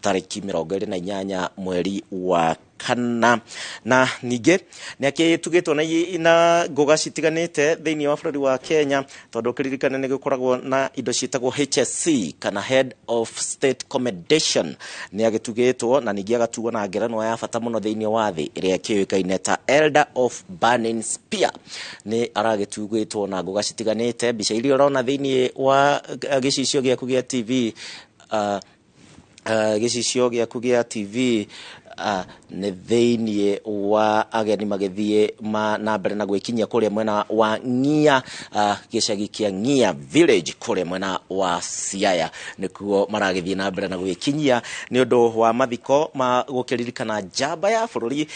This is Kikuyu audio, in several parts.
Tarĩki 28 mweri wa kana. Na ningĩ nĩ akĩtugĩtwo na ngũga citiganĩte thĩinĩ wa bũrũri wa Kenya, tondũ ũkĩririkane nĩ gũkoragwo na indo ciĩtagwo HSC kana Head of State Commendation. Nĩ agĩtugĩtwo na ningĩ agatuo na ngerenwa ya bata mũno thĩinĩ wa thĩ ĩrĩa ĩkĩũĩkaine ta Elder of Burning Spear. Nĩ aragĩtugĩtwo na ngũga citiganĩte. Mbica iria ũrona thĩinĩ wa gĩcicio gĩaku gĩa TV, gĩcicio gĩaku gĩa TV, nĩ thĩinĩ wa ageni magĩthiĩ na mbere na gwĩkinyia kũrĩa mwena wa Ng'ia, gĩcagi kĩa Ng'ia village kũrĩa mwena wa Siaya, nĩkuo maragĩthiĩ na mbere na gwĩkinyia nĩ ũndũ wa mathiko ma gũkĩririkana njamba ya bũrũri,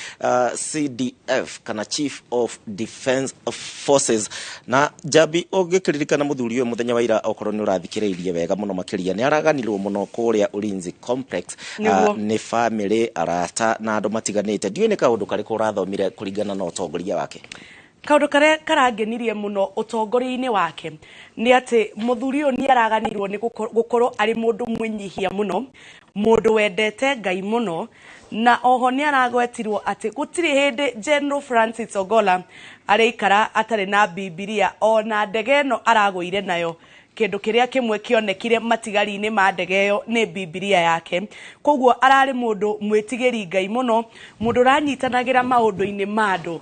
CDF kana Chief of Defence Forces. Na njambi ũngĩkĩririkana mũthuri ũyũ mũthenya wa ira, okorwo nĩ ũrathikĩrĩirie wega mũno makĩria, nĩ araganirwo mũno kũrĩa Ulinzi Complex nĩ family, arata na andũ matiganĩte. Ndiũĩ nĩ kaũndũ karĩkũ ũrathomire kũringana na ũtongoria wake? Kaũndũ karĩa karangenirie mũno ũtongoria-inĩ wake nĩ atĩ mũthuri ũyũ nĩ araganirwo nĩ gũkorwo arĩ mũndũ mwĩnyihia mũno, mũndũ wendete Ngai mũno, na oho nĩ aragwetirwo atĩ gũtirĩ hĩndĩ General Francis Ogolla arĩikara atarĩ na Bibilia. Ona ndege ĩno aragũire nayo, kĩndũ kĩrĩa kĩmwe kĩonekire matigari-inĩ ma ndege ĩyo nĩ Bibilia yake. Koguo ararĩ mũndũ mwĩtigĩri Ngai mũno, mũndũ ũranyitanagĩra maũndũ-inĩ ma andũ,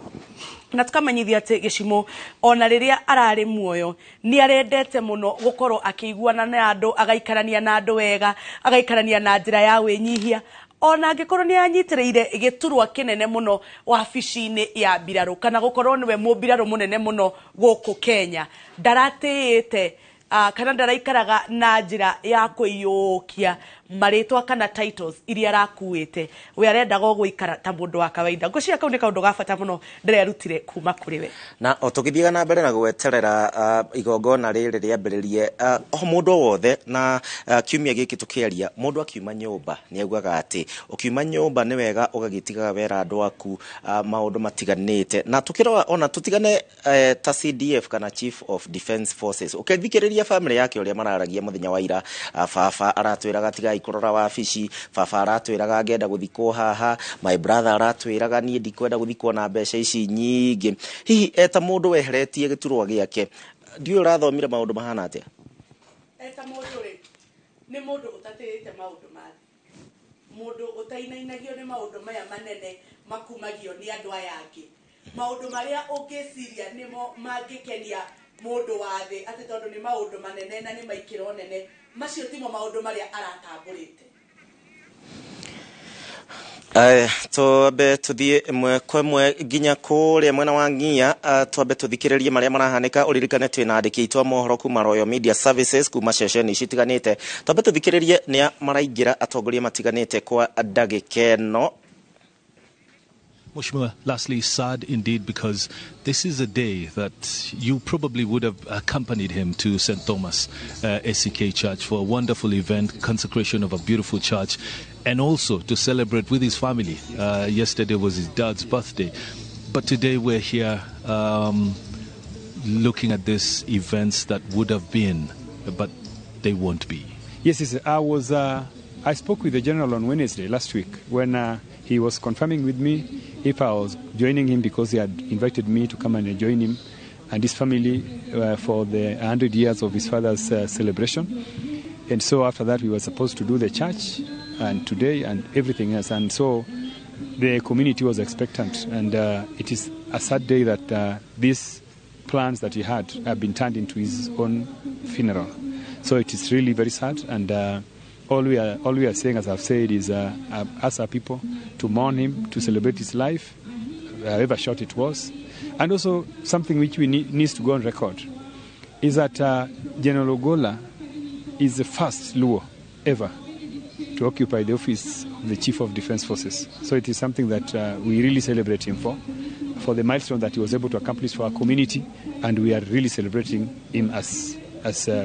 na tukamenyithia atĩ gĩcimo ona rĩrĩa ararĩ muoyo nĩ arendete mũno gũkorwo akĩiguana na andũ, agaikarania na andũ wega, agaikarania na njĩra ya wĩnyihia, ona angĩkorwo nĩ anyitĩrĩire gĩturwa kĩnene mũno wabici-inĩ ya mbirarũ kana gũkorwo nĩwe mũmbirarũ mũnene mũno gũkũ Kenya, ndaratĩĩte kana ndaraikaraga na njĩra ya kwĩyũkia marĩtwa kana titles iria arakuĩte. We arendaga o gũikara ta mũndũ wa kawaida. Ngwĩciria kau nĩ kaũndũ ga bata mũno ndĩrerutire kuma kũrĩ we. Na o tũgĩthiaga na mbere na gweterera igongona rĩrĩ rĩambĩrĩrie, o mũndũ o wothe na kiumia gĩkĩ tũkĩaria, mũndũ akiuma nyũmba nĩ augaga atĩ ũkiuma nyũmba nĩ wega ũgagĩtigaga wera andũ aku maũndũ matiganĩte, na tũkĩrora ona tũtigane ta CDF kana Chief of Defence Forces, ũkĩthikĩrĩria family yake ũrĩa mararagia mũthenya wa ira, baba aratwĩraga tigai kũrora wabici, baba aratwĩraga ngenda gũthikwo haha, my brother aratwĩraga niĩ ndikwenda gũthikwo na mbeca ici nyingĩ. Hihi eta mũndũ weheretie gĩturwa gĩake, ndiũĩ ũrathomire maũndũ mahana atĩa? Eta mũndũ rĩ, nĩ mũndũ ũtatĩĩte maũndũ ma thĩ, mũndũ ũtainainagio nĩ maũndũ maya manene makumagio nĩ andũ aya angĩ, maũndũ marĩa ũngĩciria nĩmo mangĩkenia mũndũ wa thĩ atĩ tondũ nĩ maũndũ manene na nĩ maikĩro nene, macio timo maũndũ marĩa aratambũrĩte. Twambe tuthiĩ ĩmwe kwa ĩmwe nginya kũrĩa mwena wa Ng'ia, twambe tũthikĩrĩrie marĩa marahanĩka. Ũririkane twĩna andĩki aitũ a mohoro kuma Royal Media Services, kuma ceceni citiganĩte. Twambe tũthikĩrĩrie nĩa maraingĩra, atongoria matiganĩte kwa ndagĩka ĩno. Mheshimiwa, lastly, sad indeed because this is a day that you probably would have accompanied him to St. Thomas ACK Church for a wonderful event, consecration of a beautiful church, and also to celebrate with his family. Yesterday was his dad's birthday. But today we're here looking at these events that would have been, but they won't be. Yes. I spoke with the general on Wednesday last week when he was confirming with me if I was joining him, because he had invited me to come and join him and his family for the 100 years of his father's celebration. And so after that, we were supposed to do the church and today and everything else. And so the community was expectant. And it is a sad day that these plans that he had have been turned into his own funeral. So it is really very sad. And all we are saying, as I've said, is as our people, to mourn him, to celebrate his life, however short it was. And also something which we needs to go on record is that General Ogolla is the first Luo ever to occupy the office of the Chief of Defense Forces. So it is something that we really celebrate him for the milestone that he was able to accomplish for our community, and we are really celebrating him as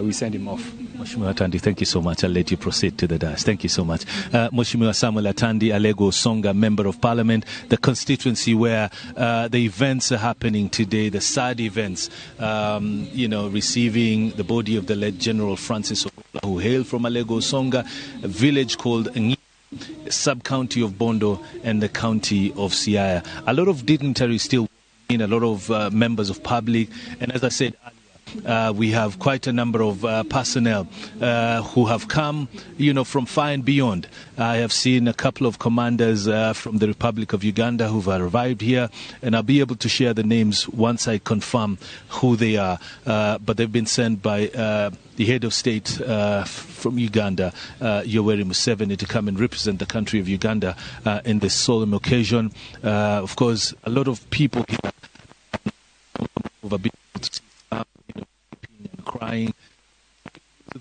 we send him off. Mheshimiwa Atandi, thank you so much. I'll let you proceed to the dais. Thank you so much. Mheshimiwa Samuel Atandi, Alego Usonga, Member of Parliament, the constituency where the events are happening today, the sad events, receiving the body of the late General Francis Ogolla, who hailed from Alego Usonga, a village called Ngi, sub-county of Bondo and the county of Siaya. A lot of dignitaries still in, a lot of members of public, and as I said earlier, we have quite a number of personnel who have come, from far and beyond. I have seen a couple of commanders from the Republic of Uganda who've arrived here, and I'll be able to share the names once I confirm who they are. But they've been sent by the head of state from Uganda, Yoweri Museveni, to come and represent the country of Uganda in this solemn occasion. Of course, a lot of people here have been able to see, weeping and crying,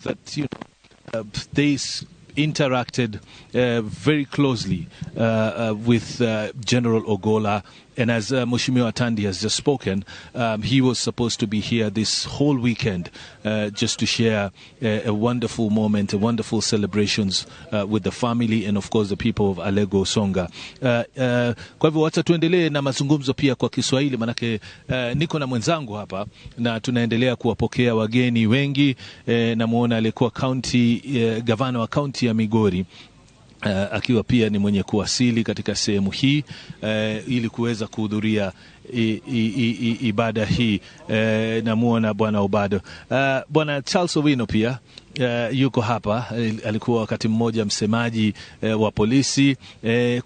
that they interacted very closely with General Ogolla. And as Mheshimiwa Atandi has just spoken, he was supposed to be here this whole weekend just to share a wonderful moment, a wonderful celebrations with the family and of course the people of Alego Usonga. Kwa hivyo wacha tuendelee na mazungumzo pia kwa Kiswahili, manake niko na mwenzangu hapa na tunaendelea kuwapokea wageni wengi. Namuona alikuwa county gavana wa county ya Migori, akiwa pia ni mwenye kuwasili katika sehemu hii ili kuweza kuhudhuria ibada hii. Namuona Bwana Obado. Bwana Charles Owino pia yuko hapa, alikuwa wakati mmoja msemaji wa polisi.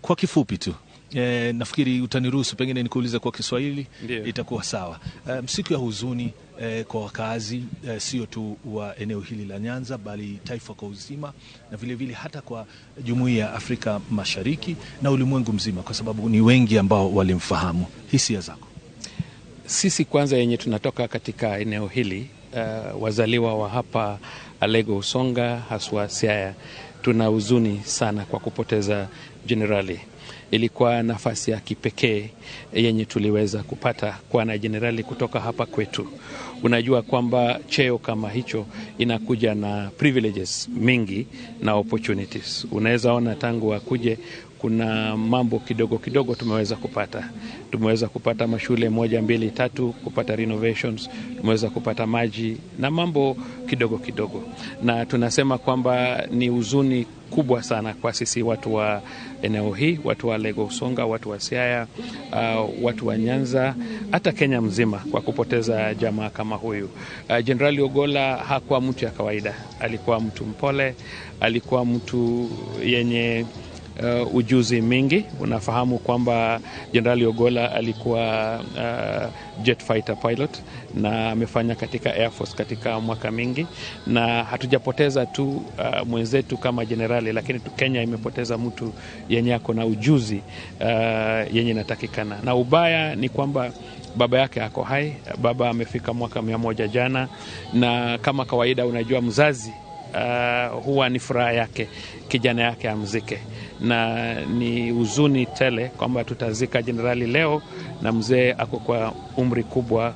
Kwa kifupi tu, nafikiri utaniruhusu pengine nikuulize kwa Kiswahili. Ndiyo. Itakuwa sawa. Siku ya huzuni kwa wakazi sio tu wa eneo hili la Nyanza bali taifa kwa uzima na vile vile hata kwa jumuiya ya Afrika Mashariki na ulimwengu mzima, kwa sababu ni wengi ambao walimfahamu. Hisia zako? Sisi kwanza yenye tunatoka katika eneo hili, wazaliwa wa hapa Alego Usonga, haswa Siaya, tuna huzuni sana kwa kupoteza jenerali. Ilikuwa nafasi ya kipekee yenye tuliweza kupata kuwa na jenerali kutoka hapa kwetu. Unajua kwamba cheo kama hicho inakuja na privileges mingi na opportunities. Unaweza ona tangu akuje kuna mambo kidogo kidogo tumeweza kupata. Tumeweza kupata mashule 1, 2, 3, kupata renovations, tumeweza kupata maji na mambo kidogo kidogo. Na tunasema kwamba ni huzuni kubwa sana kwa sisi watu wa eneo hii, watu wa Alego Usonga, watu wa Siaya, watu wa Nyanza, hata Kenya mzima kwa kupoteza jamaa kama huyu. Jenerali Ogolla hakuwa mtu ya kawaida, alikuwa mtu mpole, alikuwa mtu yenye ujuzi mingi. Unafahamu kwamba Jenerali Ogolla alikuwa jet fighter pilot na amefanya katika Air Force katika mwaka mingi, na hatujapoteza tu mwenzetu kama jenerali, lakini Kenya imepoteza mtu yenye ako na ujuzi yenye inatakikana. Na ubaya ni kwamba baba yake ako hai, baba amefika mwaka 100 jana, na kama kawaida unajua mzazi huwa ni furaha yake kijana yake amzike, na ni huzuni tele kwamba tutazika jenerali leo na mzee ako kwa umri kubwa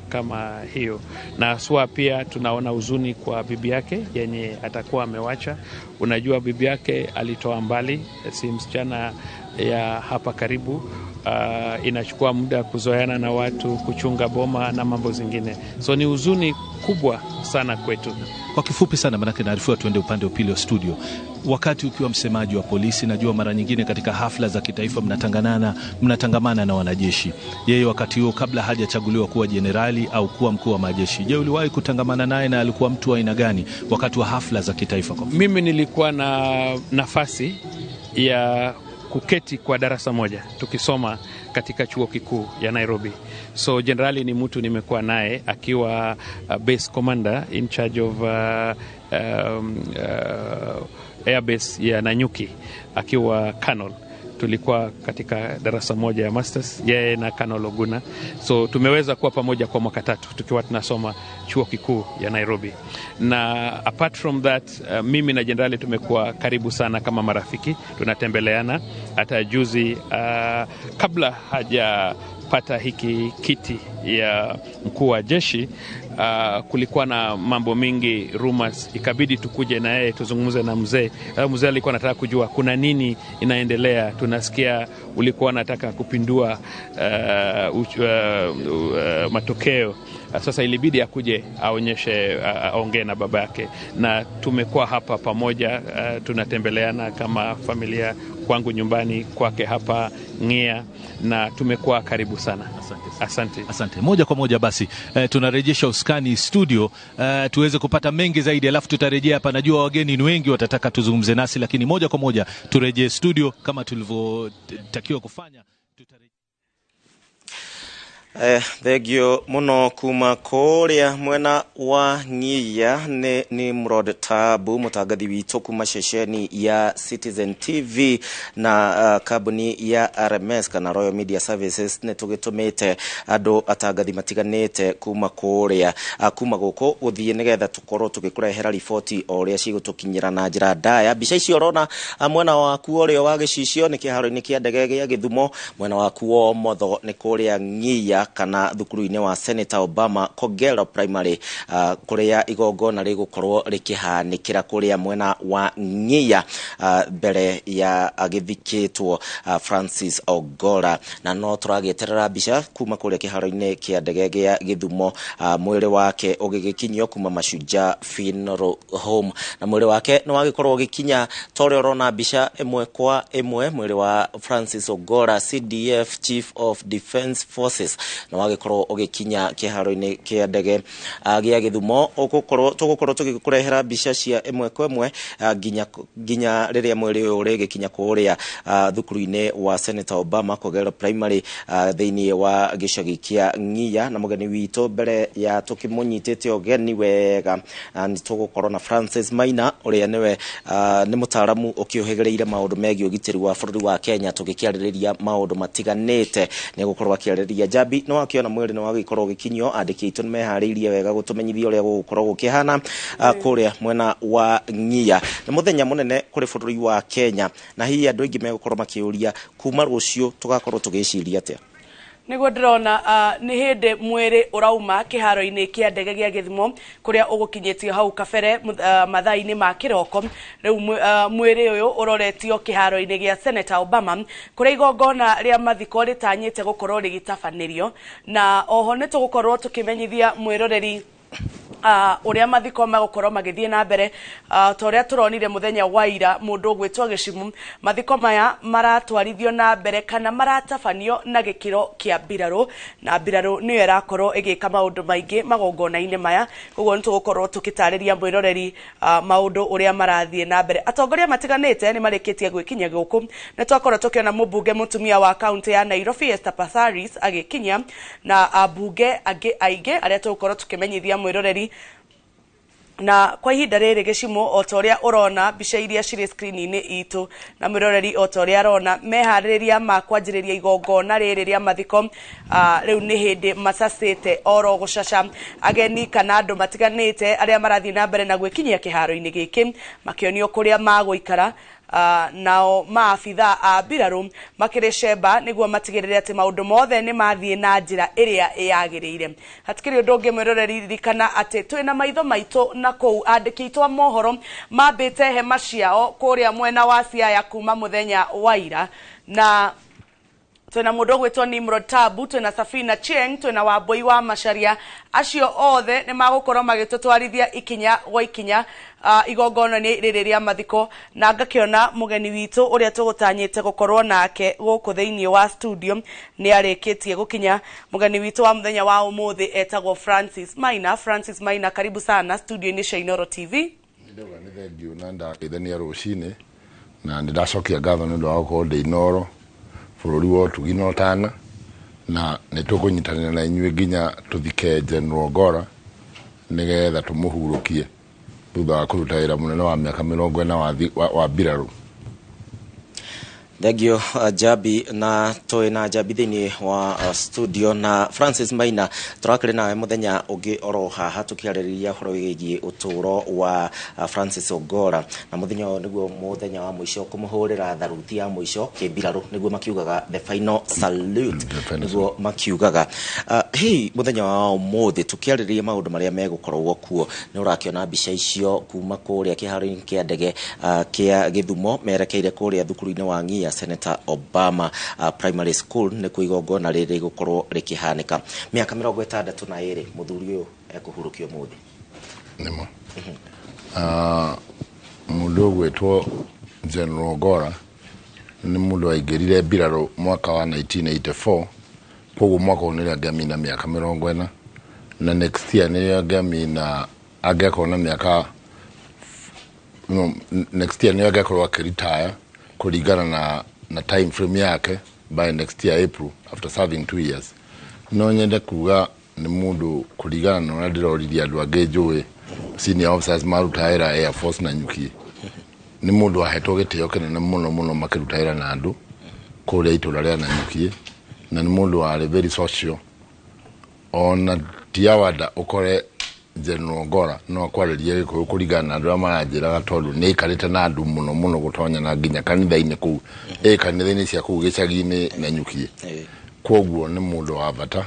kama hiyo. Na haswa pia tunaona huzuni kwa bibi yake yenye atakuwa amewacha. Unajua bibi yake alitoa mbali, si msichana ya hapa karibu. Inachukua muda kuzoeana na watu, kuchunga boma na mambo zingine. So ni huzuni kubwa sana kwetu. Kwa kifupi sana, manake naarifiwa tuende upande wa pili wa studio. Wakati ukiwa msemaji wa polisi, najua mara nyingine katika hafla za kitaifa mnatangamana na wanajeshi. Yeye wakati huo kabla hajachaguliwa kuwa jenerali au kuwa mkuu wa majeshi, je, uliwahi kutangamana naye na alikuwa mtu wa aina gani wakati wa hafla za kitaifa? Mimi nilikuwa na nafasi ya kuketi kwa darasa moja tukisoma katika chuo kikuu ya Nairobi. So jenerali ni mtu nimekuwa naye akiwa base commander in charge of airbase ya Nanyuki akiwa colonel. Tulikuwa katika darasa moja ya masters, yeye na Colonel Oguna. So tumeweza kuwa pamoja kwa mwaka 3 tukiwa tunasoma chuo kikuu ya Nairobi. Na apart from that, mimi na jenerali tumekuwa karibu sana kama marafiki, tunatembeleana. Hata juzi kabla hajapata hiki kiti ya mkuu wa jeshi, Kulikuwa na mambo mingi rumors, ikabidi tukuje na yeye tuzungumze na mzee. Mzee alikuwa anataka kujua kuna nini inaendelea. Tunasikia ulikuwa unataka kupindua matokeo. Sasa ilibidi akuje aonyeshe, aongee na baba yake, na tumekuwa hapa pamoja, tunatembeleana kama familia, kwangu nyumbani, kwake hapa Ng'ia, na tumekuwa karibu sana. Asante. Asante. Asante. Moja kwa moja basi tunarejesha usukani studio tuweze kupata mengi zaidi, alafu tutarejea hapa. Najua wageni ni wengi watataka tuzungumze nasi, lakini moja kwa moja turejee studio kama tulivyotakiwa kufanya. Thengio muno kuma kuria mwena wa Ng'ia ni Nimrod Tabu, mutangathi witũ kuma ceceni ya Citizen TV na kambuni ya RMS kana Royal Media Services. Nĩ tũgĩtũmĩte andũ atangathi matiganĩte kuma kũrĩa kuma gũkũ gũthiĩ nĩgetha tũkorwo tũgĩkũrehera riboti o ũrĩa cigũtũkinyĩra na njĩra ndaya. Mbica icio ũrona mwena waku ũrĩa wa gĩcicio nĩ kĩharo-inĩ kĩa ndege gĩa Gĩthumo, mwena waku wa ũmotho nĩ kũrĩa Ng'ia kana thukuru-inĩ wa Senator Obama Kogelo Primary, kũrĩa igongona rĩgũkorwo rĩkĩhanĩkĩra kũrĩa mwena wa Ng'ia, mbere ya agĩthikĩtwo Francis Ogolla. Na no tũragĩeterera mbica kuma kũrĩa kĩharo-inĩ kĩa ndege gĩa Gĩthumo, mwĩrĩ wake ũgĩgĩkinyio kuma Mashujaa Funeral Home, na mwĩrĩ wake nĩ wagĩkorwo ũgĩkinya ta ũrĩa ũrona mbica ĩmwe kwa ĩmwe. Mwĩrĩ wa Francis Ogolla, CDF Chief of Defence Forces, na wagĩkorwo ũgĩkinya kĩharo-inĩ kĩa ndege gĩa Gĩthumo. Tũgũkorwo tũgĩkũrehera mbica cia ĩmwe kwa ĩmwe nginya rĩrĩa mwĩrĩ ũyũ ũrĩgĩkinya kũrĩa thukuru-inĩ wa Senator Obama Kogelo Primary, thĩinĩ wa gĩcagi kĩa Ng'ia. Na mũgeni witũ mbere ya tũkĩmũnyitĩte ũgeni wega, nĩ tũgũkorwo na Francis Maina ũrĩa nĩwe nĩ mũtaaramu ũkĩũhĩgĩrĩire maũndũ megiĩ ũgitĩri wa bũrũri wa Kenya, tũgĩkĩarĩrĩria maũndũ matiganĩte. Nĩ gũkorwo akĩarĩrĩria njambi nĩ wakĩona mwĩrĩ nĩ wagĩkorwo ũgĩkinyio. Andĩki aitũ nĩ meharĩirie wega gũtũmenyithia ũrĩa gũgũkorwo gũkĩhana kũrĩa mwena wa Ng'ia. Nĩ mũthenya mũnene kũrĩ bũrũri wa Kenya, na hihi andũ aingĩ megũkorwo makĩũria kuma rũciũ tũgakorwo tũgĩciria atĩa. Nĩguo ndĩrona nĩ hĩndĩ mwĩrĩ ũrauma kĩharo-inĩ kĩa ndege gĩa Gĩthumo kũrĩa ũgũkinyĩtio hau kabere mathaa-inĩ ma kĩroko. Rĩu mwĩrĩ ũyũ ũroretio kĩharo-inĩ gĩa Senator Obama kũrĩa igongona rĩa mathiko rĩtanyĩte gũkorwo rĩgĩtabanĩrio, na oho nĩ tũgũkorwo tũkĩmenyithia mwĩroreri ũrĩa mathiko magũkorwo magĩthiĩ na mbere. Ta ũrĩa tũronire mũthenya wa ira mũndũ ũgwĩtwo Gĩcimu, mathiko maya maratwarithio na mbere kana maratabanio na gĩkĩro kĩa mbirarũ, na mbirarũ nĩyo ĩrakorwo ĩgĩka maũndũ maingĩ magongona-inĩ maya. Koguo nĩ tũgũkorwo tũkĩtarĩria mwĩroreri maũndũ ũrĩa marathiĩ na mbere. Atongoria matiganĩte nĩ marĩkĩtie gwĩkinyia gũkũ, nĩ twakorwo tũkĩona mũmbunge mũtumia wa kaunti ya Nairobi Esther Passaris agĩkinya, na ambunge angĩ aingĩ arĩa tũgũkorwo tũkĩmenyithia mwĩroreri. Na kwa ihinda rĩrĩ Gĩcimu, o ta ũrĩa ũrona mbica iria cirĩ screen-inĩ itũ, na mwĩroreri o ta ũrĩa arona meharĩrĩria ma kwanjĩrĩria igongona rĩrĩ rĩa mathiko, rĩu nĩ hĩndĩ macacĩte oro gũcaca. Ageni kana andũ matiganĩte arĩa marathiĩ na mbere na gwĩkinyia kĩharo-inĩ gĩkĩ makĩonio kũrĩa magũikara, nao maabitha a mbirarũ makĩrĩ cemba nĩguo matigĩrĩre atĩ maũndũ mothe nĩ mathiĩ na njĩra ĩrĩa yagĩrĩire. Hatikĩrĩ ũndũ ũngĩ mwĩroreri, ririkana atĩ twĩna maitho maitũ na kũu andĩki aitũ a mohoro mambĩte hema ciao kũrĩa mwena wa Siaya kuma mũthenya wa ira, na twĩna mũndũ ũgwĩtwo Nimrod Tabu, twĩna Safina Cheng, twĩna Wambui wa Macharia. Acio othe nĩ magũkorwo magĩtũtwarithia ikinya gwa ikinya igongona-inĩ rĩrĩ rĩa mathiko. Na ngakĩona mũgeni witũ ũrĩa tũgũtanyĩte gũkorwo nake gũkũ thĩinĩ wa studio nĩ arĩkĩtie gũkinya. Mũgeni witũ wa mũthenya wa ũmũthĩ etagwo Francis Maina. Francis Maina, karibu sana studio-inĩ cia Inooro TV. Ndauga nĩ thengiũ na ndageithania rũcinĩ, na nĩ ndacokia ngatho nĩ ũndũ wa gũkorwo ndĩ Inooro bũrũri wa ũtugi na ũtana, na nĩ tũkũnyitanĩra na inyuĩ nginya tũthike General Ogolla nĩgetha tũmũhurũkie thutha wa kũruta wĩra mũnene wa mĩaka 40 wa mbirarũ. Thengio Njambi, na twĩ na Njambi thĩinĩ wa studio na Francis Maina. Tũrakĩrĩ nawe mũthenya ũngĩ oro haha tũkĩarĩrĩria ũhoro wĩgiĩ ũtũũro wa Francis Ongora, na mũthenya ũyũ nĩguo mũthenya wa mũico kũmũhũrĩra tharuti ya mũico kĩmbirarũ, nĩguo makiugaga the final salute, nĩguo makiugaga. Hei, mũthenya wa ũmũthĩ tũkĩarĩrĩria maũndũ marĩa megũkorwo kuo, nĩ ũrakĩona mbica icio kuma kũrĩa kĩharo-inĩ kĩa ndege kĩa Gĩthumo merekeire kũrĩa thukuru-inĩ wa Ng'ia Senator Obama Primary School, nĩkuo igongona rĩrĩ rĩgũkorwo rĩkĩhanĩka. Mĩaka 62 mũthuri ũyũ ekũhurũkio ũmũthĩ. Nĩmo mũndũ ũgwĩtwo General Ongora nĩ mũndũ waingĩrire mbirarũ mwaka wa 1984, koguo mwaka ũyũ nĩrĩo angĩamina mĩaka 40, na next year nĩrĩo angĩamina, angĩakorwo na mĩaka no, next year nĩrĩo angĩakorwo akĩritaya kũringana na time frame yake, by next year April, after serving 2 years. No nyende kuga nĩ mũndũ, kũringana na ũrĩa ndĩroririe andũ angĩ njũĩ senior officers maruta wĩra Air Force na Nyuki, nĩ mũndũ wahetwo gĩtĩo kĩnene mũno mũno makĩruta wĩra na andũ kũrĩa itũra rĩa Nanyuki, na nĩ mũndũ warĩ very social. Ona ti awanda ũkore General Ongora no akwarĩrie Gĩkũyũ kũringana na andũ arĩa maranjĩraga, tondũ nĩ aikarĩte na andũ mũno mũno gũtonya na nginya kanitha-inĩ kũu, ĩ kanitha-inĩ cia kũu gĩcagi-inĩ Nanyuki. Koguo nĩ mũndũ wa bata.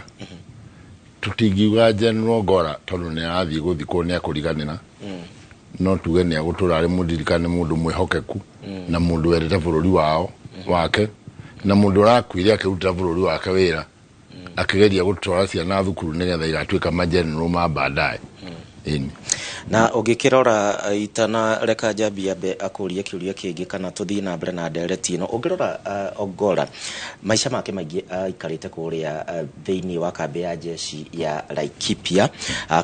Tũtingiuga General Ongora tondũ nĩ arathiĩ gũthikwo nĩ akũriganĩra, no tuge nĩ agũtũra arĩ mũririkane, mũndũ mwĩhokeku na mũndũ wendete bũrũri wao wake, na mũndũ ũrakuire akĩrutĩra bũrũri wake wĩra, akĩgeria gũtwara ciana thukuru nĩgetha igatuĩka mageneral ma baadaye. Ĩni. Na ũngĩkĩrora, itana reka Njambi ambe akũrie kĩũria kĩngĩ kana tũthiĩ na mbere na ndereti ĩno, ũngĩrora Ongora maica make maingĩ aikarĩte kũrĩa thĩinĩ wa kambĩ ya jeshi ya Laikipia,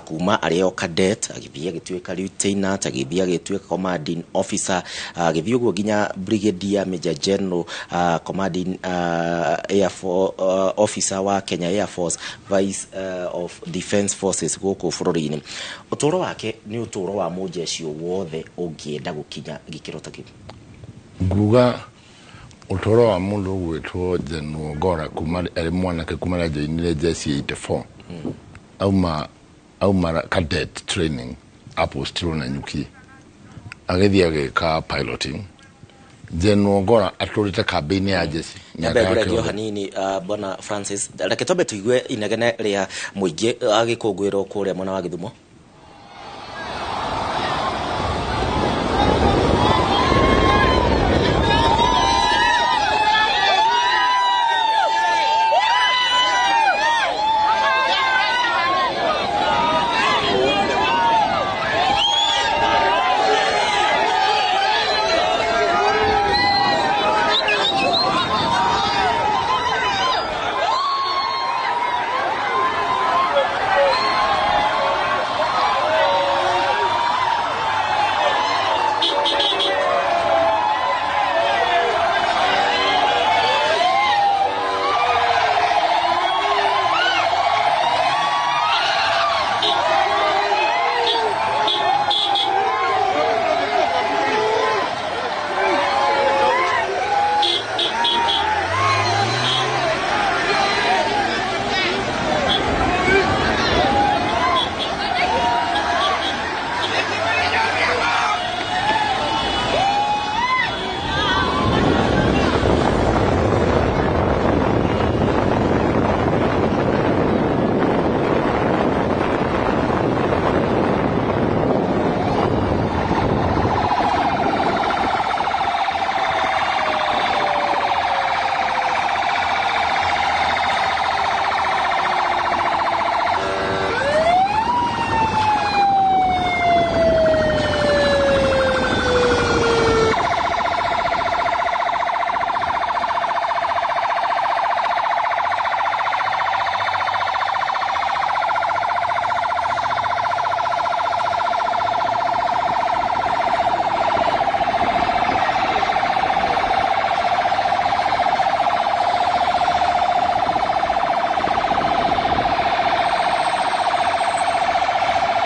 kuma arĩ o cadet agĩthiĩ agĩtuĩka lieutenant, agĩthiĩ agĩtuĩka commanding officer, agĩthiĩ ũguo nginya brigadier, major general, commanding air force officer wa Kenya Air Force, vice of Defence Forces gũkũ bũrũri-inĩ. Ũtũũro wake nĩ ũtũũro wa mũjeshi wothe ũngĩenda gũkinya gĩkĩro ta kĩu. Nguga ũtũũro wa mũndũ ũgwĩtwo General Ongora kuma arĩ mwanake, kuma rĩrĩa ajoinire jeshi 84, auma cadet training apostirwo Nanyuki, agĩthiĩ agĩka piloting. General Ongora atũrĩte kambĩ-inĩ ya jeshi mĩaka Nyambe yake ngũrengio yothe. Hanini, bwana Francis, reke twambe tũigue inegene rĩa mũingĩ agĩkũngũĩrwo kũrĩa mwena wa Gĩthumo.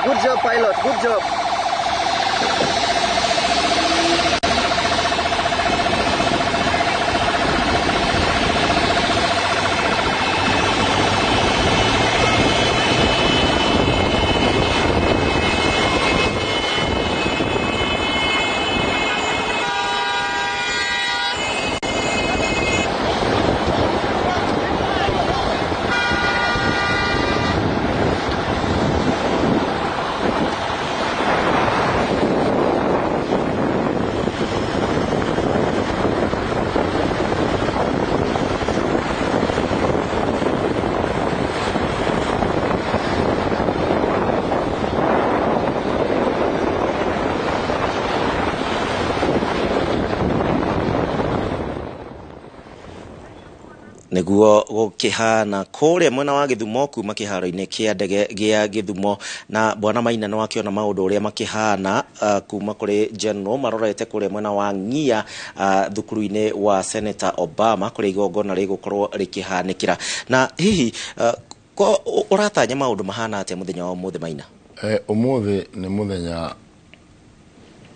Good job, pilot. Good job. Nĩguo gũkĩhana kũrĩa mwena wa Gĩthumo kuma kĩharo-inĩ kĩa ndege gĩa Gĩthumo. Na bwana Maina nĩ wakĩona maũndũ ũrĩa makĩhana kuma kũrĩ General marorete kũrĩa mwena wa Ng'ia, thukuru-inĩ wa Senator Obama, kũrĩa igongona rĩgũkorwo rĩkĩhanĩkĩra. Na hihi ũratanya maũndũ mahana atĩa mũthenya wa ũmũthĩ, Maina? Ũmũthĩ nĩ mũthenya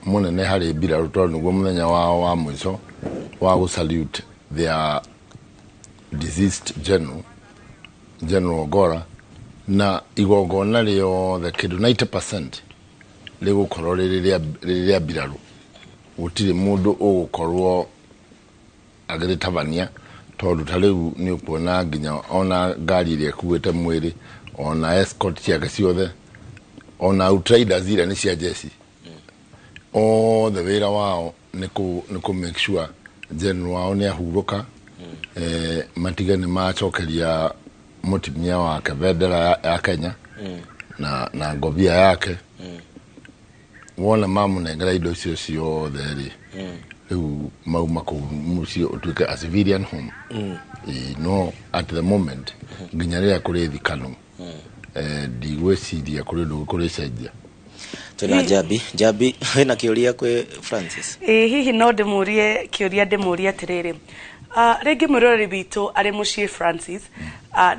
mũnene harĩ mbirarũ, tondũ nĩguo mũthenya wao wa mũico wa gũ salute their deceased general, General Ogora. Na igongona rĩothe kĩndũ 90% rĩgũkorwo rĩrĩ rĩa mbirarũ. Gũtirĩ mũndũ ũgũkorwo agĩrĩtabania, tondũ ta rĩu nĩ ũkuona nginya ona ngari ĩrĩa ĩkuĩte mwĩrĩ, ona escort ciake ciothe, ona outriders iria nĩ cia jeshi, othe wĩra wao nĩ kũ make sure general wao nĩ ahurũka, matige nĩ macokeria mũtumia wake bendera ya Kenya na ngobia yake. Wona mamũnengera indo icio ciothe rĩ, rĩu mauma kũu mũciĩ ũtuĩke a civilian home. Ĩĩ, no at the moment nginya rĩrĩa kũrĩ thikano, ndigwĩciria kũrĩ ũndũ kũrĩcenjia. Twĩna Njambi. Njambi, wĩna kĩũria kwĩ Francis? Ĩ hihi no ndĩmũrie kĩũria, ndĩmũrie atĩrĩrĩ, rĩngĩ mwĩroreri witũ arĩ mũciĩ, Francis,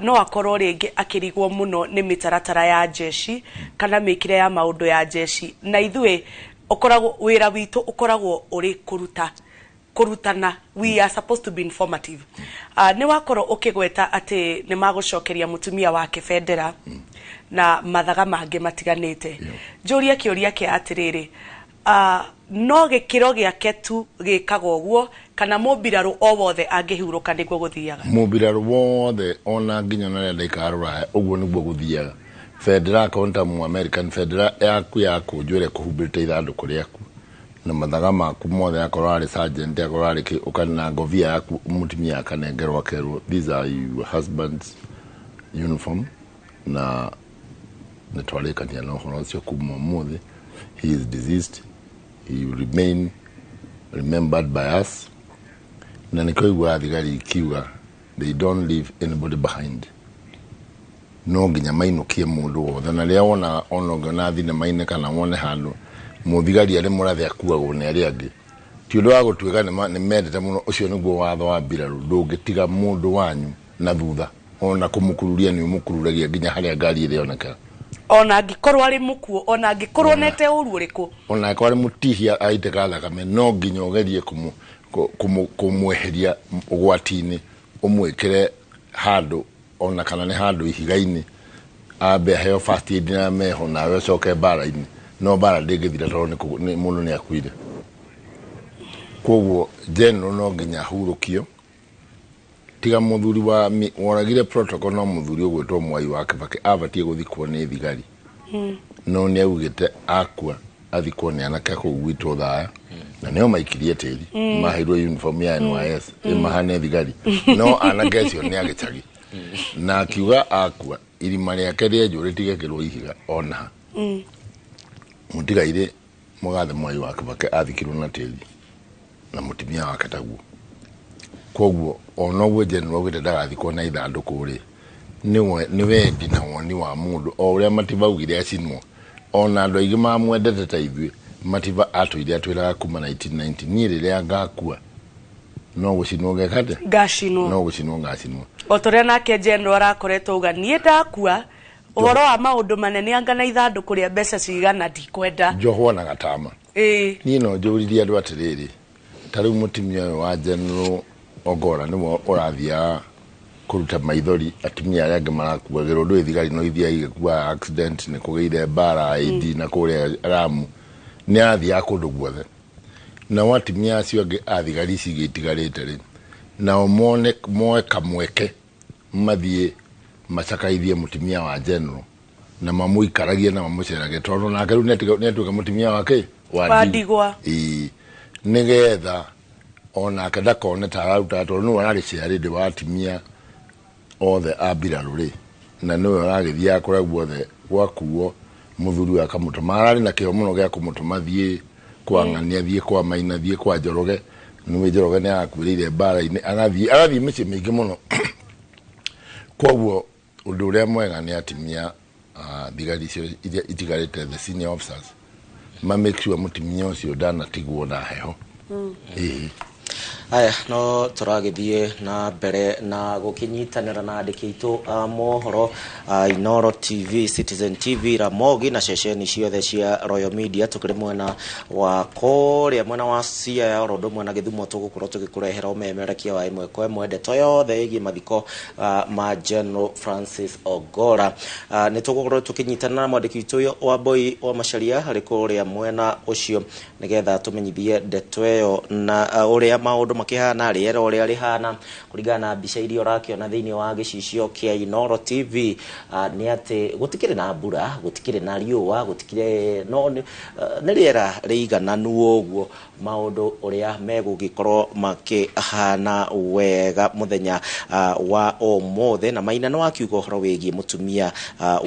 no akorwo rĩngĩ akĩrigwo mũno nĩ mĩtaratara ya jeshi kana mĩkĩre ya maũndũ ya jeshi, na ithuĩ ũkoragwo wĩra witũ ũkoragwo ũrĩ kũruta kũrutana, we are supposed to be informative. Nĩ wakorwo ũkĩgweta atĩ nĩ magũcokeria mũtumia wake bendera na mathaga mangĩ matiganĩte. Njũrie kĩũria kĩa atĩrĩrĩ, no gĩkĩro gĩake tu gĩkaga ũguo, kana mũmbirarũ o wothe angĩhurũka nĩguo gũthiaga? Mũmbirarũ wothe, ona nginya ona arĩa ndaikara rũraya, ũguo nĩguo gũthiaga. Bendera akorwo nĩ ta mu American, bendera yaku ya kũnjwo ĩrĩa ĩkũhumbĩrĩte ithandũkũ rĩaku na mathaga maku mothe, akorwo arĩ sergeant, akorwo arĩ kĩ, ũkana ngobia yaku, mũtumia akanengerwo akerwo, "These are your husband's uniform," na nĩ twarĩkania na ũhoro ũcio. Kuma ũmũthĩ he is deceased, he will remain remembered by us. Na nĩkĩo iguaga thigari ikiuga they don't leave anybody behind. No nginya mainũkie mũndũ wothe. Na rĩrĩa wona ona ũngĩona thinema-inĩ kana wone handũ mũthigari arĩ mũrathe akuagwo nĩ arĩa angĩ, ti ũndũ wa gũtuĩka nĩ mendete mũno. Ũcio nĩguo watho wa mbirarũ, ndũngĩtiga mũndũ wanyu na thutha. Ona kũmũkururia nĩ ũmũkururagia nginya harĩa ngari ĩrĩonekera. Ona angĩkorwo arĩ mũkuũ, ona angĩkorwo nete ũru ũrĩkũ? Ona angĩkorwo arĩ mũtihia aitĩka thakame, no nginya ũgerie kũmweheria ũgwati-inĩ, ũmwĩkĩre handũ, ona kana nĩ handũ ihiga-inĩ, ambe aheo first aid na meho, nawe ũcoke mbara-inĩ. No mbara ndĩngĩthira tondũ mũndũ nĩ akuire. Koguo general no nginya ahurũkio. Tiga mũthuri wa woragire protocol, no mũthuri ũgwĩtwo Mwai wa Kibaki abatiĩ gũthikwo nĩ thigari, no nĩ augĩte akua athikwo nĩ anake kũu gwitũ Thaya, na nĩo maikirie tĩri. Maheirwo uniform ya NYS ĩmahane thigari, no anake acio nĩ agĩcagi. Na akiuga akua irima rĩake rĩenjwo rĩtigekĩrwo ihiga ona mũtigairĩ mũgathe Mwai wa Kibaki athikirwo na tĩri na mũtumia wake taguo. Koguo ona ũguo general augĩte ndagathikwo na ithandũkũ rĩ, nĩ wendi na woni wa mũndũ. O ũrĩa Matiba augire acinwo, ona andũ aingĩ mamwendete ta ithuĩ, Matiba atũire atwĩraga kuma 1990, niĩ rĩrĩa ngakua no gũcinwo ngeka atĩa? Ngacinwo. No gũcinwo ngacinwo. O ta ũrĩa nake general arakoretwo auga, niĩ ndakua ũhoro wa maũndũ manene anga na ithandũkũ rĩa mbeca cigana ndikwenda. Njohwo na gatama. Niĩ no njũririe andũ atĩrĩrĩ, ta rĩu mũtumia ũyũ wa General Ogora nĩwe ũrathiaga kũruta maithori atumia arĩa angĩ marakuagĩrwo. Ndũĩ thigari no ithiaga igĩkua accident, nĩ kũgĩire mbara AD na kũrĩa Ramu, nĩ arathiaga kũndũ guothe. Nao atumia acio angĩ a thigari ici ingĩ itigarĩte rĩ, nao mone moe kamweke mathiĩ macakaithie mũtumia wa general na mamũikaragie na mamũcerage, tondũ nake rĩu nĩatuĩka mũtumia wake wa ndigwa. Ĩĩ, nĩgetha onake ndakone ta araruta, tondũ nĩwe ararĩ ciarĩndĩ wa atumia othe a mbirarũ rĩ, na nĩwe ũragĩthiaga kũrĩa guothe gwakuo mũthuri ũyũ akamũtũma. Ararĩ na kĩo mũno gĩa kũmũtũma, thiĩ kwa Ng'ania, thiĩ kwa Maina, thiĩ kwa Njoroge, Nĩ Njoroge nĩ arakuĩrĩire mbara-inĩ, agathiĩ mĩciĩ mĩingĩ mũno. Koguo ũndũ ũrĩa mwega nĩ atimia thigari icio iria itigarĩte, the senior officers, ma make sure mũtumia ũcio ndanatigwo na heho. Ĩĩ. Aya, no tũragĩthiĩ na mbere na gũkĩnyitanĩra na andĩki aitũ a mohoro a Inoro TV, Citizen TV, Ramogi na ceceni ciothe cia Royal Media. Tũkĩrĩ mwena wa kũrĩa mwena wa Siaya oro ũndũ ũmwe na Gĩthumo, tũgũkorwo tũgĩkũrehera ũmemerekia wa ĩmwe kwa ĩmwe ndeto yothe ĩgiĩ mathiko ma General Francis Ogolla. Nĩ tũgũkorwo tũkĩnyitanĩra na mwandĩki witũ ũyũ wa Mboi wa Macharia harĩ kũrĩa mwena ũcio, nĩgetha tũmenyithie ndeto ĩyo na ũrĩa maũndũ makĩhana, rĩera ũrĩa rĩhana kũringana na mbica iria ũrakĩona thĩinĩ wa gĩcicio kĩa Inoro TV. Nĩ atĩ gũtikĩrĩ na mbura, gũtikĩrĩ na riũa, gũtikĩrĩ no nĩ rĩera rĩigananu, ũguo maũndũ ũrĩa megũgĩkorwo makĩhana wega mũthenya wa ũmũthĩ. Na Maina nĩ wakiuga ũhoro wĩgiĩ mũtumia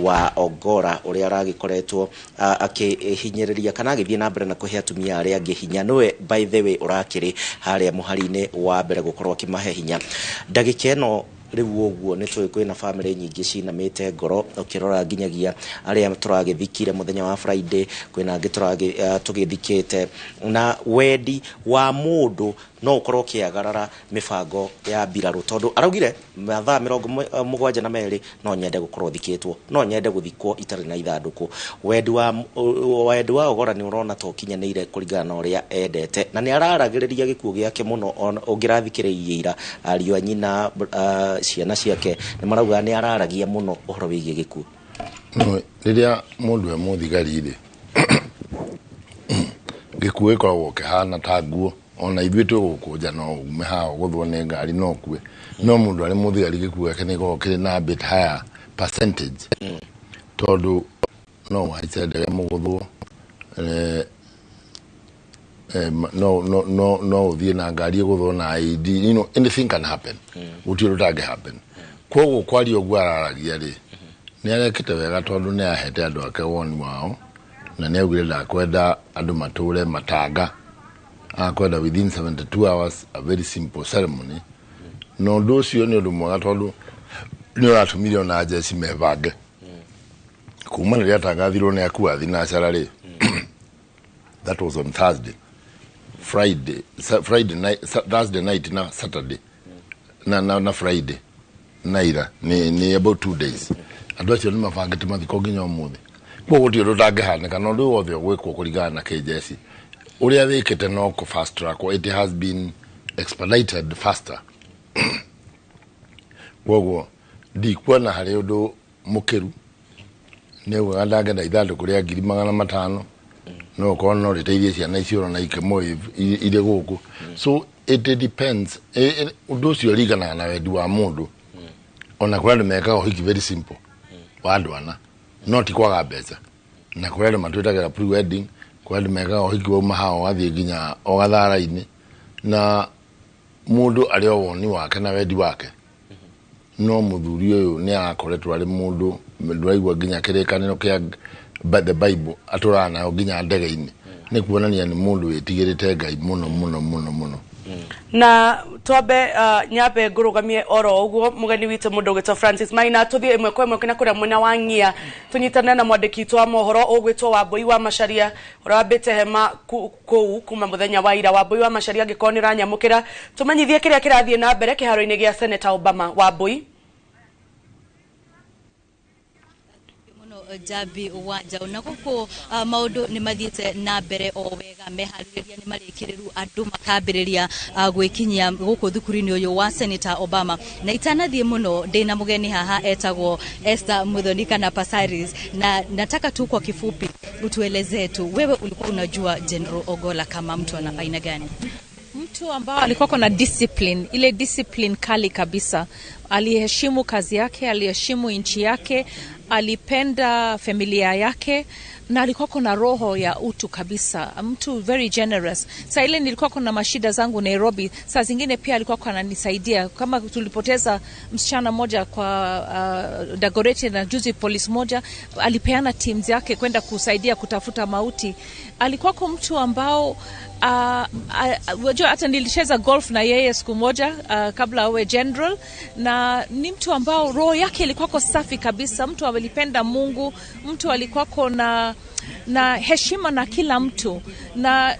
wa Ogolla ũrĩa aragĩkoretwo akĩhinyĩrĩria kana agĩthiĩ na mbere na kũhe atumia arĩa angĩ hinya. Nĩwe by the way ũrakĩrĩ harĩa mũhari-inĩ wa mbere gũkorwo akĩmahe hinya ndagĩka ĩno rĩu. Ũguo nĩ tũĩ kwĩna bamĩrĩ nyingĩ cinamĩte ngoro, ũkĩrora nginyagia arĩa tũragĩthikire mũthenya wa Friday, kwĩna angĩ tũgĩthikĩte, na wendi wa mũndũ no ũkorwo ũkĩagarara mĩbango ya mbirarũ, tondũ araugire mathaa 72 no nyende gũkorwo thikĩtwo, no nyende gũthikwo itarĩ na ithandũkũ. Wendi wa Ogolla nĩ ũrona ta ũkinyanĩire kũringana na ũrĩa endete, na nĩ araragĩrĩria gĩkuũ gĩake mũno. Ũngĩrathikĩrĩirie ira, ariũ a nyina, ciana ciake nĩ marauga nĩ araragia mũno ũhoro wĩgiĩ gĩkuũ. No rĩrĩa mũndũ e mũthigari rĩ, gĩkuũ gĩkoragwo kĩhana ta nguo. Ona ithuĩ twĩ gũkũ nja no ume haha ũgũthwo nĩ ngari no ũkue, no mũndũ arĩ mũthigari gĩkuũ gĩake nĩ gĩkoragwo kĩrĩ na bit higher percentage, tondũ no ũhaice ndege mũgũthwo, no ũthiĩ na ngari ĩgũthwo na IED, anything can happen, gũtirĩ ũndũ ũtangĩ happen. Koguo kwaria ũguo araragia rĩ, nĩ arekĩte wega, tondũ nĩ ahete andũ ake woni wao, na nĩ augire ndakwenda andũ matũre matanga, akwenda within 72 hours a very simple ceremony. Na ũndũ ũcio nĩ ũndũ mwega, tondũ nĩ ũratũmire ona njeci mebange. Kuma rĩrĩa atangathirwo nĩ akua thinacara rĩ, that was on Thursday, Friday, Friday night, Thursday night na Saturday na Friday na ira nĩ about 2 days. Andũ acio nĩ mabangĩte mathiko nginya ũmũthĩ. Koguo gũtirĩ ũndũ ũtangĩhanĩka, na ũndũ ũyũ wothe ũgwĩkwo kũringana na kĩnjeci ũrĩa wĩkĩte no kũ fast track, it has been expedited faster. Koguo ndikuona harĩ ũndũ mũkĩru. Nĩ augaga ndangĩenda ithandũkũ rĩa 500,000, no ũkorwo no rĩteithie ciana icio na ikĩmwe irĩ gũkũ. So it depends. Ũndũ ũcio ũringanaga na wendi wa mũndũ. Ona kũrĩ andũ mekaga ũhiki very simple wa andũ ana, no ti kwaga mbeca, na kũrĩ andũ matwĩtagĩra pre wedding, kũrĩ andũ mekaga ũhiki wauma haha ũgathiĩ nginya o gathara-inĩ, na mũndũ arĩ o woni wake na wendi wake. No mũthuri ũyũ nĩ arakoretwo arĩ mũndũ ndũraigua nginya kĩrĩkanĩro kĩa the Bible atũraga nayo nginya ndege-inĩ, nĩ kuonania nĩ mũndũ wĩtigĩrĩte Ngai mũno mũno mũno mũno. Na twambe nyambe ngũrũgamie oro ũguo mũgeni witũ mũndũ ũgwĩtwo Francis Maina, tũthiĩ ĩmwe kwa ĩmwe na kũrĩa mwena wa Ng'ia, tũnyitane na mwandĩki witũ wa mohoro ũgwĩtwo Wambũi wa Macharia ũrĩa wambĩte hema kũu kuma mũthenya wa ira. Wambũi wa Macharia, angĩkorwo nĩ ũranyamũkĩra, tũmenyithie kĩrĩa kĩrathiĩ na mbere kĩharo-inĩ gĩa Senator Obama. Wambũi. Mũno Njambi wa Njaũ, na gũkũ maũndũ nĩ mathiĩte na mbere o wega, meharĩrĩria nĩ marĩkĩrĩru, andũ makambĩrĩria gwĩkinyia gũkũ thukuru-inĩ ũyũ wa Senator Obama. Na itanathiĩ mũno, ndĩna mũgeni haha etagwo Esther Muthoni kana Pasaris, na nataka tu kwa kifupi utuelezee tu, wewe ulikuwa unajua General Ogolla kama mtu ana aina gani? Mtu ambao alikuwa na discipline, ile discipline kali kabisa. Aliheshimu kazi yake, aliheshimu nchi yake, alipenda familia yake na alikuwa na roho ya utu kabisa, mtu very generous. Saa ile nilikuwa kuna mashida zangu Nairobi, saa zingine pia alikuwa ananisaidia, kama tulipoteza msichana mmoja kwa Dagoretti na juzi polisi moja alipeana teams yake kwenda kusaidia kutafuta mauti. Alikuwa mtu ambao Wajua hata nilicheza golf na yeye siku moja kabla awe general, na ni mtu ambao roho yake ilikuwako safi kabisa, mtu alipenda Mungu, mtu alikuwako na heshima na kila mtu, na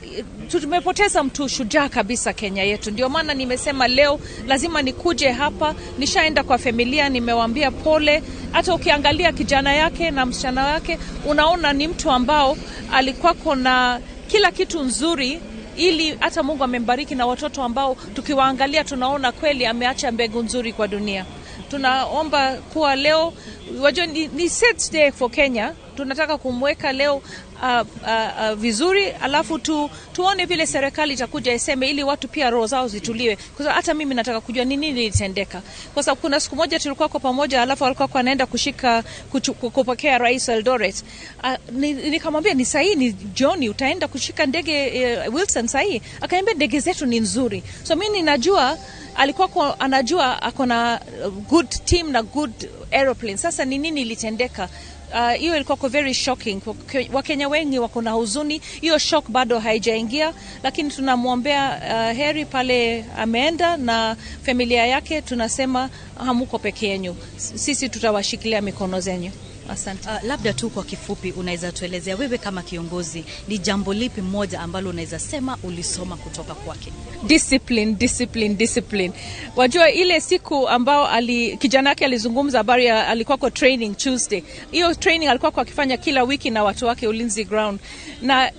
tumepoteza mtu shujaa kabisa Kenya yetu. Ndio maana nimesema leo lazima nikuje hapa. Nishaenda kwa familia, nimewaambia pole. Hata ukiangalia kijana yake na msichana wake, unaona ni mtu ambao alikuwako na kila kitu nzuri, ili hata Mungu amembariki na watoto ambao tukiwaangalia tunaona kweli ameacha mbegu nzuri kwa dunia. Tunaomba kuwa leo, wajua ni sad day for Kenya. Tunataka kumweka leo vizuri, alafu tuone vile serikali itakuja iseme, ili watu pia roho zao zituliwe, kwa sababu hata mimi nataka kujua ni nini ilitendeka, kwa sababu kuna siku moja tulikuwa kwa pamoja, alafu alikuwa kwa anaenda kushika kupokea Rais Eldoret. Nikamwambia ni sahihi, ni jioni utaenda kushika ndege Wilson sahihi? Akaniambia ndege zetu ni nzuri. So mimi ninajua alikuwa anajua ako na good team na good aeroplane. Sasa ni nini ilitendeka? Hiyo ilikuwa kwa very shocking. Wakenya wengi wako na huzuni, hiyo shock bado haijaingia, lakini tunamwombea heri pale ameenda na familia yake. Tunasema hamuko peke yenu, sisi tutawashikilia mikono zenyu. Asante. Labda tu kwa kifupi unaweza tuelezea wewe kama kiongozi, ni jambo lipi moja ambalo unaweza sema ulisoma kutoka kwake? Discipline, discipline, discipline. Wajua ile siku ambao kijana wake alizungumza habari ya alikuwa kwa training Tuesday. Hiyo training alikuwa kwa akifanya kila wiki na watu wake Ulinzi Ground. Na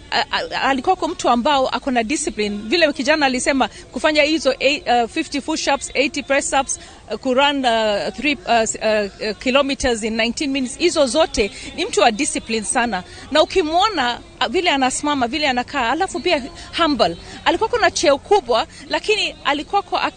alikuwa kwa mtu ambao ako na discipline. Vile kijana alisema kufanya hizo 50 push-ups, 80 press-ups, kurun 3 kilometers in 19 minutes. Hizo zote ni mtu wa discipline sana. Na ukimwona vile anasimama, vile anakaa, alafu pia humble. Alikuwa kuna cheo kubwa, lakini alikuwa kwa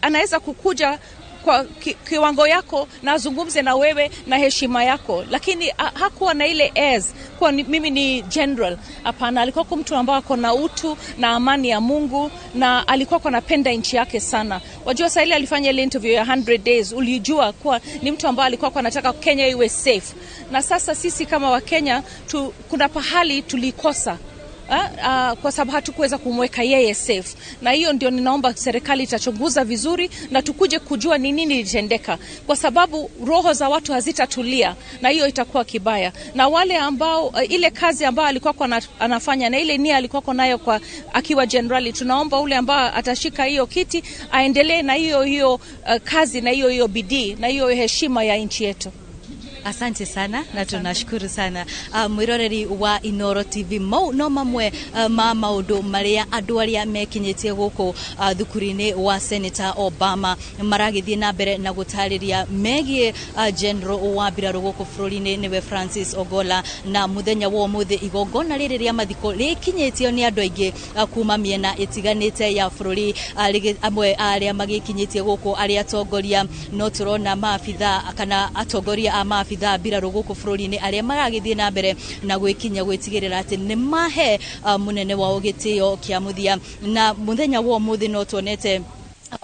anaweza kukuja kwa kiwango yako na azungumze na wewe na heshima yako, lakini hakuwa na ile airs kwa mimi ni general. Hapana, alikuwa kwa mtu ambaye ako na utu na amani ya Mungu, na alikuwa kwa anapenda nchi yake sana. Wajua saa ile alifanya ile interview ya 100 days, ulijua kuwa ni mtu ambaye alikuwa kwa anataka Kenya iwe safe. Na sasa sisi kama Wakenya kuna pahali tulikosa kwa sababu hatukuweza kumweka yeye safe, na hiyo ndio ninaomba serikali itachunguza vizuri na tukuje kujua ni nini ilitendeka, kwa sababu roho za watu hazitatulia na hiyo itakuwa kibaya. Na wale ambao ile kazi ambayo alikuwa kwa anafanya na ile nia alikuwa nayo kwa akiwa generali, tunaomba ule ambao atashika hiyo kiti aendelee na hiyo hiyo kazi na hiyo hiyo bidii na hiyo heshima ya nchi yetu. Asante sana na tunashukuru sana. Mwiroreri wa Inoro TV, mau no mamwe ma maundu maria andu aria mekinyitie guku thukuru-ini wa Senator Obama maragithie na mbere na gutariria megie General wa mbirarũ guku bũrũri-inĩ niwe Francis Ogolla. Na muthenya wa umuthi igongona rĩrĩ rĩa mathiko rĩkinyĩtio nĩ andũ aingĩ kuma mĩena ĩtiganĩte ya bũrũri, amwe arĩa magĩkinyĩtie gũkũ arĩa atongoria, no tũrona maabitha kana atongoria a maabitha mbirarũ gũkũ bũrũri-inĩ arĩa maragĩthiĩ na mbere na gwĩkinya gwĩtigĩrĩra atĩ nĩ mahe mũnene wao gĩtĩo kĩa mũthia. Na mũthenya wa ũmũthĩ no tuonete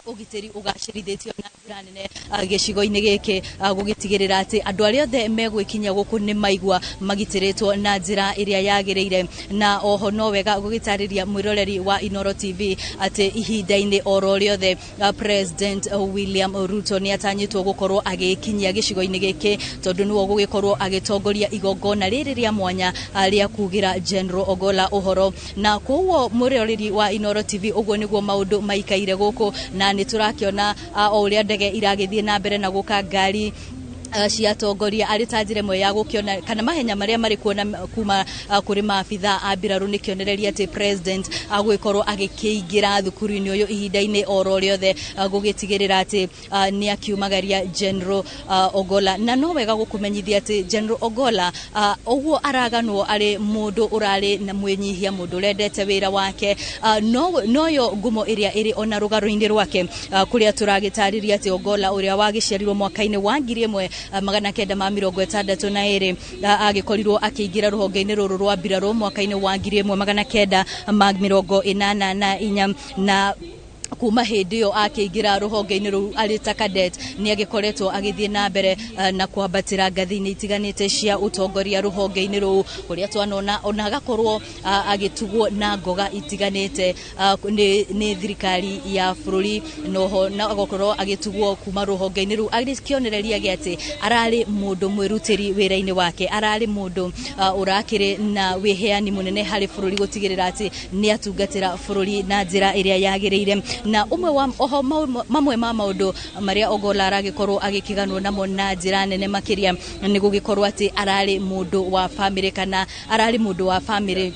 ũgitĩri ũgacĩrithĩtio na njĩra nene gĩcigo-inĩ gĩkĩ, gũgĩtigĩrĩra atĩ andũ arĩa othe megwĩkinyia gũkũ nĩ maigua magitĩrĩtwo na njĩra ĩrĩa yagĩrĩire. Na oho no wega gũgĩtarĩria mwĩroreri wa Inoro TV atĩ ihinda-inĩ oro rĩothe President William Ruto nĩ atanyĩtwo gũkorwo agĩkinyia gĩcigo-inĩ gĩkĩ, tondũ nĩwe ũgũgĩkorwo agĩtongoria igongona rĩrĩ rĩa mwanya rĩa kugĩra General Ogolla ũhoro. Na koguo mwĩroreri wa Inoro TV, ũguo nĩguo maũndũ maikaire gũkũ, na nĩ tũrakĩona o ũrĩa ndege iragĩthiĩ na mbere na gũka ngari cia atongoria arĩ ta njĩra ĩmwe ya gũkĩona kana mahenya marĩa marĩ kuona kuma kũrĩ maabitha a mbirarũ nĩ kĩonereria atĩ president agũgĩkorwo agĩkĩingĩra thukuru-inĩ ũyũ ihinda-inĩ oro rĩothe, gũgĩtigĩrĩra atĩ nĩ akiumagaria General Ogolla. Na no wega gũkũmenyithia atĩ General Ogolla, ũguo araganwo arĩ mũndũ ũrarĩ na mwĩnyihia, mũndũ ũrendete wĩra wake, noyo ngumo ĩrĩa ĩrĩ ona rũgano-inĩ rwake, kũrĩa tũragĩtarĩria atĩ Ogolla ũrĩa wagĩciarirwo mwaka-inĩ wa 1962 agĩkorirwo akĩingĩra rũhonge-inĩ rũrũ rwa mbirarũ mwaka-inĩ wa 1984 na kuma Kuma hĩndĩ ĩyo akĩingĩra rũhonge-inĩ rũu arĩ ta cadet, nĩ agĩkoretwo agĩthiĩ na mbere na kwambatĩra ngathĩ-inĩ itiganĩte cia ũtongoria rũhonge-inĩ rũu, kũrĩa twanona ona agakorwo agĩtugwo na ngoga itiganĩte nĩ thirikari ya bũrũri, noho na agakorwo agĩtugwo kuma rũhonge-inĩ rũu arĩ kĩonereria gĩa atĩ ararĩ mũndũ mwĩrutĩri wĩra-inĩ wake, ararĩ mũndũ ũrakĩrĩ na wĩheani mũnene harĩ bũrũri gũtigĩrĩra atĩ nĩ atungatĩra bũrũri na njĩra ĩrĩa yagĩrĩire. Na ũmwe wa oho mamwe ma maũndũ marĩa Ogolla aragĩkorwo agĩkĩganwo namo na njĩra nene makĩria nĩ gũgĩkorwo atĩ ararĩ mũndũ wa bamĩrĩ, kana ararĩ mũndũ wa bamĩrĩ,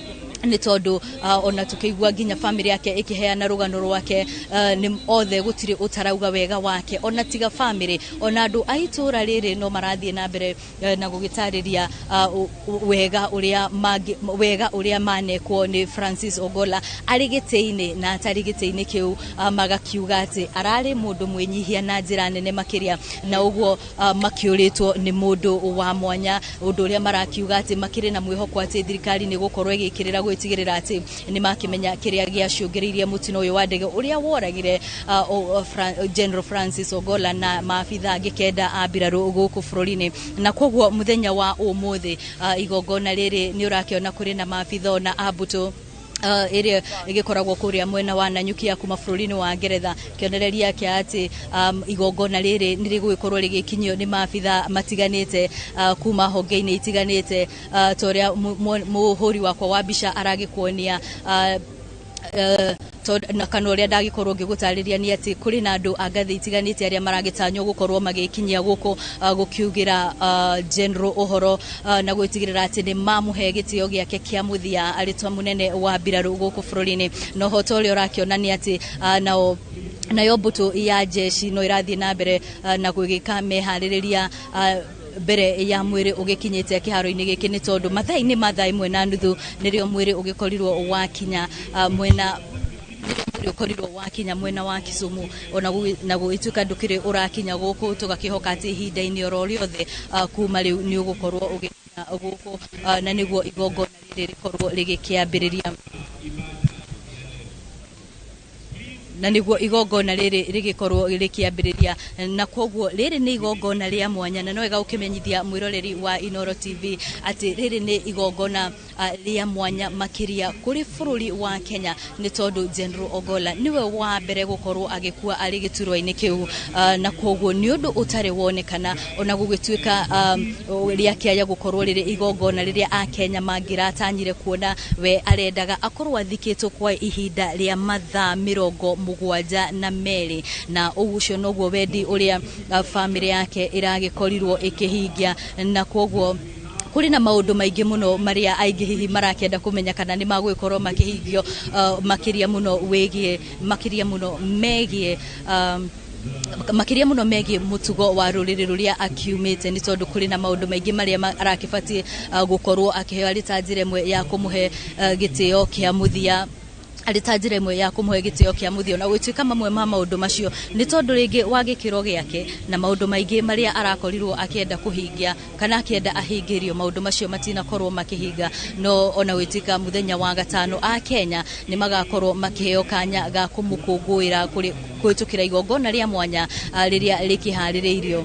nĩ tondũ ona tukĩigua nginya bamĩrĩ yake ĩkĩheana rũgano rwake, nĩ othe gũtirĩ ũtarauga wega wake, ona tiga bamĩrĩ, ona andũ a itũũra rĩrĩ no marathiĩ na mbere na gũgĩtarĩria wega ũrĩa wega ũrĩa manekwo nĩ Francis Ogolla arĩ gĩtĩ-inĩ na atarĩ gĩtĩ-inĩ kĩu, magakiuga atĩ ararĩ mũndũ mwĩnyihia na njĩra nene makĩria, na ũguo makĩũrĩtwo nĩ mũndũ wa mwanya, ũndũ ũrĩa marakiuga atĩ makĩrĩ na mwĩhoko atĩ thirikari nĩ gũkorwo ĩgĩkĩrĩra gwĩtigĩrĩra atĩ nĩ makĩmenya kĩrĩa gĩacũngĩrĩirie mũtino ũyũ wa ndege ũrĩa woragire General Francis Ogolla na maabitha angĩ 9 a mbirarũ gũkũ bũrũri-inĩ. Na koguo mũthenya wa ũmũthĩ, igongona rĩrĩ nĩ ũrakĩona kũrĩ na maabitha ona a mbũtũ ĩrĩa ĩgĩkoragwo kũrĩa mwena wa Nanyuki ya kuma bũrũri-inĩ wa Ngeretha, kĩonereria kĩa atĩ igongona rĩrĩ nĩ rĩgũgĩkorwo rĩgĩkinyio nĩ maabitha matiganĩte kuma honge-inĩ itiganĩte, ta ũrĩa mũhũri wakwa wa mbica aragĩkuonia, na kana ũrĩa ndagĩkorwo ngĩgũtarĩria nĩ atĩ kũrĩ na andũ a ngathĩ itiganĩte arĩa maragĩtanywo gũkorwo magĩkinyia gũkũ gũkiugĩra General ũhoro na gwĩtigĩrĩra atĩ nĩ mamũhe gĩtĩo gĩake kĩa mũthia arĩ ta mũnene wa mbirarũ gũkũ bũrũri-inĩ. Na ũhoro ũrĩa ũrakĩona nĩ atĩ nao nayo mbũtũ ya jeshi no ĩrathiĩ na mbere na gwĩka meharĩrĩria mbere ya mwĩrĩ ũgĩkinyĩte kĩharo-inĩ gĩkĩ, nĩ tondũ mathaa-inĩ ma 1:30 nĩrĩo mwĩrĩ ũgĩkorirwo wakinya mwena ũkorirwo wakinya mwena wa Kisumu, ona na gũgĩtuĩka ndũkĩrĩ ũrakinya gũkũ, tũgakĩhoka atĩ ihinda-inĩ oro rĩothe kuma rĩu nĩ ũgũkorwo ũgĩkinya gũkũ, na nĩguo igongona rĩrĩ rĩkorwo rĩgĩkĩambĩrĩria, na nĩguo igongona rĩrĩ rĩgĩkorwo rĩkĩambĩrĩria. Na koguo rĩrĩ nĩ igongona rĩa mwanya, na no wega ũkĩmenyithia mwĩroreri wa Inooro TV atĩ rĩrĩ nĩ igongona rĩa mwanya makĩria kũrĩ bũrũri wa Kenya, nĩ tondũ General Ogolla nĩwe wa mbere gũkorwo agĩkua arĩ gĩturwa-inĩ kĩu, na koguo nĩ ũndũ ũtarĩ wonekana ona gũgĩtuĩka rĩakĩaya gũkorwo rĩrĩ igongona rĩrĩa Akenya mangĩratanyire kuona. We arendaga akorwo athikĩtwo kwa ihinda rĩa mathaa 72, na ũguo noguo wendi ũrĩa bamĩrĩ yake ĩragĩkorirwo ĩkĩhingia. Na koguo kũrĩ na maũndũ maingĩ mũno marĩa aingĩ hihi marakĩenda kũmenya kana nĩ magũgĩkorwo makĩhingio, makĩria mũno wĩgiĩ makĩria mũno megiĩ makĩria mũno megiĩ mũtugo wa rũrĩrĩ rũrĩa akiumĩte, nĩ tondũ kũrĩ na maũndũ maingĩ marĩa arakĩbatiĩ gũkorwo akĩheo arĩ ta njĩra ĩmwe ya kũmũhe gĩtĩo kĩa mũthia, arĩ ta njĩra ĩmwe ya kũmũhe gĩtĩo kĩa mũthia. Na gũtuĩka mamwe ma maũndũ macio nĩ tondũ rĩngĩ wa gĩkĩro gĩake na maũndũ maingĩ marĩa arakorirwo akĩenda kũhingia kana akĩenda ahingĩrio, maũndũ macio matinakorwo makĩhinga. No ona gwĩtuĩka mũthenya wa gatano a Kenya nĩ magakorwo makĩheo kanya ga kũmũkũngũĩra kũhĩtũkĩra igongona rĩa mwanya rĩrĩa rĩkĩharĩrĩirio.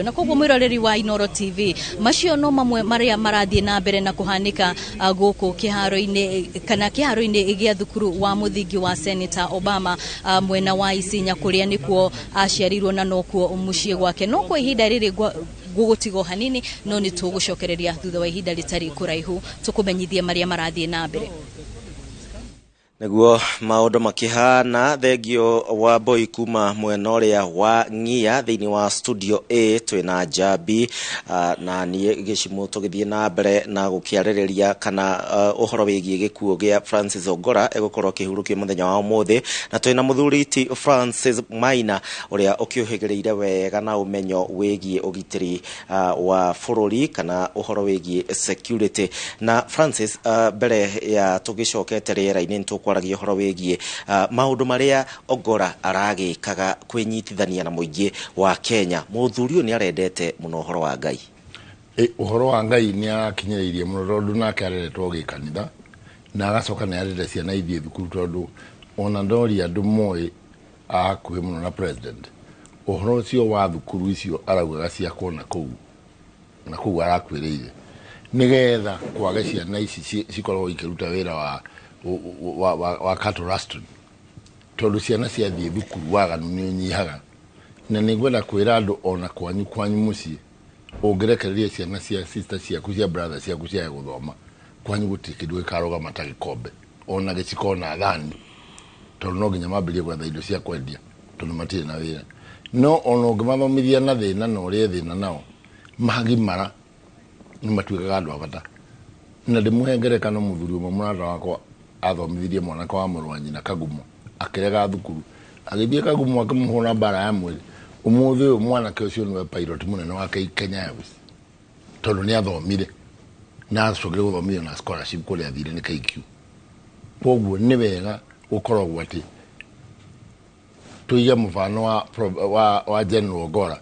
Na koguo mwĩroreri wa Inooro TV, macio no mamwe marĩa marathiĩ na mbere na kũhanĩka gũkũ kĩharo-inĩ kana kĩharo-inĩ gĩa thukuru wa mũthingi wa Senator Obama, mwena wa Isinya, kũrĩa nĩkuo aciarirwo na nokuo mũciĩ gwake. No kwa ihinda rĩrĩ gũgũtigwo hanini, no nĩ tũgũcokereria thutha wa ihinda rĩtarĩ kũraihu tũkũmenyithie marĩa marathiĩ na mbere. Nĩguo maũndũ makĩhana. Thengio wa Mboi kuma mwena ũrĩa wa Ng'ia. Thĩinĩ wa studio A twĩna Njambi na niĩ Gĩcimũ, tũgĩthiĩ na mbere na gũkĩarĩrĩria kana ũhoro wĩgiĩ gĩkuũ gĩa Francis Ogolla ĩgũkorwo kĩhurũkio mũthenya wa ũmũthĩ, na twĩna mũthuri ti Francis Maina ũrĩa ũkĩũhĩgĩrĩire wega na ũmenyo wĩgiĩ ũgitĩri wa bũrũri kana ũhoro wĩgiĩ security. Na Francis, mbere ya tũgĩcokete rĩera-inĩ nĩ twaragia ũhoro wĩgiĩ maũndũ marĩa Ogolla aragĩkaga kwĩnyitithania na mũingĩ wa Kenya. Mũthuri ũyũ nĩ arendete mũno ũhoro wa Ngai. Ũhoro wa Ngai nĩ arakinyĩrĩirie mũno, tondũ nake areretwo gĩkanitha na agacoka nĩ arerete ciana ithiĩ thukuru, tondũ Ona ndoria andũ moĩ a hakuhĩ mũno na president, ũhoro ũcio wa thukuru icio araugaga ciakwo na kũu na kũu arakwĩrĩire, nĩgetha kwage ciana ici cikoragwo ikĩruta wĩra wa cattle rustling, tondũ ciana ciathiĩ thukuru waganu nĩ ũnyihaga. Na nĩ ngwenda kwĩra andũ, ona kwanyu mũciĩ, ũngĩrekereria ciana cia sister ciaku, cia brother ciaku ciage gũthoma, kwanyu gũtirĩ kĩndũ gĩkarũgama ta gĩkombe, ona gĩciko, ona thani, tondũ no nginya mambĩrĩrie gwetha indo cia kwendia tondũ matirĩ na wĩra. No ona ũngĩmathomithia na thĩna na ũrĩe thĩna nao, magimara nĩ matuĩkaga andũ a bata. Na ndĩmũhe ngerekano, mũthuri ũmwe mũrata wakwa athomithirie mwanake wa mũrũ wa nyina Kagumo, akĩrega thukuru, agĩthiĩ Kagumo akĩmũhũra mbara ya mwĩrĩ. Ũmũthĩ ũyũ mwanake ũcio nĩwe pilot mũnene wa Kenya Airways, tondũ nĩ athomire na acokire gũthomithio na scholarship kũrĩa athire nĩ KQ. Koguo nĩ wega gũkoragwo atĩ tũige mũbano wa General Ogolla.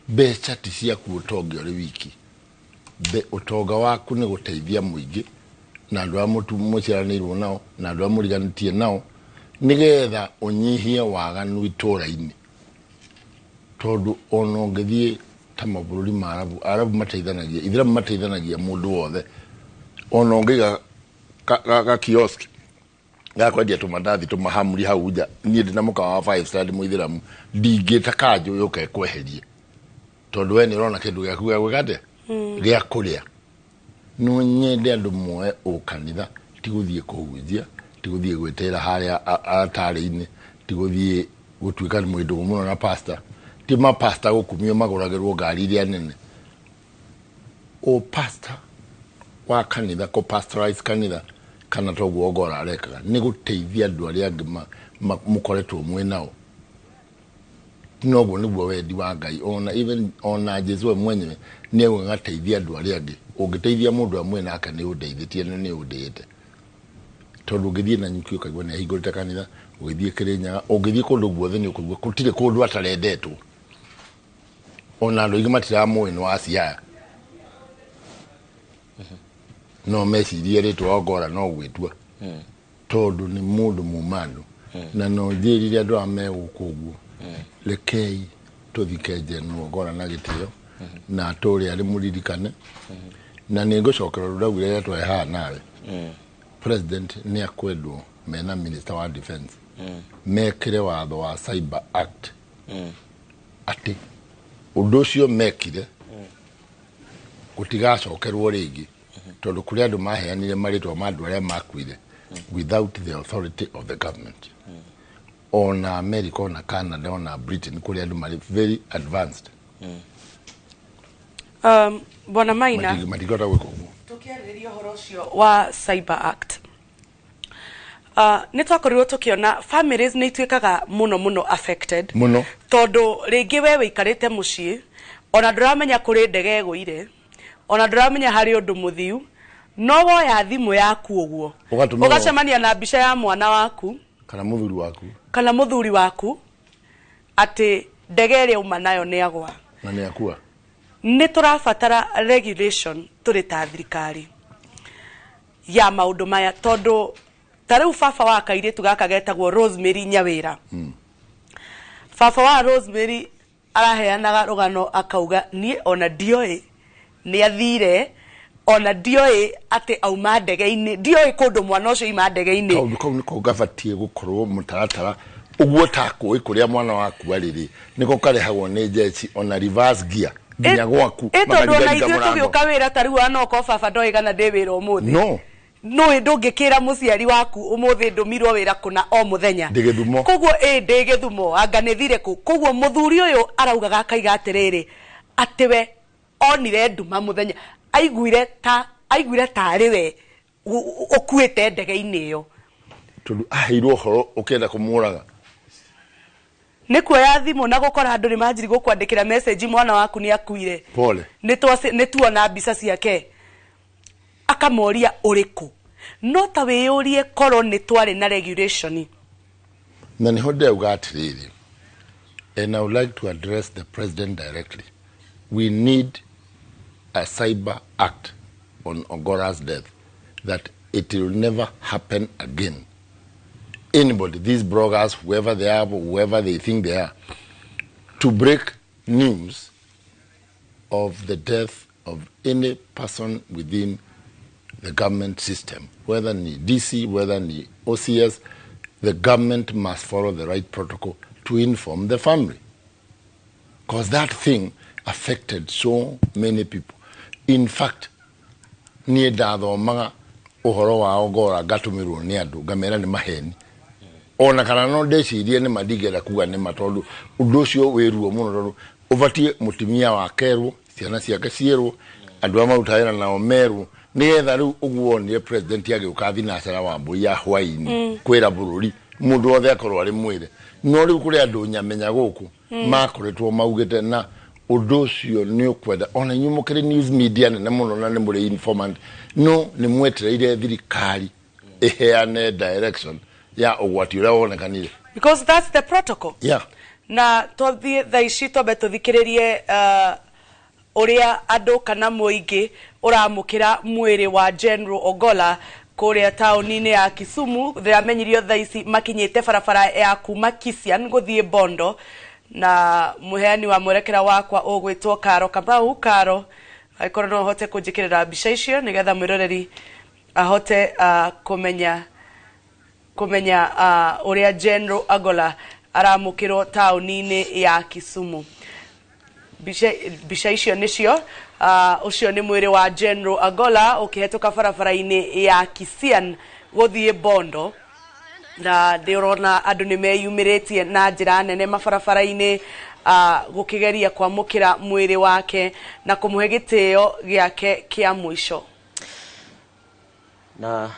Mbeca ti ciaku, ũtonga ũrĩ wiki. Ũtonga waku nĩ gũteithia mũingĩ na andũ arĩa mũciaranĩirwo nao na andũ arĩa mũriganĩtie nao, nĩgetha ũnyihie waganu itũra-inĩ. Tondũ ona ũngĩthiĩ ta mabũrũri ma Arabu, Arabu mateithanagia, Ithiramu mateithanagia mũndũ wothe. Ona ũngĩiga ga kiosk ga kwendia tũmandathi, tũmahamuri hau nja, niĩ ndĩ na mũkawa wa five star, ndĩ mũithĩramu, ndingĩta kanjũ yũke ĩkweherie, tondũ we nĩ ũrona kĩndũ gĩaku gĩa gwĩka atĩa, gĩa kũrĩa. No nyende andũ moe ũkanitha ti gũthiĩ kũhunjia, ti gũthiĩ gwĩtĩra harĩa atarĩ-inĩ, ti gũthiĩ gũtuĩka nĩ mwĩndũgũ mũno na pastor, ti mapasta gũkumio magũragĩrwo ngari iria nene. O pastor wa kanitha, kũ pastorize kanitha kana toguo Ogolla arekaga, nĩ gũteithia andũ arĩa angĩ mũkoretwo mwĩ nao. Noguo nĩguo wendi wa Ngai. Ona even ona Jesu we mwenyewe nĩ augaga teithia andũ arĩa angĩ. Ũngĩteithia mũndũ amwe nake, nĩ ũndeithĩtie na nĩ ũndĩĩte. Tondũ ũngĩthiĩ Nanyuki ũkaigua nĩ ahingũrĩte kanitha, ũgĩthiĩ Kĩrĩnyaga, ũngĩthiĩ kũndũ guothe nĩ ũkũigua gũtirĩ kũndũ atarendetwo. Ona andũ aingĩ matiramũĩ nĩ wa Siaya, no mecirie rĩtwa Ogolla no gwĩtua, tondũ nĩ mũndũ muma andũ. Na no njĩrire andũ aya me gũkũ ũguo, rekei tũthike General Ogolla na gĩtĩo na atũre arĩ mũririkane. Na nĩ ngũcokera ũndũ ndaugire rĩrĩa twarĩ haha nawe, president nĩ akwendwo mena minister wa defense mekĩre watho wa Cyber Act, atĩ ũndũ ũcio mekire gũtigacokerwo rĩngĩ, tondũ kũrĩ andũ maheanire marĩtwa ma andũ arĩa makuire without the authority of the government. Ona America, ona Canada, ona Britain, kũrĩ andũ marĩ very advanced. Bwana Maina, matingĩhota gwĩka ũguo. Tukiarĩrĩria ũhoro ũcio wa Cyber Act, nĩ twakorirwo tũkĩona families nĩ ituĩkaga mũno mũno affected mũno, tondũ rĩngĩ we wĩikarĩte mũciĩ, ona ndũramenya kũrĩ ndege ĩgũire, ona ndũramenya harĩ ũndũ mũthiu, no woya thimũ yaku ũguo, ũgatũmĩrwo, ũgacemania na mbica ya mwana waku kana mũthuri waku, kana mũthuri waku, atĩ ndege ĩrĩa uma nayo nĩ agwa na nĩ akua. Nĩ tũrabatara regulation tũrĩ ta thirikari ya maũndũ maya, tondũ ta rĩu baba wa kairĩtu gaka getagwo Rosemary Nyawĩra, baba wa Rosemary araheanaga rũgano akauga, niĩ ona ndioĩ nĩ athire, ona ndioĩ atĩ auma ndege-inĩ, ndioĩ kũndũ mwana ũcio aima ndege-inĩ. Kaũndũ kau nĩko gabatiĩ gũkorwo mũtaratara ũguo, takũĩ kũrĩa mwana waku arĩ rĩ, nĩko karehagwo nĩ jeshi ona reverse gear nginya gwaku. Ĩ tondũ ona makaringaringa ithuĩ mũrango. Tũgĩũka wĩra ta rĩu anokorwo baba ndoĩ kana ndĩ wĩra ũmũthĩ. No Nũĩ ndũngĩkĩra mũciari waku ũmũthĩ ndũmirwo wĩra kũna o mũthenya. Ndĩ Gĩthumo. Koguo ĩ ndĩ Gĩthumo, anga nĩ thire kũ. Koguo mũthuri ũyũ araugaga akaiga atĩrĩrĩ, atĩ we onire nduma mũthenya, aiguire tarĩ we ũkuĩte ndege-inĩ ĩyo. Tondũ aheirwo ũhoro ũkĩenda kũmũraga. Nĩ kuoya thimũ na gũkora andũ nĩ manjiri gũkwandĩkĩra message, mwana waku nĩ akuire. Pole. Nĩ tuona mbica ciake, akamoria ũrĩkũ. No ta wĩyũrie korwo nĩ twarĩ na regulation. Na nĩho ndĩrauga atĩrĩrĩ, and I would like to address the president directly, we need a cyber act on Ogolla's death, that it will never happen again. anybody, these bloggers, whoever they are, whoever they think they are, to break news of the death of any person within the government system, whether ni DC, whether ni OCS, the government must follow the right protocol to inform the family. Because that thing affected so many people. In fact, niĩ ndathomaga ũhoro wa Ogolla ngatũmĩrwo nĩ andũ ngamera nĩ maheni ona kana no ndecirie nĩ ma ndingĩenda kuga nĩ ma tondũ ũndũ ũcio wĩ ruo mũno tondũ ũbatiĩ mũtumia wakerwo ciana ciake ciĩrwo andũ arĩa marutaga wĩra nao merwo nĩgetha rĩu ũguo wonire president agĩũka thinacara wa mbũi ya hwaĩ-inĩ kwĩra bũrũri mũndũ wothe akorwo arĩ mwĩre no rĩu kũrĩ andũ nyamenya gũkũ makoretwo maugĩte na ũndũ ũcio nĩ ũkwenda ona inyuĩ mũkĩrĩ news media nene mũno na nĩ mũrĩ informant no nĩ mwetereire thirikari ĩheane direction ya ũgwati ũrĩa wonekanire. Because that's the protocol. Yeah. Na twathiĩ thaa ici twambe tũthikĩrĩrie ũrĩa andũ kana mũingĩ ũramũkĩra mwĩrĩ wa General Ogolla kũrĩa taũni-inĩ ya Kisumu. Ndĩramenyirio thaa ici makinyĩte barabara ya kuma Kisian gũthiĩ Bondo, na mũheani wa mwerekera wakwa ũgwĩtwo Karo Kamau. Karo, angĩkorwo no ũhote kũnjĩkĩrĩra mbica icio nĩgetha mwĩroreri ahote kũmenya ũrĩa General Ogolla aramũkĩrwo taũni-inĩ ya Kisumu. Mbica icio nĩcio ũcio nĩ mwĩrĩ wa General Ogolla ũkĩhetũka barabara-inĩ ya Kisian gũthiĩ Bondo, na ndĩrona andũ nĩ meyumĩrĩtie na njĩra nene mabarabara-inĩ gũkĩgeria kwamũkĩra mwĩrĩ wake na kũmũhe gĩtĩo gĩake kĩa mũico. Na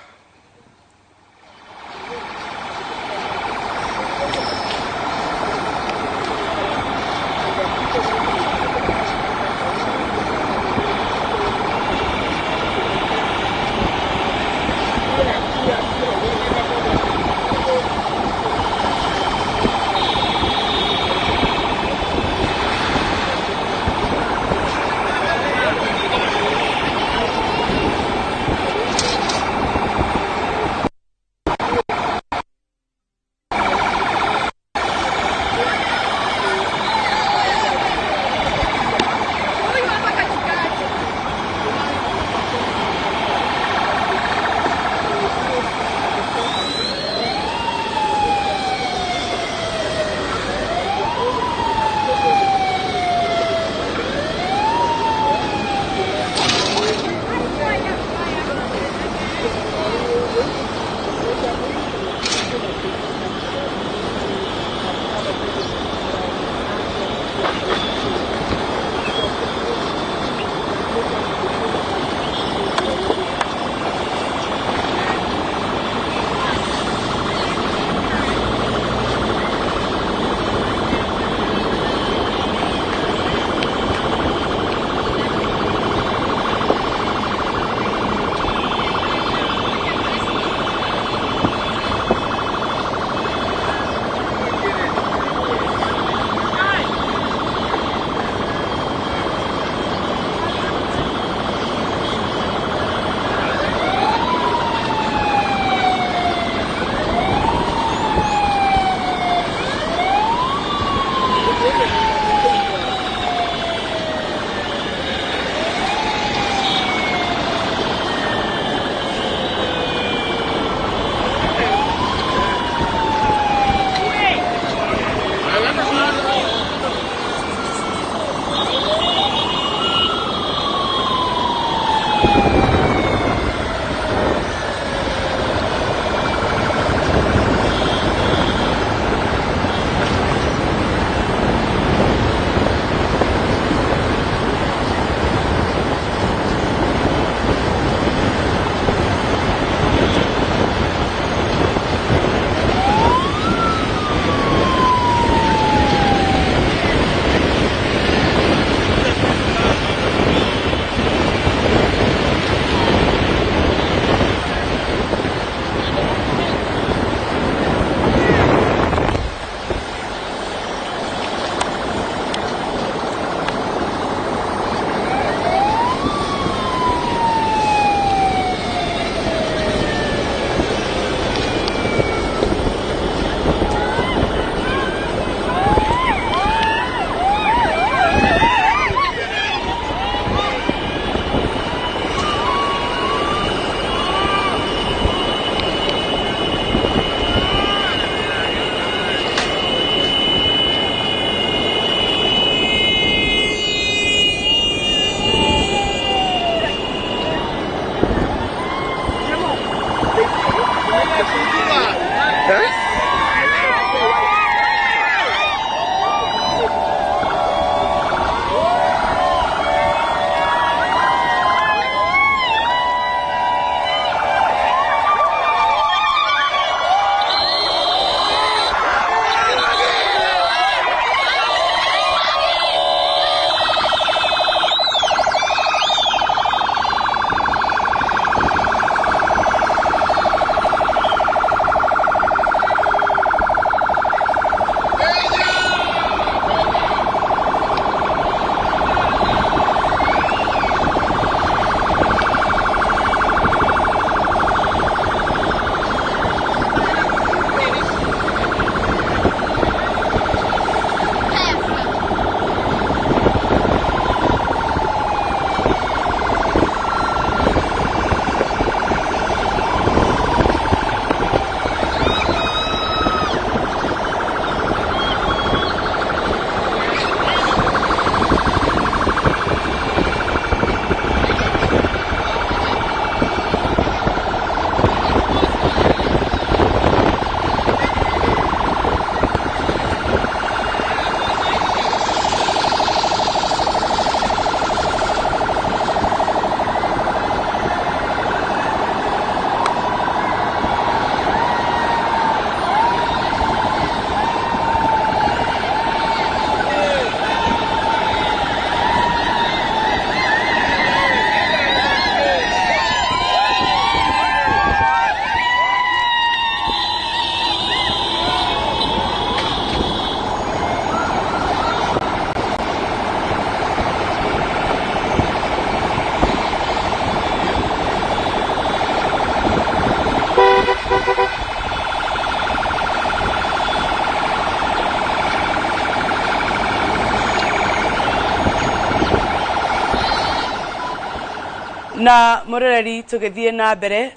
Na mũroreri, tũgĩthiĩ na mbere,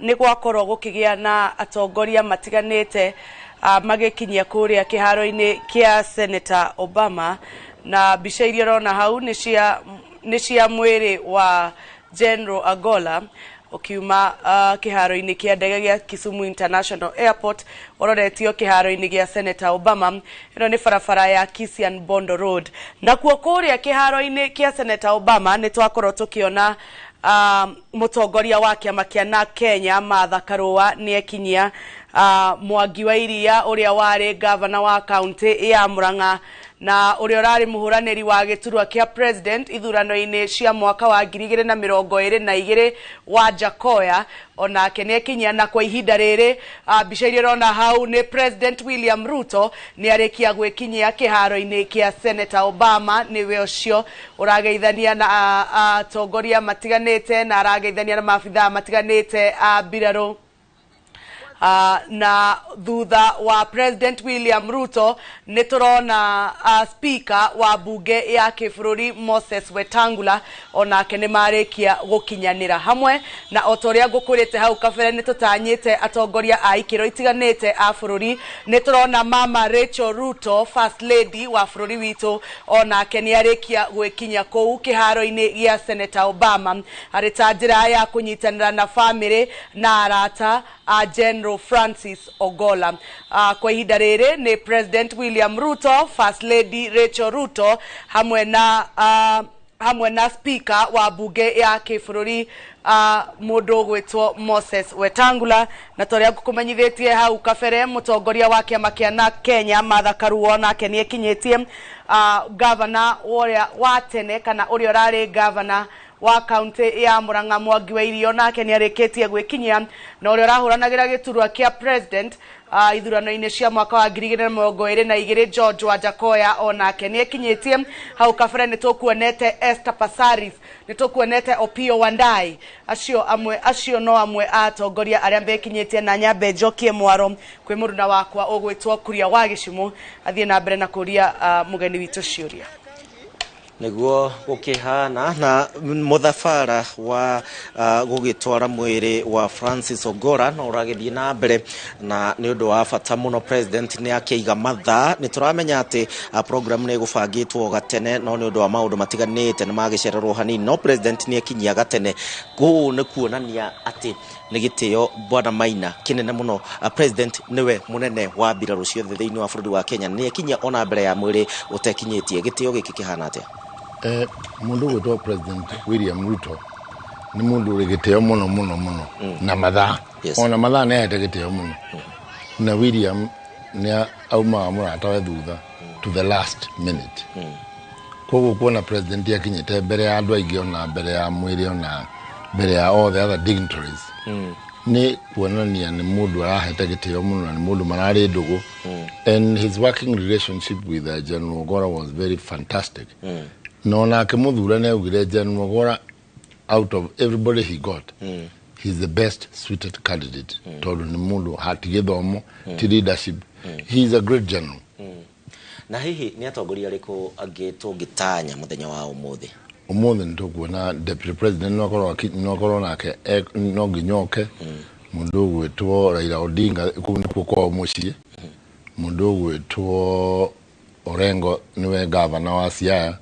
nĩ gwakorwo gũkĩgĩa na atongoria matiganĩte magĩkinyia kũrĩa kĩharo-inĩ kĩa Senator Obama, na mbica iria ũrona hau nĩ cia mwĩrĩ wa General Ogolla ũkiuma kĩharo-inĩ kĩa ndege gĩa Kisumu International Airport ũroretio kĩharo-inĩ gĩa Senator Obama. Ĩno nĩ barabara ya Kisian Bondo Road. Nakuo kũrĩa kĩharo-inĩ kĩa Senator Obama nĩ twakorwo tũkĩona mũtongoria wa kĩama kĩa NARC Kenya, Martha Karua, nĩ ekinyia, Mwangi wa Iria ũrĩa warĩ gavana wa kaunti ya Murang'a na ũrĩa ũrarĩ mũhũranĩri wa gĩturwa kĩa president ithurano-inĩ cia mwaka wa 2022, wa Jakoya, onake nĩ ekinyia. Na kwa ihinda rĩrĩ, mbica iria ũrona hau nĩ President William Ruto nĩ arĩkia gwĩkinyia kĩharo-inĩ kĩa Senator Obama. Nĩwe ũcio ũrageithania na atongoria matiganĩte na arageithania na maabithaa matiganĩte a mbirarũ. Na thutha wa President William Ruto nĩ tũrona Speaker wa bunge ya kĩbũrũri, Moses Wetangula, onake nĩ marĩkia gũkinyanĩra hamwe. Na o ta ũrĩa ngũkwĩrĩte hau kabere, nĩ tũtanyĩte atongoria a ikĩro itiganĩte a bũrũri. Nĩ tũrona Mama Rachel Ruto, First Lady wa bũrũri witũ, onake nĩ arĩkia gwĩkinya kũu kĩharo-inĩ gĩa Senator Obama arĩ ta njĩra ya kũnyitanĩra na famĩlĩ na arata a General Francis Ogolla. Kwa ihinda rĩrĩ nĩ President William Ruto, First Lady Rachel Ruto, hamwe na Speaker wa bunge ya kĩbũrũri, mũndũ ũgwĩtwo Moses Wetangula. Na torĩa ngũkũmenyithĩtie hau kabere, mũtongoria wa kĩama kĩa NARC Kenya, Martha Karua, nake nĩ ekinyĩtie. Gavana ũrĩa wa tene kana ũrĩa ũrarĩ gavana wa kaunti ya Murang'a, Mwangi wa Irio, nake nĩ arĩkĩtie gwĩkinyia. Na ũrĩa ũrahũranagĩra gĩturwa kĩa president ithurano-inĩ cia mwaka wa 2022, George Wajackoyah, onake nĩ ekinyĩtie. Hau kabere nĩ tũkuonete Esther Passaris, nĩ tũkuonete Opiyo Wandayi. Acio amwe, acio no amwe a atongoria arĩa mekinyĩtie. Na nyambe njokie mwaro kwĩ mũruna wakwa ũgwĩtwo Kuria wa Gĩcumu athiĩ na mbere na kũria mũgeni witũ ciũria. Niguo gukihana na muthabara wa gugitwara mwiri wa Francis Ogolla no uragithie na mbere, na ni undu wa bata muno president ni akiiga mathaa. Ni turamenya ati program ni gubangitwo gatene, no ni undu wa maundu matiganite ni magicererwo hanini, no president ni akinyia gatene. Kuu ni kuonania ati ni gitio, bwana Maina, kinene muno. President niwe munene wa mbirarũ ciothe thiini wa bũrũri wa Kenya, ni akinyia ona mbere ya mwiri utekinyĩtie. Gitio giki kihana atia? Mundu gwitwo President William Ruto ni mundu uri gitio muno muno muno na mathaa. Ona mathaa nĩ ahete gĩtĩo mũno, na William nĩ aumaga mũratawe thutha to the last minute. Koguo kuona president akinyĩte mbere ya andũ aingĩ, ona mbere ya mwĩrĩ, ona mbere ya all the other dignitaries, nĩ kuonania nĩ mũndũ arahete gĩtĩo mũno na nĩ mũndũ mararĩ ndũgũ. And his working relationship with General Ogolla was very fantastic. Na onake mũthure nĩ augire General Ogolla, out of everybody he got, he's the best suited candidate, tondũ nĩ mũndũ hati gĩthomo ti leadership. He is a great general. Na hihi nĩ atongoria arĩkũ angĩ tũngĩtanya mũthenya wa ũmũthĩ? Ũmũthĩ nĩ tũkuona deputy president no akorwo nake no nginya oke. Mũndũ ũgwĩtwo Raila Odinga, kũu nĩkuo kwao mũciĩ. Mũndũ ũgwĩtwo Orengo nĩwe gavana wa Siaya.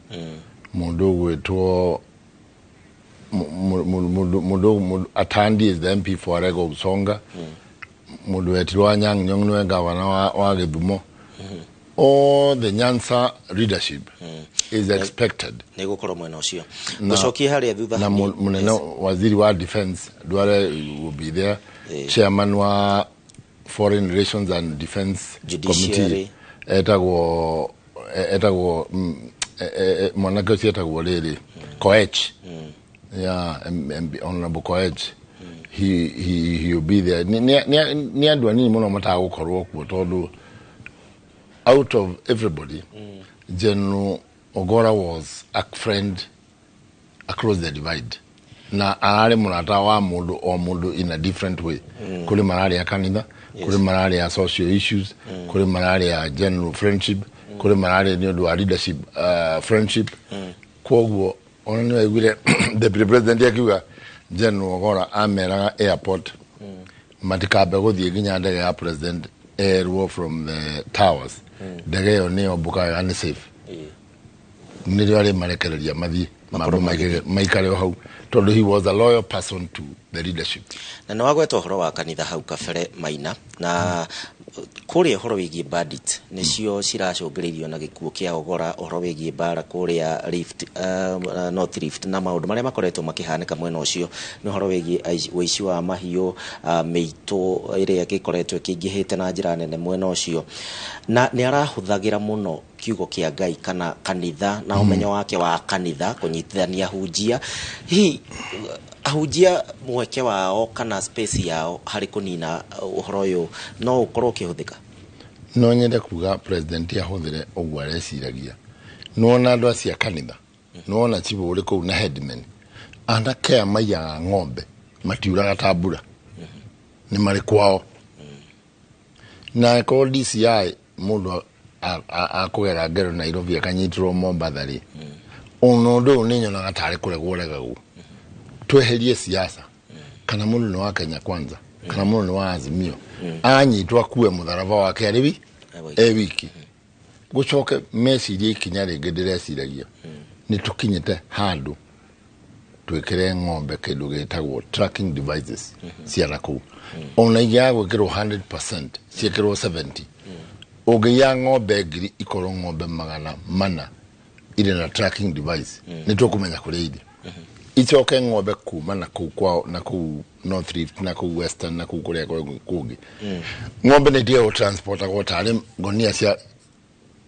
Mũndũ ũgwĩtwo mũndũ Atandi is the MP for Alego Usonga. Mũndũ wetirwo Anyang' Nyong'o nĩwe gavana wa Gĩthumo. All the Nyanza leadership is expected. Nĩ gũkorwo mwena ũcio gũcokie harĩa thutha na hanini. Munene waziri wa defense Duale will be there. Chairman wa foreign relations and defense Judiciary. committee etagwo mwanake ũcio etagwo rĩrĩ Koech. Yeah, MB, Honorable Koech, he will be there. Nĩ andũ anini mũno matagũkorwo kuo, tondũ out of everybody, General Ogolla was a friend across the divide, na ararĩ mũrata wa mũndũ o mũndũ in a different way. Kũrĩ mararĩ a kanitha, kũrĩ mararĩ a social issues, kũrĩ mararĩ a general friendship, kũrĩ mararĩ nĩ ũndũ wa leadership friendship. Kwoguo ona nĩ waiguire deputy president akiuga General Ogora ameraga airport matikambe gũthiĩ nginya ndege ya president erwo from the towers, ndege ĩyo nĩyo mbuka nĩ safe, nĩrĩo arĩ marekereria mathiĩ mambe maikare o hau, tondũ he was a loyal person to the leadership. Na nĩ wagweta ũhoro wa kanitha hau kabere, Maina, na kũrĩa ũhoro wĩgiĩ bandit nĩcio ciracũngĩrĩirio na gĩkuũ kĩa Ogora, ũhoro wĩgiĩ mbara kũrĩa Rift, North Rift, na maũndũ marĩa makoretwo makĩhanĩka mwena ũcio nĩ ũhoro wĩgiĩ ũici wa mahiũ, mĩitũ ĩrĩa ĩgĩkoretwo ĩkĩingĩhĩte na njĩra nene mwena ũcio, na nĩ arahũthagĩra mũno kiugo kĩa Ngai kana kanitha na ũmenyo wake wa kanitha kũnyitithania hunjia. Hihi ahunjia mweke wao kana space yao harĩ kũnina ũhoro ũyũ no ũkorwo ũkĩhũthĩka? No nyende kuga president ahũthĩre ũguo areciragia. Nĩwona andũ acio a kanitha, nĩwona chief ũrĩ kũu na headman, anake aya maiyaga ng'ombe matiuraga ta mbura, nĩ marĩ kwao. Na akorwo DCI mũndũ akũgera ngero Nairobi akanyitĩrwo Mombatha rĩ, ona ũndũ ũyũ nĩ nyonaga tarĩ kũregwo regagwo. Tweherie siasa, kana mũndũ nĩ wa Kenya Kwanza kana mũndũ nĩ wa Azimio, anyitwo akue mũtharaba wake arĩ wi e wiki. Gũcoke mecirie ikinya rĩngĩ ndĩreciragia nĩ tũkinyĩte handũ twĩkĩre ng'ombe kĩndũ gĩtagwo tracking devices cia nakũu, ona ingĩaga gwĩkĩrwo 100% ciĩkĩrwo 70. Ũngĩiya ng'ombe 1000, ikorwo ng'ombe 400 irĩ na tracking device, nĩ tũkũmenya kũrĩa irĩ. Icoke ng'ombe kuma na kũu kwao, na kũu North Rift, na kũu Western, na kũu kũrĩa kũngĩ, ng'ombe nĩ itige gũtransportagwo tarĩ ngonia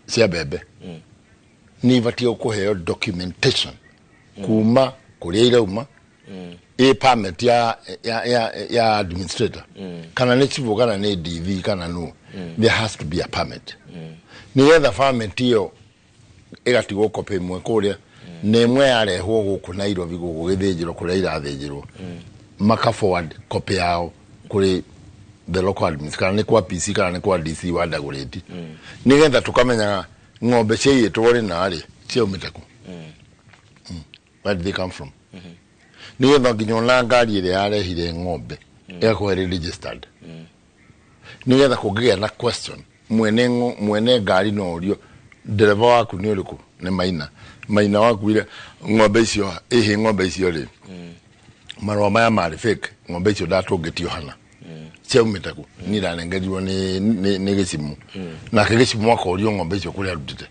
cia mbembe. Nĩ ibatiĩ kũheo documentation kuma kũrĩa irauma, ĩ permit ya administrator, kana nĩ chief, kana nĩ DV, kana no, there has to be a permit, nĩgetha permit ĩyo ĩgatigwo copy ĩmwe kũrĩa na ĩmwe yarehwo gũkũ Nairobi, gũkũ gĩthĩnjĩro kũrĩa irathĩnjĩrwo, maka forward copy yao kũrĩ the local administration, kana nĩ kwa PC kana nĩ kwa DC wa Dagoretti, nĩgetha tũkamenyaga ng'ombe ciaiyĩtwo rĩ na rĩ ciaumĩte kũ. Where did they come from? Nĩgetha nginya ona ngari ĩrĩa yarehire ng'ombe ĩgakorwo ĩrĩ registered, nĩgetha kũngĩgĩa na question, mwene ngari no ũrio, ndereba waku nĩ ũrĩkũ? Nĩ Maina. Maina wakuire ng'ombe icio ĩhĩ, ng'ombe icio rĩ, marũa maya marĩ fake, ng'ombe icio ndatũngĩtio hana, ciaumĩte kũ? Niĩ ndanengerirwo nĩ Gĩcimu. Nake Gĩcimu akorio ng'ombe icio kũrĩa arutĩte.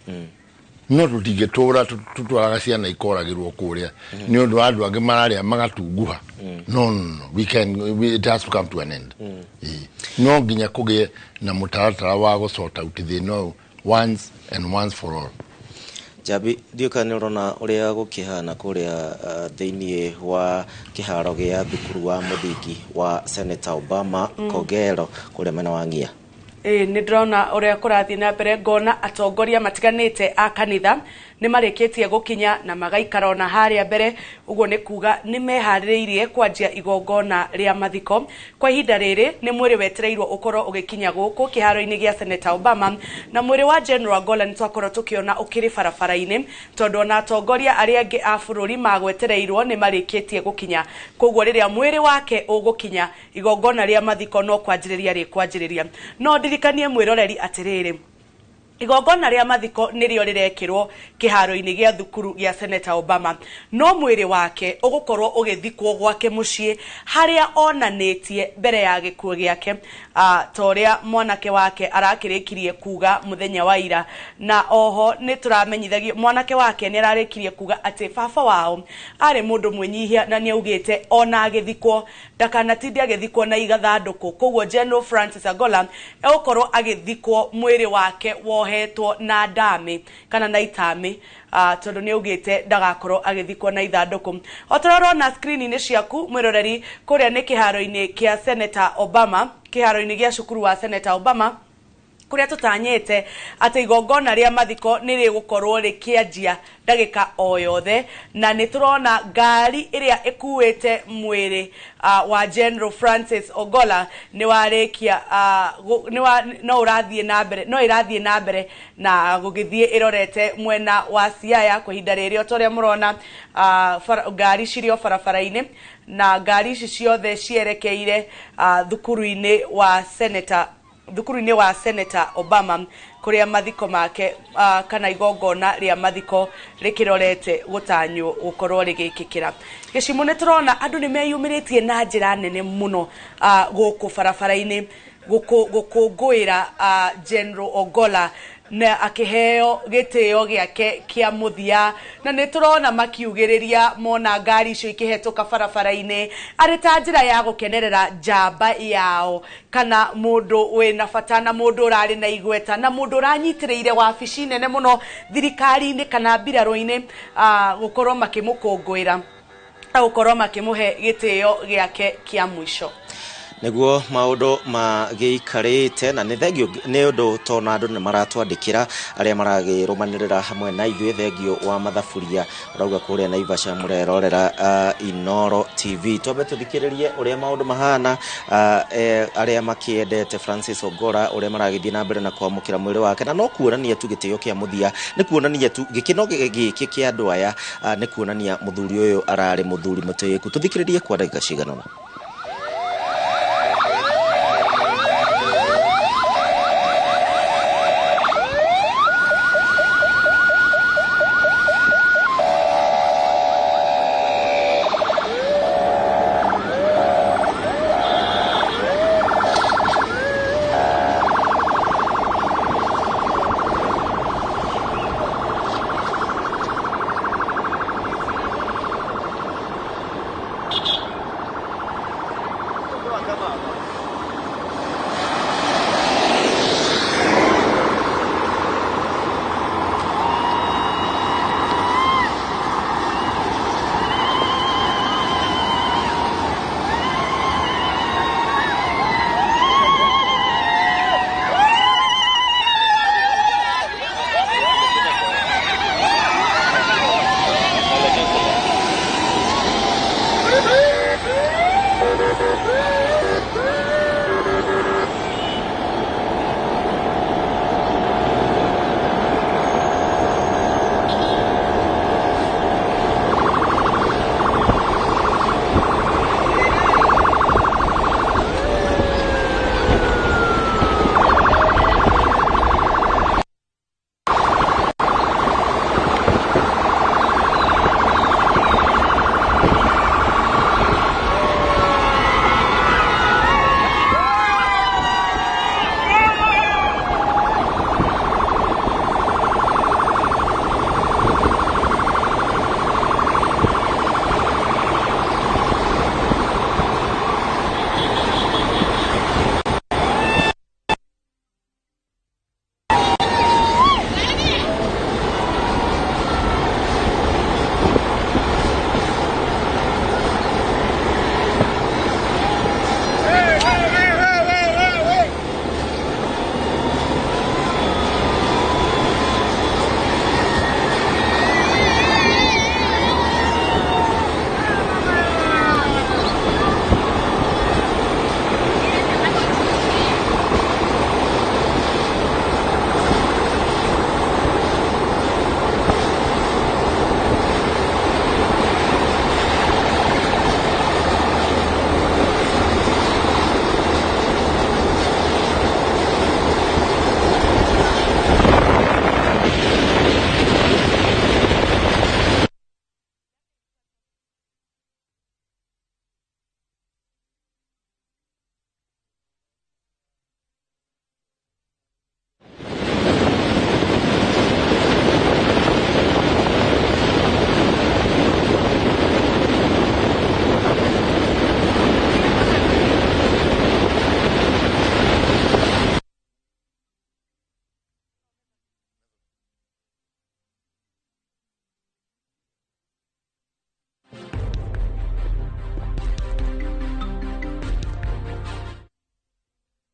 No tũtingĩtũra tũtwaraga ciana ikoragĩrwo kũrĩa nĩ ũndũ wa andũ angĩ mararĩa magatunguha. No, no, no, it has to come to an end. Ĩĩ. No nginya kũgĩe na mũtaratara wa gũ sort out thĩna ũyũ once and once for all. Jambi, ndiũ kana nĩ ũrona ũrĩa gũkĩhana kũrĩa thĩinĩ wa kĩharo gĩa thukuru wa mũthingi wa Senator Obama Kogelo kũrĩa mwena wa Ng'ia? Ĩĩ, nĩ ndĩrona ũrĩa kũrathiĩ na mbere, ngona atongoria matiganĩte a kanitha nĩ marĩkĩtie gũkinya na magaikara ona harĩa mbere. Ũguo nĩ kuga nĩ meharĩrĩirie kwanjia igongona rĩa mathiko. Kwa ihinda rĩrĩ nĩ mwĩrĩ wetereirwo ũkorwo ũgĩkinya gũkũ kĩharo-inĩ gĩa Senator Obama, na mwĩrĩ wa General Agolla nĩ twakorwo tũkĩona ũkĩrĩ barabara-inĩ, tondũ ona atongoria arĩa angĩ a bũrũri magwetereirwo nĩ marĩkĩtie gũkinya. Koguo rĩrĩa mwĩrĩ wake ũgũkinya, igongona rĩa mathiko no kwanjĩrĩria rĩkwanjĩrĩria. No ndirikanie mwĩroreri atĩrĩrĩ, igongona rĩa mathiko nĩrĩo rĩrekĩrwo kĩharo-inĩ gĩa thukuru gĩa Senator Obama, no mwĩrĩ wake ũgũkorwo ũgĩthikwo gwake mũciĩ harĩa onanĩtie mbere ya gĩkuũ gĩake, ta ũrĩa mwanake wake arakĩrĩkirie kuga mũthenya wa ira. Na oho nĩ tũramenyithagio mwanake wake nĩ ararĩkirie kuga atĩ baba wao arĩ mũndũ mwĩnyihia, na nĩ augĩte ona agĩthikwo ndakanatinde agĩthikwo na igathandũkũ. Koguo General Francis Agolla egũkorwo agĩthikwo mwĩrĩ wake wohetwo na ndamĩ kana na itami, tondũ nĩ augĩte ndagakorwo agĩthikwo na ithandũkũ. O ta ũrĩa ũrona screen-inĩ ciaku, mwĩroreri, kũrĩa nĩ kĩharo-inĩ kĩa Senator Obama, kĩharo-inĩ gĩa cukuru wa Senator Obama. Kuria tutanyite ati igongona ria mathiko ni rigukorwo rikianjia ndagika o yothe, na ni turona ngari iria ikuite mwiri wa General Francis Ogolla ni warikia no urathie na mbere, no irathie na mbere na gugithie irorete mwena wa Siaya kwa ihinda riri o toria murona ngari cirio barabara-ini, na ngari ici ciothe cierekeire thukuru-ini wa Senator, thukuru-inĩ wa Senator Obama kuria mathiko make kana igongona ria mathiko rikirorete gutanywo gukorwo rigikikira. Gĩcimo nĩ tũrona andũ nĩ meyumĩrĩtie na njĩra nene mũno gũkũ barabara-inĩ gũkũngũĩra General Ogolla na akiheo gĩtĩo gĩake kĩa mũthia, na nĩ tũrona makiugĩrĩria mona ngari icio ikĩhetũka barabara-inĩ arĩ ta njĩra ya gũkenerera njamba yao kana mũndũ wĩna bata na mũndũ ũrarĩ na igweta na mũndũ ũranyitĩrĩire wabici nene mũno thirikari-inĩ kana mbirarũ-inĩ, gũkorwo makĩmũkũngũĩra na gũkorwo makĩmũhe gĩtĩo gĩake kĩa mũico. Niguo maundu magĩikarĩte, na nĩ thengio nĩ ũndũ tona andũ nĩ maratwandĩkĩra arĩa maragĩrũmanĩrĩra hamwe na ithuĩ. Thengio wa mathaburia ũrauga kũrĩa Naivasha mũrerorera Inooro TV. Twambe tũthikĩrĩrie ũrĩa maũndũ mahana, arĩa makĩendete Francis Ogolla ũrĩa maragĩthiĩ na mbere na kwamũkĩra mwĩrĩ wake, na no kuonania tu gĩtĩo kĩa mũthia, nĩ kuonania tu gĩkeno gĩkĩ kĩa andũ aya, nĩ kuonania mũthuri ũyũ ararĩ mũthuri mũtĩĩku. Tũthikĩrĩrie kwa ndagĩka cigana ũna.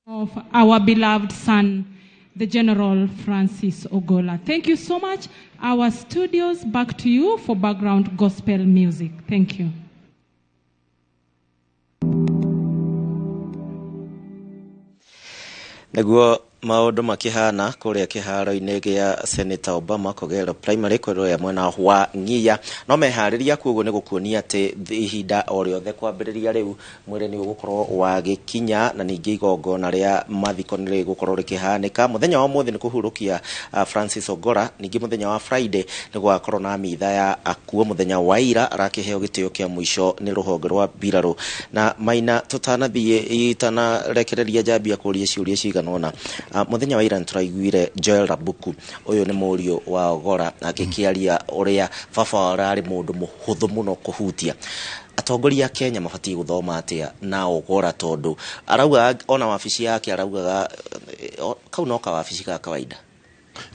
Of our beloved son, the General Francis Ogolla. Thank you so much. Our studios, back to you for background gospel music. Thank you. Nĩguo maũndũ makĩhana kũrĩa kĩharo-inĩ gĩa Senator Obama Kogelo Primary kũrĩa mwena wa Ng'ia no meharĩria kuoguo nĩ gũkuonia atĩ ihinda o rĩothe kwambĩrĩria rĩu mwĩrĩ nĩ ũgũkorwo wagĩkinya na ningĩ igongona rĩa mathiko nĩ rĩgũkorwo rĩkĩhanĩka mũthenya wa ũmũthĩ nĩ kũhurũkia Francis Ogolla. Ningĩ mũthenya wa Friday nĩ gũgakorwo na mitha ya akuo. Mũthenya wa ira arakĩheo gĩtĩo kĩa mũico nĩ rũhonge rwa mbirarũ. Na Maina, tũtanathiĩ itanarekereria njambia kũria ciũria cigana ũna, mũthenya wa ira nĩtũraiguire Joel Rabuku, ũyũ nĩ mũriũ wa Ogolla, akĩkĩaria ũrĩa baba wao ararĩ mũndũ mũhũthũ mũno kũhutia. Atongoria a Kenya mabatiĩ gũthoma atĩa na Ogolla, tondũ araugaga ona wabici yake araugaga kau no kawabici ka kawaida.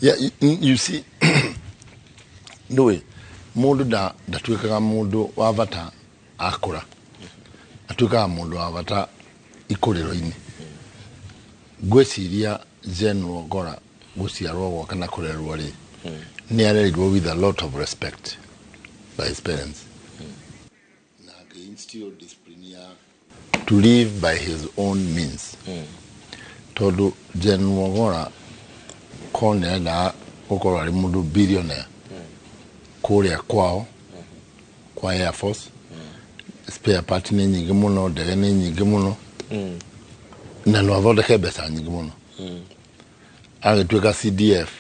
Yeah, you see, ndũĩ mũndũ ndatuĩkaga mũndũ wa bata akũra, atuĩkaga mũndũ wa bata ikũrĩro-inĩ. Ngwĩciria General Ogolla gũciarwo gwake na kũrerwo rĩ, nĩ arerirwo with a lot of respect by his parents, na akĩ-instill discipline ya to live by his own means, tondũ General Ogolla ko nĩarendaga gũkorwo arĩ mũndũ billionaire kũrĩa kwao kwa Air Force, spare part nĩ nyingĩ mũno, ndege nĩ nyingĩ mũno, na no athondeke mbeca nyingĩ mũno. Agĩtuĩka CDF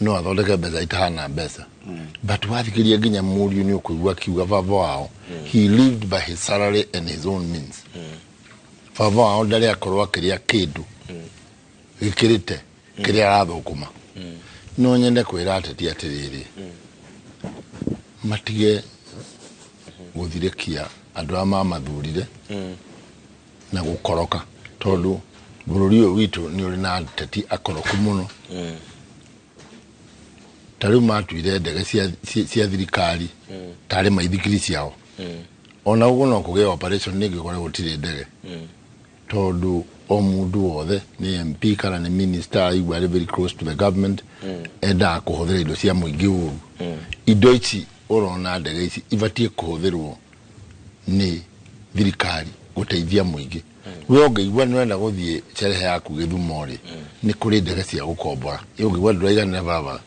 no athondeke mbeca itahana mbeca, but wathikĩria nginya mũriũ nĩ ũkũigua akiuga baba wao, he lived by his salary and his own means. Baba wao ndarĩ akorwo akĩrĩa kĩndũ gĩkĩrĩte kĩrĩa arathũkũma. No nyende kwĩra ateti atĩrĩrĩ, matige gũthirĩkia andũ arĩa mamathurire na gũkoroka, tondũ bũrũri ũyũ witũ nĩ ũrĩ na ateti akoroku mũno. Ta rĩu matuire ndege cia thirikari tarĩ maithikiri ciao. Ona ũguo no kũgĩe operation nĩngĩkore gũtirĩ ndege, tondũ o mũndũ wothe nĩ MP kana nĩ minister aigua arĩ very close to the government, endaga kũhũthĩra indo cia mũingĩ ũru. Indo ici ũrona, ndege ici ibatiĩ kũhũthĩrwo nĩ thirikari gũteithia mũingĩ. We ũngĩigua nĩ ũrenda gũthiĩ sherehe yaku Gĩthumo rĩ, nĩ kũrĩ ndege cia gũkombora. Ũngĩigua ndũraiganĩra barabara,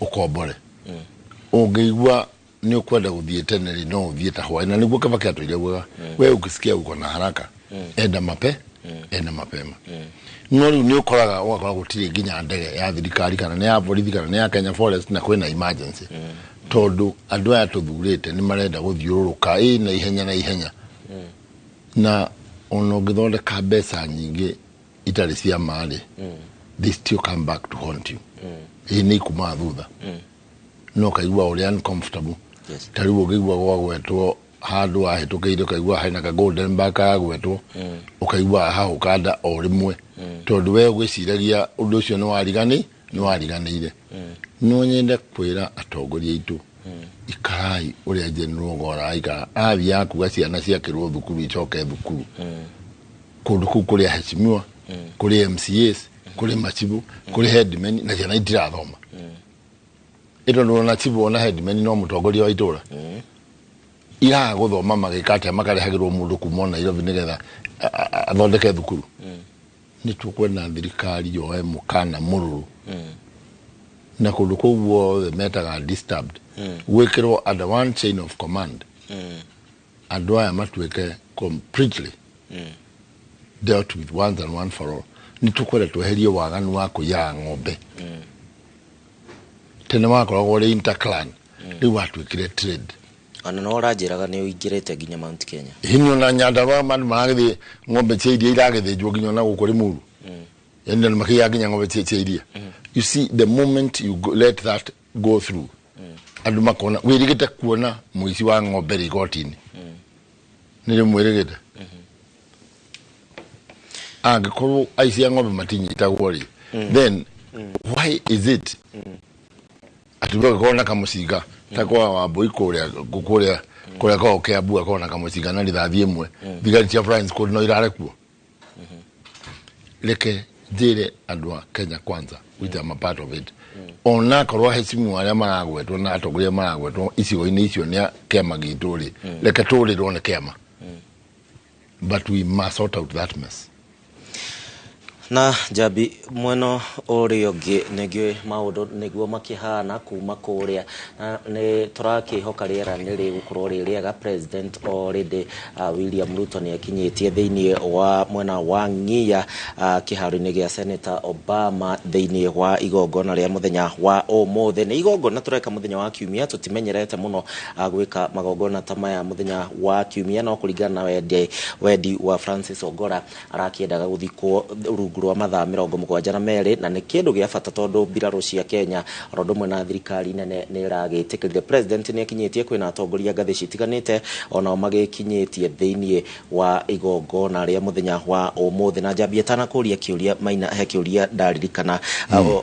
ũkombore. Ũngĩigua nĩ ũkwenda gũthiĩ tene rĩ, no ũthiĩ ta hwaĩ, na nĩguo Kibaki atũire augaga, we ukisikia uko na haraka, enda mapema. No rĩu nĩ ũkoraga ũgakora gũtirĩ nginya ndege ya thirikari kana nĩ ya borithi kana nĩ ya Kenya Forest na kwĩna emergency, tondũ andũ aya tũthurĩte nĩ marenda gũthiũrũrũka ĩ na ihenya na ihenya. Na ona ũngĩthondeka mbeca nyingĩ itarĩ cia ma rĩ, they still come back to haunt you. Ĩ nĩ ikumaga thutha no ũkaigua ũrĩ uncomfortable. Ta rĩu ũngĩigua gwagwetwo handũ wahĩtũkĩire, ũkaigua hena ka Golden Bar karagwetwo, ũkaigua hahũka nda o rĩmwe, tondũ we ũgwĩciragia ũndũ ũcio nĩ wariganĩire. No nyende kwĩra atongoria aitũ, ikarai ũrĩa General Ogolla aikara. Athiaga kuga ciana ciakĩrwo thukuru icoke thukuru kũndũ kũu kũrĩ aheshimiwa, kũrĩ MCAs, kũrĩ machibu, kũrĩ headmen, na ciana itirathoma. Ĩ tondũ ona chibu ona headman no mũtongoria wa itũra, iraga gũthoma magĩka atĩa? Makarehagĩrwo mũndũ kuma Nairobi nĩgetha athondeke thukuru. Nĩ tũkwenda thirikari yoe mũkana mũrũrũ na kũndũ kũu guothe metaga disturbed gwĩkĩrwo under one chain of command, andũ aya matuĩke completely dealt with once and one for all. Nĩ tũkwenda tweherie waganu wa kũiyaga ng'ombe. Tene wakoragwo ũrĩ interclan, rĩu watuĩkire trade. Ona no ũranjĩraga nĩ ũingĩrĩte nginya Mount Kenya. Hinyo na Nyandarua andũ maragĩthiĩ ng'ombe cia iria iragĩthĩnjwo nginya ona gũkũ Limuru, yani andũ makĩiyaga nginya ng'ombe cia iria. You see, the moment you go, let that go through, andũ makona wĩrĩgĩte kuona mũici wa ng'ombe rĩ igoti-inĩ, nĩ rĩ mwĩrĩgĩte angĩkorwo aici a ng'ombe matinyitagwo rĩ, then why is it atĩ ũgĩkorwo na kamũcinga ta kwa Wambui kũrĩa kwao Kiambu, akorwo na kamũcinga na rithathi ĩmwe, thigari cia flying squad no irare kuo? Reke Njĩre andũ a Kenya Kwanza, which I'm a part of it, onakorwo ahecimu arĩa maragwetwo na atongoria maragwetwo icigo-inĩ icio nĩ a kĩama gitũ rĩ, reke tũrĩrwo nĩ kĩama, but we must sort out that mess. Na Njambi, mwena ũrĩa ũngĩ nĩngĩ maũndũ nĩguo makĩhana kuma kũrĩa, na nĩ tũrakĩhoka rĩera nĩ rĩgũkorwo rĩ rĩega. President already, William Ruto, nĩ akinyĩtie thĩinĩ wa mwena wa Ng'ia, kĩharo-inĩ gĩa Senator Obama, thĩinĩ wa igongona rĩa mũthenya wa ũmũthĩ. Nĩ igongona tũreka mũthenya wa kiumia, tũtimenyerete mũno gwĩka magongona ta maya mũthenya wa kiumia, no kũringana na wendi wa Francis Ogolla, arakĩendaga gũthikwo rungu rwa mathaa 72, na nĩ kĩndũ gĩa bata tondũ mbirarũ cia Kenya oro ũndũ ũmwe na thirikari nene nĩ ĩragĩtĩkĩrire. President nĩ akinyĩtie, kwĩna atongoria ngathĩ citiganĩte onao magĩkinyĩtie thĩinĩ wa igongona rĩa mũthenya wa ũmũthĩ. Na Njambi, ĩtanakũria kĩũria, Maina he kĩũria ndaririkana.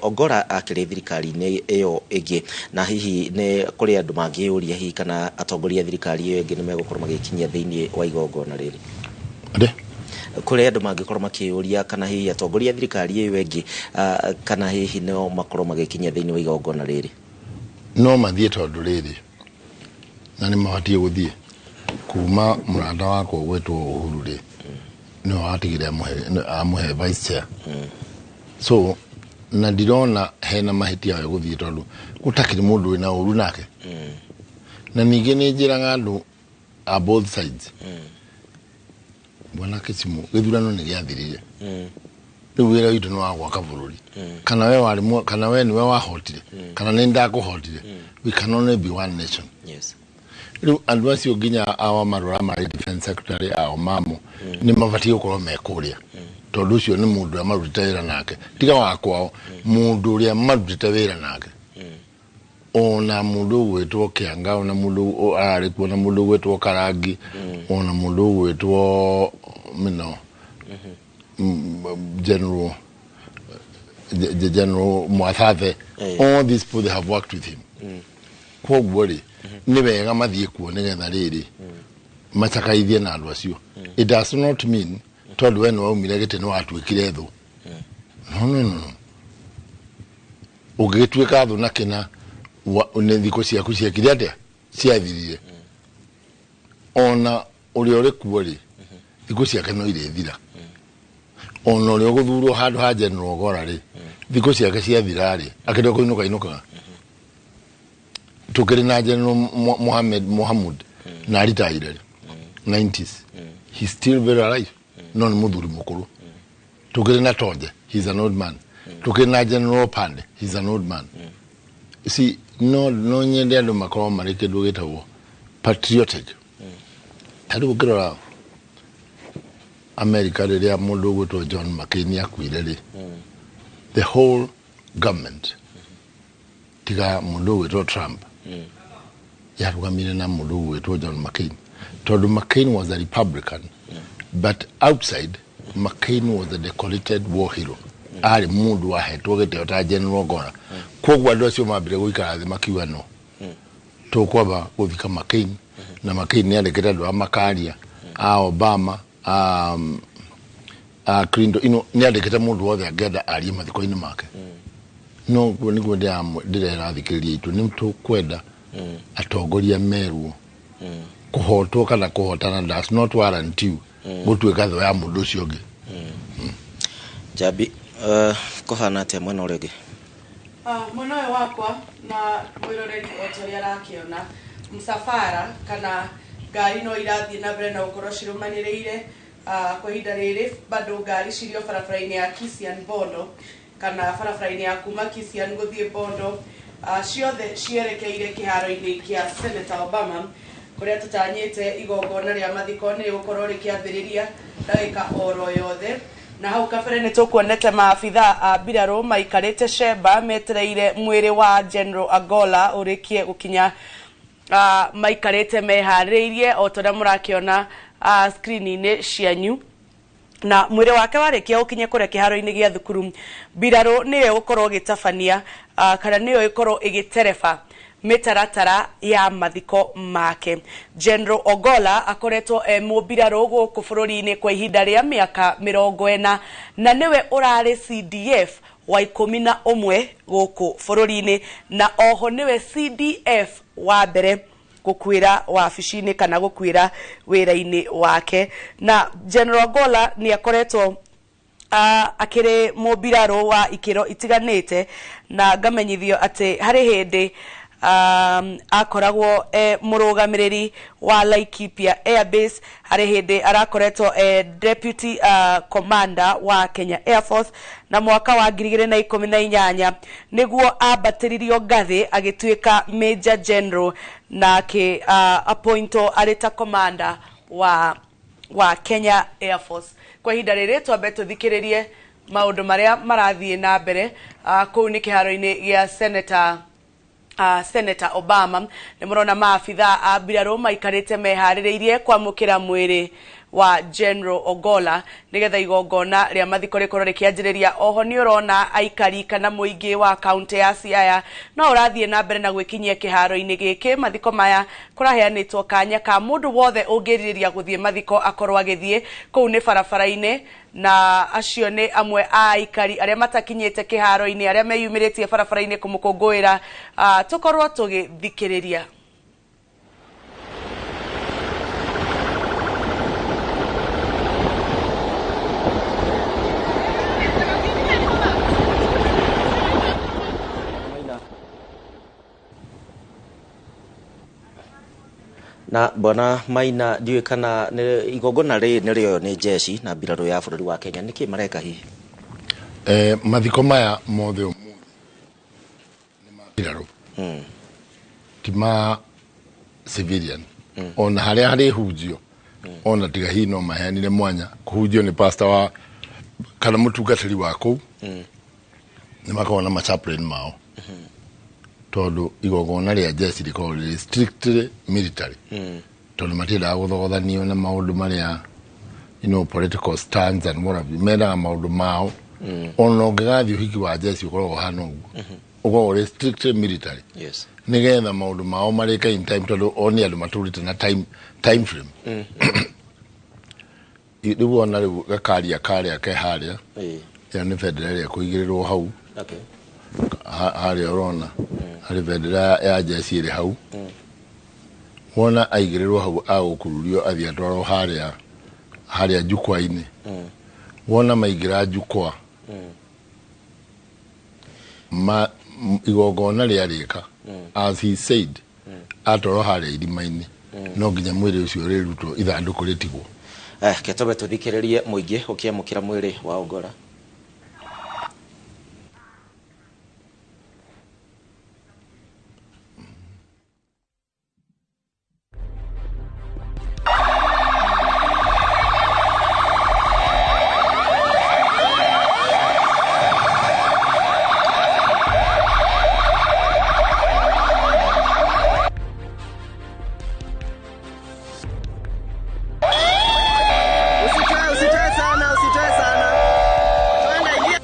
Ogolla akĩrĩ thirikari-inĩ ĩyo ĩngĩ, na hihi nĩ kũrĩ andũ mangĩyũria hihi kana atongoria a thirikari ĩyo ĩngĩ nĩ megũkorwo magĩkinyia thĩinĩ wa igongona rĩrĩ? Ade? Kũrĩ andũ mangĩkorwo makĩyũria kana hihi atongoria a thirikari ĩyo ĩngĩ, kana hihi no makorwo magĩkinyia thĩinĩ wa igongona rĩrĩ? No mathiĩ, tondũ rĩrĩ na nĩ mabatiĩ gũthiĩ kuma mũrata wakwa ũgwĩtwo Uhuru rĩ, nĩwe watigire amũhe vice chair, so na ndirona hena mahĩtia we gũthiĩ, tondũ gũtakĩrĩ mũndũ wĩna ũru nake. Na ningĩ nĩ njĩraga andũ a both sides, bwana Kĩcimu, gĩthurano nĩ gĩathirire. Rĩu wĩra witũ nĩ wa gwaka bũrũri. Kana we warĩ kana we nĩwe wahotire, kana nĩ ndakũhotire, we can only be one nation. Rĩu andũ acio nginya awa marora marĩ defense secretary ao mamo nĩ mabatiĩ gũkorwo me kũrĩa, tondũ ũcio nĩ mũndũ ũrĩa marutĩte wĩra nake, tiga wa kwao, mũndũ ũrĩa marutĩte wĩra nake, ona mũndũ ũgwĩtwo Kĩanga, ona mũndũ ararĩ kuo, na mũndũ ũgwĩtwo Karangi, ona mũndũ ũgwĩtwo mino General Mwathathe. All these people, they have worked with him. Koguo rĩ, nĩ wega mathiĩ kuo nĩgetha rĩrĩ macakaithie na andũ acio. It does not mean tondũ we nĩ waumire gĩtĩ nĩ watuĩkire thũ. No, no, no, no. Ũngĩgĩtuĩka thũ na kĩna nĩ thikũ ciaku ciekire atĩa, ciathirire. Ona ũrĩa ũrĩ kuo rĩ, thikũ ciake no irĩthira. Ona ũrĩa ũgũthurwo handũ ha General Ogolla rĩ, thikũ ciake ciathira rĩ, akĩrĩ kũinũka inũkaga. Tukĩrĩ na General Mohamed Mohamud na retired 90s, he's still very alive, no nĩ mũthuri mũkũrũ. Tukĩrĩ na Tonje, he's an old man. Tukĩrĩ na General Pande, he's an old man. You see, no nyende andũ makorwo marĩ kĩndũ gĩtagwo patriotic. Ta rĩu ũngĩrora America, rĩrĩa mũndũ ũgwĩtwo John McCain akuire rĩ, the whole government tiga mũndũ ũgwĩtwo Trump yarũgamire na mũndũ ũgwĩtwo John McCain, tondũ McCain was a Republican, but outside McCain was a decorated war hero, arĩ mũndũ wahetwo gĩtĩo ta General Ogolla. Koguo andũ acio mambire gũikara thĩ makiuga, no tũkwamba gũthika McCain, na McCain nĩ andĩkĩte andũ a makaria a Obama, a Clinton ino, nĩ andĩkĩte mũndũ wothe angĩenda arie mathiko-inĩ make. No guo nĩguo ndĩrera thikĩrĩria itũ, nĩ tũkwenda atongoria merwo kũhotwo kana kũhotana does not warrant you gũtuĩka thũ ya mũndũ ũcio ũngĩ. Njambi, kũhana atĩa mwena ũrĩa ũngĩ? Mwena ũyũ wakwa na mwĩroreri, o ta ũrĩa arakĩona, msafara kana ngari no irathiĩ na mbere na gũkorwo cirũmanĩrĩire. Kwa ihinda rĩrĩ bado ngari cirĩ o barabara-inĩ ya Kisian Bondo, kana barabara-inĩ ya kuma Kisian gũthiĩ Bondo, ciothe cierekeire kĩharo-inĩ kĩa Senator Obama, kũrĩa tũtanyĩte igongona rĩa mathiko nĩ rĩgũkorwo rĩkĩambĩrĩria ndagĩka oro yothe. Na hau kabere nĩ tũkuonete maabitha a mbirarũ maikarĩte cemba metereire mwĩrĩ wa General Ogolla ũrĩkie gũkinya. Maikarĩte meharĩirie o ta ũrĩa mũrakĩona screen-inĩ cianyu, na mwĩrĩ wake warĩkia gũkinya kũrĩa kĩharo-inĩ gĩa thukuru, mbirarũ nĩyo ĩgũkorwo ĩgĩtabania, kana nĩyo ĩkorwo ĩgĩtereba. mĩtaratara ya mathiko make. General Ogolla akoretwo e mũmbirarũ gũkũ bũrũri-inĩ kwa ihinda rĩa mĩaka 40 na nĩwe ũrarĩ CDF wa 11 gũkũ bũrũri-inĩ, na oho nĩwe CDF wa mbere gũkuĩra wabici-inĩ kana gũkuĩra wĩra-inĩ wake. Na General Ogolla nĩ akoretwo akĩrĩ mũmbirarũ wa ikĩro itiganĩte, na ngamenyithio atĩ harĩ hĩndĩ akoragwo e mũrũgamĩrĩri wa Laikipia Air Base, harĩ hĩndĩ arakoretwo e deputy commander wa Kenya Air Force, na mwaka wa 2018 nĩguo ambatĩririo ngathĩ agĩtuĩka Major General na akĩ appointwo arĩ ta commander wa Kenya Air Force. Kwa ihinda rĩrĩ twambe tũthikĩrĩrie maũndũ marĩa marathiĩ na mbere kũu nĩ kĩharo-inĩ gĩa Senator Obama. Nĩ mũrona maabitha a mbirarũ maikarĩte meharĩrĩirie kwamũkĩra mwĩrĩ wa General Ogolla nĩgetha igongona rĩa mathiko rĩkorwo rĩkĩanjĩrĩria. Oho nĩ ũrona aikari kana mũingĩ wa kaunti ya Siaya no ũrathiĩ na mbere na gwĩkinyia kĩharo-inĩ gĩkĩ. Mathiko maya kũraheanĩtwo kanya ka mũndũ wothe ũngĩrirĩria gũthiĩ mathiko akorwo agĩthiĩ kũu nĩ barabara-inĩ, na acio nĩ amwe a aikari arĩa matakinyĩte kĩharo-inĩ arĩa meyumĩrĩtie barabara-inĩ kũmũkũngũĩra. Tũkorwo tũgĩthikĩrĩria. Na bwana Maina, ndiũĩ kana igongona rĩrĩ nĩ rĩoywo nĩ jeshi na mbirarũ ya bũrũri wa Kenya, nĩkĩ mareka hihi? Mathiko maya mothe ũmũthĩ nĩ ma mbirarũ, ti ma civilian. Ona harĩa harĩ hunjio, ona tiga hihi no maheanire mwanya kũhunjio nĩ pastor wa kana mũtungatĩri wa kũu, nĩ makoragwo na machaplain mao, tondũ igongona rĩa jeshi rĩkoragwo rĩrĩ strictly military, tondũ matiendaga gũthogothanio na maũndũ marĩa, you know, political stands and what have you. Mendaga maũndũ mao. Ona ũngĩgathiĩ ũhiki wa jeshi ũkoragwo ũhana ũguo, ũkoragwo ũrĩ strictly military, nĩgetha maũndũ mao marĩke in time, tondũ o nĩ andũ matũrĩte na time frame. Rĩu ona rĩu gakaria karĩa ke harĩa, ĩyo nĩ bendera ĩrĩa ĩkũigĩrĩrwo hau. Harĩa ũrona harĩ bendera ya jeshi ĩrĩ hau. Wona aigĩrĩrwo hau agũkururio athiĩ atwarwo harĩa jukwaa-inĩ. Wona maingĩra jukwaa, igongona rĩarĩka, as he said, atwarwo harĩa irima-inĩ, no nginya mwĩrĩ ũcio ũrĩrutwo ithandũkũ rĩtigwo. Ke twambe tũthikĩrĩrie mũingĩ ũkĩamũkĩra mwĩrĩ wa Ogolla. Usitoe sana, usitoe sana. Twende, ingia.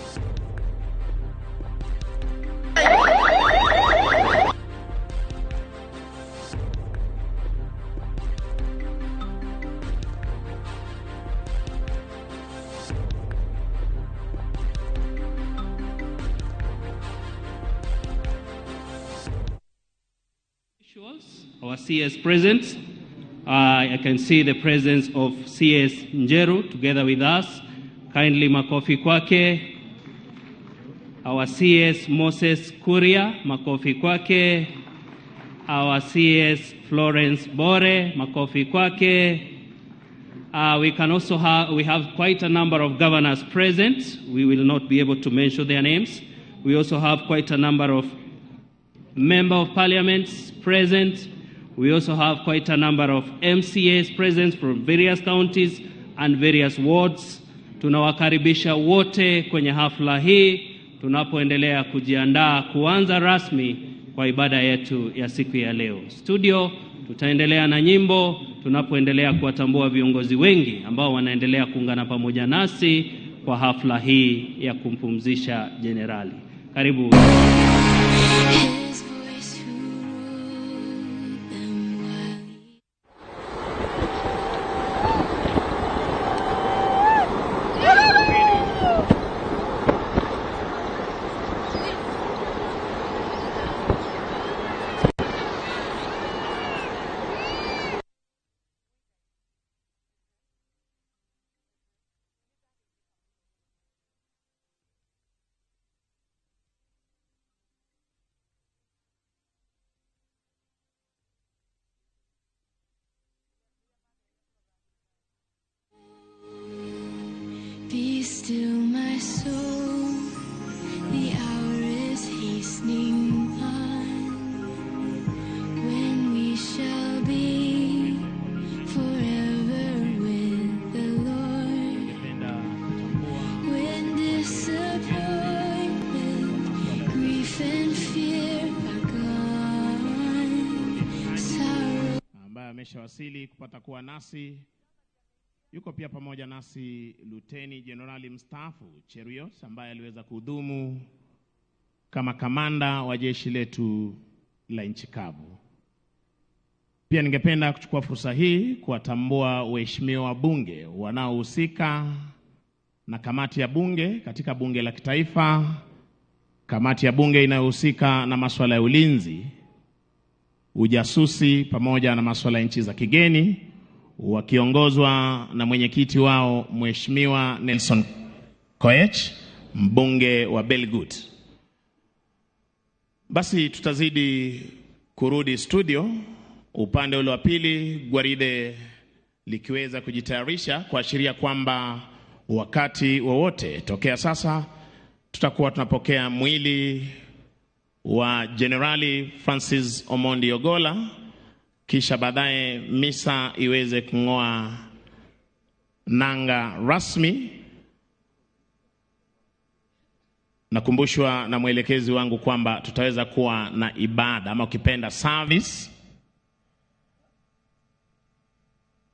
Our CS present. I can see the presence of CS Njeru together with us. Kindly makofi kwake. Our CS Moses Kuria, makofi kwake. Our CS Florence Bore, makofi kwake. We can also have, we have quite a number of governors present. We will not be able to mention their names. We also have quite a number of member of parliaments present. We also have quite a number of MCAs present from various counties and various wards. Tunawakaribisha wote kwenye hafla hii tunapoendelea kujiandaa kuanza rasmi kwa ibada yetu ya siku ya leo. Studio tutaendelea na nyimbo tunapoendelea kuwatambua viongozi wengi ambao wanaendelea kuungana pamoja nasi kwa hafla hii ya kumpumzisha jenerali. Karibu. His voice who ameshawasili kupata kuwa nasi. Yuko pia pamoja nasi Luteni Jenerali mstaafu Cheruiyot ambaye aliweza kuhudumu kama kamanda wa jeshi letu la nchi kavu. Pia ningependa kuchukua fursa hii kuwatambua waheshimiwa wabunge wanaohusika na kamati ya bunge katika bunge la kitaifa, kamati ya bunge inayohusika na masuala ya ulinzi, ujasusi pamoja na masuala ya nchi za kigeni, wakiongozwa na mwenyekiti wao Mheshimiwa Nelson Koech, mbunge wa Belgut. Basi tutazidi kurudi studio, upande ule wa pili gwaride likiweza kujitayarisha kuashiria kwamba wakati wowote tokea sasa tutakuwa tunapokea mwili wa Jenerali Francis Omondi Ogolla, kisha baadaye misa iweze kung'oa nanga rasmi. Nakumbushwa na mwelekezi wangu kwamba tutaweza kuwa na ibada ama ukipenda service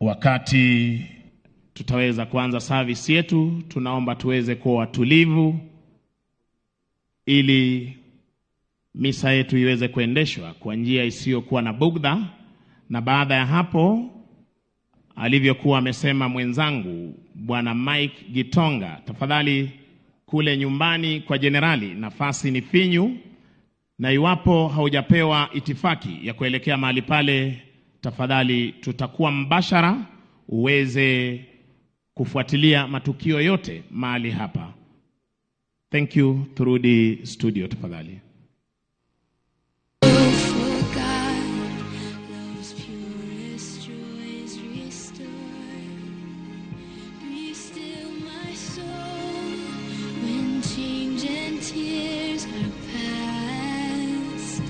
wakati tutaweza kuanza service yetu. Tunaomba tuweze kuwa watulivu ili misa yetu iweze kuendeshwa kwa njia isiyokuwa na bugdha. Na baada ya hapo, alivyokuwa amesema mwenzangu Bwana Mike Gitonga, tafadhali kule nyumbani kwa jenerali nafasi ni finyu, na iwapo haujapewa itifaki ya kuelekea mahali pale, tafadhali tutakuwa mbashara uweze kufuatilia matukio yote mahali hapa. Thank you. Turudi studio tafadhali. Tears are past,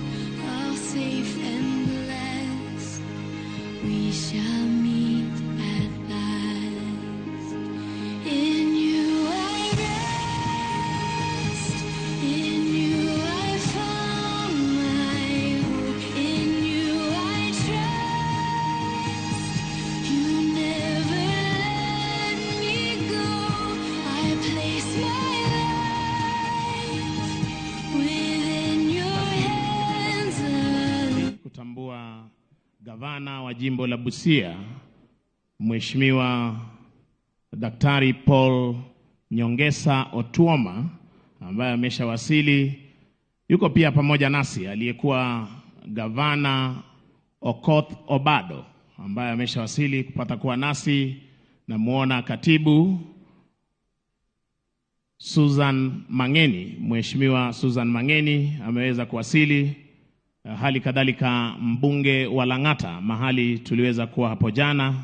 all safe and blessed, we shall meet at last. In you I rest, in you I found my hope, in you I trust, you never let me go, I place my kutambua gavana wa jimbo la Busia Mheshimiwa Daktari Paul Nyongesa Otuoma ambaye ameshawasili. Yuko pia pamoja nasi aliyekuwa gavana Okoth Obado ambaye ameshawasili kupata kuwa nasi. Namuona katibu Susan Mangeni, Mheshimiwa Susan Mangeni ameweza kuwasili. Hali kadhalika mbunge wa Lang'ata mahali tuliweza kuwa hapo jana,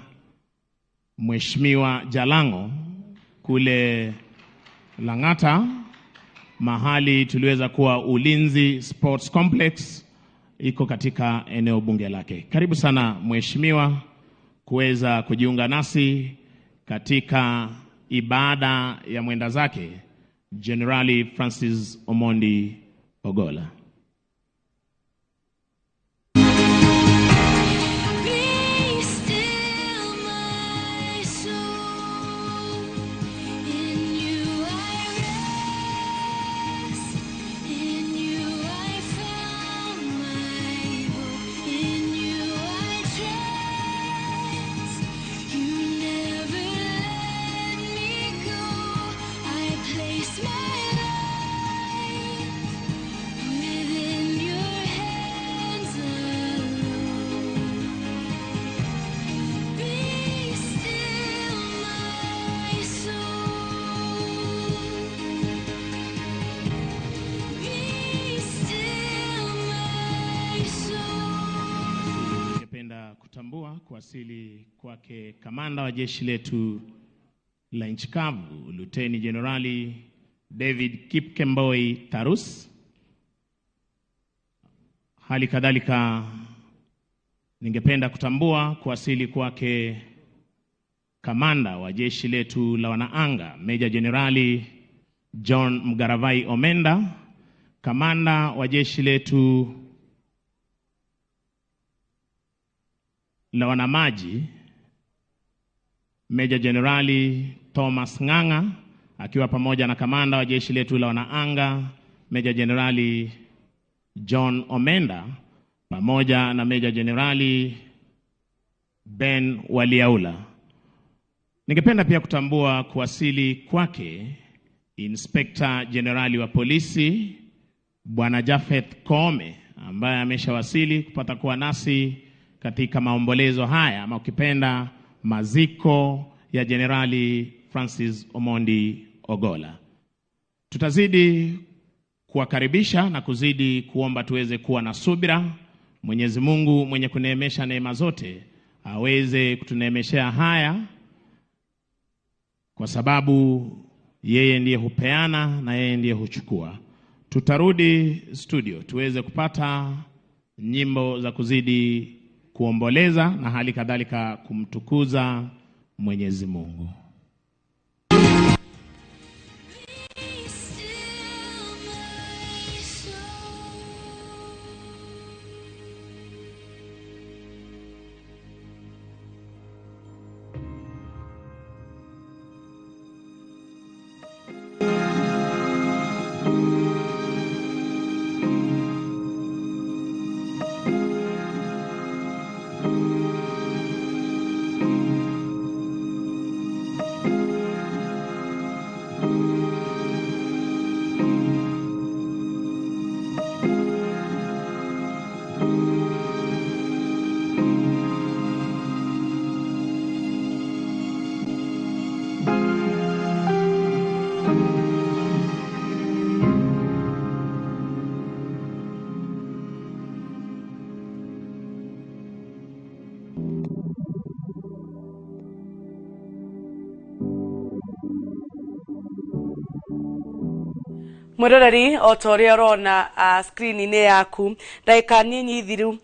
Mheshimiwa Jalango kule Lang'ata mahali tuliweza kuwa Ulinzi Sports Complex iko katika eneo bunge lake. Karibu sana mheshimiwa kuweza kujiunga nasi katika ibada ya mwenda zake Jenerali Francis Omondi Ogolla. Kutambua kuwasili kwake kamanda wa jeshi letu la nchi kavu Luteni Jenerali David Kipkemboi Tarus. Hali kadhalika ningependa kutambua kuwasili kwake kamanda wa jeshi letu la wanaanga Meja Jenerali John Mgaravai Omenda, kamanda wa jeshi letu la wanamaji Meja Jenerali Thomas Ng'ang'a akiwa pamoja na kamanda wa jeshi letu la wanaanga Meja Jenerali John Omenda pamoja na Meja Jenerali Ben Waliaula. Ningependa pia kutambua kuwasili kwake Inspekta Jenerali wa Polisi Bwana Jafeth Koome ambaye ameshawasili kupata kuwa nasi katika maombolezo haya ama ukipenda maziko ya Jenerali Francis Omondi Ogolla. Tutazidi kuwakaribisha na kuzidi kuomba tuweze kuwa na subira. Mwenyezi Mungu mwenye kuneemesha neema zote aweze kutuneemeshea haya, kwa sababu yeye ndiye hupeana na yeye ndiye huchukua. Tutarudi studio tuweze kupata nyimbo za kuzidi kuomboleza na hali kadhalika kumtukuza Mwenyezi Mungu. Mwiroreri o ta ũrĩa ũrona screen-inĩ yaku, ndagĩka nini thiru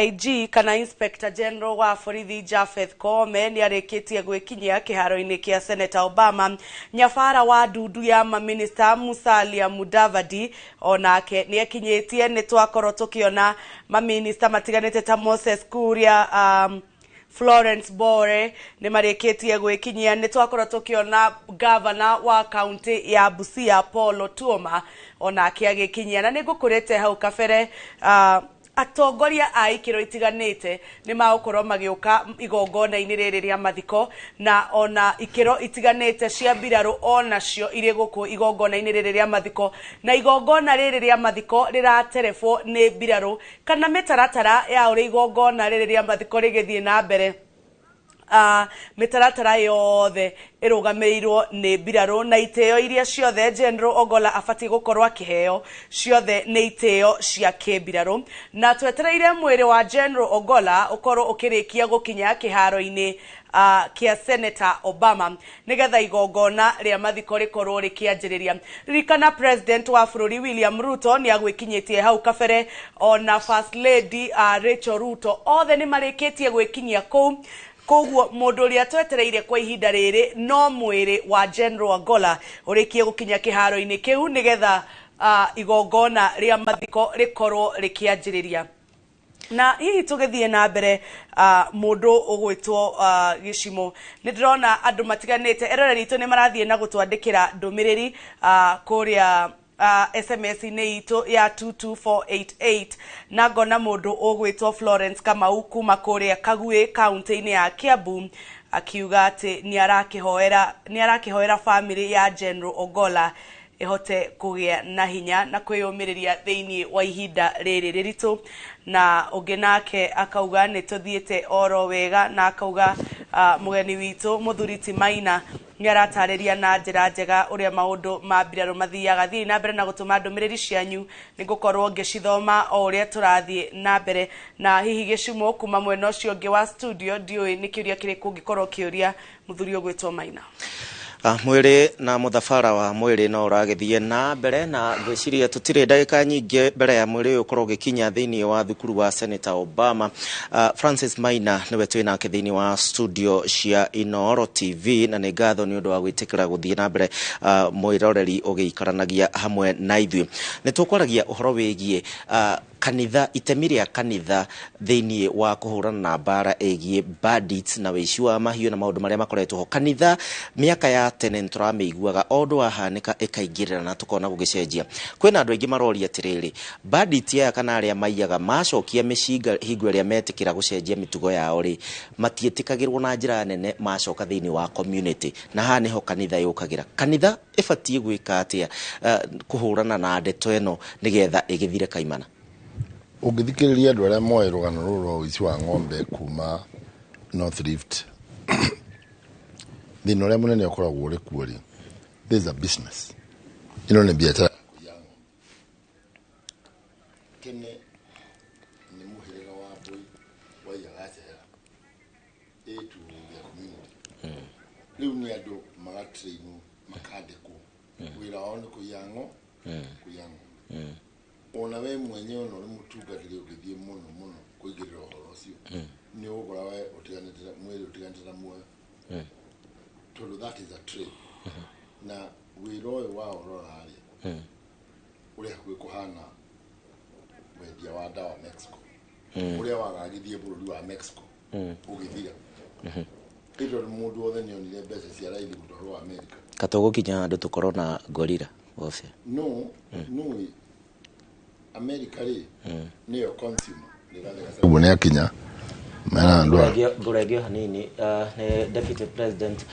IG kana Inspector General wa borithi Japheth Koome nĩ arĩkĩtie gwĩkinyia kĩharo-inĩ kĩa Senator Obama. Nyabara wa ndundu ya maminista Musalia Mudavadi onake nĩ ekinyĩtie. Nĩ twakorwo tũkĩona maminista matiganĩte ta Moses Kuria, Florence Bore nĩ marĩkĩtie gwĩkinyia. Nĩ twakorwo tũkĩona gavana wa kaunti ya Busia Paul Otuoma onake agĩkinyia, na nĩ ngũkũrĩte hau kabere atongoria a ikĩro itiganĩte nĩ magũkorwo magĩũka igongona-inĩ rĩrĩ rĩa mathiko, na ona ikĩro itiganĩte cia mbirarũ onacio irĩ gũkũ igongona-inĩ rĩrĩ rĩa mathiko. Na igongona rĩrĩ rĩa mathiko rĩraterebwo nĩ mbirarũ kana mĩtaratara ya ũrĩa igongona rĩrĩ rĩa mathiko rĩgĩthiĩ na mbere. Mĩtaratara yothe ĩrũgamĩrĩirwo nĩ mbirarũ, na itĩo iria ciothe General Ogolla abatiĩ gũkorwo akĩheo ciothe nĩ itĩo cia kĩmbirarũ. Na twetereire mwĩrĩ wa General Ogolla ũkorwo ũkĩrĩkia gũkinya kĩharo-inĩ kĩa Senator Obama nĩgetha igongona rĩa mathiko rĩkorwo rĩkĩanjĩrĩria. Ririkana President wa bũrũri William Ruto nĩ agwĩkinyĩtie hau kabere, ona First Lady Rachel Ruto, othe nĩ marĩkĩtie gwĩkinyia kũu. Koguo mũndũ ũrĩa twetereire kwa ihinda rĩrĩ no mwĩrĩ wa General Ogolla ũrĩkie gũkinya kĩharo-inĩ kĩu nĩgetha igongona rĩa mathiko rĩkorwo rĩkĩanjĩrĩria. Na hihi tũgĩthiĩ na mbere, mũndũ ũgwĩtwo Gĩcimo, nĩ ndĩrona andũ matiganĩte eroreri itũ nĩ marathiĩ na gũtwandĩkĩra ndũmĩrĩri kũrĩa SMS-inĩ itũ ya 22488, na ngona mũndũ ũgwĩtwo Florence Kamau kuma kũrĩa Kaguĩ kaunti-inĩ ya Kiambu akiuga atĩ nĩ arakĩhoera family ya General Ogolla ĩhote kũgĩa na hinya na kwĩyũmĩrĩria thĩinĩ wa ihinda rĩrĩ rĩritũ. Na ũngĩ nake akauga nĩ tũthiĩte oro wega, na akauga mũgeni witũ mũthuri ti Maina nĩ aratarĩria na njĩra njega ũrĩa maũndũ ma mbirarũ mathiaga. Thiĩi na mbere na gũtũma ndũmĩrĩri cianyu, nĩ ngũkorwo ngĩcithoma o ũrĩa tũrathiĩ na mbere. Na hihi Gĩcumo kuma mwena ũcio ũngĩ wa studio, ndiũĩ nĩ kĩũria kĩrĩkũ ũngĩkorwo ũkĩũria mũthuri ũgwĩtwo Maina. Mwĩrĩ na mũthabara wa mwĩrĩ no ũragĩthiĩ na mbere, na ngwĩciria tũtirĩ ndagĩka nyingĩ mbere ya mwĩrĩ ũyũ ũkorwo ũgĩkinya thĩinĩ wa thukuru wa Senator Obama. Francis Maina nĩwe twĩ nake thĩinĩ wa studio cia Inooro TV, na nĩ ngatho nĩ ũndũ wa gwĩtĩkĩra gũthiĩ na mbere mwĩroreri ũgĩikaranagia hamwe na ithuĩ. Nĩ tũkwaragia ũhoro wĩgiĩ Kanitha, itemi rĩa kanitha thĩinĩ wa kũhũrana na mbara ĩgiĩ bandits na wĩici wa mahiũ na maũndũ marĩa makoretwo ho. Kanitha mĩaka ya tene nĩtũramĩiguaga o ũndũ wahanĩka ĩkaingĩrĩra na tũkona gũgĩcenjia. Kwĩna andũ aingĩ maroria atĩrĩrĩ, bandit aya kana arĩa maiyaga macokia mĩcinga hingo ĩrĩa metĩkĩra gũcenjia mĩtugo yao rĩ, matiĩtĩkagĩrwo na njĩra nene macoka thĩinĩ wa community, na haha nĩho kanitha yũkagĩra. Kanitha ĩbatiĩ gwĩka atĩa kũhũrana na ndeto ĩno nĩgetha ĩgĩthire kaimana? Ũngĩthikĩrĩria andũ arĩa moĩ rũgano rũrũ rwa ũici wa ng'ombe kuma North Rift, thĩna ũrĩa mũnene ũkoragwo ũrĩ kuo rĩ, this is a business, ĩno nĩ biacara ya kũiya ng'ombe. Tene nĩ mũhĩrĩga wa Mbũi waiyaga cera to their community. Rĩu nĩ andũ magatrainwo, makandĩkwo, wĩra wao nĩ kũiya ng'ombe. Ona we mwenyewe ona ũrĩ mũtungatĩri, ũngĩthiĩ mũno mũno kũingĩrĩra ũhoro ũcio, nĩ ũgũkora we ũtiganĩte mwĩrĩ, ũtiganĩte na muoyo, tondũ that is a trade. Na wĩra ũyũ wa ũrora rĩ, ũrĩ hakuhĩ kũhana wendia wa ndawa Mexico, ũrĩa wagagithie bũrũri wa Mexico ũgĩthira, ĩ tondũ mũndũ wothe nĩ onire mbeca cia raithi gũtwarwo America. Katũgũkinya handũ tũkorwo na gorilla warfare? No, America rĩ, nĩyo consumer. Ũguo nĩ akinya mena andũ aya. Ngũrengio hanini, nĩ Deputy President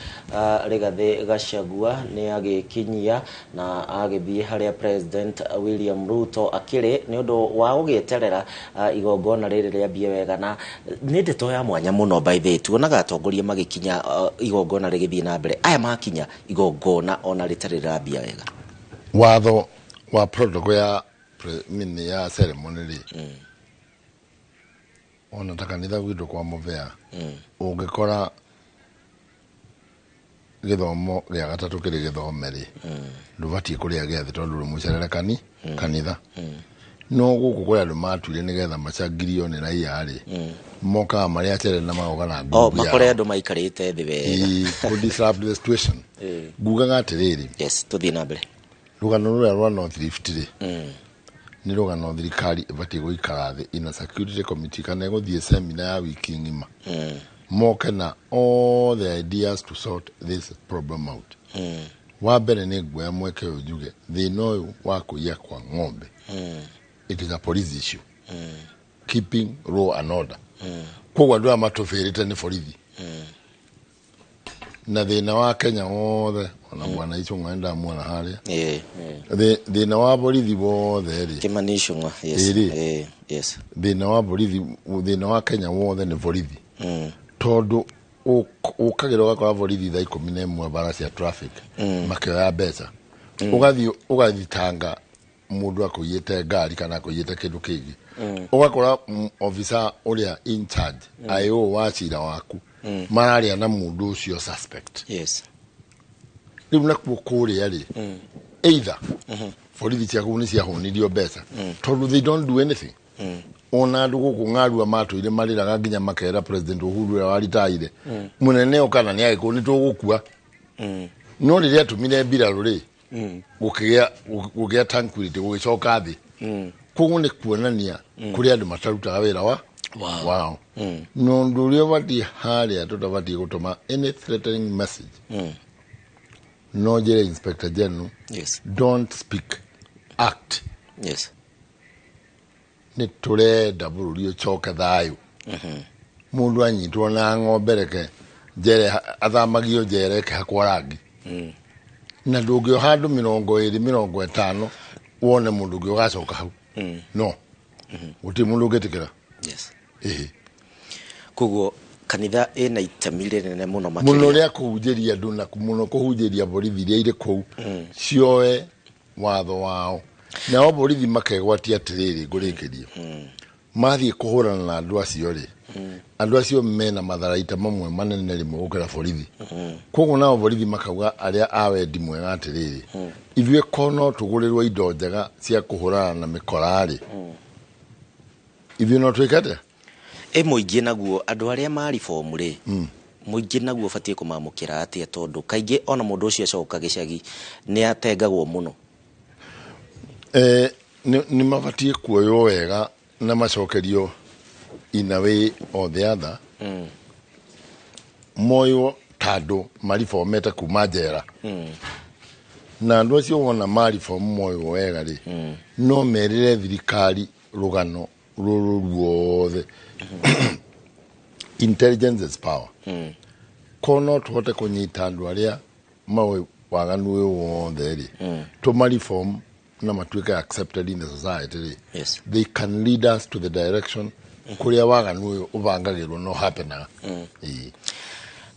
Rigathĩ Gachagua nĩ agĩkinyia na agĩthiĩ harĩa President William Ruto akĩrĩ nĩ ũndũ wa gũgĩeterera igongona rĩrĩ rĩambie wega, na nĩ ndeto ya mwanya mũno. By the way, tuonaga atongoria magĩkinya igongona rĩgĩthiĩ na mbere, aya makinya igongona ona rĩtarĩ rĩrambia wega. Watho wa protocol ya mini ya ceremony rĩ, ona ta kanitha gwitũ kwa Mũbea, ũngĩkora gĩthomo gĩa gatatũ kĩrĩ gĩthome rĩ, ndũbatiĩ kũrĩa gĩathĩ tondũ ũrĩ mũcerere kanitha. No gũkũ kũrĩ andũ matuire nĩgetha macangirio nĩ raia rĩ, mokaga marĩ acerere na magoka na o ngurubu makore yao. Andũ maikarĩte thĩ wega. Ĩĩ, kũ disrupt the situation. Ngugaga atĩrĩrĩ, yes, tũthiĩ na mbere. Rũgano rũrĩa rwa North Rift rĩ, nĩ rũgano thirikari ĩbatiĩ gũikara thĩ ina security committee kana ĩgũthiĩ seminar ya wiki ng'ima, moke na all the ideas to sort this problem out. Wa mbere, nĩ nguoya mweke ũyũ njuge thĩna ũyũ wa kũiya kwa ng'ombe, it is a police issue, keeping law and order. Koguo andũ aya matũbĩrĩte nĩ borithi na thĩna wa Kenya wothe, ona bwana Icũng'wa nĩndamuona harĩa. Thĩna wa borithi wothe rĩ, Kimani Ichung'wa, yes. Ĩrĩ. Yes. Thĩna wa borithi, thĩna wa Kenya wothe nĩ borithi, tondũ ũkagĩra ũgakora borithi thaa 11 bara cia traffic makĩoya mbeca, ũgathiĩ ũgathitanga mũndũ akũiyĩte ngari kana akũiyĩte kĩndũ kĩngĩ, ũgakora officer ũrĩa in charge, IO wa cira waku, mararia na mũndũ ũcio suspect. Rĩu nakuo kũrĩa rĩ, either borithi ciaku nĩ ciahũnirio mbeca, tondũ they don't do anything. Ona andũ gũkũ ng'arua matũire marĩraga nginya makera President Uhuru ũrĩa waritaire mũnene o kana nĩ agĩkũyũ nĩ tũgũkua, no rĩrĩa atũmire mbirarũ rĩ, gũkĩgĩa tranquility, gũgĩcoka thĩ. Koguo nĩ kuonania kũrĩ andũ matarutaga wĩra wa wao. Na ũndũ ũrĩa ũbatiĩ harĩa, tũtabatiĩ gũtũma any threatening message. No njĩre Inspector General, don't speak, act. Nĩ tũrenda bũrũri ũcoke thayũ. Mũndũ anyitwo na ng'ombe, reke njere athamagio njere ĩkĩhakwo rangi, na ndũngĩoha andũ 20, 50 wone mũndũ ũngĩ ũgacoka hau. No gũtirĩ mũndũ ũngĩtĩkĩra. Ĩhĩ. Koguo kanitha ĩna itemi rĩnene mũno Mũno makĩria. Rĩa kũhunjĩria andũ na mũno kũhunjĩria borithi iria irĩ kũu cioe watho wao, nao borithi makegwatia atĩrĩrĩ, ngũrĩkĩrie, mathiĩ kũhũrana na andũ acio rĩ, andũ acio mena matharaita mamwe manene rĩmwe gũkĩra borithi. Koguo nao borithi makauga arĩa a wendi mwega atĩrĩrĩ, ithuĩ ko no tũgũrĩrwo indo njega cia kũhũrana na mĩkora rĩ, ithuĩ no twĩke atĩa? Ĩ mũingĩ naguo, andũ arĩa maribomu rĩ, mũingĩ naguo ũbatiĩ kũmamũkĩra atĩa, tondũ kaingĩ ona mũndũ ũcio acoka gĩcagi nĩ atengagwo mũno? Nĩ mabatiĩ kuoywo wega. Na macokerio in a way or the other, moywo ta andũ maribomete kuma njera. Na andũ acio wona maribomu moywo wega rĩ, no merĩre thirikari rũgano rũrũ ruothe. Intelligence is power. Ko no tũhote kũnyita andũ arĩa maũĩ waganu ũyũ wothe rĩ, tũmariform na matuĩke accepted in the society rĩ, they can lead us to the direction kũrĩa waganu ũyũ ũbangagĩrwo no happenaga. Ĩĩ.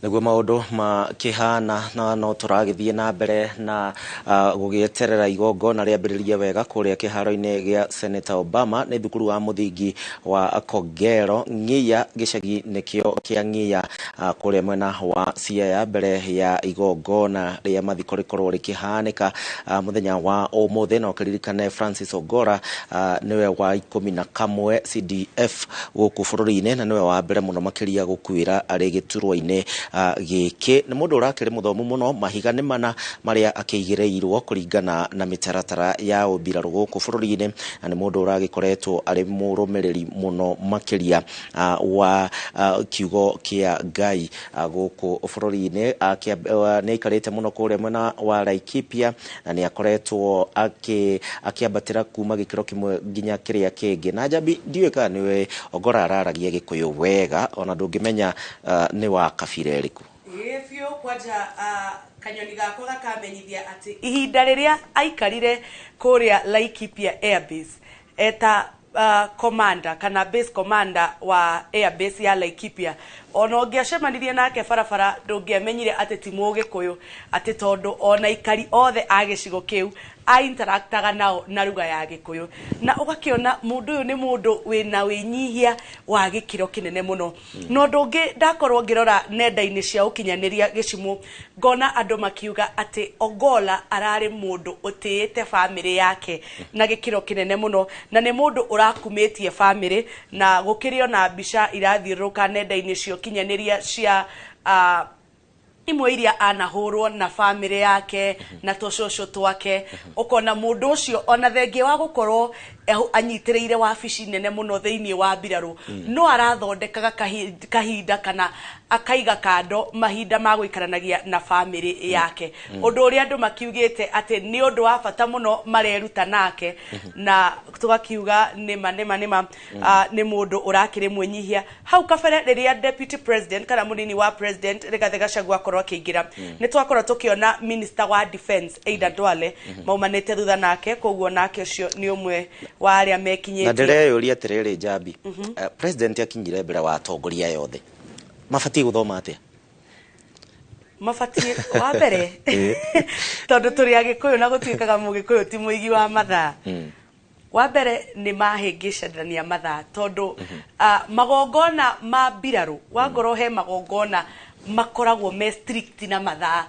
Nĩguo maũndũ makĩhana, na no tũragĩthiĩ na mbere na gũgĩeterera igongona rĩambĩrĩrie wega kũrĩa kĩharo-inĩ gĩa Senator Obama. Nĩ thukuru wa mũthingi wa Kogero Ng'ia, gĩcagi nĩkĩo kĩa Ng'ia, kũrĩa mwena wa Siaya, mbere ya igongona rĩa mathiko rĩkorwo rĩkĩhanĩka mũthenya wa ũmũthĩ. Na ũkĩririkane Francis Ogora nĩwe wa 11 CDF gũkũ bũrũri-inĩ, na nĩwe wa mbere mũno makĩria gũkuĩra arĩ gĩturwa-inĩ gĩkĩ. Nĩ mũndũ ũrakĩrĩ mũthomu mũno, mahiga nĩ mana marĩa akĩigĩrĩirwo kũringana na mĩtaratara ya ũmbirarũ gũkũ bũrũri-inĩ, na nĩ mũndũ ũragĩkoretwo arĩ mũrũmĩrĩri mũno makĩria wa kiugo kĩa Ngai gũkũ bũrũri-inĩ. Nĩ aikarĩte mũno kũrĩa mwena wa Laikipia, na nĩ akoretwo akĩambatĩra kuma gĩkĩro kĩmwe nginya kĩrĩa kĩngĩ. Na Njambi, ndiũĩ kana nĩwe Ogora araragia Gĩkũyũ wega, ona ndũngĩmenya nĩ wa kabira ĩrĩkũ. Ĩĩ biũ, kwanja kanyoni gakwa gakamenyithia atĩ ihinda rĩrĩa aikarire kũrĩa Laikipia Airbase eta commander kana base commander wa airbase ya Laikipia, ona ũngĩacemanirie nake barabara ndũngĩamenyire atĩ ti Mũgĩkũyũ, atĩ tondũ ona aikari othe a gĩcigo kĩu ainteractaga nao na ruga ya Gĩkũyũ, na ũgakĩona mũndũ ũyũ nĩ mũndũ wĩna wĩnyihia wa gĩkĩro kĩnene mũno. Na ũndũ ũngĩ, ndakorwo ngĩrora nenda-inĩ cia ũkinyanĩria gĩcimũ, ngona andũ makiuga atĩ Ogola ararĩ mũndũ ũtĩĩte bamĩrĩ yake na gĩkĩro kĩnene mũno, na nĩ mũndũ ũrakumĩtie bamĩrĩ, na gũkĩrĩ ona mbica irathiũrũrũka nenda-inĩ cia ũkinyanĩria cia imwe iria anahũrwo na bamĩrĩ yake na tũcũcũ twake. Ũkona mũndũ ũcio, ona thengia wa gũkorwo anyitĩrĩire wabici nene mũno thĩinĩ wa mbirarũ, no arathondekaga kahinda kana akaiga kando mahinda ma gũikaranagia na bamĩrĩ yake, ũndũ ũrĩa andũ makiugĩte atĩ nĩ ũndũ wa bata mũno mareruta nake. Na tũgakiuga nĩma nĩma nĩma, nĩ mũndũ ũrakĩrĩ mwĩnyihia. Hau kabere rĩrĩa deputy president kana mũnini wa president Rigathĩ Gachagua akorwo akĩingĩra, nĩ twakorwo tũkĩona minister wa defense Aden Duale maumanĩte thutha nake, koguo nake ũcio nĩ ũmwe wa arĩa Na mekinyĩtie. Ndĩreyũria atĩrĩrĩ, Njambi, president akinyire mbere wa atongoria yothe, mabatiĩ gũthoma atĩa? Mabatiĩ wa mbere, tondũ tũrĩ Agĩkũyũ na gũtuĩkaga Mũgĩkũyũ ti mũigi wa mathaa, wa mbere nĩ mahĩngĩcithania mathaa, tondũ magongona ma mbirarũ wangorwo he magongona makoragwo me strict na mathaa,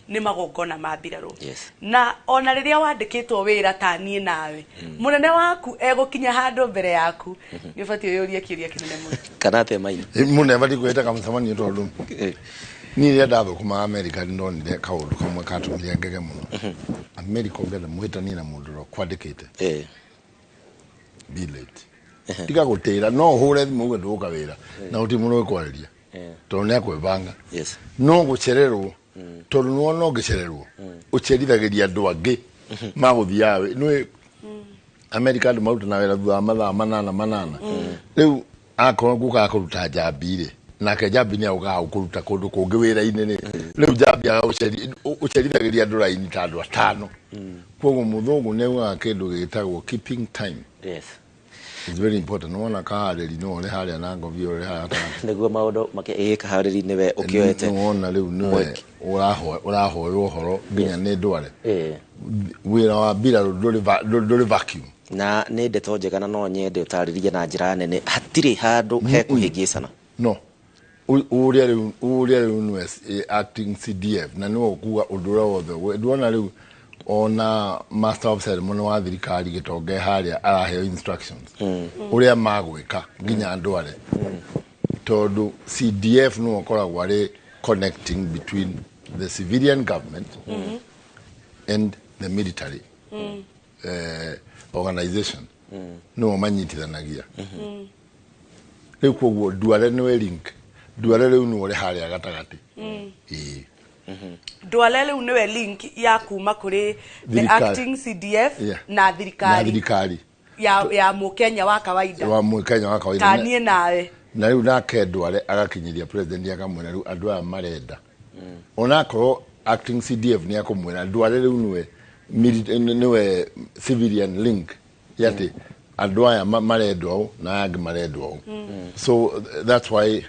nĩ magongona ma mbirarũ. Na ona rĩrĩa wandĩkĩtwo wĩra ta niĩ nawe, mũnene waku egũkinya handũ mbere yaku, nĩ ũbatiĩ ũyũrie kĩũria kĩnene mũno. Kana atĩa, Maina? Mũnene abatiĩ kwĩhĩta kamũcemanio, tondũ niĩ rĩrĩa ndathũkũmaga America nĩ ndonire kaũndũ kamwe katũmire ngege mũno. America ũngĩenda mũhĩtanie na mũndũ ũrĩa ũkwandĩkĩte, be late, tiga gũtĩra. No ũhũre thimũ uge ndũgũka wĩra na gũtirĩ mũndũ ũgĩkwarĩria, tondũ nĩ akwĩbanga. No gũcererwo, tondũ nĩwona ũngĩcererwo ũcerithagĩria andũ angĩ magũthiaga. Nĩ America andũ marutana wĩra thutha wa mathaa 8 8. Rĩu akorwo ngũkaga kũruta Njambi rĩ, nake Njambi nĩ agũkaga kũruta kũndũ kũngĩ wĩra-inĩ rĩ, rĩu Njambi ũcerithagĩria andũ raini ta andũ atano. Koguo mũthũngũ nĩ augaga kĩndũ gĩtagwo keeping time is very important. Nĩwona kaharĩri no ũrĩ harĩa na ngobi ũrĩ harĩa gatagatĩ. Nĩguo maũndũ ĩ kaharĩri nĩwe ũkĩoete. Nĩwona rĩu nĩwe ũrahoywo ũhoro nginya nĩ ndware wĩra wa mbirarũ ndũrĩ vacuum. Na nĩ ndeto njega, na no nyende ũtarĩrie na njĩra nene, hatirĩ handũ hekũhĩngĩcana. No ũrĩa rĩu, ũrĩa rĩu nĩwe acting CDF na nĩwe ũkuga ũndũ ũrĩa wothe. Ndwona rĩu ona master of ceremony wa thirikari gĩtonge harĩa araheo instructions ũrĩa magwĩka nginya ndware, tondũ CDF nĩwe ũkoragwo arĩ connecting between the civilian government and the military organization. Nĩo manyitithanagia. Rĩu koguo Duale nĩwe link. Duale rĩu nĩwe ũrĩ harĩa gatagatĩ. Ĩĩ. Duale rĩu nĩwe link ya kuma kũrĩ the Thirikari. acting CDF na Na thirikari thirikari ya mũkenya wa kawaida, wa Mũkenya wa kawaida. Ta niĩ nawe. Na rĩu nake Duale agakinyĩria president, akamwĩra rĩu andũ aya marenda, onakorwo acting CDF nĩ akũmwĩra, Duale rĩu nĩwe nĩwe civilian link ya atĩ andũ aya marendwo ũũ na aya angĩ marendwo ũũ. So that's why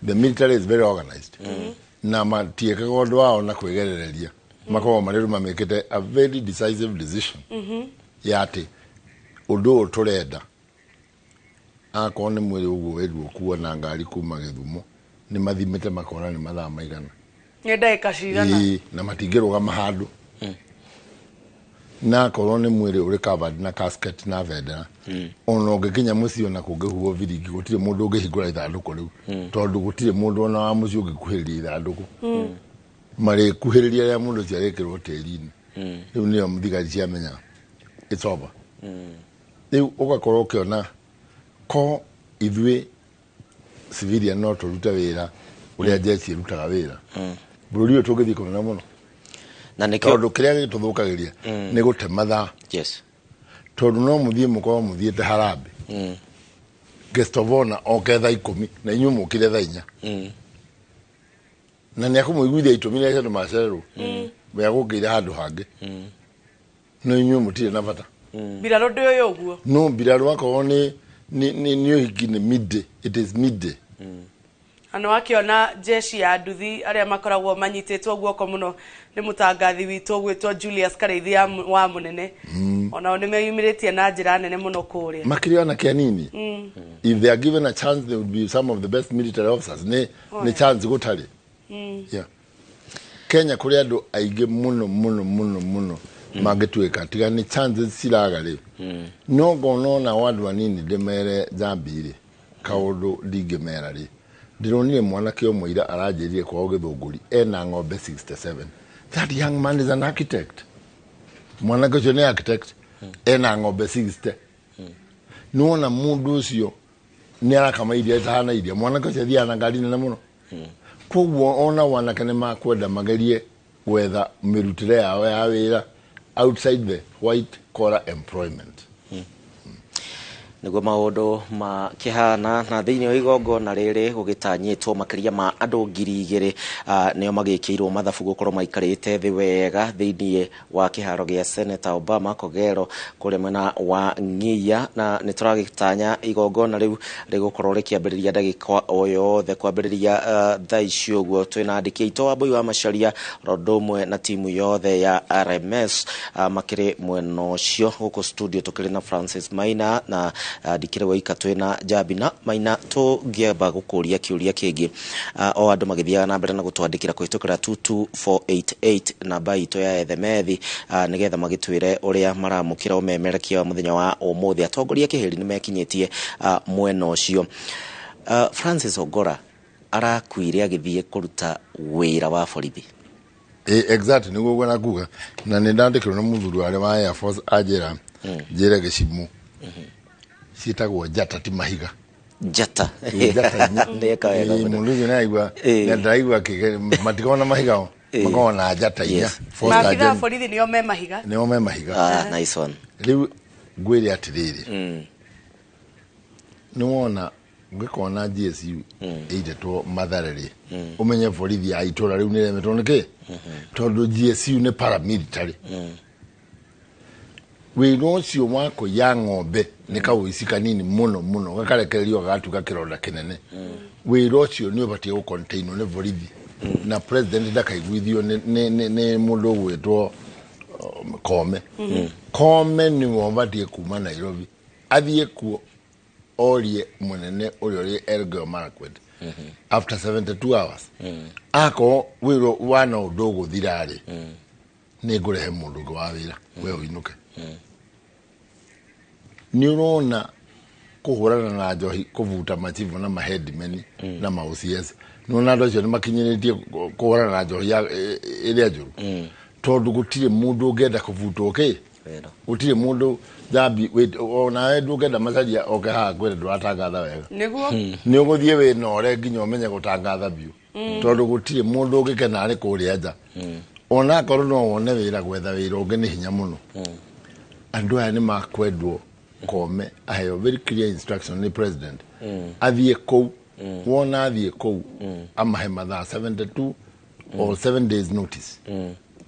the military is very organized, na matiĩkaga ũndũ wao na kwĩgerereria, makoragwo marĩ mamĩkĩte a very decisive decision ya atĩ ũndũ ũyũ tũrenda, akorwo nĩ mwĩrĩ ũguo wendwo kuo na ngari kuma Gĩthumo, nĩ mathimĩte makona nĩ mathaa maigana, Nĩ ndagĩka cigana. Ĩĩ, na matingĩrũgama handũ. Na akorwo nĩ mwĩrĩ ũrĩ covered na casket na bendera, ona ũngĩkinya mũciĩ ona kũngĩhuhwo biringi, gũtirĩ mũndũ ũngĩhingũra ithandũkũ rĩu, tondũ gũtirĩ mũndũ ona wa mũciĩ ũngĩkuhĩrĩria ithandũkũ. Marĩkuhĩrĩria rĩrĩa mũndũ ũcio arĩkĩrwo tĩri-inĩ. Rĩu nĩyo thigari ciamenya it's over. Rĩu ũgakorwo ũkĩona ko ithuĩ civilian no tũrute wĩra ũrĩa jeshi ĩrutaga wĩra, bũrũri ũyũ tũngĩthiĩ kũnene mũno, na nĩkĩo tondũ kĩrĩa gĩtũthũkagĩria nĩ gũte mathaa, tondũ no mũthiĩ mũkorwo mũthiĩte harambĩ, guest of honor oke thaa 10 na inyuĩ mũkire thaa 4, na nĩ akũmũiguithia itũmi rĩa andũ macererwo, we agũkĩire handũ hangĩ, no inyuĩ mũtirĩ na bata. Mbirarũ ndĩ ũyũ ũguo. No mbirarũ akorwo nĩ ũhiki nĩ midday, it is midday. Na nĩ wakĩona jeshi ya nduthi arĩa makoragwo manyitĩtwo guoko mũno nĩ mũtangathi witũ gwĩtwo Julius Karĩithia wa mũnene, onao nĩ meyumĩrĩtie na njĩra nene mũno kũrĩa. Makĩria anake anini, if they are given a chance, they would be some of the best military officers. Nĩ Oh, nĩ chance gũtarĩ. Yeah. Kenya kũrĩ andũ aingĩ mũno mũno mũno mũno mangĩtuĩka, tiga nĩ chances ciraga rĩ. No ngona onao andũ anini ndĩmere njambi rĩ, kaũndũ ndingĩmera rĩ, ndĩronire mwanake ũmwe ira aranjĩrire kwao Gĩthũngũri ena ng'ombe 67. That young man is an architect. Mwanake ũcio nĩ architect, ena ng'ombe 60. Nĩwona mũndũ ũcio nĩ arakama iria ĩtahana iria. Mwanake ũcio athiaga na ngari nene mũno. Koguo ona wanake nĩ makwenda magerie gwetha mĩrutĩre yao ya wĩra outside the white collar employment. Nĩguo maũndũ makĩhana. Na thĩinĩ wa igongona rĩrĩ gũgĩtanyĩtwo makĩria ma andũ 2000 nĩo magĩkĩirwo mathabu gũkorwo maikarĩte thĩ wega thĩinĩ wa kĩharo gĩa Senator Obama Kogero kũrĩa mwena wa Ng'ia. Na nĩ tũragĩtanya igongona rĩu rĩgũkorwo rĩkĩambĩrĩria ndagĩka o yothe kwambĩrĩria thaa ici ũguo. Twĩna andĩki aitũ Wambui wa Macharia ro ũndũ ũmwe na timu yothe ya RMS makĩrĩ mwena ũcio. Gũkũ studio tũkĩrĩ na Francis Maina na ndikĩrĩ waika, twĩna Njambi na Maina. Tũngĩamba gũkũria kĩũria kĩngĩ, o andũ magĩthiaga na mbere na gũtwandĩkĩra kũhĩtũkĩra 22488, namba itũ ya ethemethi, nĩgetha magĩtwĩre ũrĩa maramũkĩra ũmemerekia wa mũthenya wa ũmũthĩ. Atongoria kĩhĩri nĩ mekinyĩtie mwena ũcio. Francis Ogora arakuire agĩthiĩ kũruta wĩra wa borithi. Exactly, nĩguo ngwenda kuga, na nĩ ndandĩkĩrwo nĩ mũthuri warĩ wa Air Force anjĩra njĩre gĩcimũ ciĩtagwo njata ti mahiga. Njata. Ĩ, njata inya. Nĩeka wega Ĩ, mũno. mũndũ ũcio nĩaraigua, ndaraigua matikoragwo na mahiga o, makoragwo na njata inya. Four star Maabithaa a general. borithi nĩo me mahiga. Nĩo me mahiga. Ah, nice one. Rĩu ngwĩre atĩrĩrĩ, nĩwona ngĩkona GSU ĩitĩtwo Mathare rĩ, ũmenye borithi ya itũra rĩu nĩremetwo nĩkĩ, tondũ GSU nĩ paramilitary. Wĩra ũcio wa kũiya ng'ombe nĩ kaũici kanini mũno mũno, gakarekererio gagatuĩka kĩronda kĩnene. Wĩra ũcio nĩ ũbatiĩ gũcontainwo nĩ borithi, na president ndakaiguithio nĩ mũndũ ũgwĩtwo Kome. Kome nĩwe ũbatiĩ kuma Nairobi athiĩ kuo orie mũnene ũrĩa ũrĩ Elgeyo Marakwet after 72 hours, akorwo wĩra wana ũndũ ũgũthira rĩ, nĩ ngũrehe mũndũ ũngĩ wa wĩra, we ũinũke. Nĩ ũrona kũhũrana na njohi, kũbuta machifu na maheadmen na ma OCS, nĩ andũ acio nĩ makinyĩrĩtie kũhũrana na njohi ĩrĩa njũru, tondũ gũtirĩ mũndũ ũngĩenda kũbutwo kĩ. Gũtirĩ mũndũ Njambi onawe ndũngĩenda Macharia oke haha kwĩre ndũratangatha wega. Nĩguo. Nĩ ũgũthiĩ wĩnore nginya ũmenye gũtangatha biũ, tondũ gũtirĩ mũndũ ũngĩkena arĩ kũrĩa nja. Ona akorwo no wone wĩra, gwetha wĩra ũngĩ nĩ hinya mũno. Andũ aya nĩ makwendwo Kome aheo very clear instruction nĩ president, athiĩ kũu, wona athiĩ kũu amahe mathaa 72 or 7 days notice,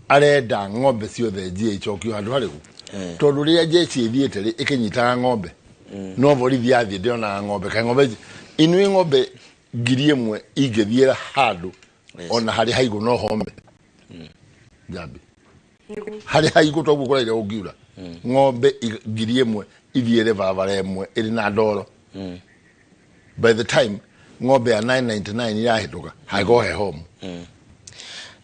arenda ng'ombe ciothe njie icokio handũ harĩku, tondũ rĩrĩa jeshi ĩthiĩte rĩ ĩkĩnyitaga ng'ombe, no borithi yathiĩ ndĩonaga ng'ombe. Kaĩ ng'ombe ici inuĩ, ng'ombe 1000 ingĩthiĩra handũ ona harĩ haigũ no home, Njambi, harĩ haigũ toguo kũraire ũngiura ng'ombe 1000 ithiĩre barabara ĩmwe ĩrĩ na ndoro, by the time ng'ombe ya 999 irahĩtũka hangĩkorwo he homu.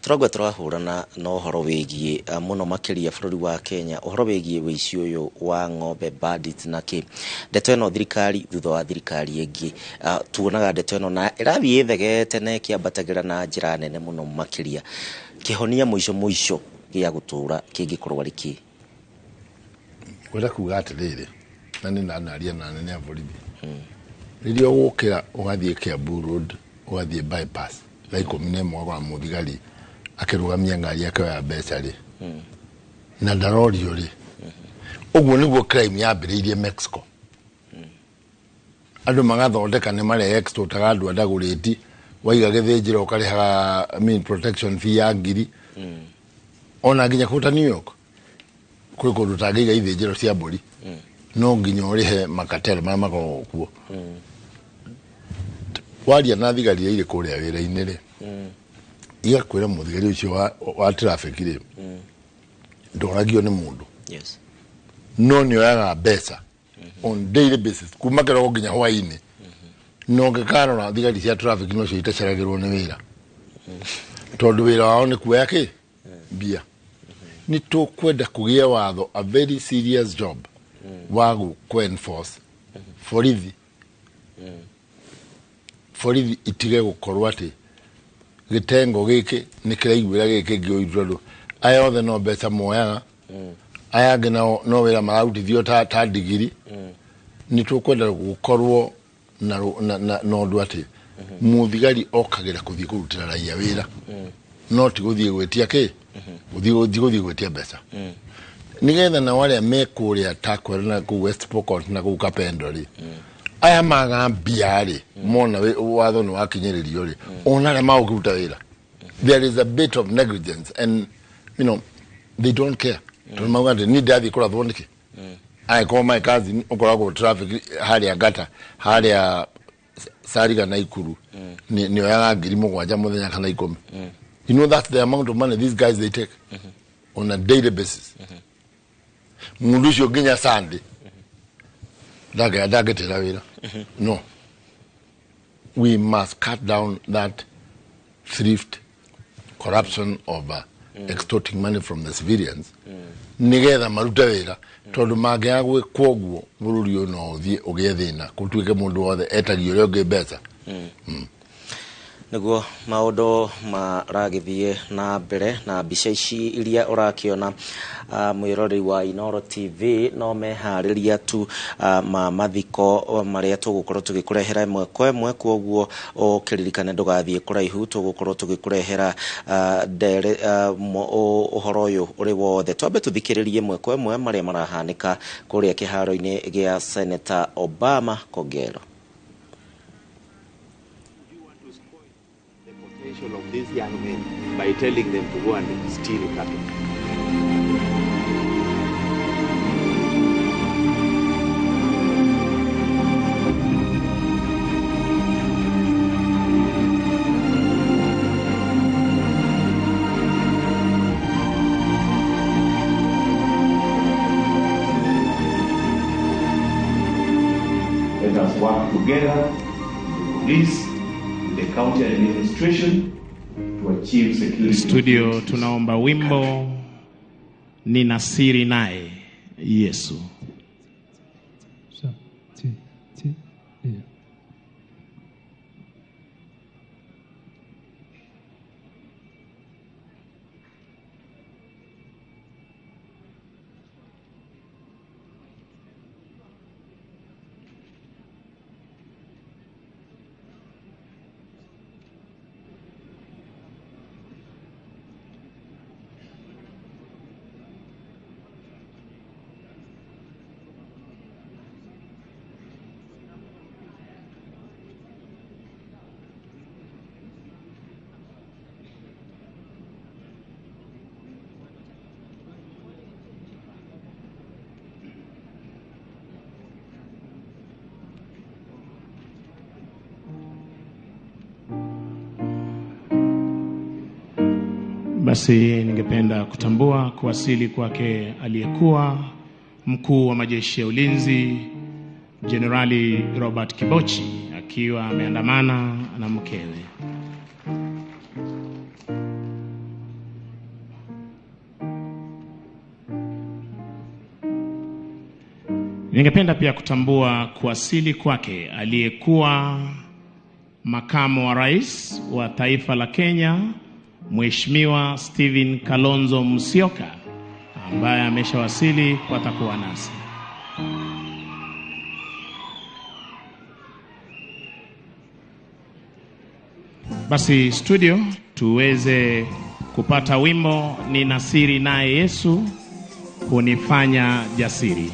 Tũragua tũrahũrana na ũhoro wĩgiĩ mũno makĩria bũrũri wa Kenya, ũhoro wĩgiĩ wĩici ũyũ wa ng'ombe, bandits na kĩ ndeto ĩno, thirikari thutha wa thirikari ĩngĩ, tuonaga ndeto ĩno na ĩrathiĩ ĩthegete na ĩkĩambatagĩra na njĩra nene mũno makĩria. Kĩhonia mũico mũico gĩa gũtũra kĩngĩkorwo arĩ kĩ? Kwenda kuga atĩrĩrĩ, na nĩ ndanaria na anene a borithi, rĩrĩa ũgũkĩra ũgathiĩ Kiambu Road, ũgathiĩ bypass thaa 11, ũgakora mũthigari akĩrũgamia ngari akĩoya mbeca rĩ na ndarorio rĩ. Ũguo nĩguo crime yambĩrĩirie Mexico. Andũ magathondeka nĩ mare extortaga andũ andagũrĩti, waiga gĩthĩnjĩro ũkarĩhaga, I mean, protection fee ya ngiri. Ona nginya kũta New York kwĩ kũndũ ũtangĩiga ithĩnjĩro cia mbũri, no nginya ũrĩhe makatel marĩa makoragwo kuo. Waria na thigari iria irĩ kũrĩa wĩra-inĩ rĩ, igakwĩra mũthigari ũcio wa traffic rĩ ndoragio nĩ mũndũ, no nĩ oyaga mbeca on daily basis kuma kĩroko nginya hwaĩ-inĩ. Na ũngĩkarora thigari cia traffic nocio itaceragĩrwo nĩ wĩra, tondũ wĩra wao nĩ kuoya kĩ mbia. Nĩ tũkwenda kũgĩe watho, a very serious job wa gũ enforce borithi. Borithi itige gũkorwo atĩ gĩtengo gĩkĩ nĩ kĩraiguĩra gĩkĩ kĩngĩ ũiru, tondũ aya othe no mbeca moyaga, aya angĩ nao no wĩra mararutithio ta ndigiri. Nĩ tũkwenda gũkorwo na ũndũ atĩ mũthigari okagĩra kũthiĩ kũrutĩra raia wĩra, no ti gũthiĩ gwĩtia kĩ, gũthiĩ gwĩtia mbeca, nĩgetha nao arĩa me kũrĩa Takwel na kũu West Pokot na kũu Kapendo rĩ, aya maga mbia rĩ, mona watho nĩ wakinyĩrĩrio rĩ, ona arĩa magũkĩruta wĩra, there is a bit of negligence and they don't care, tondũ mauga atĩ niĩ ndĩrathiĩ kũrathwo nĩkĩ? Angĩkorwo my cousin ũkoragwo traffic harĩa Ngata, harĩa Sariga na Ikuru, nĩ oyaga 7,000 mũthenya kana 10. You know that's the amount of money these guys they take on a daily basis. Mũndũ ũcio nginya Sunday ndangĩtĩra wĩra. No, we must cut down that thrift corruption of extorting money from the civilians, nigetha marute wĩra, tondũ mangĩaga gwĩkwo ũguo bũrũri ũyũ no ũthiĩ ũgĩe thĩna, gũtuĩke mũndũ wothe etagia ũrĩa ũngĩ mbeca. Nĩguo maũndũ maragĩthiĩ na mbere na mbica ici iria ũrakĩona, mwĩroreri wa Inooro TV, no meharĩria tu ma mathiko marĩa tũgũkorwo tũgĩkũrehera ĩmwe kwa ĩmwe. Koguo ũkĩririkane ndũgathiĩ kũraihu, tũgũkorwo tũgĩkũrehera ndere ũhoro ũyũ ũrĩ wothe. Twambe tũthikĩrĩrie ĩmwe kwa ĩmwe marĩa marahanĩka kũrĩa kĩharo-inĩ gĩa Senator Obama Kogelo. Potential of these young men by telling them to go and steal cattle. Let us work together, the police, the county administration, to achieve security. Studio tunaomba wimbo Nina Siri Naye Yesu. So, two, two, yeah. Basi ningependa kutambua kuwasili kwake aliyekuwa mkuu wa majeshi ya ulinzi Jenerali Robert Kibochi akiwa ameandamana na mkewe. Ningependa pia kutambua kuwasili kwake aliyekuwa makamu wa rais wa taifa la Kenya Mheshimiwa Stephen Kalonzo Musyoka ambaye ameshawasili watakuwa nasi. Basi studio tuweze kupata wimbo Nina Siri Naye Yesu Hunifanya Jasiri.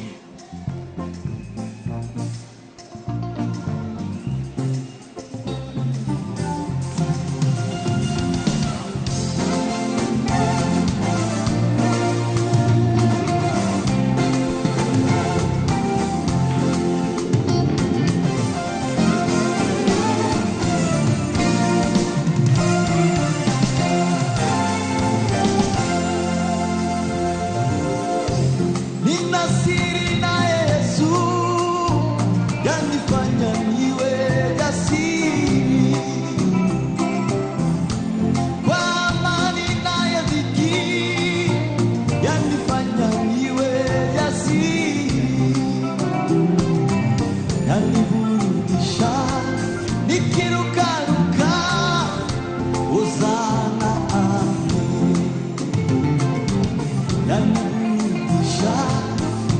Nina siri na Yesu, yanifanya niwe jasiri. Kwa amani nayo dhiki, yanifanya niwe jasiri. Yaniburudisha, nikirukaruka, Hosana amen. Yaniburudisha,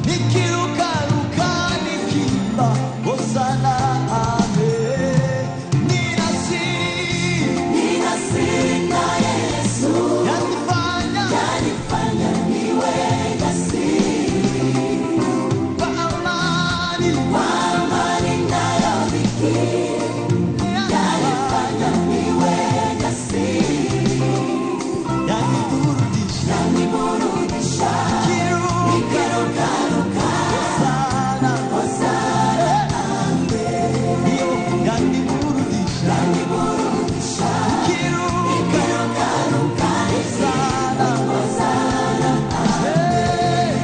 nikirukaruka, nikiimba, Hosana amen. Nina siri, nina siri na Yesu, yanifanya, yanifanya niwe jasiri. Kwa amani, kwa amani nayo dhiki, yanifanya niwe jasiri. Yaniburudisha, yaniburudisha, nikirukaruka, Hosana, Hosana amen. Yaniburudisha, yaniburudisha, nikirukaruka, Hosana, Hosana amen.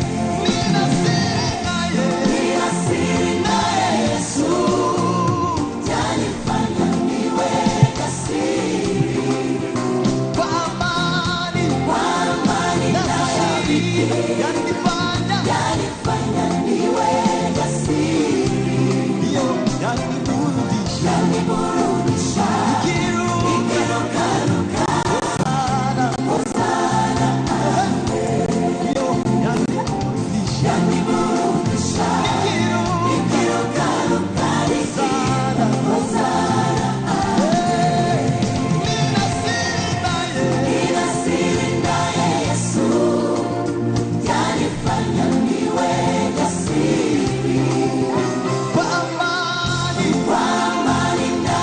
Nina siri naye, nina siri naye Yesu, yanifanya niwe jasiri. Kwa amani, kwa amani nayo dhiki, yanifanya, yanifanya niwe jasiri. Yaniburudisha, yaniburudisha, nikirukaruka, Hosana, Hosana amen. Yaniburudisha, yaniburudisha, nikirukaruka, Hosana, Hosana amen. Nina siri naye, nina siri naye Yesu, yanifanya niwe jasiri. Kwa amani, kwa amani nayo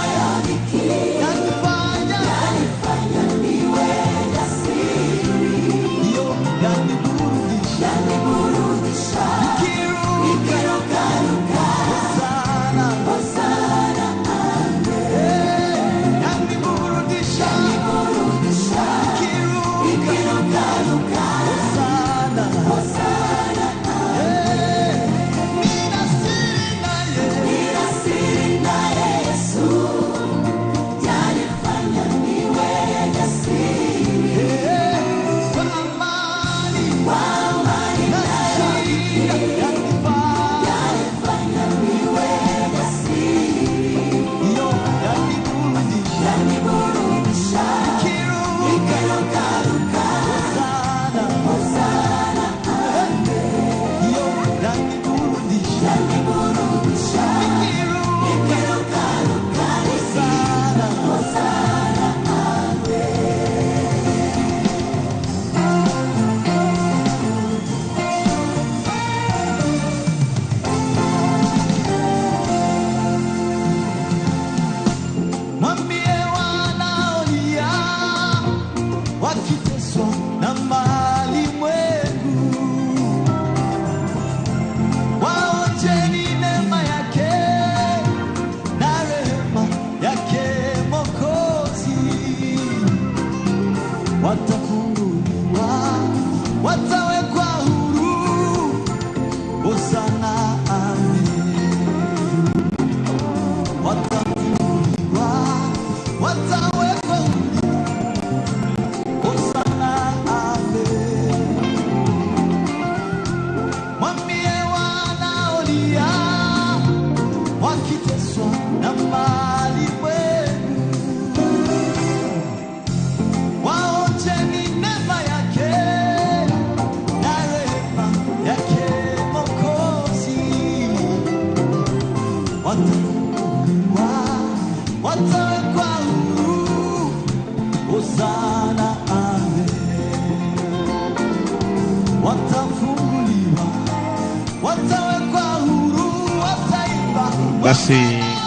Basi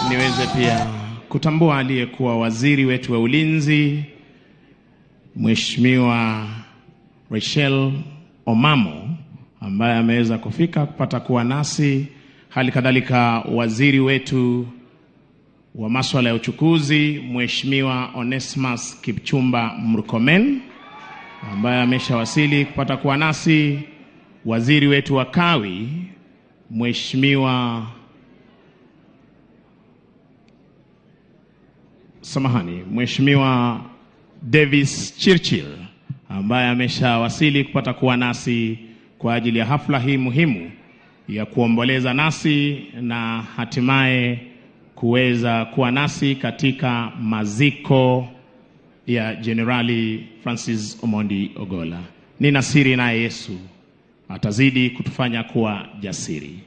niweze pia kutambua aliyekuwa waziri wetu wa ulinzi Mheshimiwa Rachel Omamo ambaye ameweza kufika kupata kuwa nasi, hali kadhalika waziri wetu wa masuala ya uchukuzi Mheshimiwa Onesmus Kipchumba Murkomen ambaye ameshawasili kupata kuwa nasi, waziri wetu wa kawi Mheshimiwa Mheshimiwa Davis Chirchir ambaye ameshawasili kupata kuwa nasi kwa ajili ya hafla hii muhimu ya kuomboleza nasi na hatimaye kuweza kuwa nasi katika maziko ya Jenerali Francis Omondi Ogolla. Nina siri naye Yesu atazidi kutufanya kuwa jasiri.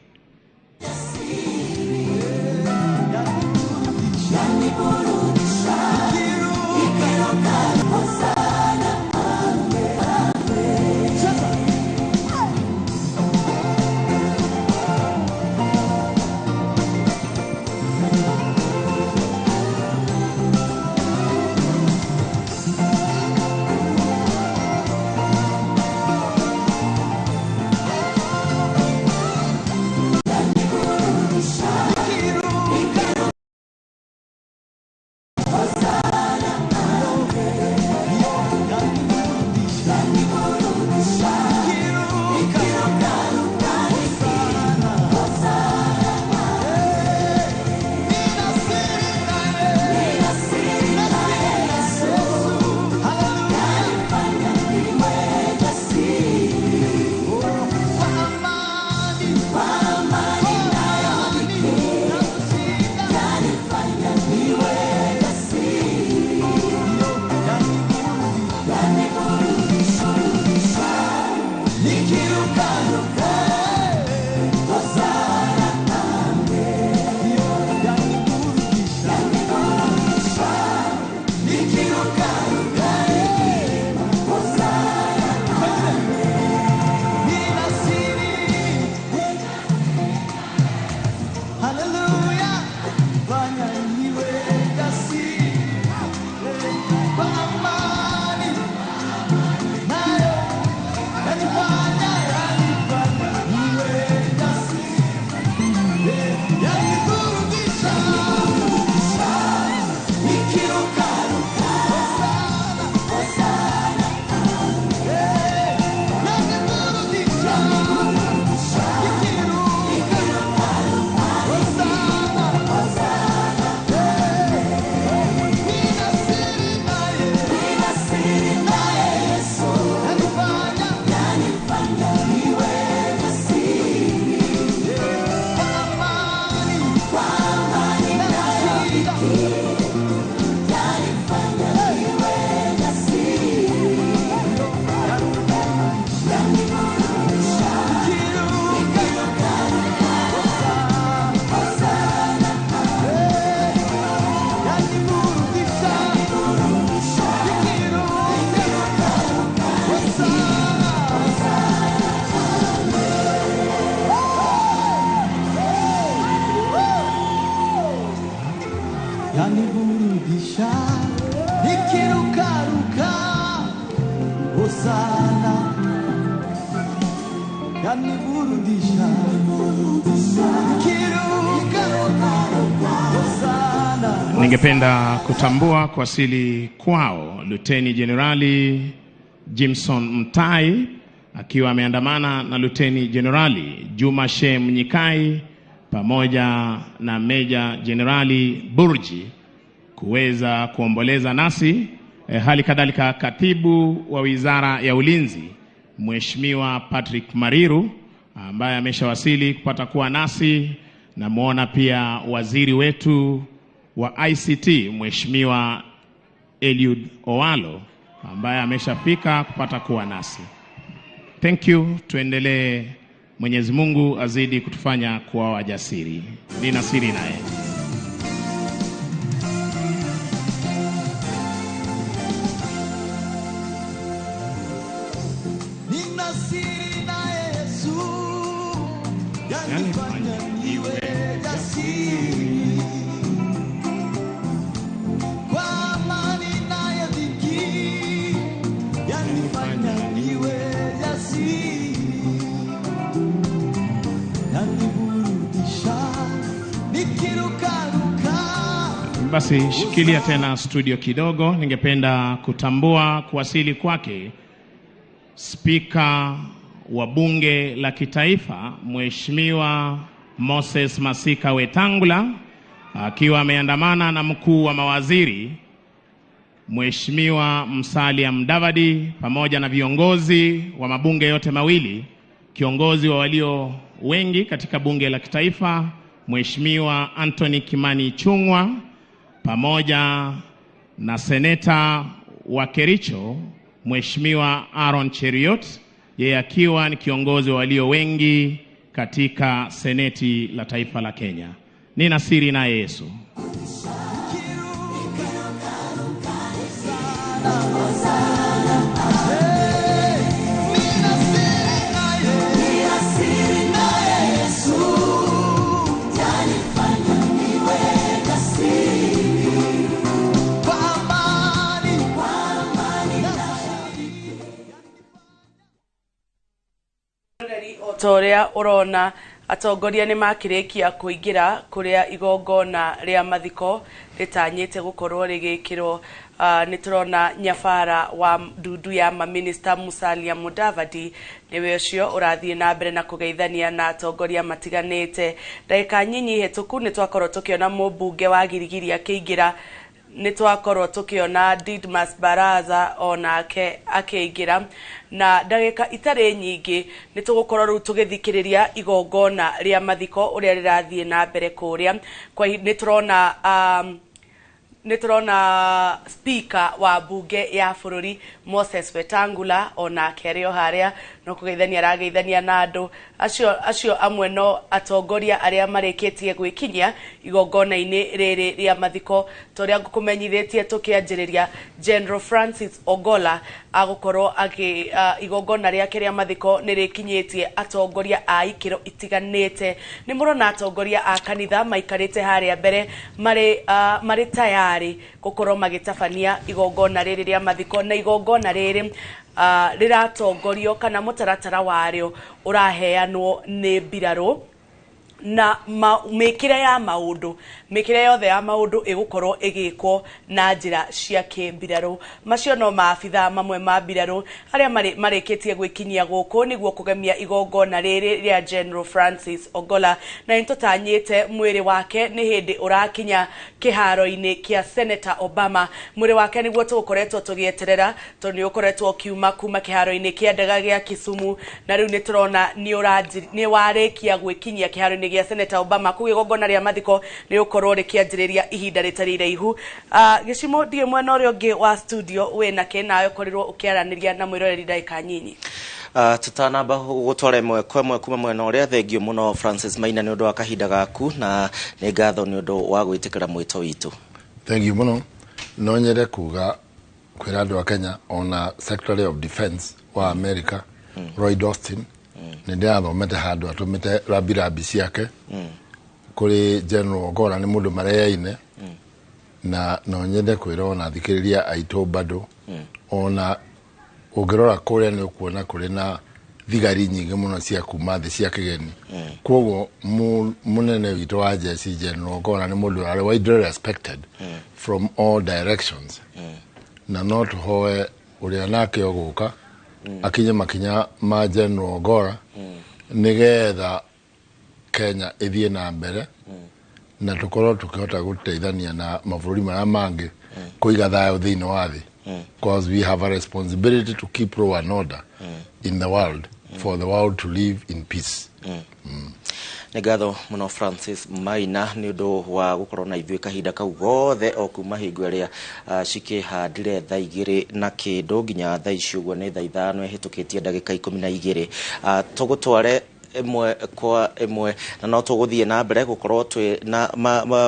Yaniburudisha nikirukaruka Hosana, yaniburudisha nikirukaruka Hosana. Ningependa kutambua kuwasili kwao Luteni Jenerali Jimson Mtai akiwa ameandamana na Luteni Jenerali Juma Shem Nyikai pamoja na Meja Jenerali Burji kuweza kuomboleza nasi. Hali kadhalika katibu wa Wizara ya Ulinzi Mheshimiwa Patrick Mariru ambaye ameshawasili kupata kuwa nasi. Namuona pia waziri wetu wa ICT Mheshimiwa Eliud Owalo ambaye ameshafika kupata kuwa nasi. Thank you, tuendelee. Mwenyezi Mungu azidi kutufanya kuwa wajasiri. Nina siri naye. Nina siri naye Yesu, yanifanya niwe jasiri. Basi shikilia tena studio kidogo. Ningependa kutambua kuwasili kwake Spika wa Bunge la Kitaifa Mheshimiwa Moses Masika Wetangula akiwa ameandamana na mkuu wa mawaziri Mheshimiwa Musalia Mudavadi pamoja na viongozi wa mabunge yote mawili, kiongozi wa walio wengi katika Bunge la Kitaifa Mheshimiwa Anthony Kimani Ichung'wah pamoja na seneta wa Kericho Mheshimiwa Aaron Cheruiyot, yeye akiwa ni kiongozi wa walio wengi katika seneti la taifa la Kenya. Nina siri naye Yesu. Ta ũrĩa ũrona atongoria nĩ makĩrĩkia kũingĩra kũrĩa igongona rĩa mathiko rĩtanyĩte gũkorwo rĩgĩkĩrwo. Nĩ tũrona nyabara wa ndundu ya maminista Musalia Mudavadi nĩwe ũcio ũrathiĩ na mbere na kũgeithania na atongoria matiganĩte. Ndagĩka nyinyi hĩtũku nĩ twakorwo tũkĩona mũmbunge wa Girigiri akĩingĩra, nĩ twakorwo tũkĩona Didmas Baraza onake akĩingĩra, na ndagĩka itarĩ nyingĩ nĩ tũgũkorwo rĩu tũgĩthikĩrĩria igongona rĩa mathiko ũrĩa rĩrathiĩ na mbere kũrĩa. Kwa nĩ tũrona nĩ tũrona speaker wa bunge ya bũrũri Moses Wetangula onake arĩ o harĩa no kũgeithania arageithania na andũ acio amwe no atongoria arĩa marĩkĩtie gwĩkinyia igongona-inĩ rĩrĩ rĩa mathiko. Ta ũrĩa ngũkũmenyithĩtie tũkĩanjĩrĩria, General Francis Ogolla agũkorwo akĩ igongona rĩake rĩa mathiko nĩ rĩkinyĩtie atongoria a ikĩro itiganĩte. Nĩ mũrona atongoria a kanitha maikarĩte harĩa mbere marĩ tayari gũkorwo magĩtabania igongona rĩrĩ rĩa mathiko, na igongona rĩrĩ rĩratongorio kana mũtaratara warĩo ũraheanwo nĩ mbirarũ, na mĩkĩre ya maũndũ, mĩkĩre yothe ya maũndũ ĩgũkorwo ĩgĩkwo na njĩra cia kĩmbirarũ. Macio no maabithaa mamwe ma mbirarũ arĩa marĩkĩtie gwĩkinyia gũkũ nĩguo kũgemia igongona rĩrĩ rĩa General Francis Ogolla, na nĩtũtanyĩte mwĩrĩ wake nĩ hĩndĩ ũrakinya kĩharo-inĩ kĩa Senator Obama. Mwĩrĩ wake nĩguo tũgũkoretwo tũgĩeterera tondũ nĩ ũkoretwo ũkiuma kuma kĩharo-inĩ kĩa ndege gĩa Kisumu, na rĩu nĩ tũrona nĩ warĩkia gwĩkinyia kĩharo-inĩ gĩa Senator Obama. Koguo igongona rĩa mathiko nĩ gũkorwo rĩkĩanjĩrĩria ihinda rĩtarĩ iraihu. Gĩcimo ndiĩ mwena ũrĩa ũngĩ wa studio wĩna kĩ nawe ũkorirwo ũkĩaranĩria na mwĩroreri ndagĩka nyinyi. Tutanamba gũgũtwara ĩmwe kwa ĩmwe kuma mwena ũrĩa, thengio mũno Francis Maina nĩ ũndũ wa kahinda gaku, na nĩ ngatho nĩ ũndũ wa gwĩtĩkĩra mwĩto witũ. Thank you mũno. No nyende kuga kwĩra andũ a Kenya ona Secretary of Defense wa America Lloyd Austin nĩ ndĩrathomete handũ atũmĩte rambirambi ciake kũrĩ General Ogolla, nĩ mũndũ mareyaine, na no nyende kwĩra ona athikĩrĩria aitũ bado ona ũngĩrora kũrĩa nĩ ũkuona kũrĩ na thigari nyingĩ mũno cia kuma thĩ cia kĩgeni. Koguo mũnene witũ wa jeshi General Ogolla nĩ mũndũ ũrarĩ widely respected from all directions, na no tũhoe ũrĩa nake ũgũka akinye makinya ma General Ogolla nĩgetha Kenya ĩthiĩ na mbere na tũkorwo tũkĩhota gũteithania na mabũrũri marĩa mangĩ kũiga thayũ thĩinĩ wa thĩ, because we have a responsibility to keep law and order in the world for the world to live in peace. Nĩ ngatho mũno Francis Maina nĩ ũndũ wa gũkorwo na ithuĩ kahinda kau gothe o kuma hingo ĩrĩa cikĩhandire thaa 2 na kĩndũ nginya thaa ici ũguo nĩ thaa 5 ĩhĩtũkĩtie ndagĩka 12. Tũgũtware ĩmwe kwa ĩmwe na no tũgũthiĩ na mbere gũkorwo twĩ na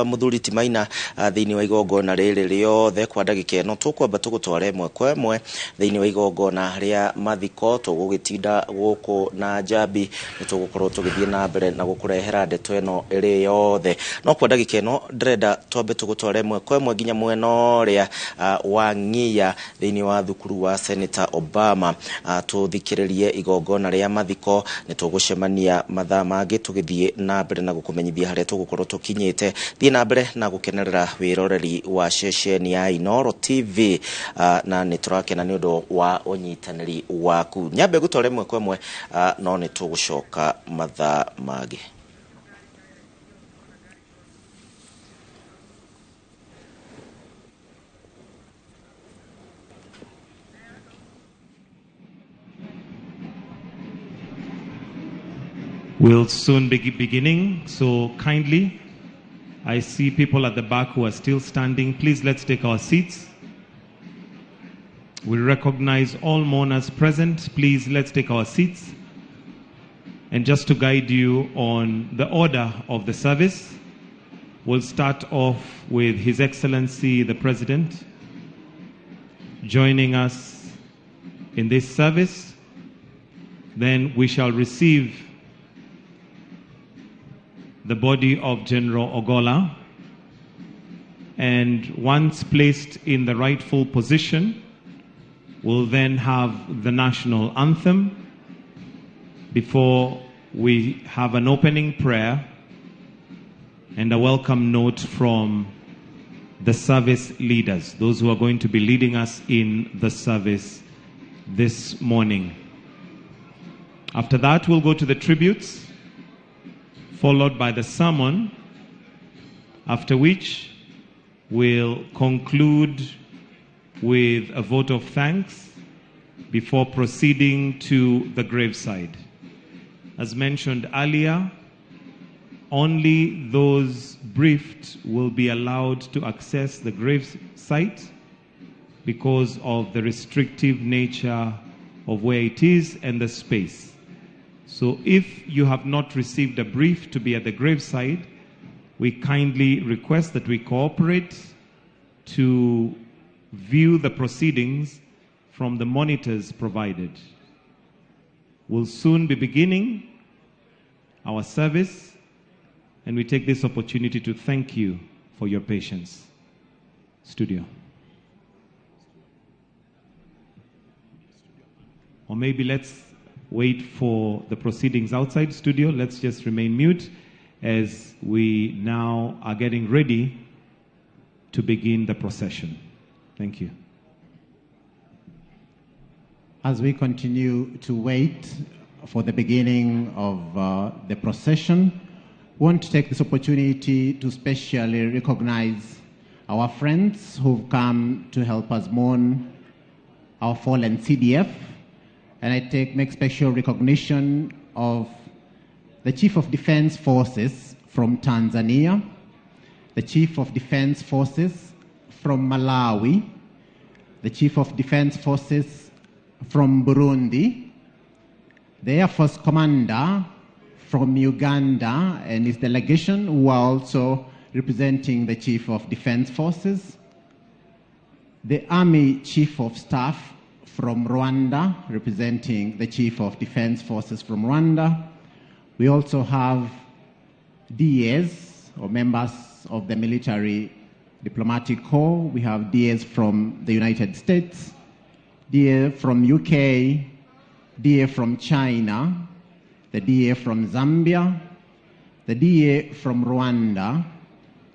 mũthuri ti Maina thĩinĩ wa igongona rĩrĩ rĩothe kwa ndagĩka ĩno. Tũkwamba tũgũtware ĩmwe kwa ĩmwe thĩinĩ wa igongona rĩa mathiko. Tũgũgĩtinda gũkũ na Njambi nĩ tũgũkorwo tũgĩthiĩ na mbere na gũkũrehera ndeto ĩno ĩrĩ yothe, no kwa ndagĩka ĩno ndĩrenda twambe tũgũtware ĩmwe kwa ĩmwe nginya mwena ũrĩa wa Ng'ia thĩinĩ wa thukuru wa Senator Obama, tũthikĩrĩrie igongona rĩa mathiko. Nĩ tũgũcemania Tũgũcemania mathaa mangĩ tũgĩthiĩ na mbere na gũkũmenyithia harĩa tũgũkorwo tũkinyĩte. Thiĩ na mbere na gũkenerera wĩroreri wa ceceni ya Inooro TV, na nĩ tũrakena nĩ ũndũ wa ũnyitanĩri waku. Nyambe gũtwara ĩmwe kwa ĩmwe, no nĩ tũgũcoka mathaa mangĩ. We'll soon be beginning, so kindly, I see people at the back who are still standing. Please, let's take our seats. We recognize all mourners present. Please, let's take our seats. And just to guide you on the order of the service, we'll start off with His Excellency the President joining us in this service. Then we shall receive the body of General Ogolla, and once placed in the rightful position, we'll then have the national anthem before we have an opening prayer and a welcome note from the service leaders, those who are going to be leading us in the service this morning. After that, we'll go to the tributes, followed by the sermon, after which we'll conclude with a vote of thanks before proceeding to the graveside. As mentioned earlier, only those briefed will be allowed to access the gravesite because of the restrictive nature of where it is and the space. So if you have not received a brief to be at the graveside, we kindly request that we cooperate to view the proceedings from the monitors provided. We'll soon be beginning our service, and we take this opportunity to thank you for your patience. Studio. Or maybe let's wait for the proceedings outside studio. Let's just remain mute as we now are getting ready to begin the procession. Thank you. As we continue to wait for the beginning of the procession, we want to take this opportunity to specially recognize our friends who've come to help us mourn our fallen CDF. And I make special recognition of the Chief of Defense Forces from Tanzania, the Chief of Defense Forces from Malawi, the Chief of Defense Forces from Burundi, the Air Force Commander from Uganda and his delegation, who are also representing the Chief of Defense Forces, the Army Chief of Staff from Rwanda, representing the Chief of Defense Forces from Rwanda. We also have DAs, or members of the military diplomatic corps. We have DAs from the United States, DA from UK, DA from China, the DA from Zambia, the DA from Rwanda,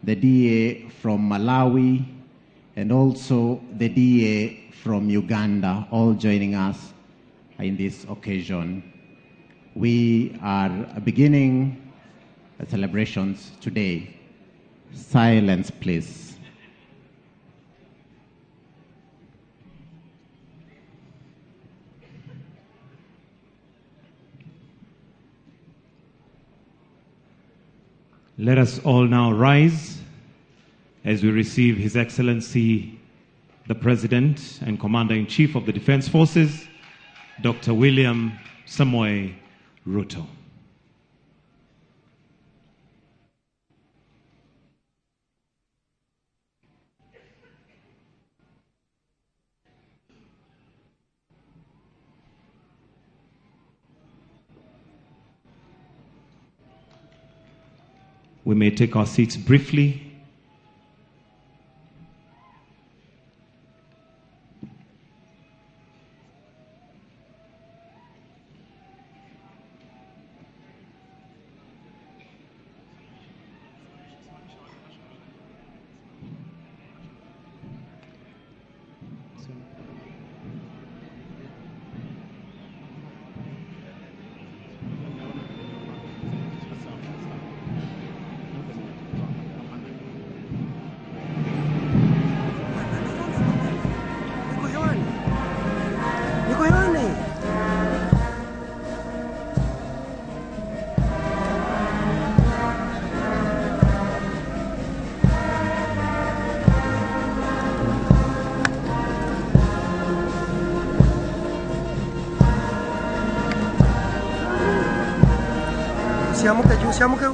the DA from Malawi, and also the DA from Uganda, all joining us in this occasion. We are beginning the celebrations today. Silence, please. Let us all now rise as we receive His Excellency, the President and Commander-in-Chief of the Defense Forces, Dr. William Samoei Ruto. We may take our seats briefly. Usiamke juu, usiamke.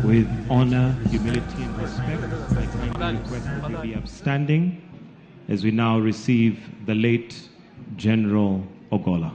With honor, humility, and respect, I kindly request that you be upstanding as we now receive the late General Ogolla.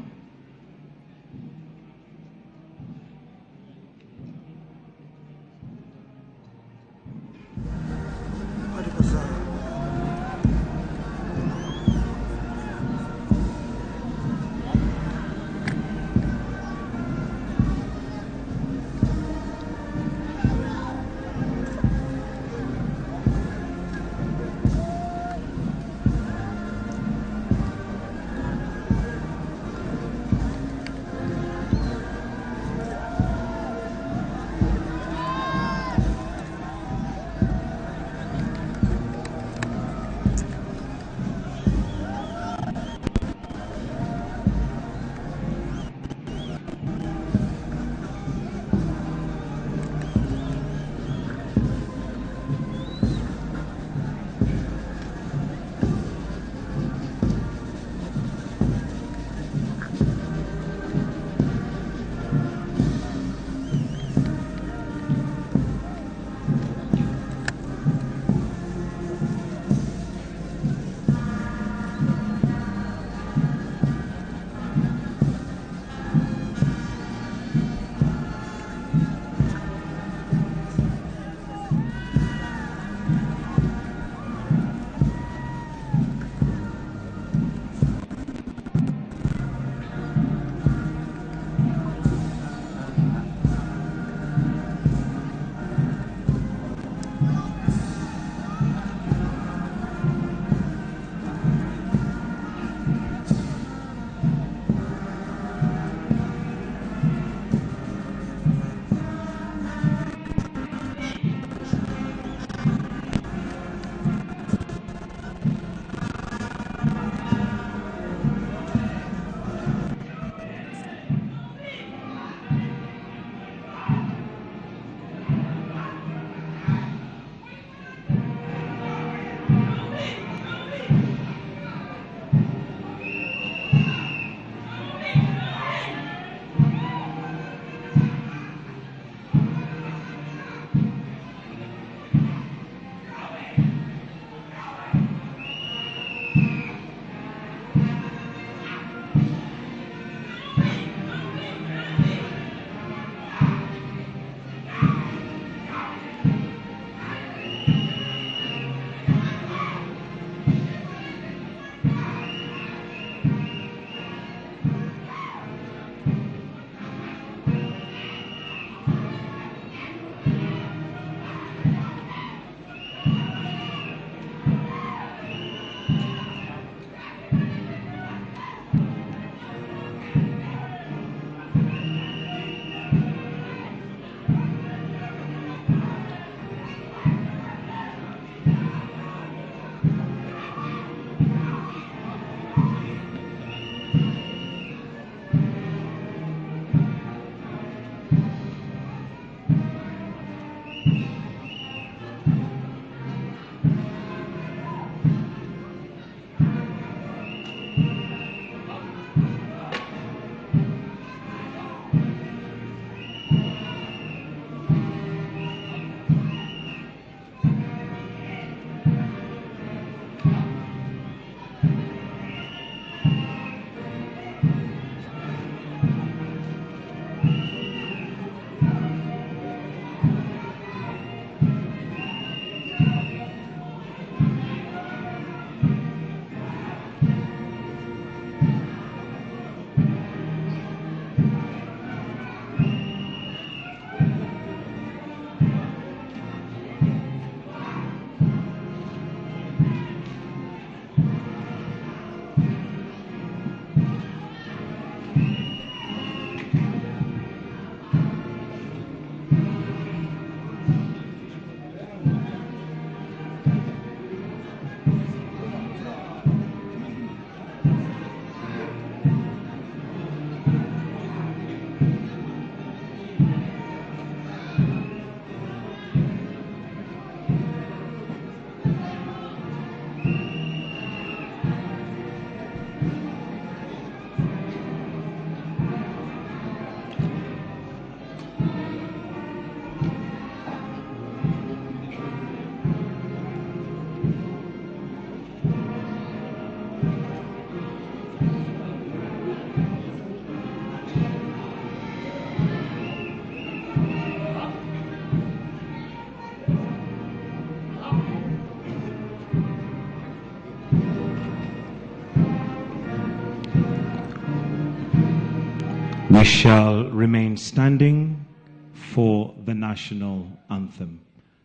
We shall remain standing for the national anthem.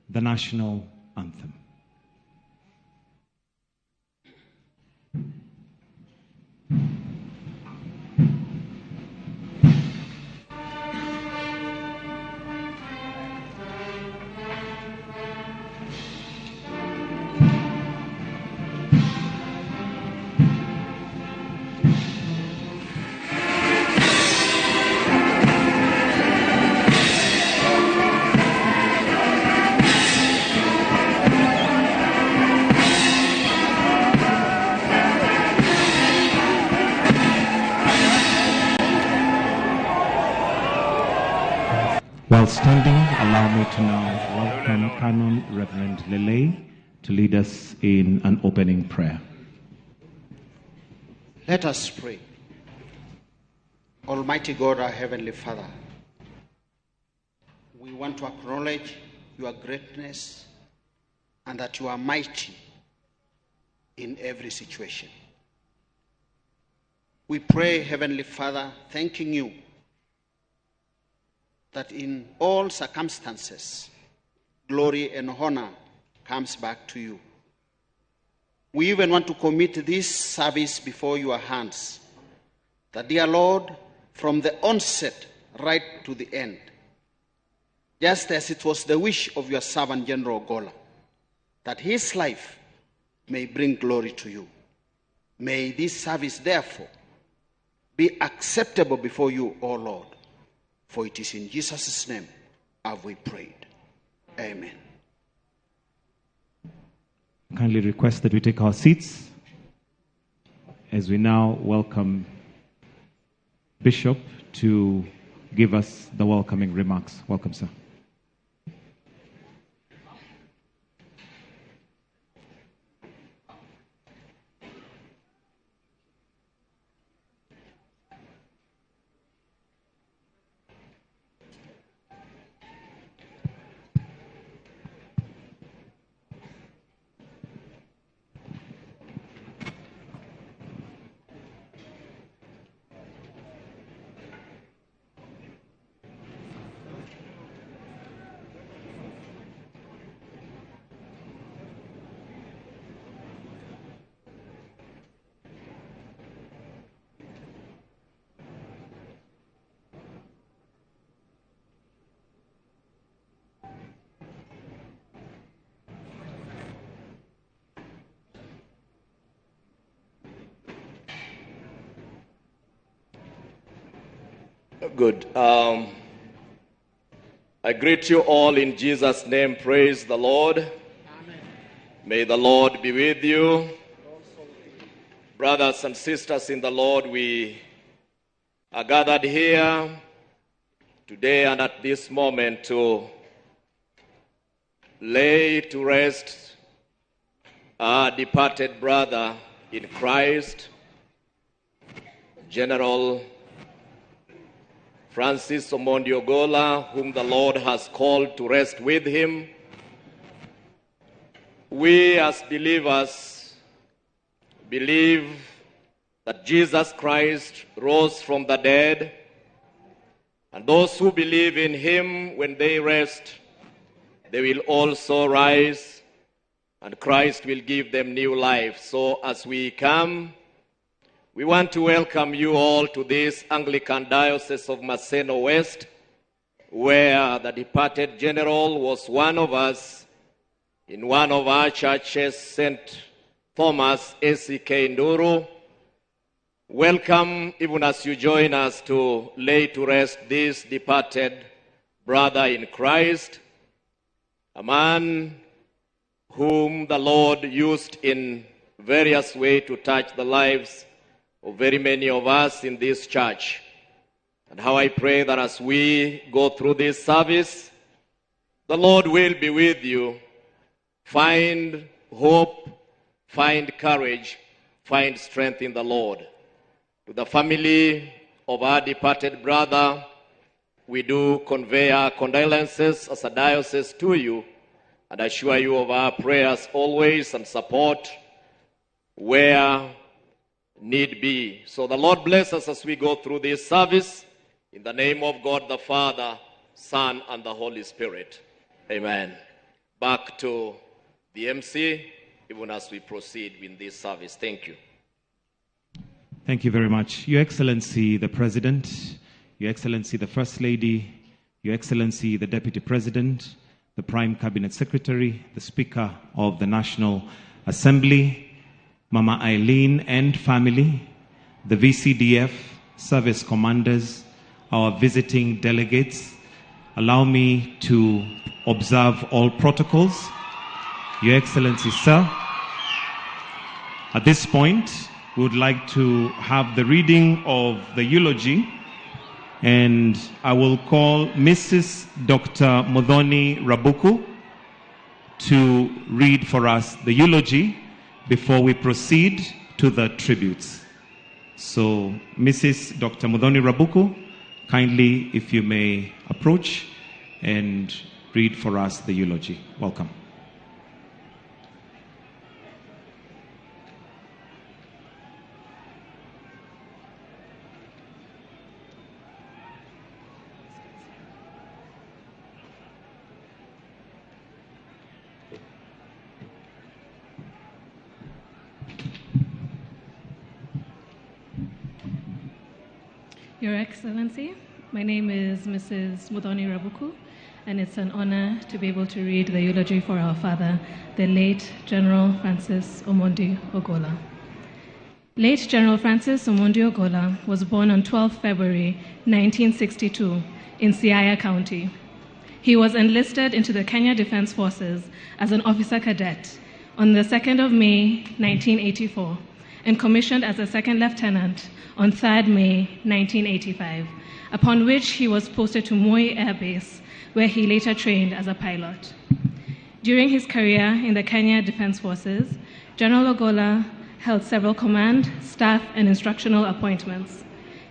The national anthem. While standing, allow me to now welcome Canon Reverend Lelei to lead us in an opening prayer. Let us pray. Almighty God, our Heavenly Father, we want to acknowledge your greatness and that you are mighty in every situation. We pray, Heavenly Father, thanking you that in all circumstances, glory and honor comes back to you. We even want to commit this service before your hands, that, dear Lord, from the onset right to the end, just as it was the wish of your servant General Ogolla, that his life may bring glory to you. May this service, therefore, be acceptable before you, O Lord. For it is in Jesus' name have we prayed. Amen. Kindly request that we take our seats as we now welcome Bishop to give us the welcoming remarks. Welcome, sir. Good. I greet you all in Jesus' name. Praise the Lord. Amen. May the Lord be with you. Brothers and sisters in the Lord, we are gathered here today and at this moment to lay to rest our departed brother in Christ, General Francis Omondi Ogolla, whom the Lord has called to rest with him. We as believers believe that Jesus Christ rose from the dead, and those who believe in him, when they rest, they will also rise, and Christ will give them new life. So as we come, we want to welcome you all to this Anglican Diocese of Maseno West, where the departed general was one of us in one of our churches, St. Thomas ACK Nduru. Welcome even as you join us to lay to rest this departed brother in Christ, a man whom the Lord used in various ways to touch the lives of very many of us in this church. And how I pray that as we go through this service, the Lord will be with you. Find hope, find courage, find strength in the Lord. To the family of our departed brother, we do convey our condolences as a diocese to you and assure you of our prayers always and support where need be. So the Lord bless us as we go through this service. In the name of God the Father, Son, and the Holy Spirit. Amen. Back to the MC, even as we proceed with this service. Thank you. Thank you very much. Your Excellency, the President, Your Excellency, the First Lady, Your Excellency, the Deputy President, the Prime Cabinet Secretary, the Speaker of the National Assembly, Mama Eileen and family, the VCDF, service commanders, our visiting delegates, allow me to observe all protocols. Your Excellency, sir, at this point, we would like to have the reading of the eulogy, and I will call Mrs. Dr. Muthoni Rabuku to read for us the eulogy before we proceed to the tributes. So, Mrs. Dr. Muthoni Rabuku, kindly, if you may approach and read for us the eulogy. Welcome. Your Excellency, my name is Mrs. Muthoni Rabuku, and it's an honor to be able to read the eulogy for our father, the late General Francis Omondi Ogolla. Late General Francis Omondi Ogolla was born on 12 February 1962 in Siaya County. He was enlisted into the Kenya Defense Forces as an officer cadet on the 2nd of May 1984 and commissioned as a second lieutenant on 3rd May 1985, upon which he was posted to Moi Air Base, where he later trained as a pilot. During his career in the Kenya Defense Forces, General Ogolla held several command, staff, and instructional appointments.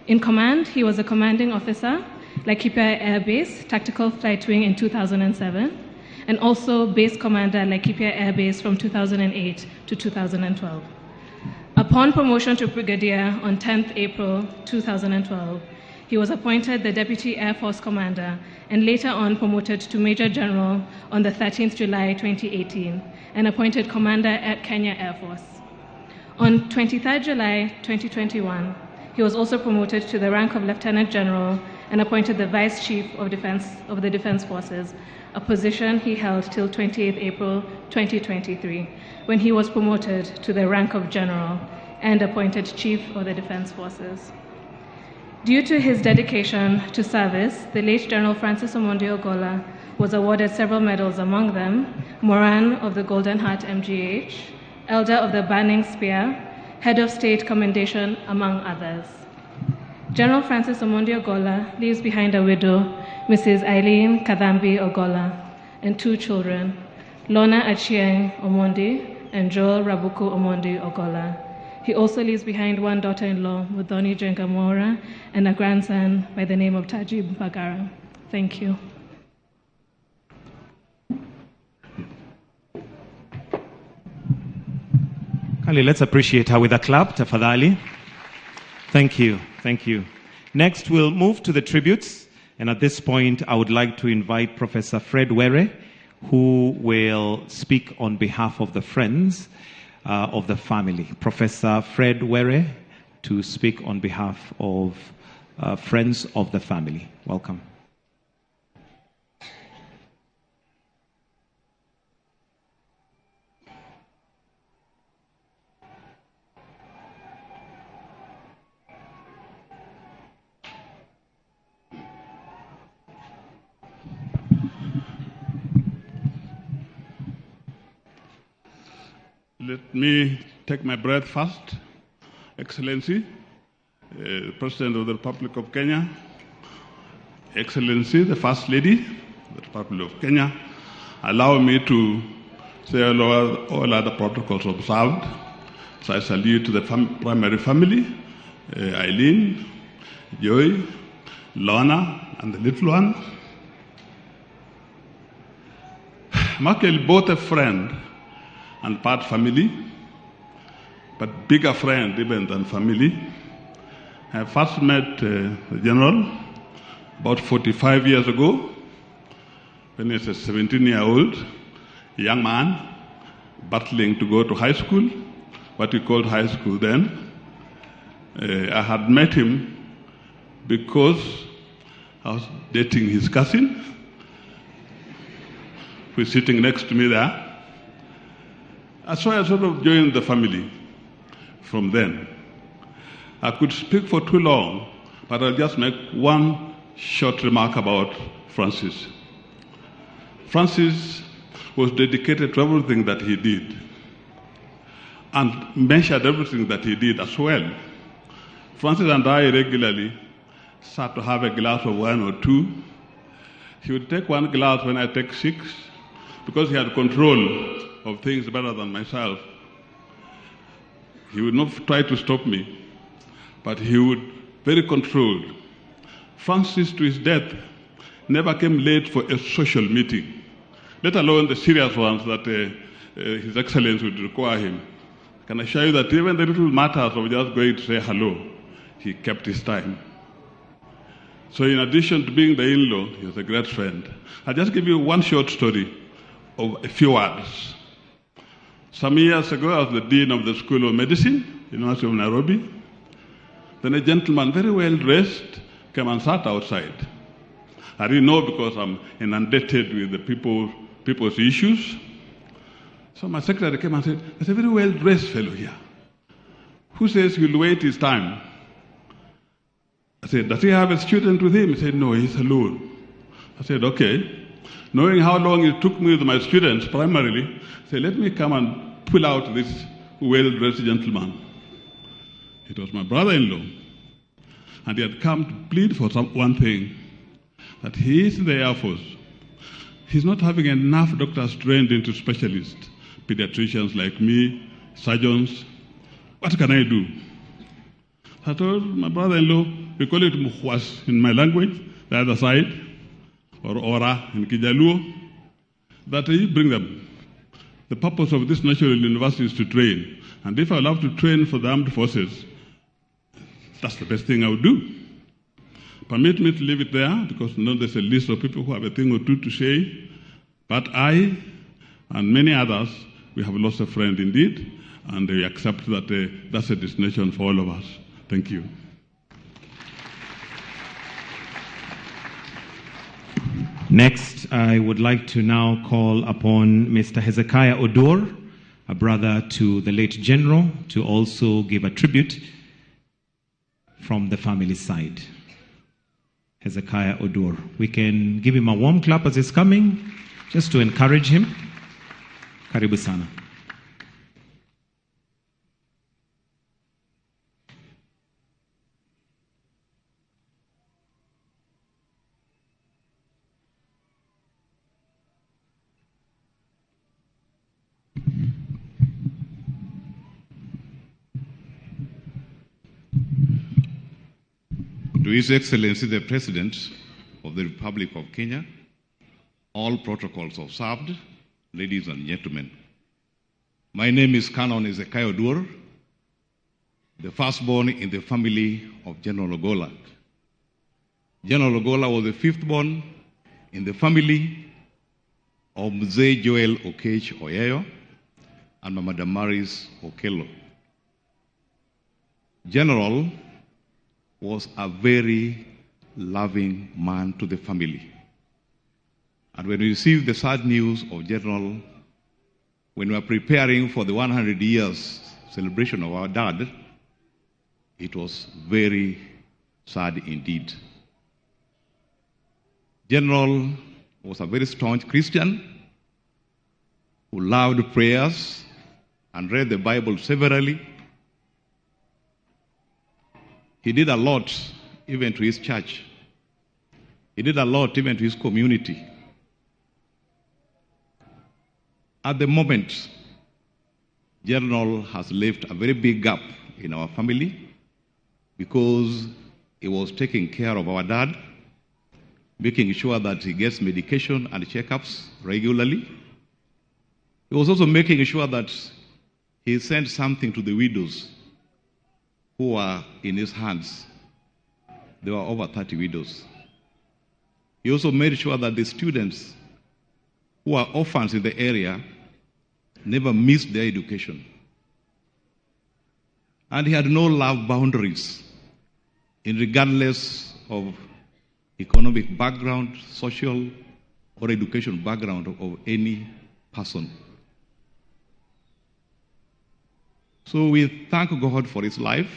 In command, he was a commanding officer, Laikipia Air Base Tactical Flight Wing in 2007, and also base commander Laikipia Air Base from 2008 to 2012. Upon promotion to brigadier on 10th April 2012, he was appointed the Deputy Air Force Commander and later on promoted to Major General on the 13th July 2018 and appointed Commander at Kenya Air Force. On 23rd July 2021, he was also promoted to the rank of Lieutenant General and appointed the Vice Chief of Defense of the Defense Forces, a position he held till 28th April 2023, when he was promoted to the rank of General and appointed Chief of the Defense Forces. Due to his dedication to service, the late General Francis Omondi Ogolla was awarded several medals, among them Moran of the Golden Heart MGH, Elder of the Banning Spear, Head of State Commendation, among others. General Francis Omondi Ogolla leaves behind a widow, Mrs. Eileen Kadambi Ogolla, and two children, Lorna Achieng Omondi and Joel Rabuku Omondi Ogolla. He also leaves behind one daughter-in-law, Muthoni Jenga Mwaura, and a grandson by the name of Tajib Bagara. Thank you. Kindly, let's appreciate her with a clap, tafadhali. Thank you, thank you. Next, we'll move to the tributes. And at this point, I would like to invite Professor Fred Were, who will speak on behalf of the friends of the family. Professor Fred Were to speak on behalf of friends of the family. Welcome. Let me take my breath first. Excellency, President of the Republic of Kenya, Excellency, the First Lady of the Republic of Kenya, allow me to say all other protocols observed. So I salute the primary family, Eileen, Joy, Lorna, and the little one. Michael, both a friend and part family, but bigger friend even than family. I first met the general about 45 years ago, when he was a 17-year-old young man battling to go to high school, what we called high school then. I had met him because I was dating his cousin, who is sitting next to me there. And so I sort of joined the family from then. I could speak for too long, but I'll just make one short remark about Francis. Francis was dedicated to everything that he did and measured everything that he did as well. Francis and I regularly sat to have a glass of wine or two. He would take one glass when I take six, because he had control of things better than myself. He would not try to stop me, but he would, very controlled. Francis, to his death, never came late for a social meeting, let alone the serious ones that His Excellency would require him. I can assure you that even the little matters of just going to say hello, he kept his time. So in addition to being the in-law, he was a great friend. I'll just give you one short story of a few words. Some years ago, I was the dean of the School of Medicine, University of Nairobi. Then a gentleman, very well dressed, came and sat outside. I didn't know because I'm inundated with the people's issues. So my secretary came and said, there's a very well-dressed fellow here who says he'll wait his time. I said, does he have a student with him? He said, no, he's alone. I said, okay. Knowing how long it took me with my students primarily, I said, let me come and pull out this well-dressed gentleman. It was my brother-in-law. And he had come to plead for one thing, that he is in the Air Force. He's not having enough doctors trained into specialists, pediatricians like me, surgeons. What can I do? I told my brother-in-law, we call it mukhwas in my language, the other side, or ora in Kijaluo, that you bring them. The purpose of this national university is to train. And if I love to train for the armed forces, that's the best thing I would do. Permit me to leave it there, because now there's a list of people who have a thing or two to say. But I and many others, we have lost a friend indeed, and we accept that that's a destination for all of us. Thank you. Next, I would like to now call upon Mr. Hezekiah Oduor, a brother to the late General, to also give a tribute from the family side. Hezekiah Oduor. We can give him a warm clap as he's coming, just to encourage him. Karibu sana. To His Excellency the President of the Republic of Kenya, all protocols observed, ladies and gentlemen. My name is Canon Hezekiah Oduor, the firstborn in the family of General Ogolla. General Ogolla was the fifthborn in the family of Mzee Joel Okech Oyeyo and Mama Damaris Okello. General was a very loving man to the family. And when we received the sad news of General, when we were preparing for the 100 years celebration of our dad, it was very sad indeed. General was a very staunch Christian who loved prayers and read the Bible severally. He did a lot even to his church. He did a lot even to his community. At the moment, General has left a very big gap in our family because he was taking care of our dad, making sure that he gets medication and checkups regularly. He was also making sure that he sent something to the widows who were in his hands. There were over 30 widows. He also made sure that the students who are orphans in the area never missed their education. And he had no love boundaries, in regardless of economic background, social or education background of any person. So we thank God for his life.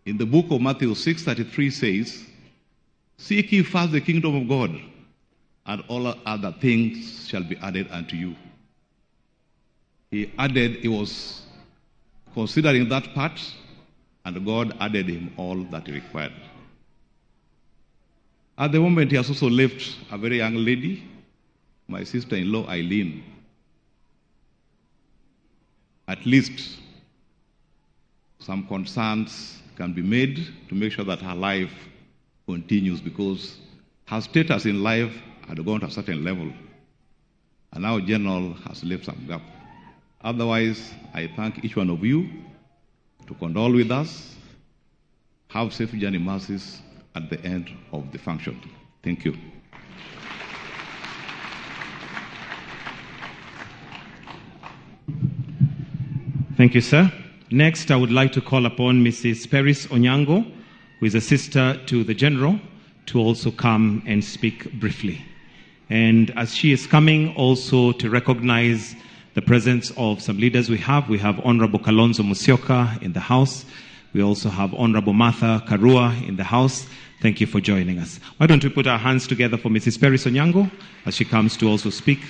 In the book of Matthew 6:33 says, "Seek ye first the kingdom of God, and all other things shall be added unto you." He added, he was considering that part, and God added him all that he required. At the moment, he has also left a very young lady, my sister-in-law, Eileen. At least some concerns can be made to make sure that her life continues, because her status in life had gone to a certain level. And now General has left some gap. Otherwise, I thank each one of you to condole with us. Have safe journey mercies at the end of the function. Thank you. Thank you, sir. Next, I would like to call upon Mrs. Peris Onyango, who is a sister to the General, to also come and speak briefly. And as she is coming, also to recognize the presence of some leaders we have. We have Honorable Kalonzo Musyoka in the house. We also have Honorable Martha Karua in the house. Thank you for joining us. Why don't we put our hands together for Mrs. Peris Onyango as she comes to also speak.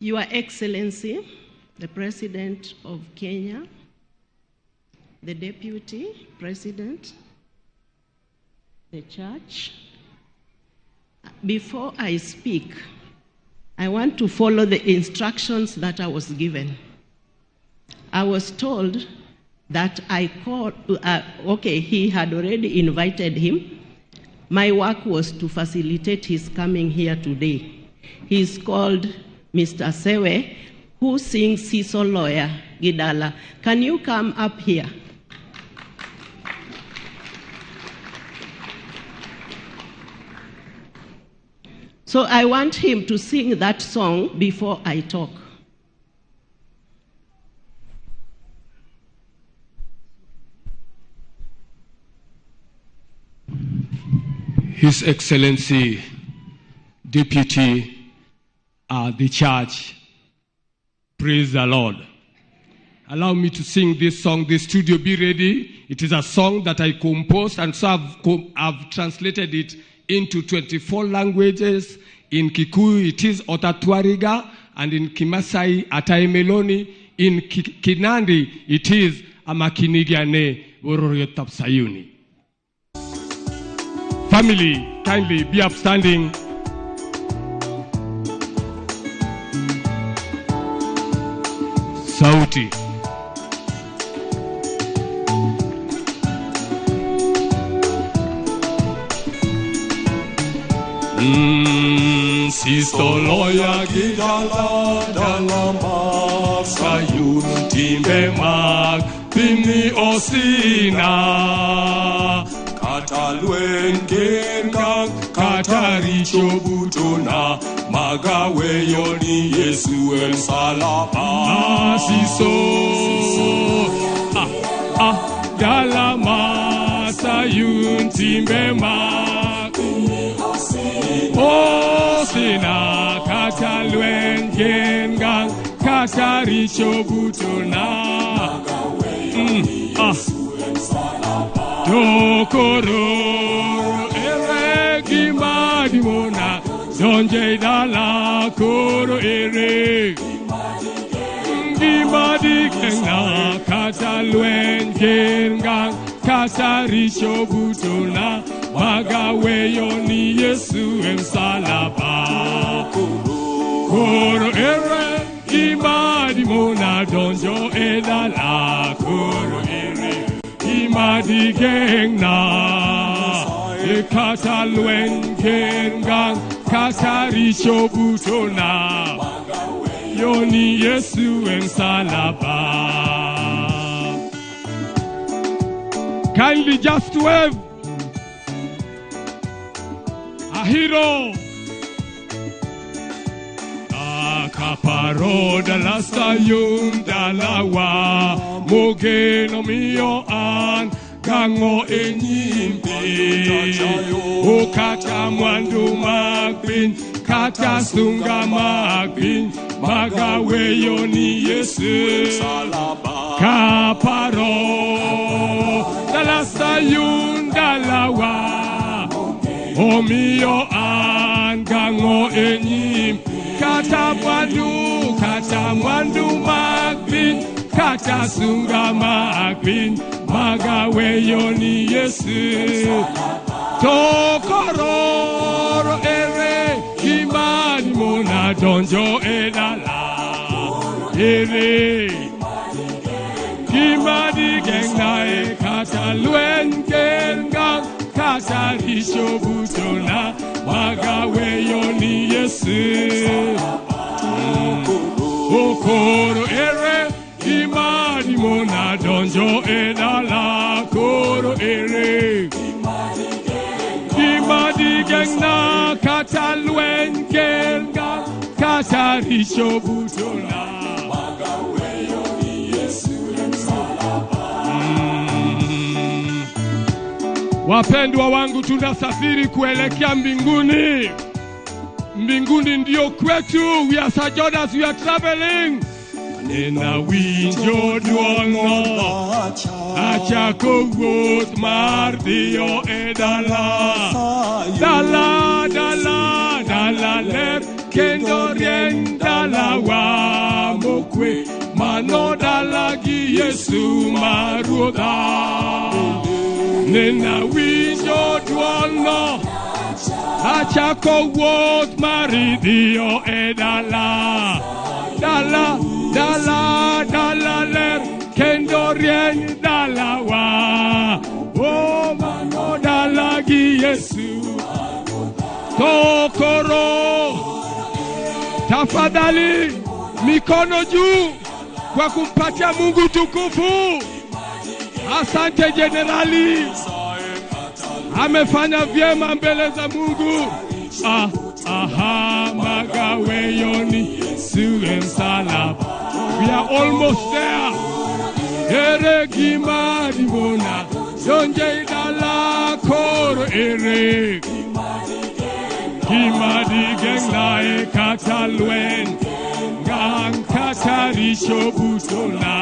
Your Excellency, the President of Kenya, the Deputy President, the Church. Before I speak, I want to follow the instructions that I was given. I was told that I called, he had already invited him. My work was to facilitate his coming here today. He's called Mr. Sewe, who sings Siso Lawyer Gidala. Can you come up here? So I want him to sing that song before I talk. His Excellency, Deputy the Church, praise the Lord. Allow me to sing this song. The studio, be ready. It is a song that I composed, and so I've translated it into 24 languages. In Kikuyu, it is Otatuariga, and in Kimasai, Ataimeloni. In Kinandi, it is Amakinigiane Bororiotapsayuni. Family, kindly be upstanding. Sauti. Sisto loya gidala dalama sayun timbe mag pini osina katalwen genga kataricho butona magaweyo ni Yesu msalaba. Siso dalama sayun timbe mag osina katalwen genga kataricho butona Dokoro ere gimadimona zonje dala koro ere gimadigena katalwen genga kataricho butona magaweyo ni Yesu msalaba. Koro ere gimadimona donjo edala koro ere Gima digengna e kata lweny gengang kata richo butona yoni Yesu e msalaba. Kindly just wave. A hero. Kaparo dala sayun dalawa mogeno miyo an gango enyimpi o kata mwandu mag piny kata sunga mag piny magaweyo ni Yesu. Kaparo dala sayun dalawa omiyo an gango enyimpi kata mwandu mag piny kata sunga mag piny magaweyo ni Yesu. To kororo ere gimani mona donjo e dala ere gimani gengna e kata lweny gengang kata richo butona magaweyo ni Yesu. Okoro ere imani mona donjo e dala koro ere imani gengna kata lweny genga kata richo butona magaweyo ni Yesu msalaba. Wapendwa wangu, tunasafiri kuelekea mbinguni. Mbinguni ndio kwetu. We are sojourners, we are traveling. Nena winjo duolno achako wuoth mar dhiyo e dala dala dala dala ler kendo rieny dalawa mokwe mano dala gi Yesu ma Ruodha. Nena winjo duolno achako wuoth mar dhiyo e dala dala dala dala ler kendo rieny dalawa o mano dala gi Yesu. To koro tafadhali mikono juu kwa kumpatia Mungu tukufu. Asante jenerali, amefanya vyema mbele za Mungu. Aha, magaweyoni Yesu msalaba. We are almost there. Ere gima dimona donje dala koro ere gima digengna e kata lweny gang kata richo butona.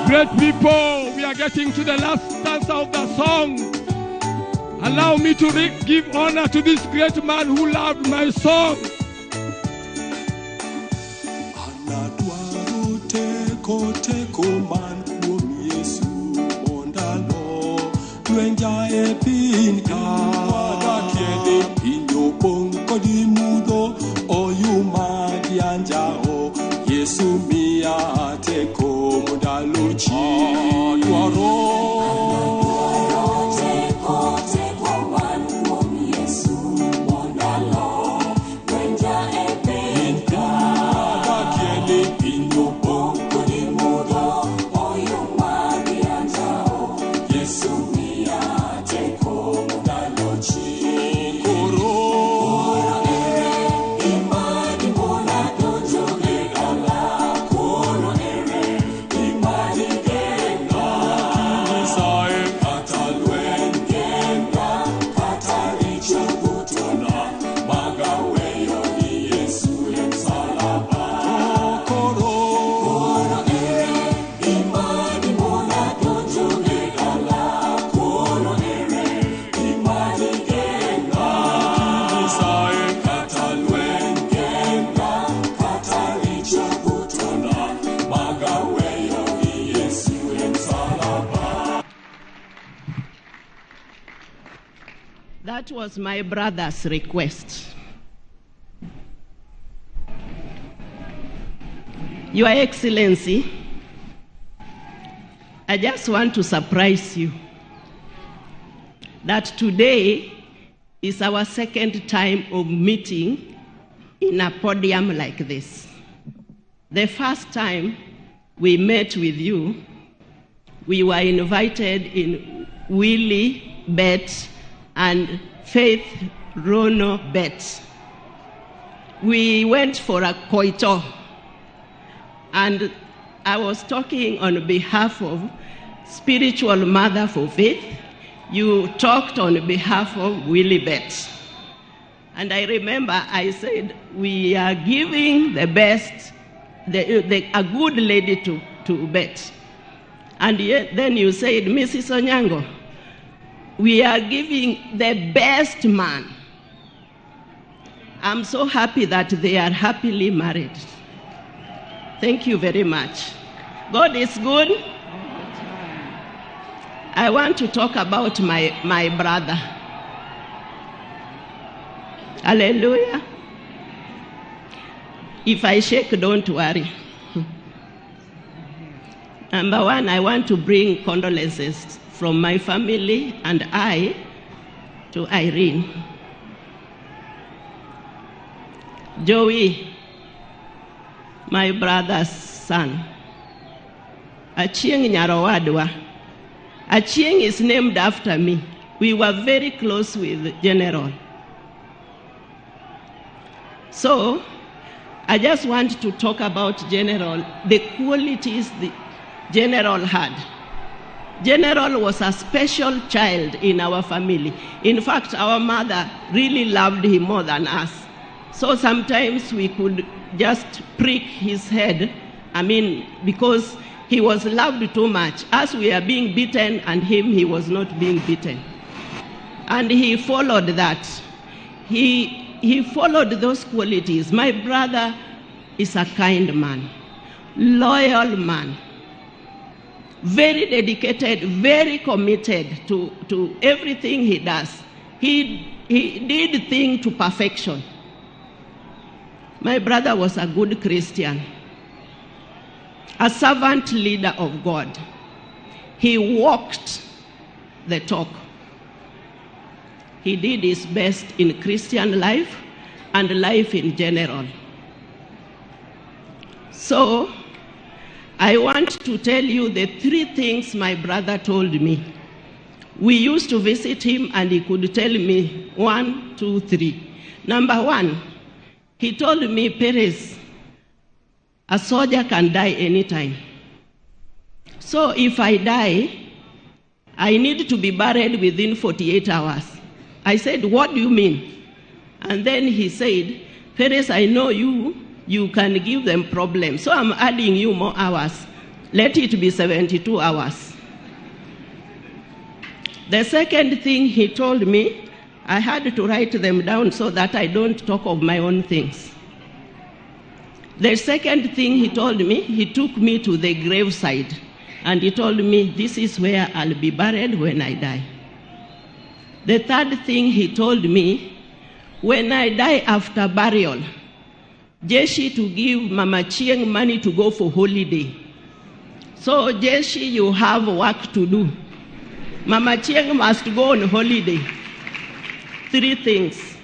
Great people, we are getting to the last stanza of the song. Allow me to give honor to this great man who loved my song. Teko man kuom Yesu mondalo lwenja e piny ka wadakieni piny opong' kod mudho oyuma gi anjawo Yesu miya teko mondalo chi dwaro teko teko man kuom Yesu mondalo lwenja e piny ka wadakieni piny opong' That was my brother's request. Your Excellency, I just want to surprise you that today is our second time of meeting in a podium like this. The first time we met with you, we were invited in Willie Bett and Faith Rono Bett. We went for a koito, and I was talking on behalf of spiritual mother for Faith. You talked on behalf of Willie Bett. And I remember I said, we are giving the best, a good lady to Bett. And yet, then you said, Mrs. Onyango, we are giving the best man. I'm so happy that they are happily married. Thank you very much. God is good. I want to talk about my brother. Hallelujah. If I shake, don't worry. Number one, I want to bring condolences from my family and I to Irene. Joey, my brother's son. Achieng Nyarowadwa. Achieng is named after me. We were very close with General. So, I just want to talk about General, the qualities the General had. General was a special child in our family. In fact, our mother really loved him more than us. So sometimes we could just prick his head, because he was loved too much. As we are being beaten, and him, he was not being beaten. And he followed that. He followed those qualities. My brother is a kind man, loyal man, very dedicated, very committed to everything he does. He did things to perfection. My brother was a good Christian, a servant leader of God. He walked the talk. He did his best in Christian life and life in general. So, I want to tell you the three things my brother told me. We used to visit him and he could tell me 1, 2, 3. Number one, he told me, Perez, a soldier can die anytime. So if I die, I need to be buried within 48 hours. I said, what do you mean? And then he said, Perez, I know you can give them problems. So I'm adding you more hours. Let it be 72 hours. The second thing he told me, I had to write them down so that I don't talk of my own things. The second thing he told me, he took me to the graveside and he told me, this is where I'll be buried when I die. The third thing he told me, when I die after burial, Jeshi to give Mama Chieng money to go for holiday. So Jeshi, you have work to do. Mama Chieng must go on holiday. Three things.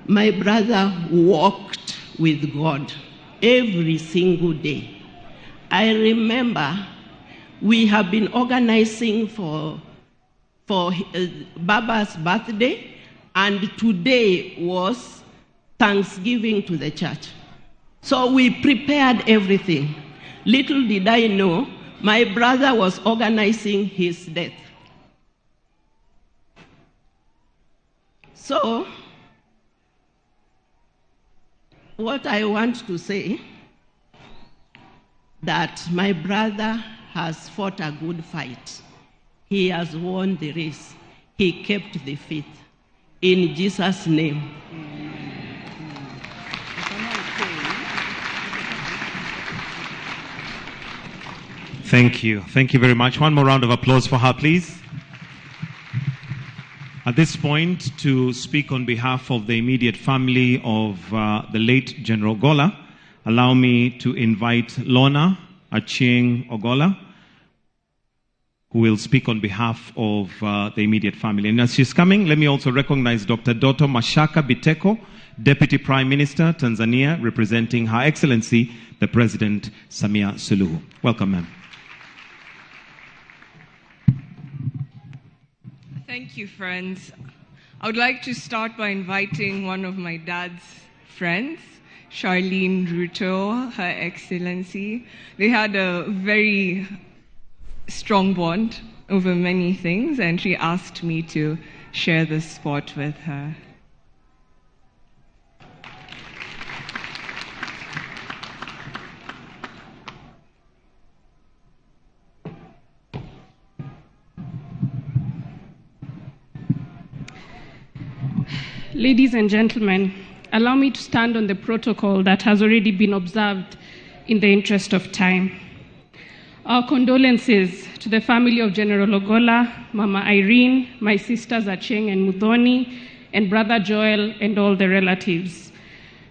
My brother walked with God every single day. I remember we have been organizing for Baba's birthday, and today was Thanksgiving to the church. So we prepared everything. Little did I know, my brother was organizing his death. So, what I want to say, that my brother has fought a good fight. He has won the race. He kept the faith. In Jesus' name. Thank you. Thank you very much. One more round of applause for her, please. At this point, to speak on behalf of the immediate family of the late General Ogolla, allow me to invite Lorna Achieng Ogolla, who will speak on behalf of the immediate family. And as she's coming, let me also recognize Dr. Doto Mashaka Biteko, Deputy Prime Minister, Tanzania, representing Her Excellency, the President Samia Suluhu. Welcome, ma'am. Thank you, friends. I would like to start by inviting one of my dad's friends, Charlene Ruto, Her Excellency. They had a very strong bond over many things, and she asked me to share this spot with her. Ladies and gentlemen, allow me to stand on the protocol that has already been observed in the interest of time. Our condolences to the family of General Ogolla, Mama Irene, my sisters Achieng and Muthoni, and brother Joel, and all the relatives.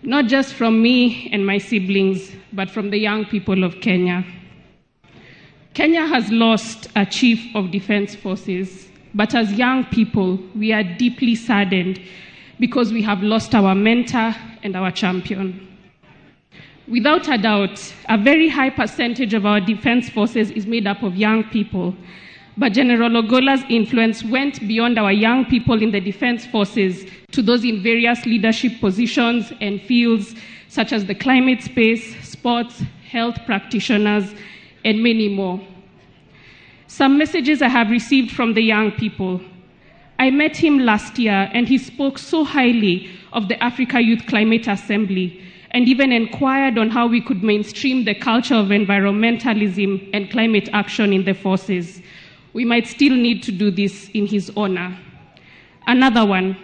Not just from me and my siblings, but from the young people of Kenya. Kenya has lost a chief of defense forces, but as young people, we are deeply saddened because we have lost our mentor and our champion. Without a doubt, a very high percentage of our defense forces is made up of young people. But General Ogolla's influence went beyond our young people in the defense forces to those in various leadership positions and fields, such as the climate space, sports, health practitioners, and many more. Some messages I have received from the young people. I met him last year, and he spoke so highly of the Africa Youth Climate Assembly, and even inquired on how we could mainstream the culture of environmentalism and climate action in the forces. We might still need to do this in his honor. Another one,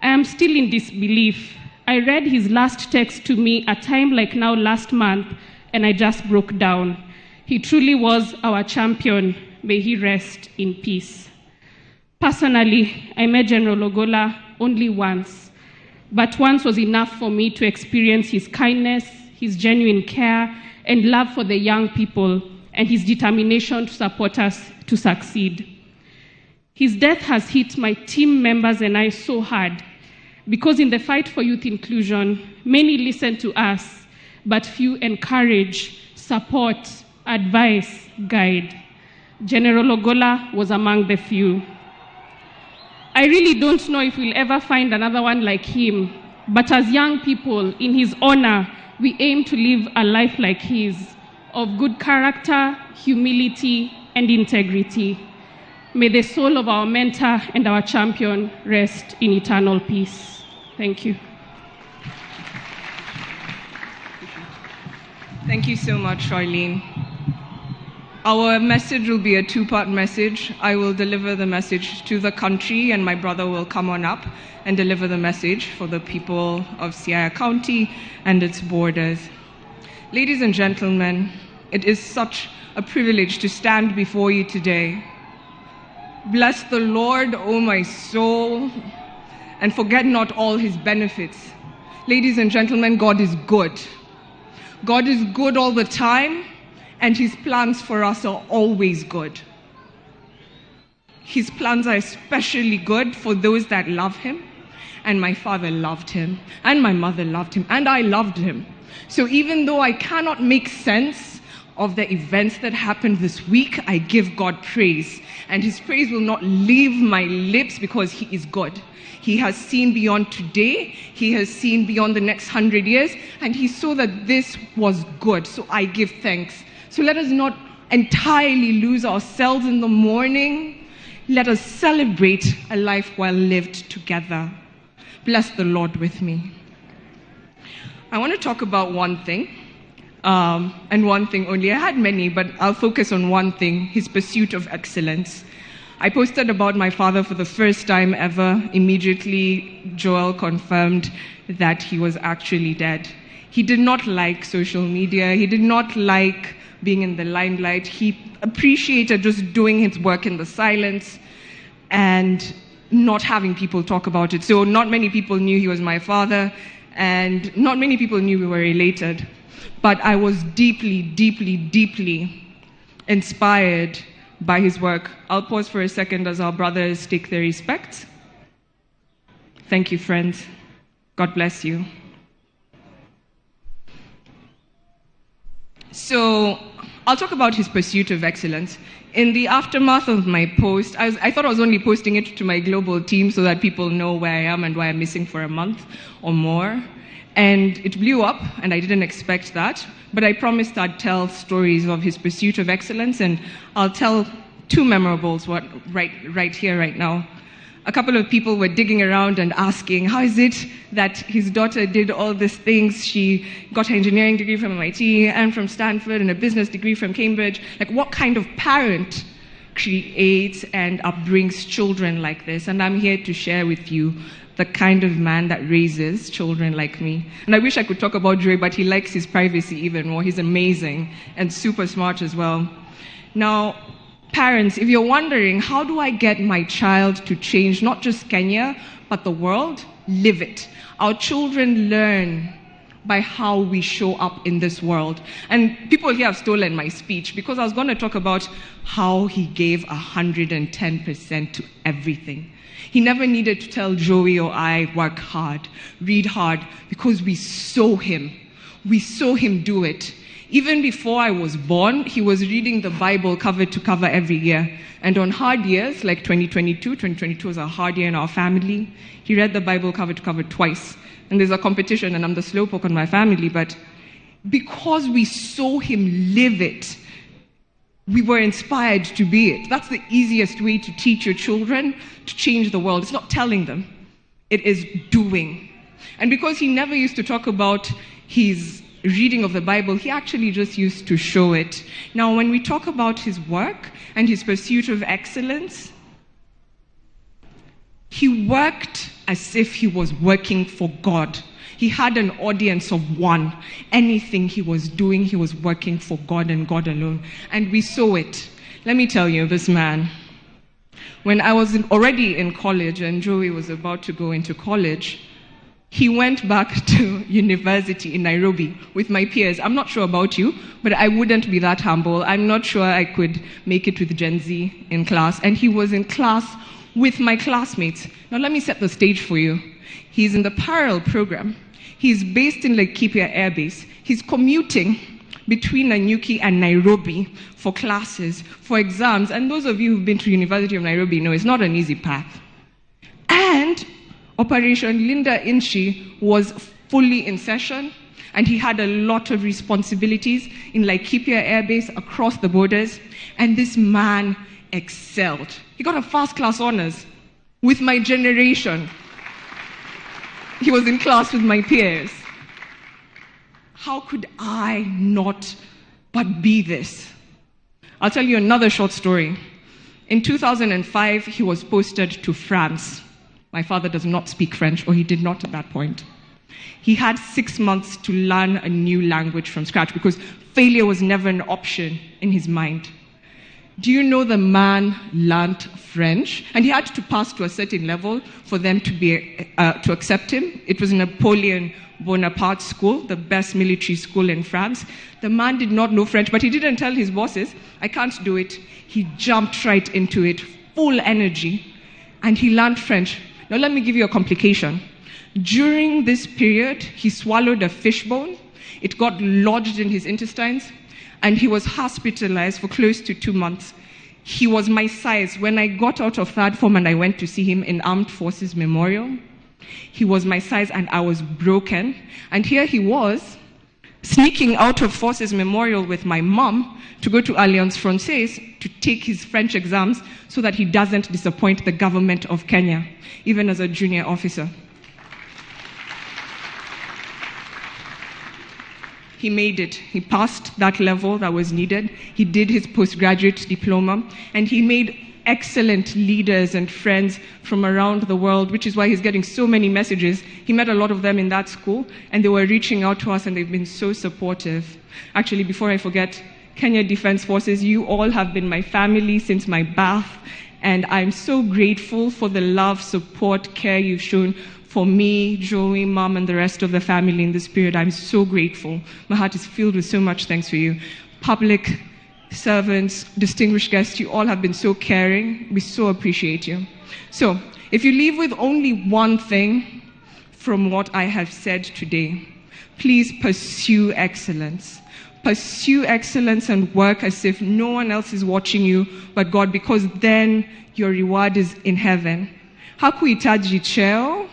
I am still in disbelief. I read his last text to me a time like now last month, and I just broke down. He truly was our champion. May he rest in peace. Personally, I met General Ogolla only once, but once was enough for me to experience his kindness, his genuine care, and love for the young people, and his determination to support us to succeed. His death has hit my team members and I so hard, because in the fight for youth inclusion, many listen to us, but few encourage, support, advise, guide. General Ogolla was among the few. I really don't know if we'll ever find another one like him, but as young people, in his honor, we aim to live a life like his, of good character, humility, and integrity. May the soul of our mentor and our champion rest in eternal peace. Thank you. Thank you so much, Charlene. Our message will be a two-part message. I will deliver the message to the country, and my brother will come on up and deliver the message for the people of Siaya County and its borders. Ladies and gentlemen, it is such a privilege to stand before you today. Bless the Lord, O my soul, and forget not all his benefits. Ladies and gentlemen, God is good. God is good all the time, and his plans for us are always good. His plans are especially good for those that love him. And my father loved him, and my mother loved him, and I loved him. So even though I cannot make sense of the events that happened this week, I give God praise. And his praise will not leave my lips, because he is God. He has seen beyond today. He has seen beyond the next 100 years. And he saw that this was good. So I give thanks. So let us not entirely lose ourselves in the morning. Let us celebrate a life well lived together. Bless the Lord with me. I want to talk about one thing, and one thing only. I had many, but I'll focus on one thing, his pursuit of excellence. I posted about my father for the first time ever. Immediately, Joel confirmed that he was actually dead. He did not like social media. He did not like being in the limelight. He appreciated just doing his work in the silence. And not having people talk about it. So not many people knew he was my father, and not many people knew we were related. But I was deeply, deeply, deeply inspired by his work. I'll pause for a second as our brothers take their respects. Thank you, friends. God bless you. So I'll talk about his pursuit of excellence. In the aftermath of my post, I thought I was only posting it to my global team so that people know where I am and why I'm missing for a month or more. And it blew up, and I didn't expect that. But I promised I'd tell stories of his pursuit of excellence, and I'll tell two memorables right here, right now. A couple of people were digging around and asking, how is it that his daughter did all these things? She got her engineering degree from MIT and from Stanford and a business degree from Cambridge. Like, what kind of parent creates and upbrings children like this? And I'm here to share with you the kind of man that raises children like me. And I wish I could talk about Dre, but he likes his privacy even more. He's amazing and super smart as well. Now, parents, if you're wondering, how do I get my child to change not just Kenya, but the world? Live it. Our children learn by how we show up in this world. And people here have stolen my speech because I was going to talk about how he gave 110% to everything. He never needed to tell Joey or I, work hard, read hard, because we saw him. We saw him do it. Even before I was born, he was reading the Bible cover to cover every year. And on hard years, like 2022 was a hard year in our family, he read the Bible cover to cover twice. And there's a competition, and I'm the slowpoke on my family, but because we saw him live it, we were inspired to be it. That's the easiest way to teach your children to change the world. It's not telling them, it is doing. And because he never used to talk about his reading of the Bible, he actually just used to show it. Now, when we talk about his work and his pursuit of excellence, he worked as if he was working for God. He had an audience of one. Anything he was doing, he was working for God and God alone. And we saw it. Let me tell you, this man, when I was already in college and Joey was about to go into college, he went back to university in Nairobi with my peers. I'm not sure about you, but I wouldn't be that humble. I'm not sure I could make it with Gen Z in class. And he was in class with my classmates. Now, let me set the stage for you. He's in the parallel program. He's based in Laikipia Air Base. He's commuting between Nanyuki and Nairobi for classes, for exams. And those of you who've been to University of Nairobi know it's not an easy path. And Operation Linda Inchi was fully in session, and he had a lot of responsibilities in Laikipia Air Base across the borders, and this man excelled. He got a first-class honors with my generation. He was in class with my peers. How could I not but be this? I'll tell you another short story. In 2005, he was posted to France. My father does not speak French, or he did not at that point. He had 6 months to learn a new language from scratch because failure was never an option in his mind. Do you know the man learned French? And he had to pass to a certain level for them to be to accept him. It was Napoleon Bonaparte School, the best military school in France. The man did not know French, but he didn't tell his bosses, I can't do it. He jumped right into it, full energy, and he learned French. Now let me give you a complication. During this period, he swallowed a fishbone. It got lodged in his intestines, and he was hospitalized for close to 2 months. He was my size. When I got out of third form and I went to see him in Armed Forces Memorial, he was my size and I was broken. And here he was, sneaking out of Forces Memorial with my mom to go to Alliance Francaise to take his French exams so that he doesn't disappoint the government of Kenya, even as a junior officer. He made it. He passed that level that was needed. He did his postgraduate diploma, and he made excellent leaders and friends from around the world, which is why he's getting so many messages. He met a lot of them in that school, and they were reaching out to us, and they've been so supportive. Actually, before I forget, Kenya Defense Forces, you all have been my family since my birth, And I'm so grateful for the love, support, care you've shown for me, Joey, Mom, and the rest of the family in this period. I'm so grateful. My heart is filled with so much thanks for you. Public servants, distinguished guests, you all have been so caring. We so appreciate you. So, if you leave with only one thing from what I have said today, please pursue excellence. Pursue excellence and work as if no one else is watching you but God, because then your reward is in heaven. Hakuhitaji cheo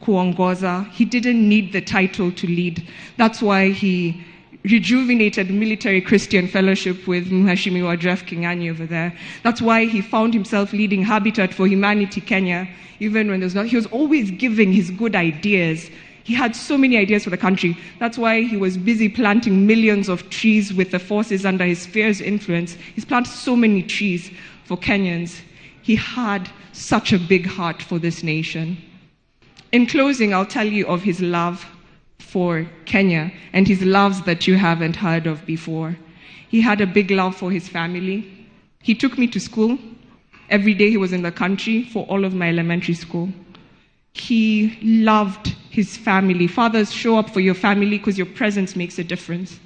kuongoza. He didn't need the title to lead. That's why he rejuvenated Military Christian Fellowship with Mheshimiwa Jeff King'ani over there. That's why he found himself leading Habitat for Humanity Kenya, even when there was not. He was always giving his good ideas. He had so many ideas for the country. That's why he was busy planting millions of trees with the forces under his sphere's influence. He's planted so many trees for Kenyans. He had such a big heart for this nation. In closing, I'll tell you of his love for Kenya and his loves that you haven't heard of before. He had a big love for his family. He took me to school. Every day he was in the country for all of my elementary school. He loved his family. Fathers, show up for your family because your presence makes a difference.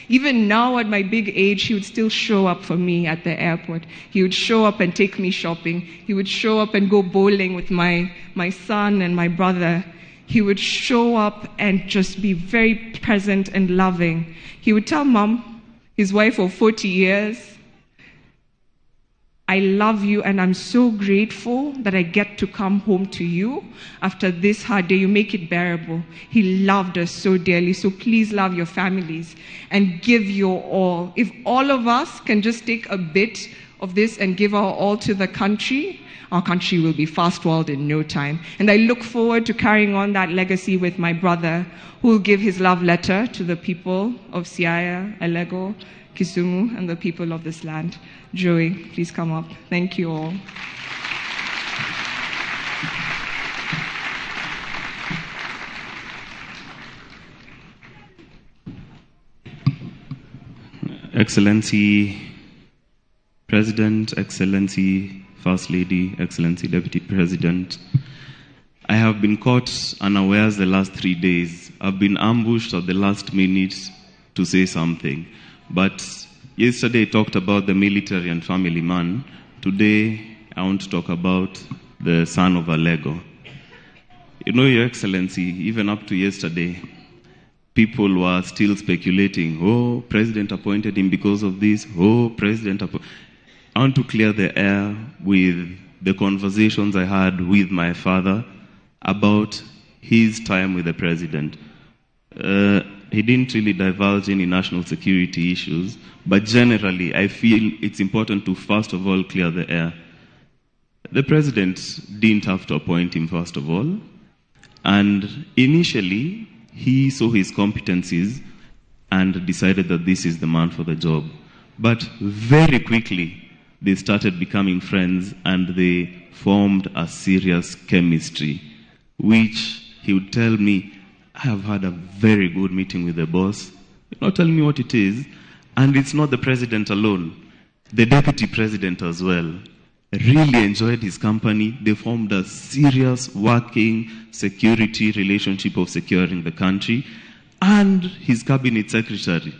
Even now at my big age, he would still show up for me at the airport. He would show up and take me shopping. He would show up and go bowling with my son and my brother. He would show up and just be very present and loving. He would tell Mom, his wife of 40 years, I love you and I'm so grateful that I get to come home to you after this hard day. You make it bearable. He loved us so dearly. So please love your families and give your all. If all of us can just take a bit of this and give our all to the country, our country will be fast world in no time. And I look forward to carrying on that legacy with my brother, who will give his love letter to the people of Siaya, Alego, Kisumu, and the people of this land. Joey, please come up. Thank you all. Excellency President, Excellency First Lady, Excellency Deputy President, I have been caught unawares the last 3 days. I've been ambushed at the last minute to say something. But yesterday I talked about the military and family man. Today I want to talk about the son of Alego. You know, Your Excellency, even up to yesterday, people were still speculating, oh, President appointed him because of this, oh, President appointed. I want to clear the air with the conversations I had with my father about his time with the president. He didn't really divulge any national security issues, but generally I feel it's important to first of all clear the air. The president didn't have to appoint him first of all, and initially he saw his competencies and decided that this is the man for the job. But very quickly, they started becoming friends and they formed a serious chemistry, which he would tell me, I have had a very good meeting with the boss. You're not telling me what it is. And it's not the president alone, the deputy president as well. Really enjoyed his company. They formed a serious working security relationship of securing the country. And his cabinet secretary.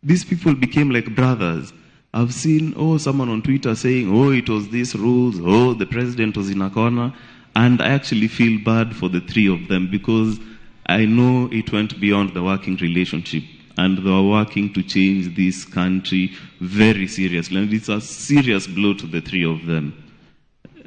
These people became like brothers. I've seen, someone on Twitter saying, oh, it was these rules, oh, the president was in a corner. And I actually feel bad for the three of them because I know it went beyond the working relationship. And they are working to change this country very seriously. And it's a serious blow to the three of them.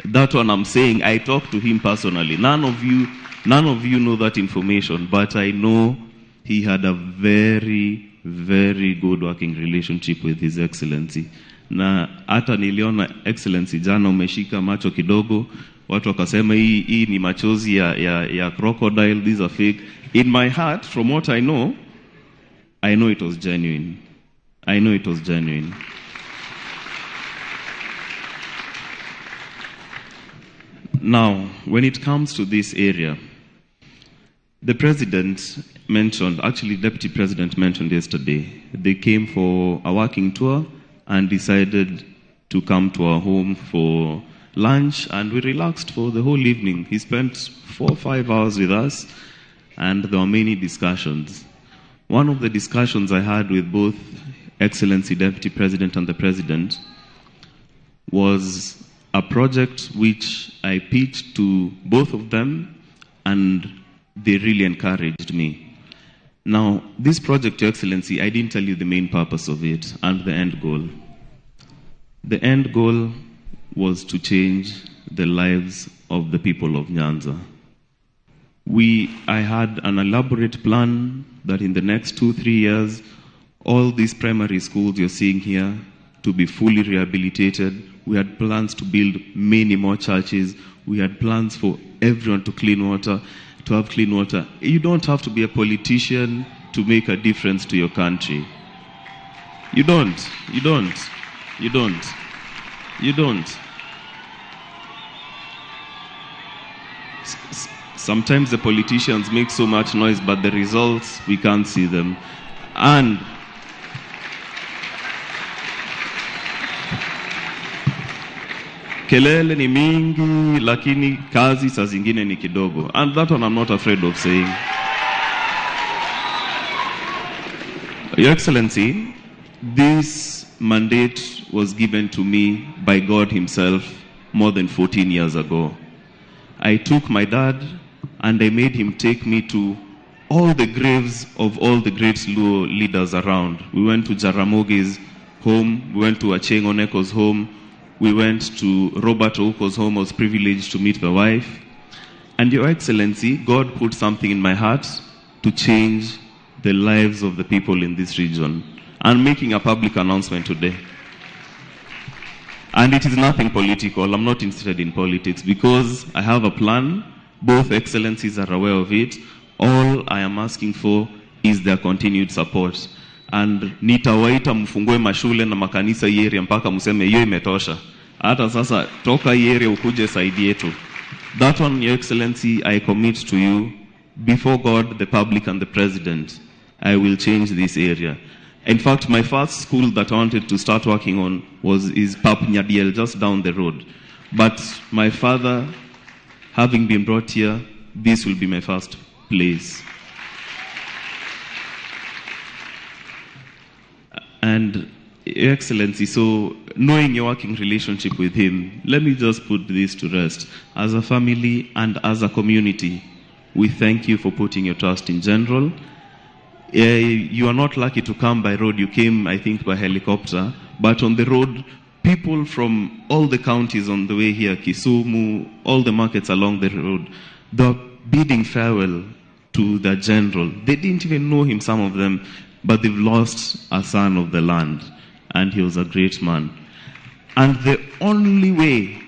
That one I'm saying, I talked to him personally. None of you know that information, but I know he had a very, very good working relationship with His Excellency. Na hata niliona Excellency jana umeshika macho kidogo, watu wakasema hii ni machozi ya crocodile, these are fake. In my heart, from what I know it was genuine. I know it was genuine. Now, when it comes to this area, the president mentioned, actually deputy president mentioned yesterday, they came for a working tour and decided to come to our home for lunch and we relaxed for the whole evening. He spent 4 or 5 hours with us, and there were many discussions. One of the discussions I had with both Excellency Deputy President and the President was a project which I pitched to both of them, and they really encouraged me. Now, this project, Your Excellency, I didn't tell you the main purpose of it and the end goal. The end goal was to change the lives of the people of Nyanza. I had an elaborate plan that in the next 2-3 years, all these primary schools you're seeing here to be fully rehabilitated. We had plans to build many more churches. We had plans for everyone to have clean water. You don't have to be a politician to make a difference to your country. You don't. You don't. You don't. You don't. Sometimes the politicians make so much noise, but the results, we can't see them. And kelele ni mingi, lakini kazi saa zingine ni kidogo. And that one I'm not afraid of saying. Your Excellency, this mandate was given to me by God himself more than 14 years ago. I took my dad and I made him take me to all the graves of all the great Luo leaders around. We went to Jaramogi's home, we went to Achieng' Oneko's home, we went to Robert Ouko's home. I was privileged to meet the wife. And Your Excellency, God put something in my heart to change the lives of the people in this region. I'm making a public announcement today. And it is nothing political. I'm not interested in politics because I have a plan. Both excellencies are aware of it. All I am asking for is their continued support. And nitawaita mfungue mashule na makanisa hii area mpaka mseme hiyo imetosha. Hata sasa toka hii area ukuje side yetu. That one, Your Excellency, I commit to you before God, the public and the President. I will change this area. In fact, my first school that I wanted to start working on is Pap Nyadiel, just down the road. But my father, having been brought here, this will be my first place. And Your Excellency, so knowing your working relationship with him, let me just put this to rest. As a family and as a community, we thank you for putting your trust in General. You are not lucky to come by road. You came, I think, by helicopter. But on the road, people from all the counties on the way here, Kisumu, all the markets along the road, they're bidding farewell to the general. They didn't even know him, some of them, but they've lost a son of the land, and he was a great man. And the only way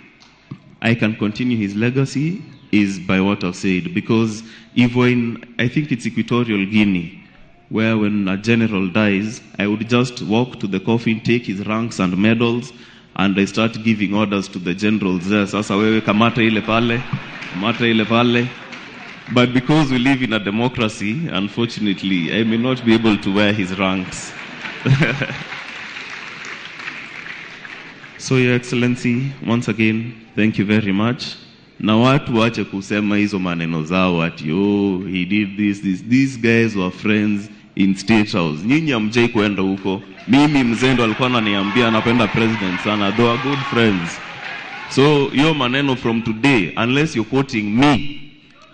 I can continue his legacy is by what I've said, because if we're in, I think it's Equatorial Guinea, where when a general dies, I would just walk to the coffin, take his ranks and medals, and I start giving orders to the generals there. Sasa wewe kamata ile pale, kamata ile pale. But because we live in a democracy, unfortunately, I may not be able to wear his ranks. So, Your Excellency, once again, thank you very much. Na watu wache kusema hizo maneno zao ati, oh, he did this, this. These guys were friends in State House. Nyinyi hamjai kuenda huko. Mimi mzee ndo alikuwa ananiambia anapenda president sana. They were good friends. So, hiyo maneno from today, unless you're quoting me,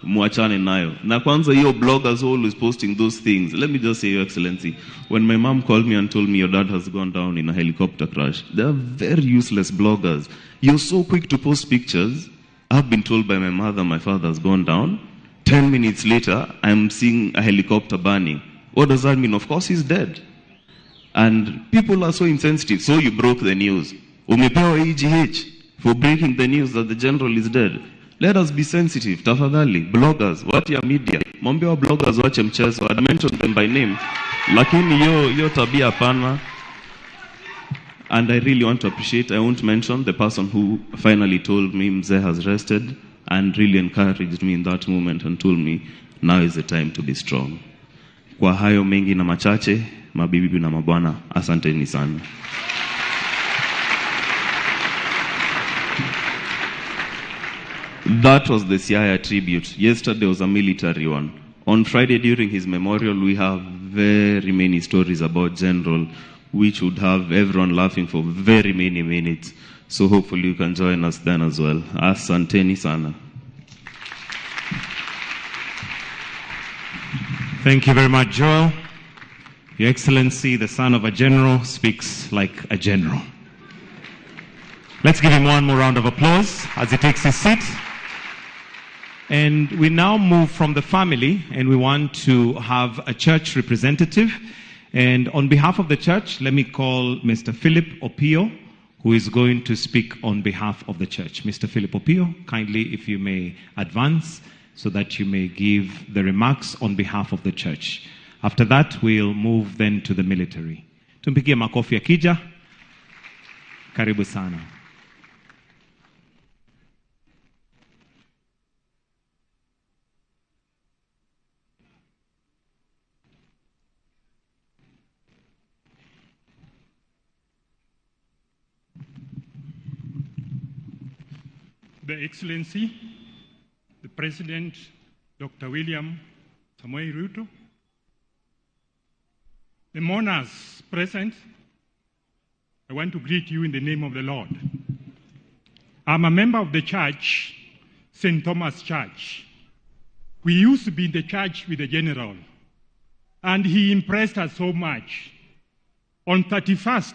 muachane nayo. Na kwanza hiyo bloggers always posting those things. Let me just say, Your Excellency, when my mom called me and told me your dad has gone down in a helicopter crash, they are very useless bloggers. You're so quick to post pictures. I've been told by my mother my father has gone down. 10 minutes later, I'm seeing a helicopter burning. What does that mean? Of course he's dead. And people are so insensitive. So you broke the news. Umepewa EGH for breaking the news that the general is dead. Let us be sensitive. Tafadhali, bloggers, what ya media? Mwambie wa bloggers wache mchezo. I'd mention them by name. Lakini yo tabia hapana. And I really want to appreciate, I won't mention the person who finally told me Mzee has rested and really encouraged me in that moment and told me now is the time to be strong. Kwa hayo mengi na machache, mabibi na mabwana, asanteni sana. That was the Siaya tribute. Yesterday was a military one. On Friday during his memorial, we have very many stories about General, which would have everyone laughing for very many minutes. So hopefully you can join us then as well. Asanteni sana. Thank you very much, Joel. Your Excellency, the son of a general, speaks like a general. Let's give him one more round of applause as he takes his seat. And we now move from the family, and we want to have a church representative. And on behalf of the church, let me call Mr. Philip Opio, who is going to speak on behalf of the church. Mr. Philip Opio, kindly, if you may advance so that you may give the remarks on behalf of the church. After that, we'll move then to the military. Tumpigie makofi akija. Karibu sana. The Excellency, the President, Dr. William Samoei Ruto, the mourners present, I want to greet you in the name of the Lord. I'm a member of the church, St. Thomas Church. We used to be in the church with the general, and he impressed us so much. On 31st,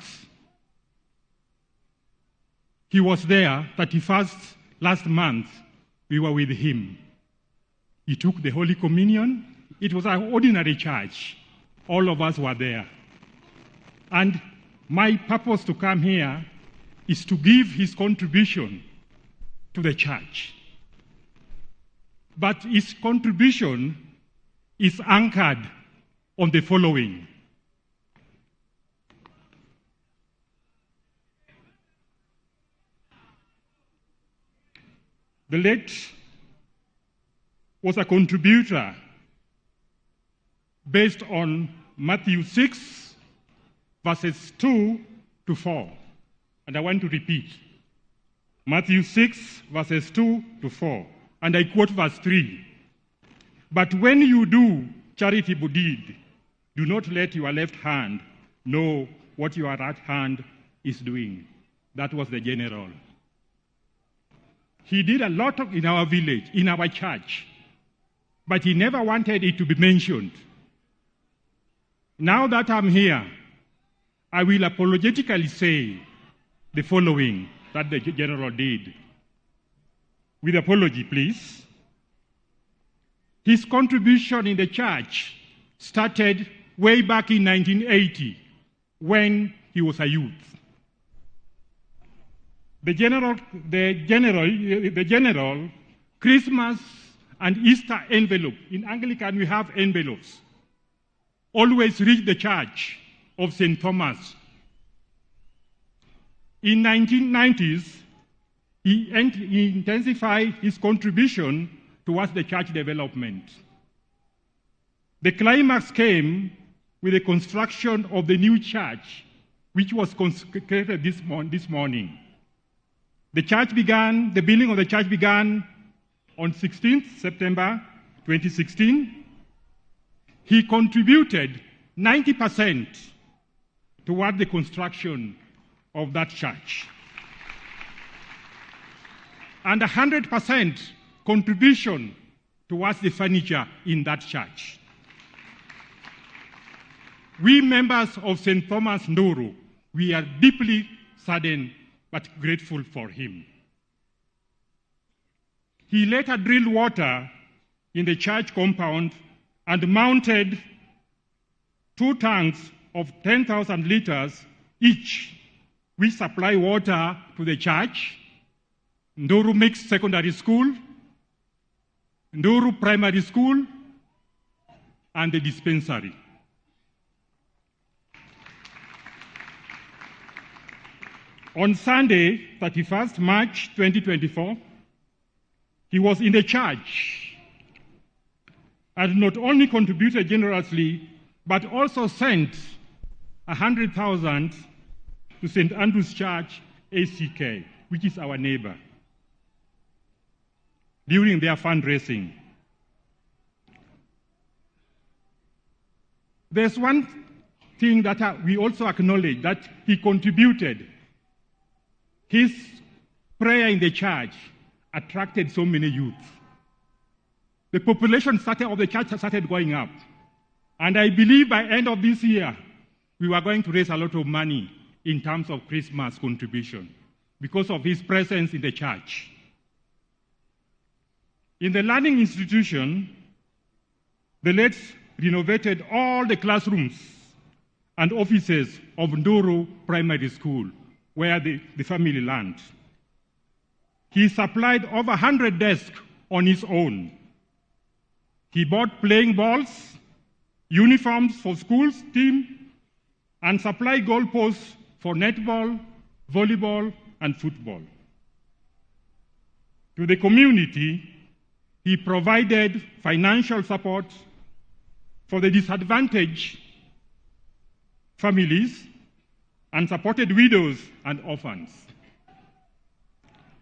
he was there, 31st last month, we were with him. He took the Holy Communion. It was an ordinary church. All of us were there. And my purpose to come here is to give his contribution to the church. But his contribution is anchored on the following. The late was a contributor based on Matthew 6, verses 2 to 4. And I want to repeat. Matthew 6, verses 2 to 4. And I quote verse 3. But when you do charitable deed, do not let your left hand know what your right hand is doing. That was the general. He did a lot of in our village, in our church, but he never wanted it to be mentioned. Now that I'm here, I will apologetically say the following that the general did. With apology, please. His contribution in the church started way back in 1980 when he was a youth. The general Christmas and Easter envelope. In Anglican, we have envelopes. Always reach the church of St. Thomas. In 1990s, he intensified his contribution towards the church development. The climax came with the construction of the new church, which was consecrated this morning. The building of the church began on 16th September 2016. He contributed 90% toward the construction of that church. And 100% contribution towards the furniture in that church. We members of St. Thomas Nduru, we are deeply saddened but grateful for him. He later drilled water in the church compound and mounted 2 tanks of 10,000 liters each, which supply water to the church, Nduru Mixed Secondary School, Nduru Primary School, and the dispensary. On Sunday, 31st March 2024, he was in the church and not only contributed generously, but also sent 100,000 to St. Andrew's Church, ACK, which is our neighbor. during their fundraising. There's one thing that we also acknowledge, that he contributed. His prayer in the church attracted so many youths. The population of the church started going up. And I believe by end of this year, we were going to raise a lot of money in terms of Christmas contribution because of his presence in the church. In the learning institution, the late renovated all the classrooms and offices of Nduru Primary School, where the family learned. He supplied over 100 desks on his own. He bought playing balls, uniforms for schools team, and supplied goalposts for netball, volleyball, and football. To the community, he provided financial support for the disadvantaged families and supported widows and orphans.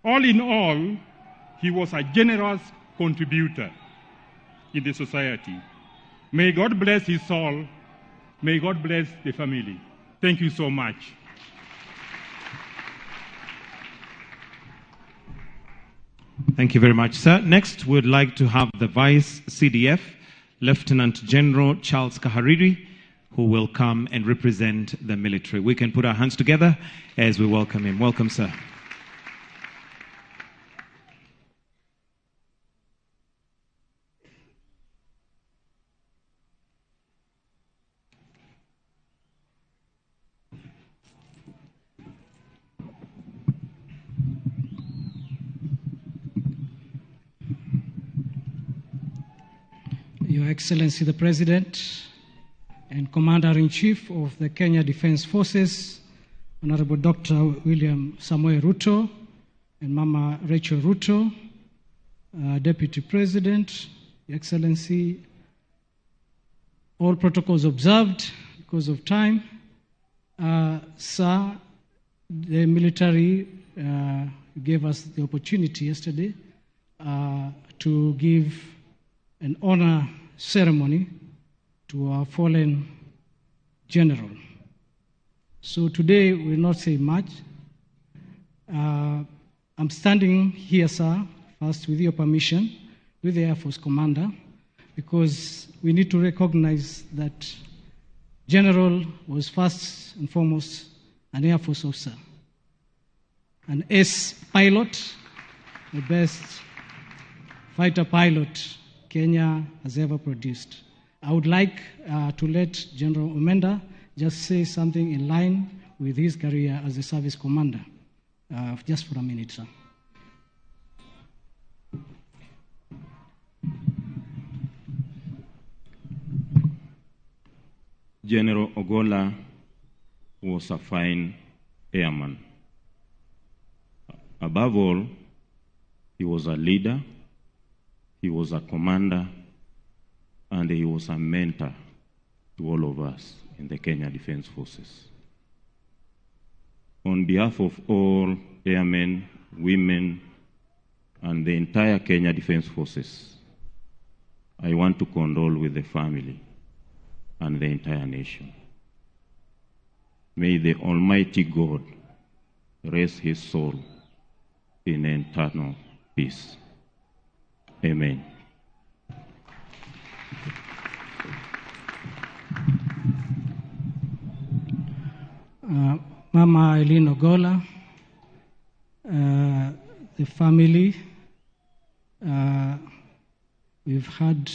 All in all, he was a generous contributor in the society. May God bless his soul. May God bless the family. Thank you so much. Thank you very much, sir. Next, we'd like to have the Vice CDF, Lieutenant General Charles Kahariri, who will come and represent the military. We can put our hands together as we welcome him. Welcome, sir. Your Excellency the President and Commander-in-Chief of the Kenya Defence Forces, Honorable Dr. William Samoei Ruto and Mama Rachel Ruto, Deputy President, Your Excellency, all protocols observed because of time. Sir, the military gave us the opportunity yesterday to give an honor ceremony to our fallen general. So today we will not say much. I'm standing here, sir, first with your permission, with the Air Force Commander, because we need to recognize that General was first and foremost an Air Force officer, an ace pilot, the best fighter pilot Kenya has ever produced. I would like to let General Omenda just say something in line with his career as a service commander. Just for a minute, sir. General Ogolla was a fine airman. Above all, he was a leader, he was a commander, and he was a mentor to all of us in the Kenya Defence Forces. On behalf of all airmen, women, and the entire Kenya Defence Forces, I want to condole with the family and the entire nation. May the Almighty God rest his soul in eternal peace. Amen. Mama Eileen Ogolla, the family, we've heard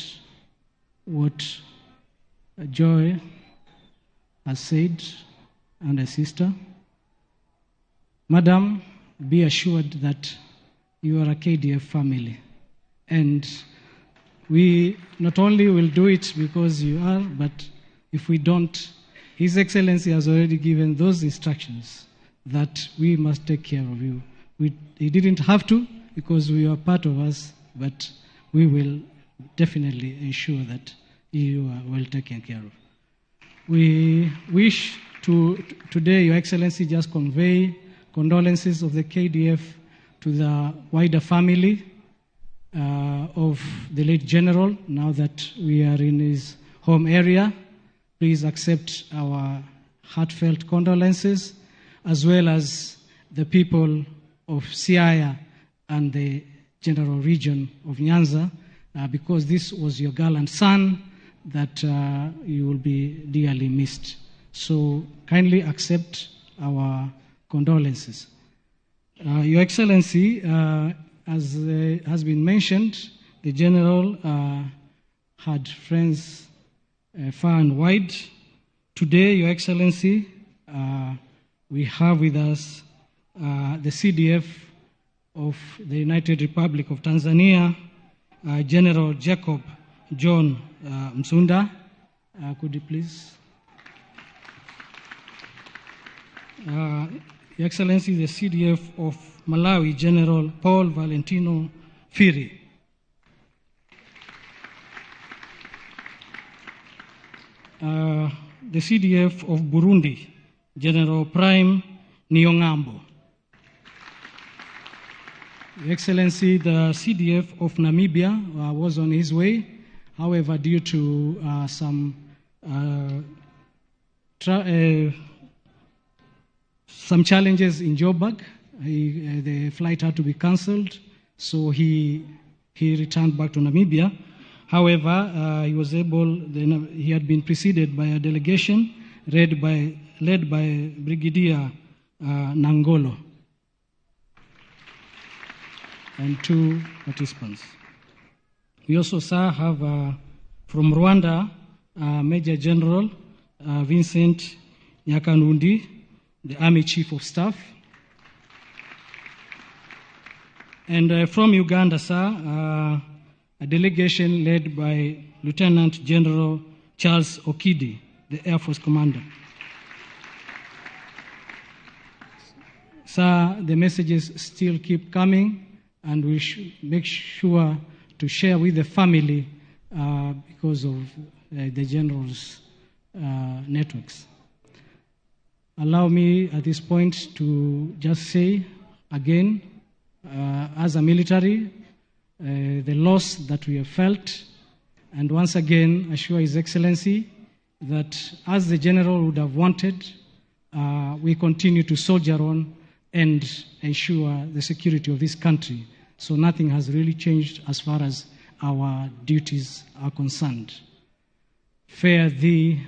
what Joy has said and her sister. Madam, be assured that you are a KDF family. And we not only will do it because you are, but if we don't, His Excellency has already given those instructions that we must take care of you. He didn't have to because we are part of us, but we will definitely ensure that you are well taken care of. We wish to today, Your Excellency, just convey condolences of the KDF to the wider family. of the late general, now that we are in his home area, please accept our heartfelt condolences, as well as the people of Siaya and the general region of Nyanza, because this was your gallant son that you will be dearly missed. So kindly accept our condolences. Your Excellency, as has been mentioned, the General had friends far and wide. Today, Your Excellency, we have with us the CDF of the United Republic of Tanzania, General Jacob John Msunda. Could you please? Your Excellency, the CDF of Malawi, General Paul Valentino Phiri. The CDF of Burundi, General Prime Niyongabo. Your Excellency, the CDF of Namibia was on his way. However, due to some challenges in Joburg, the flight had to be cancelled, so he returned back to Namibia. However, he was able. He had been preceded by a delegation led by Brigadier Nangolo and two participants. We also, sir, have from Rwanda, Major General Vincent Nyakanundi, the Army Chief of Staff. And from Uganda, sir, a delegation led by Lieutenant General Charles Okidi, the Air Force Commander. Sir, the messages still keep coming, and we should make sure to share with the family because of the General's networks. Allow me at this point to just say again, as a military, the loss that we have felt, and once again assure His Excellency that as the General would have wanted, we continue to soldier on and ensure the security of this country. So nothing has really changed as far as our duties are concerned. Fare thee,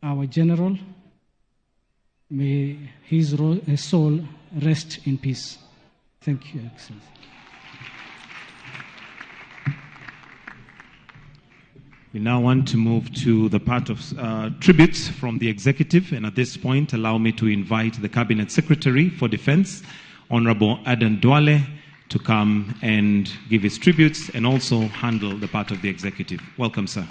our General. May his soul rest in peace. Thank you, Excellency. We now want to move to the part of tributes from the executive. And at this point, allow me to invite the Cabinet Secretary for Defense, Honorable Aden Duale, to come and give his tributes and also handle the part of the executive. Welcome, sir.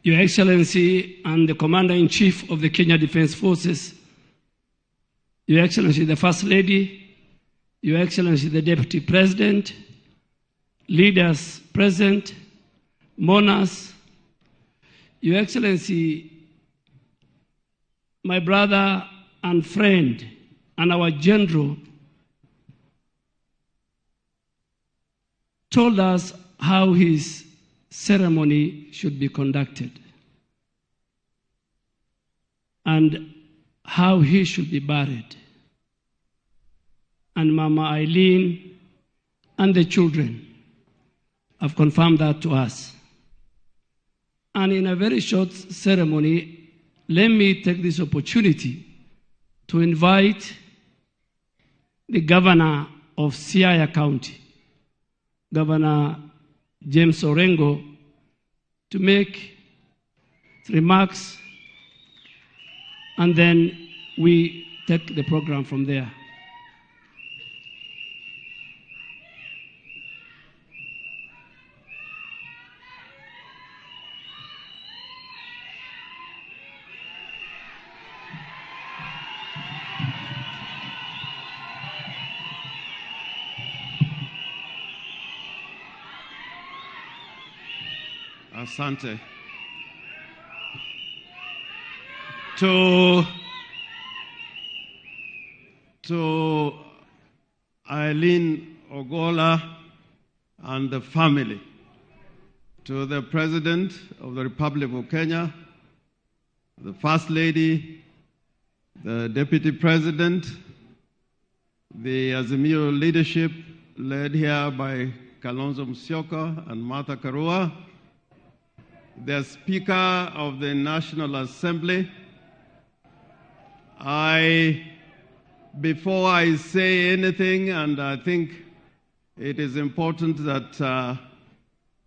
Your Excellency and the Commander-in-Chief of the Kenya Defense Forces, Your Excellency the First Lady, Your Excellency the Deputy President, leaders present, mourners, Your Excellency, my brother and friend and our general told us how his ceremony should be conducted and how he should be buried. And Mama Eileen and the children have confirmed that to us. And in a very short ceremony, let me take this opportunity to invite the governor of Siaya County, Governor James Orengo, to make remarks, and then we take the program from there. Asante. To Eileen Ogola and the family, to the President of the Republic of Kenya, the First Lady, the Deputy President, the Azimio leadership led here by Kalonzo Musyoka and Martha Karua, the Speaker of the National Assembly. Before I say anything, and I think it is important that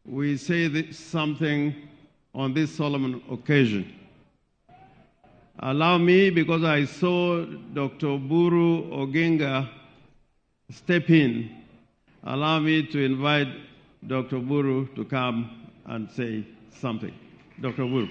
we say something on this solemn occasion. Allow me, because I saw Dr. Oburu Oginga step in, allow me to invite Dr. Oburu to come and say something. Dr. Oburu.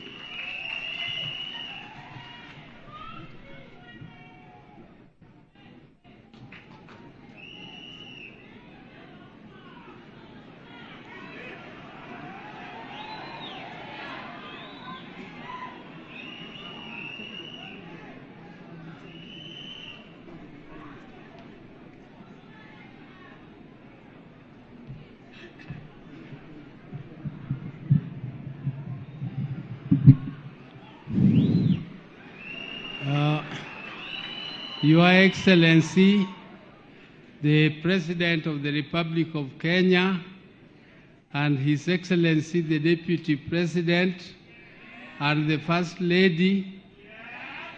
Your Excellency, the President of the Republic of Kenya, and His Excellency the Deputy President, and the First Lady,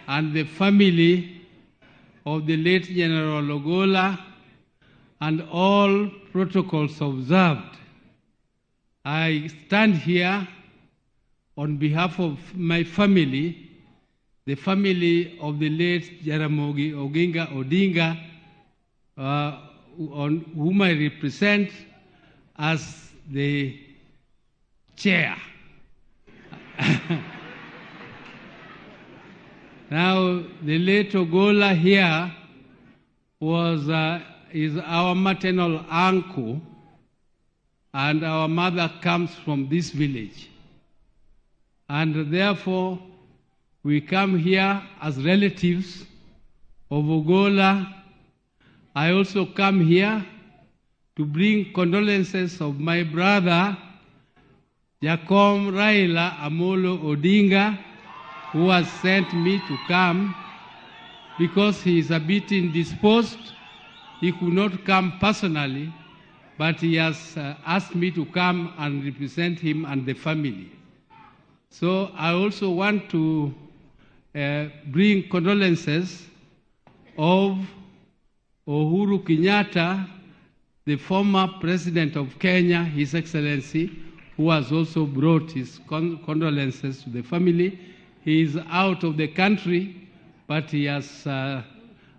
and the family of the late General Ogolla, and all protocols observed. I stand here on behalf of my family, the family of the late Jaramogi Oginga Odinga, on whom I represent as the chair. Now, the late Ogolla here is our maternal uncle, and our mother comes from this village. And therefore, we come here as relatives of Ogolla. I also come here to bring condolences of my brother, Jakom Raila Amolo Odinga, who has sent me to come because he is a bit indisposed. He could not come personally, but he has asked me to come and represent him and the family. So I also want to bring condolences of Uhuru Kenyatta, the former president of Kenya, His Excellency, who has also brought his condolences to the family. He is out of the country, but he has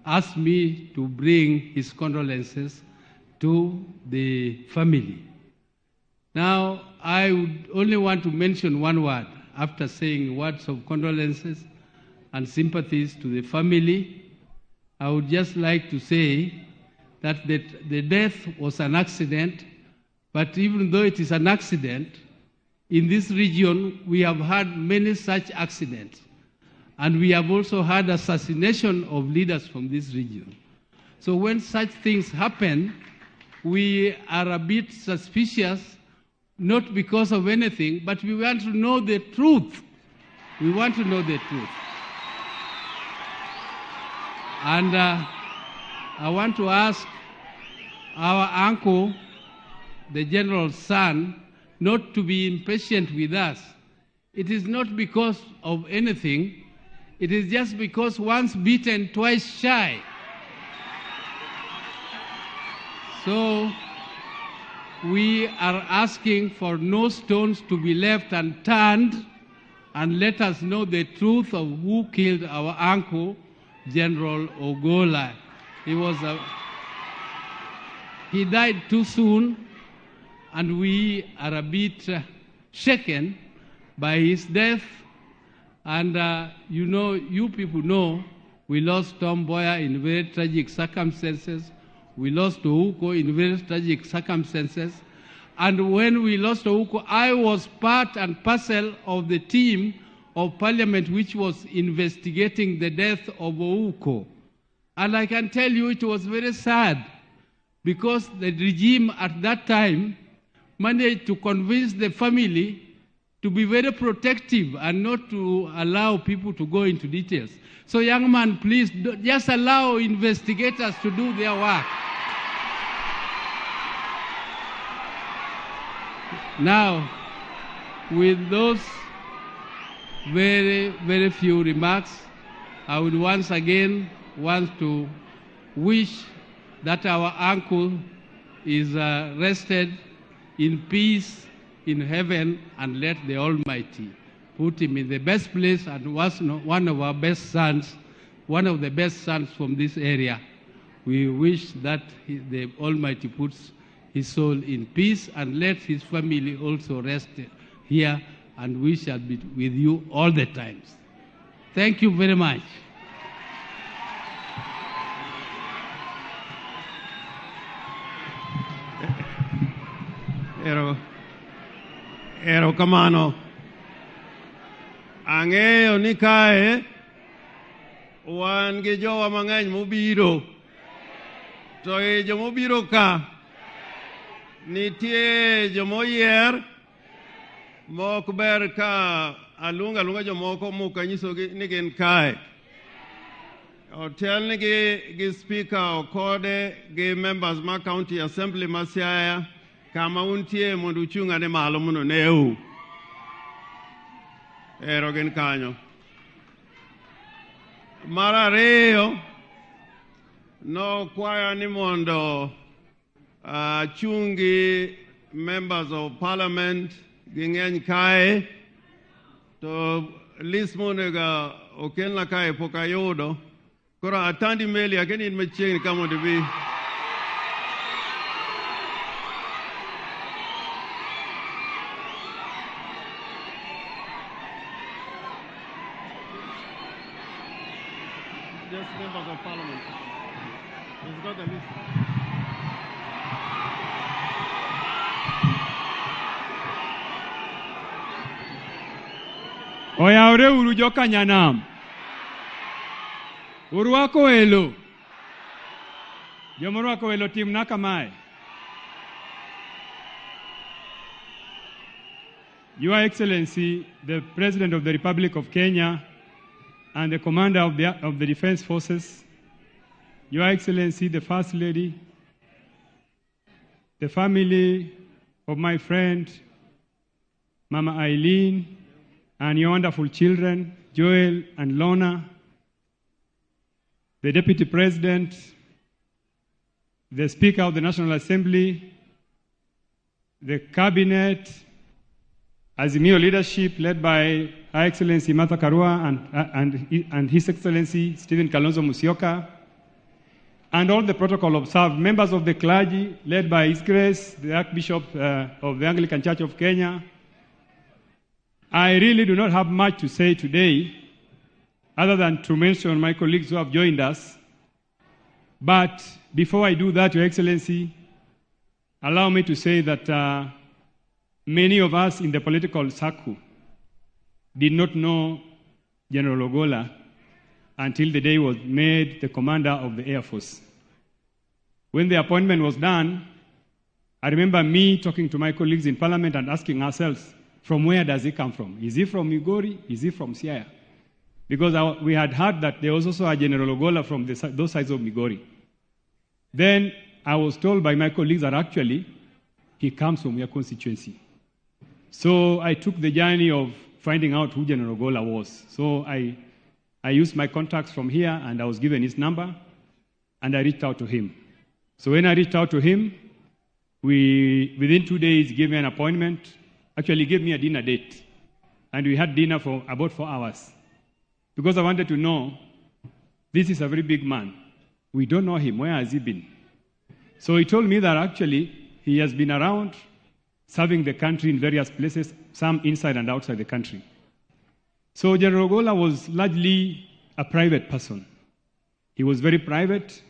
asked me to bring his condolences to the family. Now, I would only want to mention one word after saying words of condolences and sympathies to the family. I would just like to say that the death was an accident, but even though it is an accident, in this region we have had many such accidents. And we have also had assassination of leaders from this region. So when such things happen, we are a bit suspicious, not because of anything, but we want to know the truth. We want to know the truth. And I want to ask our uncle, the general's son, not to be impatient with us. It is not because of anything. It is just because once beaten, twice shy. So we are asking for no stones to be left unturned, and let us know the truth of who killed our uncle, General Ogolla. He died too soon, and we are a bit shaken by his death. And you know, you people know, we lost Tom Mboya in very tragic circumstances. We lost Ouko in very tragic circumstances. And when we lost Ouko, I was part and parcel of the team of Parliament which was investigating the death of Ouko. And I can tell you it was very sad because the regime at that time managed to convince the family to be very protective and not to allow people to go into details. So young man, please, just allow investigators to do their work. Now, with those very, very few remarks, I would once again want to wish that our uncle is rested in peace in heaven, and let the Almighty put him in the best place and was one of our best sons, one of the best sons from this area. We wish that the Almighty puts his soul in peace and let his family also rest here, and we shall be with you all the times. Thank you very much. Erokamano. Ang'eyo ni kae wan gi jowa mang'eny mobiro. To e jomobiro ka nitie jomoyier mok ber ka aluongo aluonga jomoko mok anyisogi ni gin kae. Otelnigi gi speaker Okode gi members ma county assembly ma Siaya kama untie mondo uchung' ane malo mondo neu. Ero gin kanyo. Mar ariyo, nokwaya ni mondo achung' gi members of parliament ging'eny kae, to list monego okelna kae pok ayudo. Koro Atandi Meli, akia in machiegni ka mondo ibi. Just members of parliament. He's got the list. Oyawre uru joka nyanam. Urwako welo. Jomorwako welo timna kamae. Your Excellency, the President of the Republic of Kenya and the Commander of the Defense Forces, Your Excellency, the First Lady, the family of my friend, Mama Eileen, and your wonderful children, Joel and Lorna, the Deputy President, the Speaker of the National Assembly, the Cabinet, Azimio leadership led by Her Excellency Martha Karua and His Excellency Stephen Kalonzo Musyoka, and all the protocol observed, members of the clergy led by His Grace, the Archbishop of the Anglican Church of Kenya. I really do not have much to say today, other than to mention my colleagues who have joined us. But before I do that, Your Excellency, allow me to say that many of us in the political circle did not know General Ogolla until the day he was made the commander of the Air Force. When the appointment was done, I remember me talking to my colleagues in Parliament and asking ourselves, from where does he come from? Is he from Migori? Is he from Siaya? Because we had heard that there was also a General Ogolla from those sides of Migori. Then I was told by my colleagues that actually he comes from your constituency. So I took the journey of finding out who General Ogolla was. So I used my contacts from here, and I was given his number, and I reached out to him. So when I reached out to him, we within 2 days gave me an appointment. Actually gave me a dinner date. And we had dinner for about 4 hours. Because I wanted to know, this is a very big man. We don't know him. Where has he been? So he told me that actually he has been around serving the country in various places, some inside and outside the country. So General Ogolla was largely a private person. He was very private,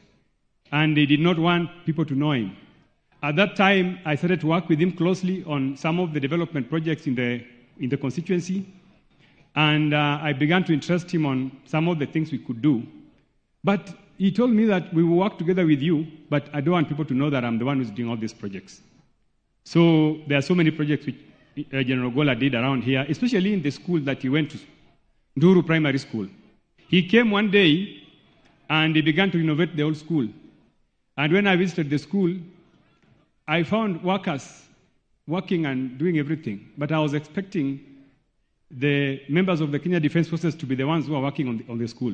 and he did not want people to know him. At that time, I started to work with him closely on some of the development projects in the constituency. And I began to interest him on some of the things we could do. But he told me that we will work together with you, but I don't want people to know that I'm the one who's doing all these projects. So there are so many projects which General Ogolla did around here, especially in the school that he went to, Nduru Primary School. He came one day and he began to renovate the old school. And when I visited the school, I found workers working and doing everything. But I was expecting the members of the Kenya Defense Forces to be the ones who are working on the school.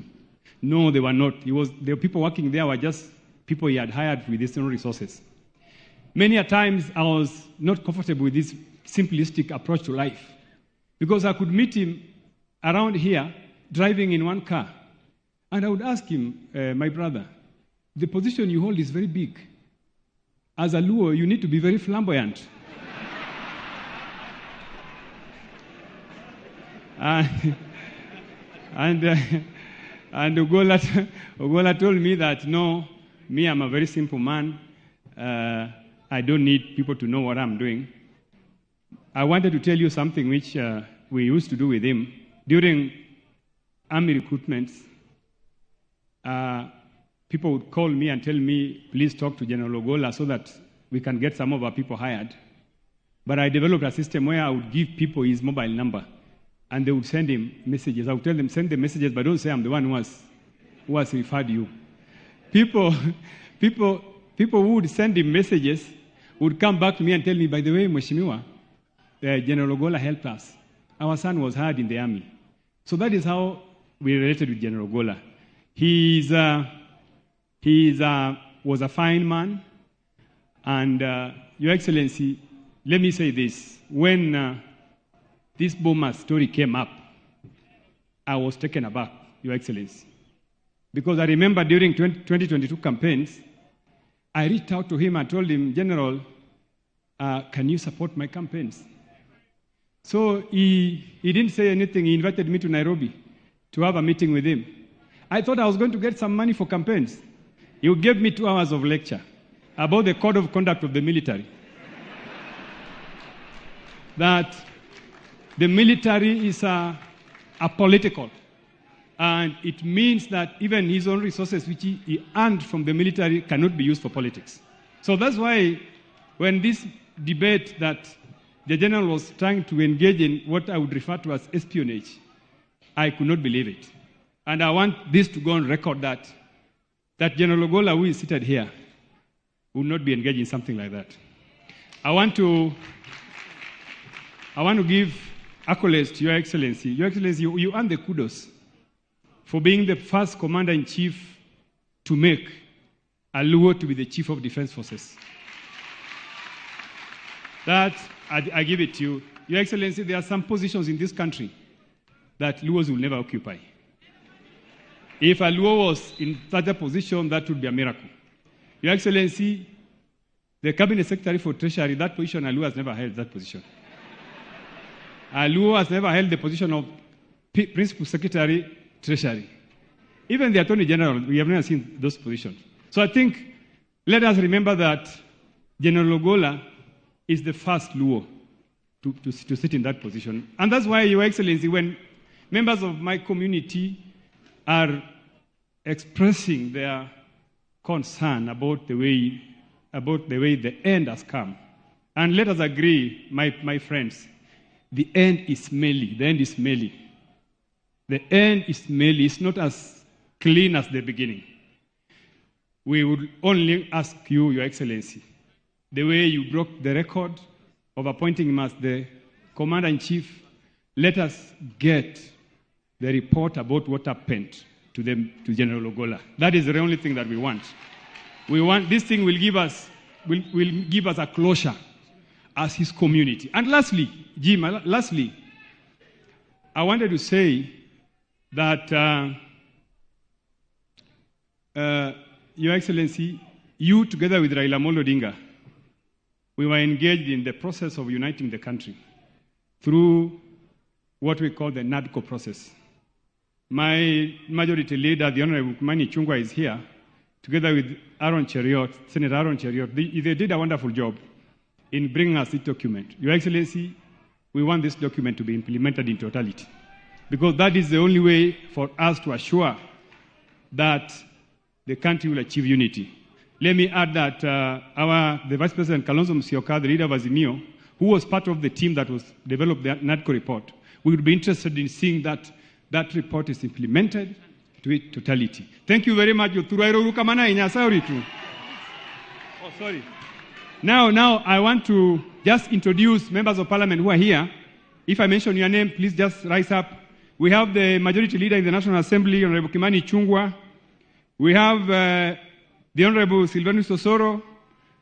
No, they were not. The people working there were just people he had hired with his own resources. Many a times I was not comfortable with this simplistic approach to life, because I could meet him around here driving in one car. And I would ask him, my brother, the position you hold is very big. As a Luo, you need to be very flamboyant. And Ogolla told me that, no, me, I'm a very simple man. I don't need people to know what I'm doing. I wanted to tell you something which we used to do with him. During army recruitments, people would call me and tell me, please talk to General Ogolla so that we can get some of our people hired. But I developed a system where I would give people his mobile number, and they would send him messages. I would tell them, send the messages, but don't say I'm the one who has referred you. People who would send him messages would come back to me and tell me, by the way, Mheshimiwa, General Ogolla helped us. Our son was hired in the army. So that is how we related with General Ogolla. He was a fine man. And Your Excellency, let me say this. When this Boma story came up, I was taken aback, Your Excellency. Because I remember during 2022 campaigns, I reached out to him and told him, General, can you support my campaigns? So he didn't say anything. He invited me to Nairobi to have a meeting with him. I thought I was going to get some money for campaigns. He gave me 2 hours of lecture about the code of conduct of the military. That the military is apolitical. And it means that even his own resources, which he earned from the military, cannot be used for politics. So that's why when this debate that the general was trying to engage in what I would refer to as espionage, I could not believe it. And I want this to go on record that General Ogolla, who is seated here, will not be engaged in something like that. I want to give accolades to Your Excellency. Your Excellency, you earn the kudos for being the first commander-in-chief to make a Luo to be the chief of defense forces. That, I give it to you. Your Excellency, there are some positions in this country that Luos will never occupy. If a Luo was in such a position, that would be a miracle. Your Excellency, the Cabinet Secretary for Treasury, that position, a Luo has never held that position. A Luo has never held the position of Principal Secretary, Treasury. Even the Attorney General, we have never seen those positions. So I think, let us remember that General Ogolla is the first Luo to sit in that position. And that's why, Your Excellency, when members of my community are expressing their concern about the way the end has come, and let us agree, my friends, the end is smelly. The end is smelly. The end is smelly. It's not as clean as the beginning. We would only ask you, Your Excellency, the way you broke the record of appointing him as the commander-in-chief, let us get the report about what happened to them, to General Ogolla. That is the only thing that we want. We want this thing will give us will give us a closure as his community. And lastly, Jim, I wanted to say that, Your Excellency, you together with Raila Amolo Odinga, we were engaged in the process of uniting the country through what we call the NADCO process. My majority leader, the Honorable Kimani Ichung'wah, is here, together with Aaron Cheruiyot, Senator Aaron Cheruiyot. They did a wonderful job in bringing us this document. Your Excellency, we want this document to be implemented in totality. because that is the only way for us to assure that the country will achieve unity. Let me add that the Vice President Kalonzo Musyoka, the leader of Azimio, who was part of the team that was developed the NADCO report, we would be interested in seeing that that report is implemented to its totality. Thank you very much. Oh, sorry. Now I want to just introduce members of parliament who are here. If I mention your name, please just rise up. We have the majority leader in the National Assembly, Honorable Kimani Ichung'wah. We have the Honorable Silvanus Osoro.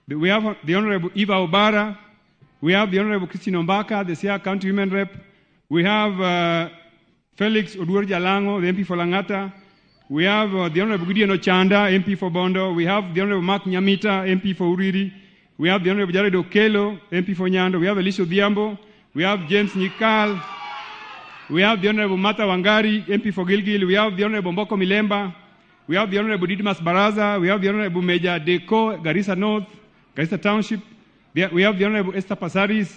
We have the Honorable Eva Obara. We have the Honorable Christine Ombaka, the Siaya County Women Rep. We have Felix Oduor Jalango, the MP for Langata. We have the Honorable Gideon Ochanda, MP for Bondo. We have the Honorable Mark Nyamita, MP for Uriri. We have the Honorable Jared Okello, MP for Nyando. We have Elisha Odhiambo. We have James Nyikal. We have the Honorable Martha Wangari, MP for Gilgil. We have the Honorable Mboko Milemba. We have the Honorable Didmus Baraza. We have the Honorable Major Deko, Garissa North, Garissa Township. We have the Honorable Esther Passaris,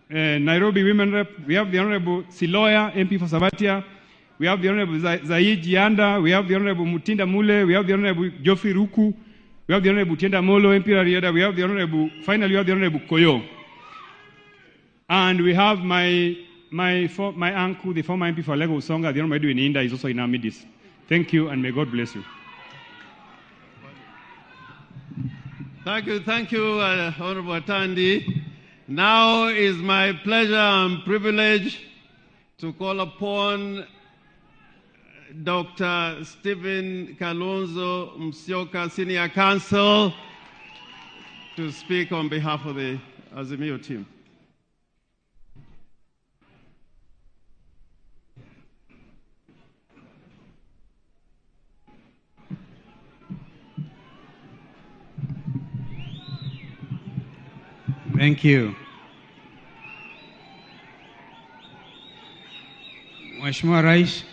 Nairobi Women Rep. We have the Honorable Siloya, MP for Sabatia. We have the Honorable Zaid Yanda. We have the Honorable Mutinda Mule. We have the Honorable Geoffrey Ruku. We have the Honorable Tienda Molo, MP Rarieda. We have the Honorable, finally, we have the Honorable Koyo. And we have my uncle, the former MP for Alego Usonga, the Honorable Edwin Inda, is also in our midst. Thank you, and may God bless you. Thank you, Honorable Atandi. Now is my pleasure and privilege to call upon Dr. Stephen Kalonzo Musyoka, Senior Counsel, to speak on behalf of the Azimio team. Thank you. Mheshimiwa Rais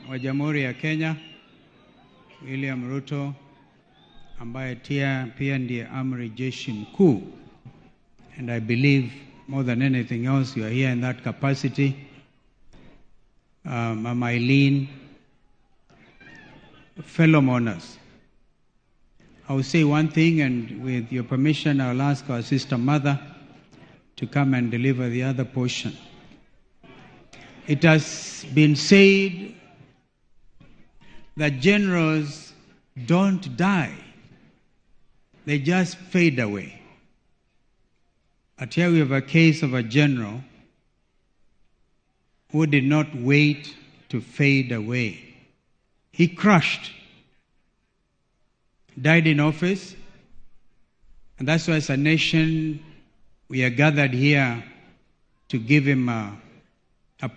wa Jamhuri ya Kenya William Ruto, ambaye pia ndiye amri jeshi mkuu, and I believe more than anything else you are here in that capacity. Mama Eileen, fellow mourners, I will say one thing, and with your permission, I'll ask our sister mother to come and deliver the other portion. It has been said that generals don't die, they just fade away. But here we have a case of a general who did not wait to fade away. He crushed, died in office, and that's why as a nation we are gathered here to give him a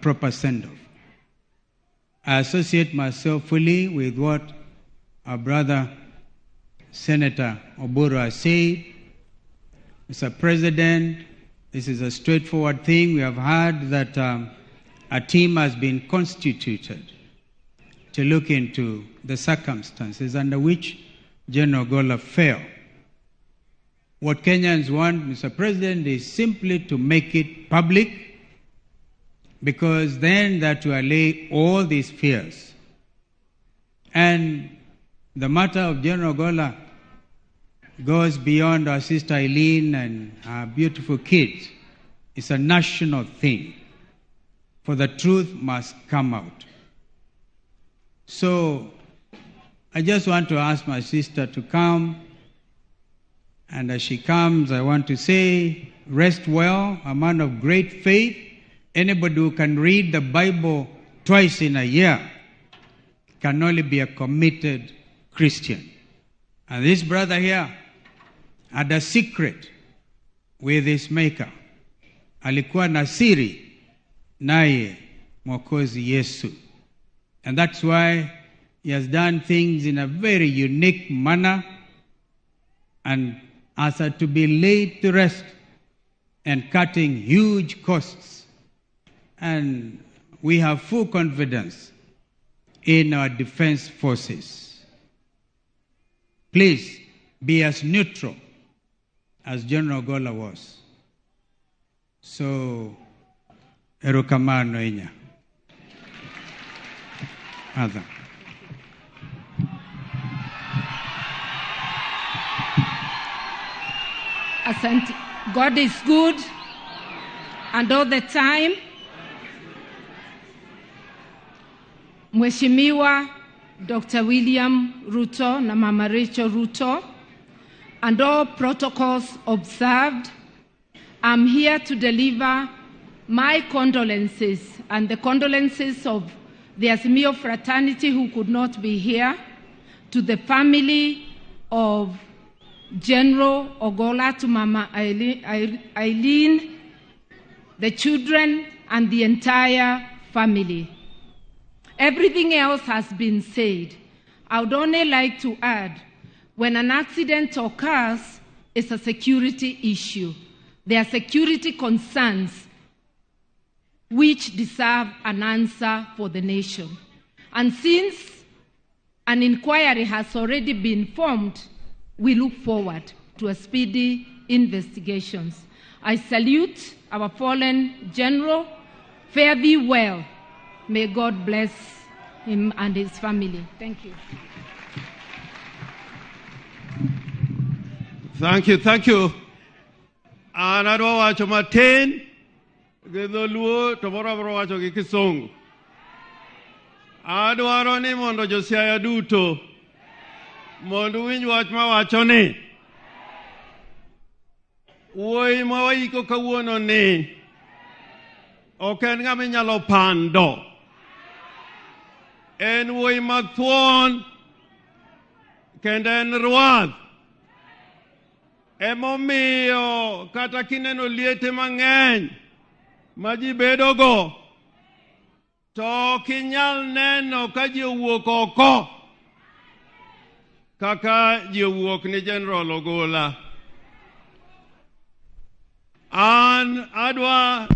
proper send-off. I associate myself fully with what our brother Senator Oburu has said. Mr. President, this is a straightforward thing. We have heard that a team has been constituted to look into the circumstances under which General Ogolla fell. What Kenyans want, Mr. President, is simply to make it public, because then that will allay all these fears. And the matter of General Ogolla goes beyond our sister Eileen and our beautiful kids. It's a national thing, for the truth must come out. So I just want to ask my sister to come, and as she comes, I want to say, rest well, a man of great faith. Anybody who can read the Bible twice in a year can only be a committed Christian. And this brother here had a secret with his maker. Alikuwa na siri naye Mwokozi Yesu. And that's why he has done things in a very unique manner and as are to be laid to rest and cutting huge costs. And we have full confidence in our defense forces. Please be as neutral as General Ogolla was. So, erokamano inya. Other. Asante. God is good and all the time. Mheshimiwa Dr. William Ruto na Mama Rachel Ruto, and all protocols observed, I'm here to deliver my condolences and the condolences of the Azimio fraternity who could not be here, to the family of General Ogolla, to Mama Eileen, the children, and the entire family. Everything else has been said. I would only like to add, when an accident occurs, it's a security issue. There are security concerns which deserve an answer for the nation. And since an inquiry has already been formed, we look forward to a speedy investigations. I salute our fallen general. Fare thee well. May God bless him and his family. Thank you. Thank you, thank you. An adwa wacho matin gi dholuo to moro abiro wacho gi kisungu. Adwaro ni mondo josiaya duto mondo uwinj wach mawacho ni wuoyi ma waiko kawuono ni ok en ng'ama inyalo pando. En wuoyi mathuon kendo en rwath. Emomiyo kata kineno liete mang'eny ma ji bedogo, to ok inyal neno ka ji owuok oko kaka ji owuok ni General Ogolla. An adwa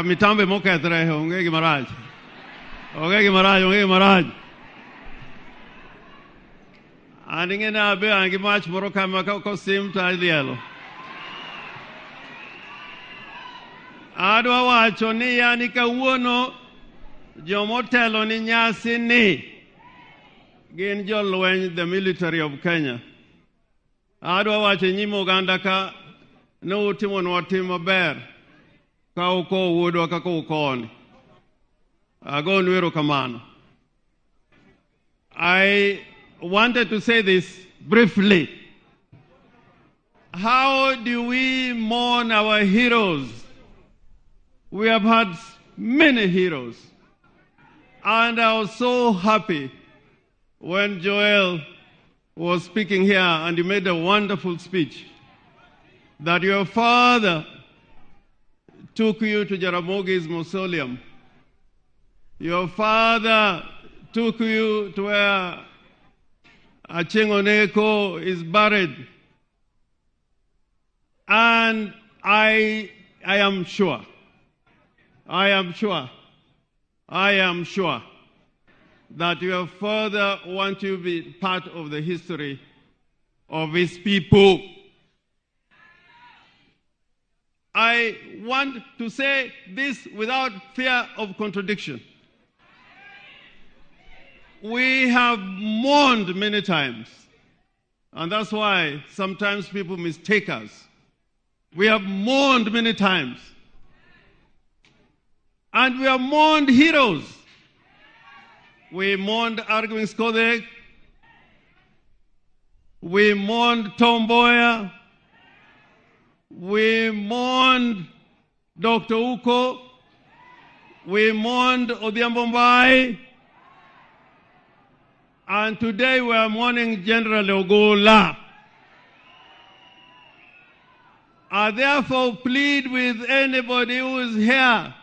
mitambe mokethre onge gima rach. Onge gima rach, onge gima rach. An ing'e ni abe an gi mach moro kama ka kosim to adhielo. Adwa wacho ni yani kawuono jomotelo ni nyasi ni gin jolweny, the military of Kenya. Adwa wacho e nyim oganda ka ne utimonwa tim maber ka ukowo wuodwa kaka ukowoni. Agonu erokamano. I wanted to say this briefly. How do we mourn our heroes? We have had many heroes. And I was so happy when Joel was speaking here and he made a wonderful speech that your father took you to Jaramogi's mausoleum. Your father took you to where Achieng' Oneko is buried. And I am sure that your father wants you to be part of the history of his people. I want to say this without fear of contradiction. We have mourned many times, and that's why sometimes people mistake us. We have mourned many times, and we have mourned heroes. We mourned Argwings Kodhek. We mourned Tom Mboya. We mourned Dr. Ouko. We mourned Odhiambo Mbai. And today we are mourning General Ogolla. I therefore plead with anybody who is here,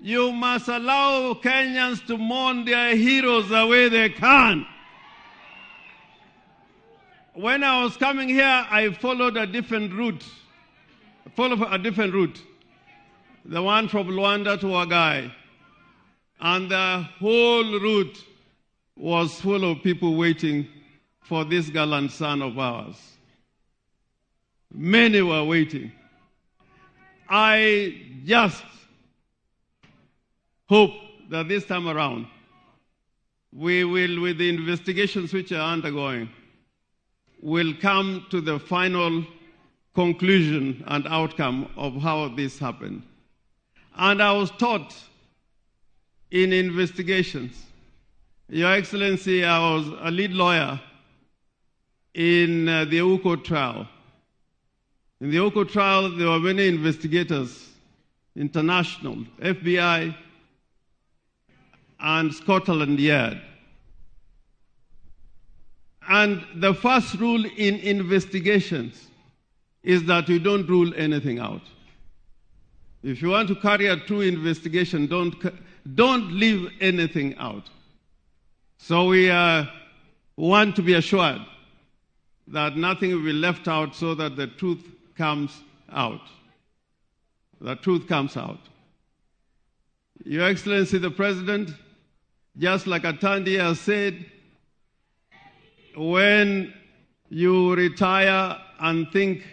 you must allow Kenyans to mourn their heroes the way they can. When I was coming here, I followed a different route. The one from Luanda to Wagai. And the whole route, was full of people waiting for this gallant son of ours. Many were waiting. I just hope that this time around, we will, with the investigations which are undergoing, will come to the final conclusion and outcome of how this happened. And I was taught in investigations. Your Excellency, I was a lead lawyer in the Ouko trial. In the Ouko trial, there were many investigators, international, FBI, and Scotland Yard. And the first rule in investigations is that you don't rule anything out. If you want to carry a true investigation, don't leave anything out. So we want to be assured that nothing will be left out so that the truth comes out. The truth comes out. Your Excellency the President, just like Atandi has said, when you retire and think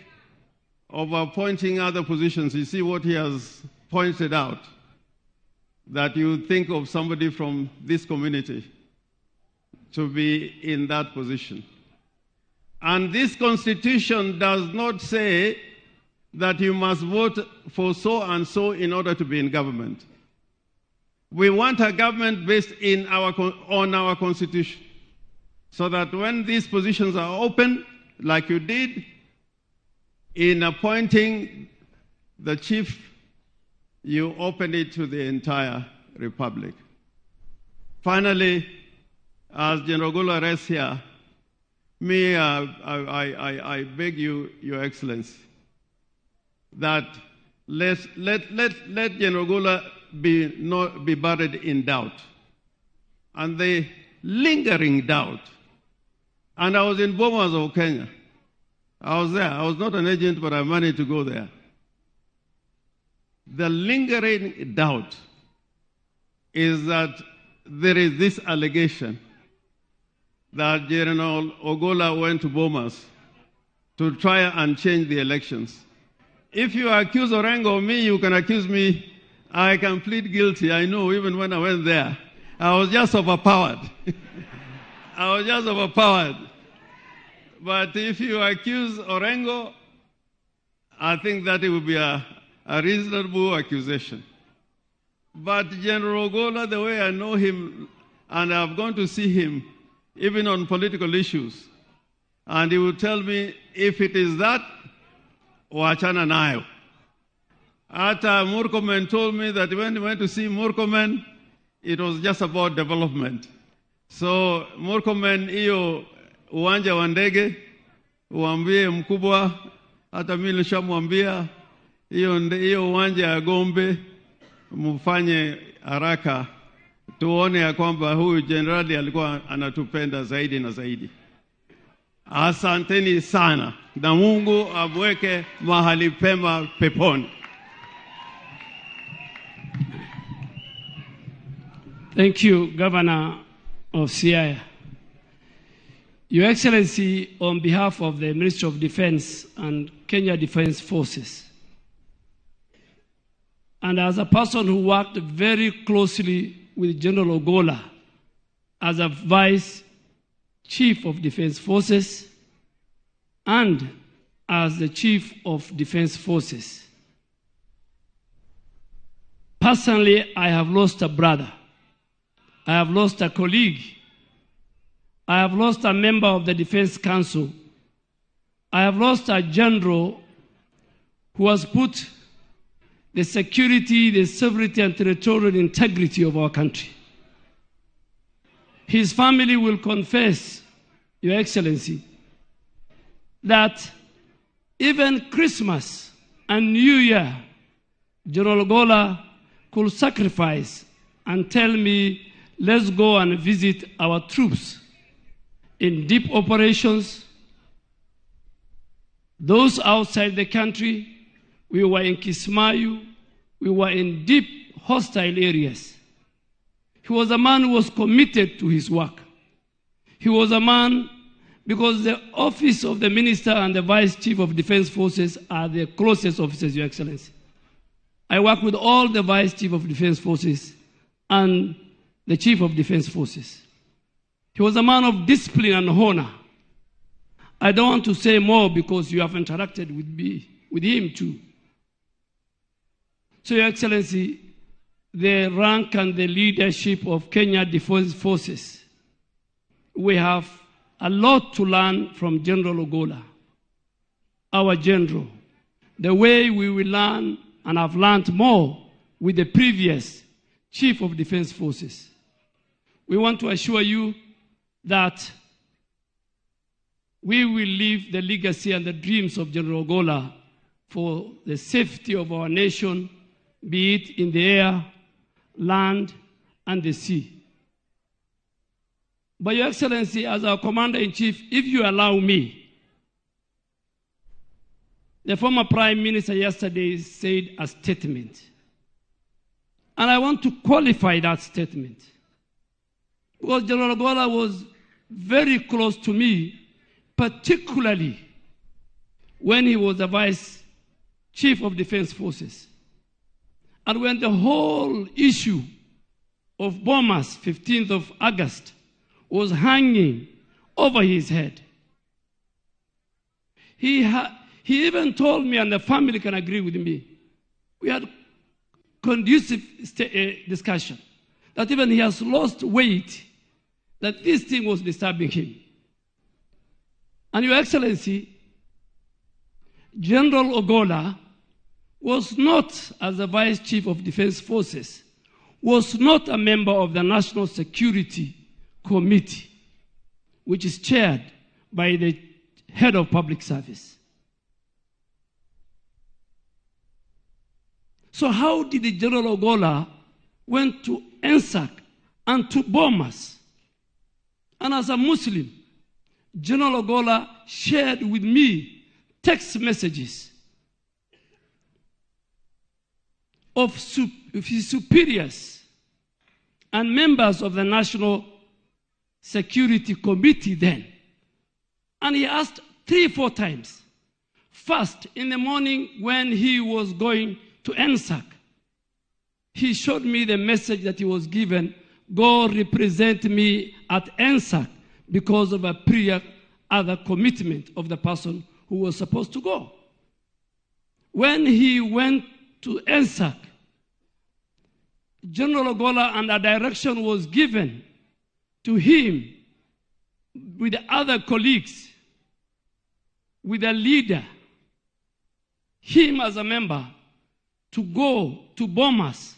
of appointing other positions, you see what he has pointed out, that you think of somebody from this community to be in that position. And this constitution does not say that you must vote for so and so in order to be in government. We want a government based on our constitution, so that when these positions are open, like you did in appointing the chief, you open it to the entire republic. Finally, as General Ogolla rests here, me, I beg you, Your Excellency, that let General Ogolla not be buried in doubt, and the lingering doubt. And I was in Bomas of Kenya. I was there. I was not an agent, but I managed to go there. The lingering doubt is that there is this allegation that General Ogolla went to Bomas to try and change the elections. If you accuse Orengo of me, you can accuse me. I can plead guilty. I know, even when I went there, I was just overpowered. I was just overpowered. But if you accuse Orengo, I think that it would be a reasonable accusation. But General Ogolla, the way I know him, and I've gone to see him, even on political issues, and he will tell me, if it is that, wachana nayo. Ata Murkomen told me that when he went to see Murkomen, it was just about development. So Murkomen, hiyo uwanja wa ndege, uambie mkubwa, hata mimi nilishamwambia hiyo uwanja ya Gombe mfanye haraka tuone ya kwamba huyu jenerali alikuwa anatupenda zaidi na zaidi. Asanteni sana, na Mungu amweke mahali pema peponi. Thank you, Governor of Siaya. Your Excellency, on behalf of the Ministry of Defense and Kenya Defense Forces, and as a person who worked very closely with General Ogolla as a Vice Chief of Defense Forces and as the Chief of Defense Forces, personally, I have lost a brother. I have lost a colleague. I have lost a member of the Defense Council. I have lost a general who has put the security, the sovereignty, and territorial integrity of our country. His family will confess, Your Excellency, that even Christmas and New Year, General Ogolla could sacrifice and tell me, let's go and visit our troops in deep operations. Those outside the country, we were in Kismayu, we were in deep hostile areas. He was a man who was committed to his work. He was a man, because the office of the minister and the vice chief of defense forces are the closest offices, Your Excellency. I work with all the vice chief of defense forces and the chief of defense forces. He was a man of discipline and honor. I don't want to say more because you have interacted with me, with him too. So, Your Excellency, the rank and the leadership of Kenya Defense Forces, we have a lot to learn from General Ogolla, our general. The way we will learn and have learned more with the previous Chief of Defense Forces. We want to assure you that we will leave the legacy and the dreams of General Ogolla for the safety of our nation, be it in the air, land, and the sea. But Your Excellency, as our Commander-in-Chief, if you allow me, the former Prime Minister yesterday said a statement. And I want to qualify that statement. Because General Ogolla was very close to me, particularly when he was the Vice Chief of Defense Forces. And when the whole issue of Bomas, 15th of August, was hanging over his head. He even told me, and the family can agree with me, we had conducive discussion, that even he has lost weight, that this thing was disturbing him. And Your Excellency, General Ogolla was not, as the Vice Chief of Defense Forces, was not a member of the National Security Committee, which is chaired by the head of public service. So how did the General Ogolla went to NSAC and to Bomas? And as a Muslim, General Ogolla shared with me text messages of his superiors and members of the National Security Committee then. And he asked 3-4 times. First, in the morning when he was going to NSAC, he showed me the message that he was given, go represent me at NSAC, because of a prior other commitment of the person who was supposed to go. When he went to NSAC, General Ogolla, and a direction was given to him with other colleagues, with a leader, him as a member, to go to Bomas.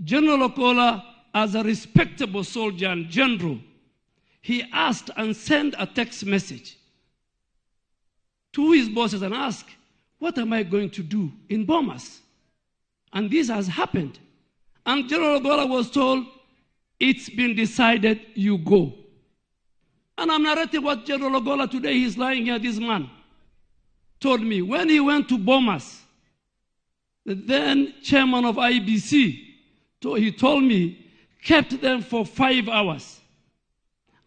General Ogolla, as a respectable soldier and general, he asked and sent a text message to his bosses and asked, what am I going to do in Bomas? And this has happened. And General Ogolla was told, it's been decided, you go. And I'm narrating what General Ogolla today, he's lying here, this man, told me. When he went to Bomas, the then chairman of IBC, he told me, kept them for 5 hours.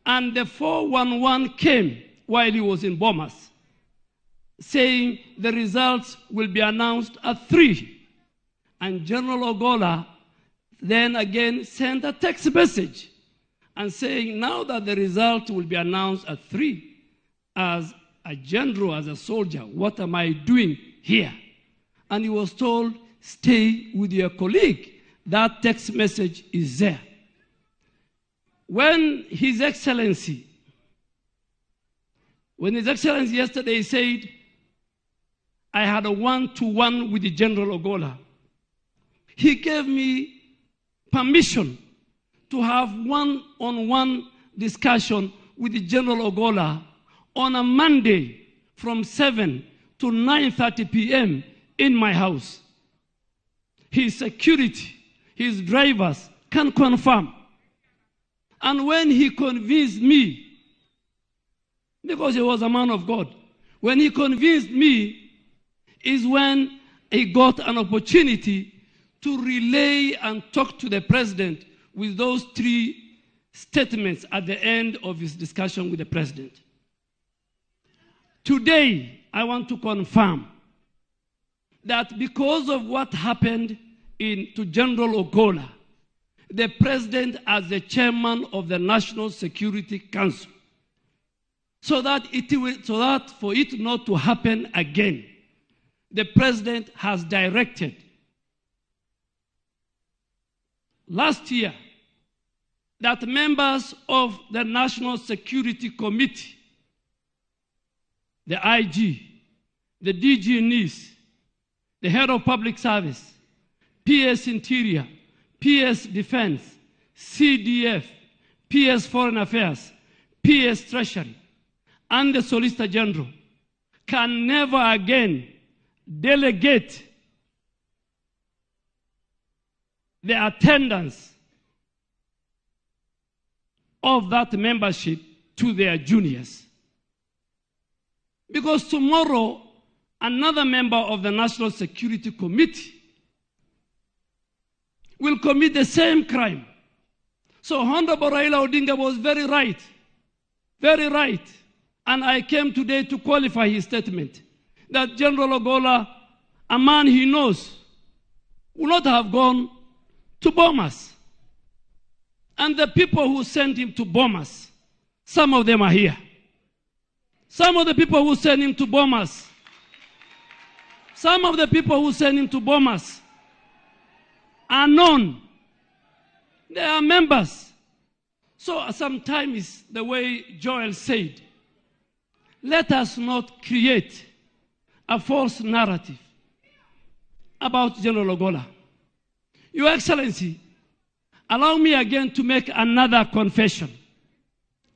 And the 411 came while he was in Bomas, saying the results will be announced at 3. And General Ogolla then again sent a text message and saying, now that the result will be announced at 3, as a general, as a soldier, what am I doing here? And he was told, stay with your colleague. That text message is there. When His Excellency yesterday said, I had a one-to-one with the General Ogolla, he gave me permission to have one-on-one discussion with the General Ogolla on a Monday from 7 to 9:30 p.m. in my house. His security, his drivers can confirm. And when he convinced me, because he was a man of God, when he convinced me is when he got an opportunity to relay and talk to the president with those 3 statements at the end of his discussion with the president. Today, I want to confirm that because of what happened to General Ogolla, the president as the chairman of the National Security Council, so that for it not to happen again, the president has directed last year that members of the National Security Committee, the IG, the DG NIS, the head of public service, PS Interior, PS Defense, CDF, PS Foreign Affairs, PS Treasury, and the Solicitor General can never again delegate the attendance of that membership to their juniors. Because tomorrow, another member of the National Security Committee will commit the same crime. So Honorable Raila Odinga was very right, very right. And I came today to qualify his statement that General Ogolla, a man he knows, will not have gone to Bomas. And the people who sent him to Bomas, some of them are here. Some of the people who sent him to Bomas, some of the people who sent him to Bomas are known. They are members. So sometimes, the way Joel said, let us not create a false narrative about General Ogolla. Your Excellency, allow me again to make another confession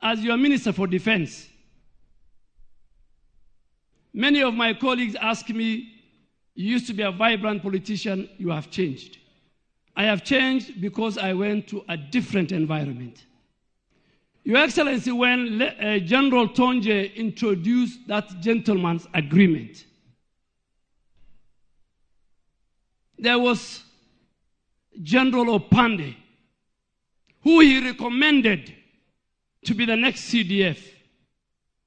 as your Minister for Defense. Many of my colleagues ask me, you used to be a vibrant politician, you have changed. I have changed because I went to a different environment. Your Excellency, when General Tonje introduced that gentleman's agreement, there was General Opande, who he recommended to be the next CDF.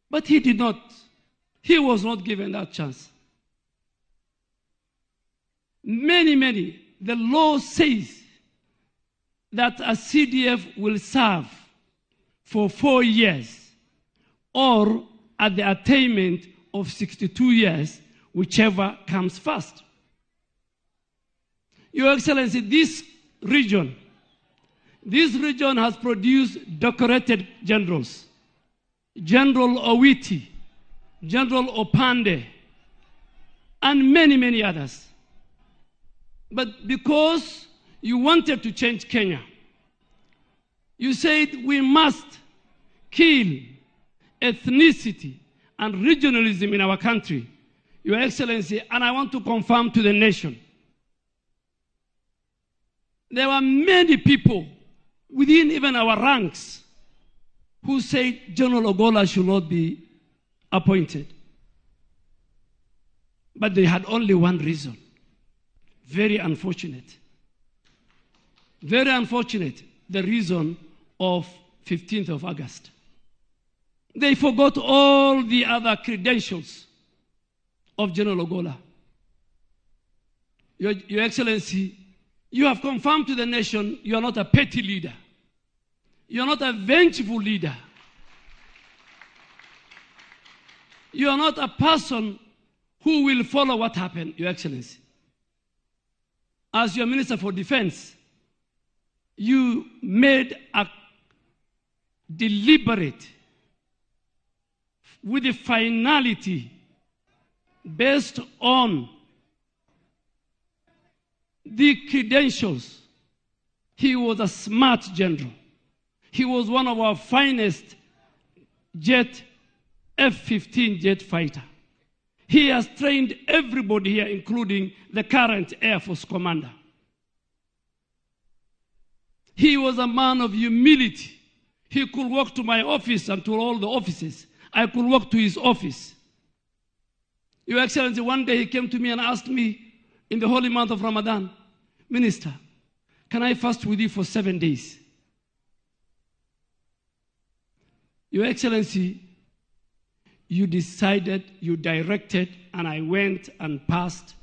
But he did not. He was not given that chance. Many, many. The law says that a CDF will serve for 4 years or at the attainment of 62 years, whichever comes first. Your Excellency, this region has produced decorated generals. General Owiti, General Opande, and many, many others. But because you wanted to change Kenya, you said we must kill ethnicity and regionalism in our country. Your Excellency, and I want to confirm to the nation, there were many people within even our ranks who said General Ogolla should not be appointed. But they had only one reason. Very unfortunate. Very unfortunate, the reason of 15th of August. They forgot all the other credentials of General Ogolla. Your Excellency, you have confirmed to the nation you are not a petty leader. You are not a vengeful leader. You are not a person who will follow what happened, Your Excellency. As your Minister for Defense, you made a deliberate, with the finality based on the credentials. He was a smart general. He was one of our finest jet F-15 jet fighter. He has trained everybody here, including the current Air Force commander. He was a man of humility. He could walk to my office and to all the offices. I could walk to his office. Your Excellency, one day he came to me and asked me in the holy month of Ramadan, Minister, can I fast with you for 7 days? Your Excellency, you decided, you directed, and I went and passed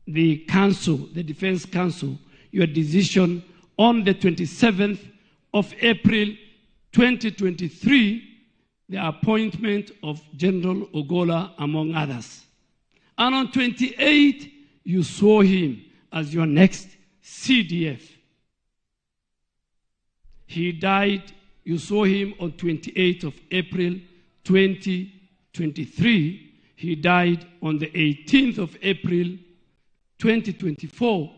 the council, the Defense Council, your decision on the 27th of April 2023, the appointment of General Ogolla, among others. And on 28, you saw him as your next CDF. He died, you saw him on 28th of April 2023. He died on the 18th of April 2024,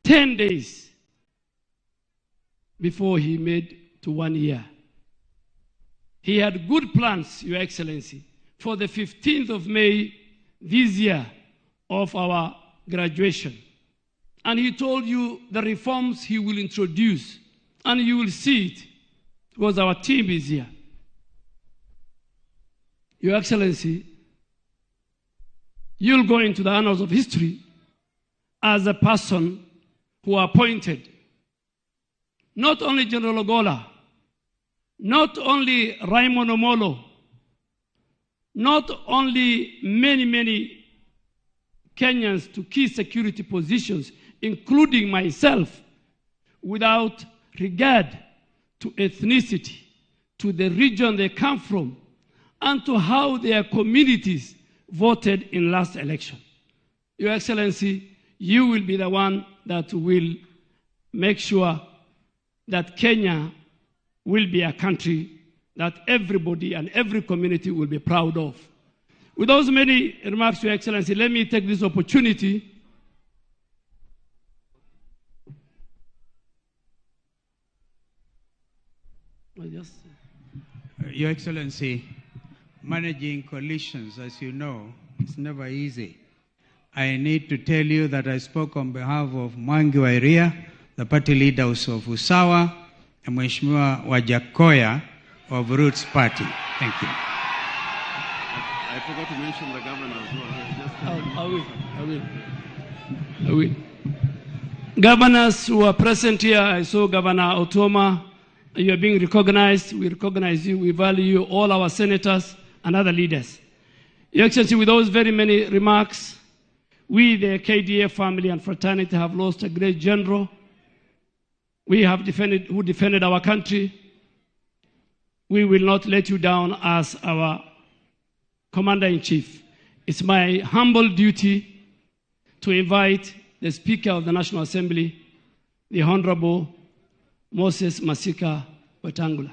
10 days before he made to 1 year. He had good plans, Your Excellency, for the 15th of May this year of our graduation. And he told you the reforms he will introduce, and you will see it because our team is here. Your Excellency, you'll go into the annals of history as a person who appointed not only General Ogolla, not only Raymond Omolo, not only many, many Kenyans to key security positions, including myself, without regard to ethnicity, to the region they come from, and to how their communities voted in last election. Your Excellency, you will be the one that will make sure that Kenya will be a country that everybody and every community will be proud of. With those many remarks, Your Excellency, let me take this opportunity Your Excellency, managing coalitions, as you know, is never easy. I need to tell you that I spoke on behalf of Mwangi Wairia, the party leader of Usawa, and Mheshimiwa Wajackoyah of Roots Party. Thank you. I forgot to mention the governor as well. Just I will. Governors who are present here, I saw Governor Otuoma. You are being recognized. We recognize you. We value you, all our senators and other leaders. Your Excellency, with those very many remarks, we, the KDF family and fraternity, have lost a great general. We have defended, who defended our country. We will not let you down as our Commander-in-Chief. It's my humble duty to invite the Speaker of the National Assembly, the Honorable Moses Masika Wetangula.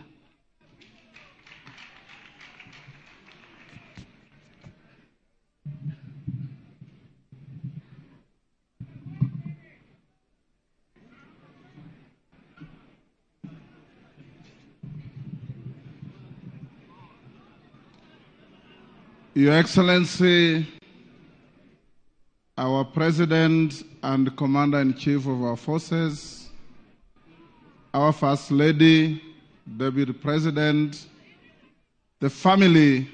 Your Excellency, our President and Commander-in-Chief of our forces, our First Lady, Deputy President, the family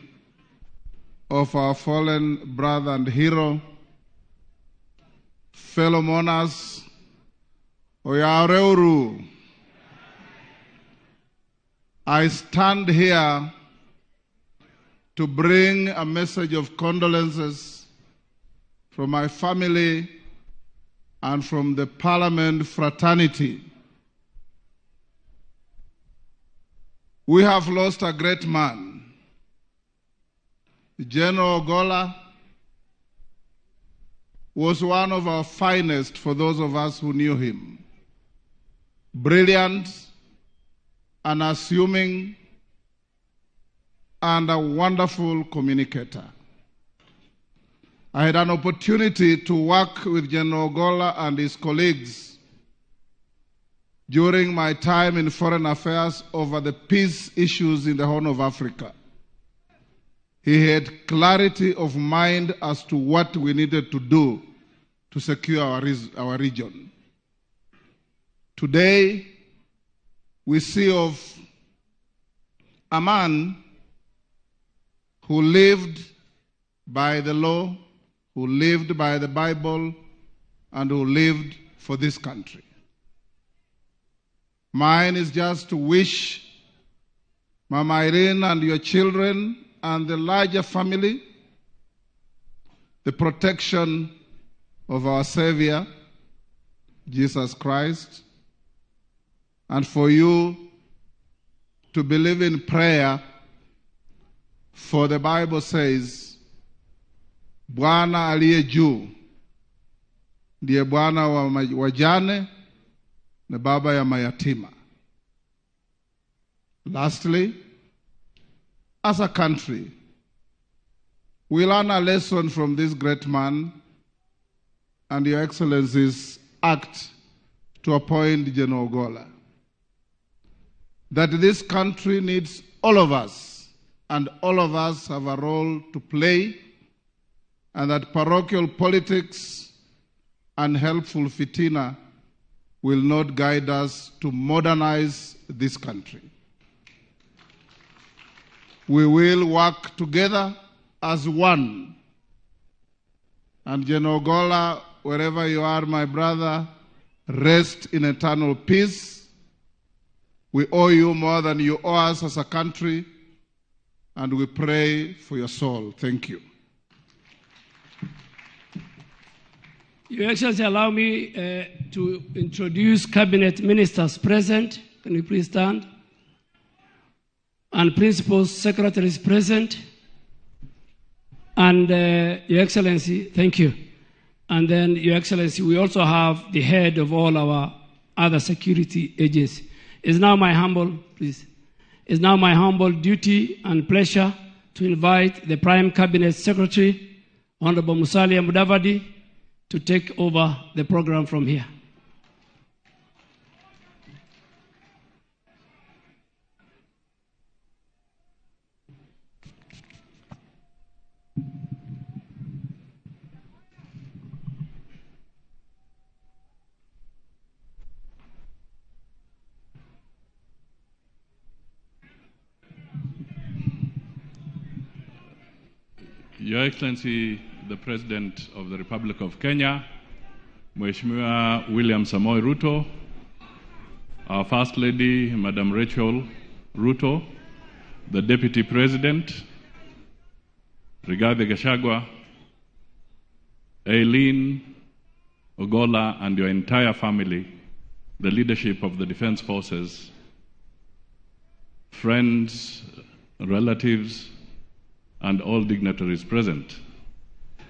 of our fallen brother and hero, fellow mourners, Oyareuru, I stand here to bring a message of condolences from my family and from the Parliament fraternity. We have lost a great man. General Ogolla was one of our finest for those of us who knew him. Brilliant, unassuming, and a wonderful communicator. I had an opportunity to work with General Ogolla and his colleagues during my time in foreign affairs over the peace issues in the Horn of Africa. He had clarity of mind as to what we needed to do to secure our region. Today, we see of a man who lived by the law, who lived by the Bible, and who lived for this country. Mine is just to wish Mama Irene and your children and the larger family the protection of our Savior, Jesus Christ, and for you to believe in prayer, for the Bible says, Bwana aliye juu ndiye Bwana wa wajane na baba ya mayatima. Lastly, as a country, we learn a lesson from this great man and Your Excellency's act to appoint General Ogolla. That this country needs all of us, and all of us have a role to play, and that parochial politics and helpful fitina will not guide us to modernize this country. We will work together as one. And General Ogolla, wherever you are, my brother, rest in eternal peace. We owe you more than you owe us as a country, and we pray for your soul. Thank you. Your Excellency, allow me to introduce Cabinet Ministers present. Can you please stand? And Principal Secretaries present. And Your Excellency, thank you. And then, Your Excellency, we also have the head of all our other security agencies. It's now my humble, please. It's now my humble duty and pleasure to invite the Prime Cabinet Secretary, Honorable Musalia Mudavadi, to take over the program from here. Your Excellency, the President of the Republic of Kenya, Mheshimiwa William Samoei Ruto, our First Lady, Madam Rachel Ruto, the Deputy President, Rigathi Gachagua, Eileen Ogolla, and your entire family, the leadership of the Defense Forces, friends, relatives, and all dignitaries present.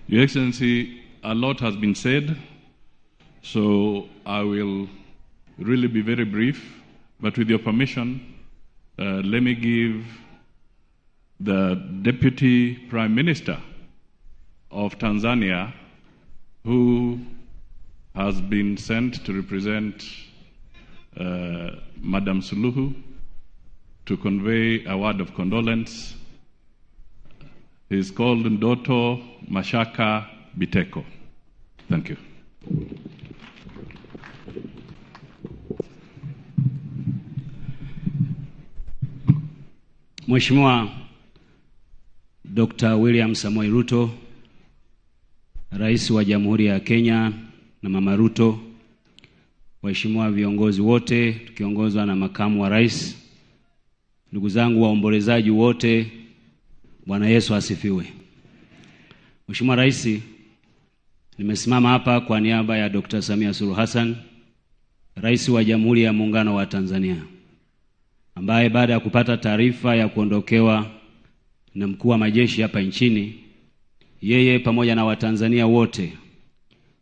Your Excellency, a lot has been said, so I will really be very brief, but with your permission, let me give the Deputy Prime Minister of Tanzania, who has been sent to represent Madam Suluhu, to convey a word of condolence. He is called Ndoto Mashaka Biteko. Thank you. Mheshimiwa Dr. William Samoei Ruto, Rais wa Jamhuri ya Kenya na Mama Ruto, waheshimiwa viongozi wote tukiongozwa na makamu wa rais, ndugu zangu waombolezaji wote, Bwana Yesu asifiwe. Mheshimiwa Rais, nimesimama hapa kwa niaba ya Dr. Samia Suluhu Hassan, Rais wa Jamhuri ya Muungano wa Tanzania, ambaye baada ya kupata taarifa ya kuondokewa na mkuu wa majeshi hapa nchini, yeye pamoja na Watanzania wote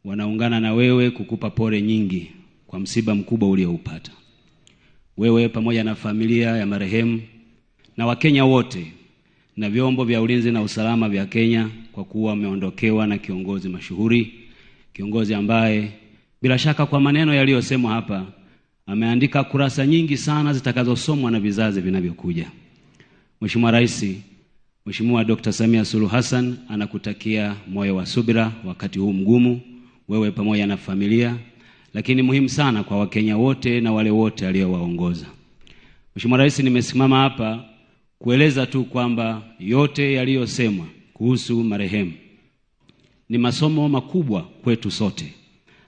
wanaungana na wewe kukupa pole nyingi kwa msiba mkubwa ulioupata. Wewe pamoja na familia ya marehemu na Wakenya wote na vyombo vya ulinzi na usalama vya Kenya, kwa kuwa wameondokewa na kiongozi mashuhuri, kiongozi ambaye bila shaka kwa maneno yaliyosemwa hapa ameandika kurasa nyingi sana zitakazosomwa na vizazi vinavyokuja. Mheshimiwa Rais, Mheshimiwa Dr. Samia Suluhu Hassan anakutakia moyo wa subira wakati huu mgumu, wewe pamoja na familia, lakini muhimu sana kwa Wakenya wote na wale wote aliowaongoza. Mheshimiwa Rais, nimesimama hapa kueleza tu kwamba yote yaliyosemwa kuhusu marehemu ni masomo makubwa kwetu sote,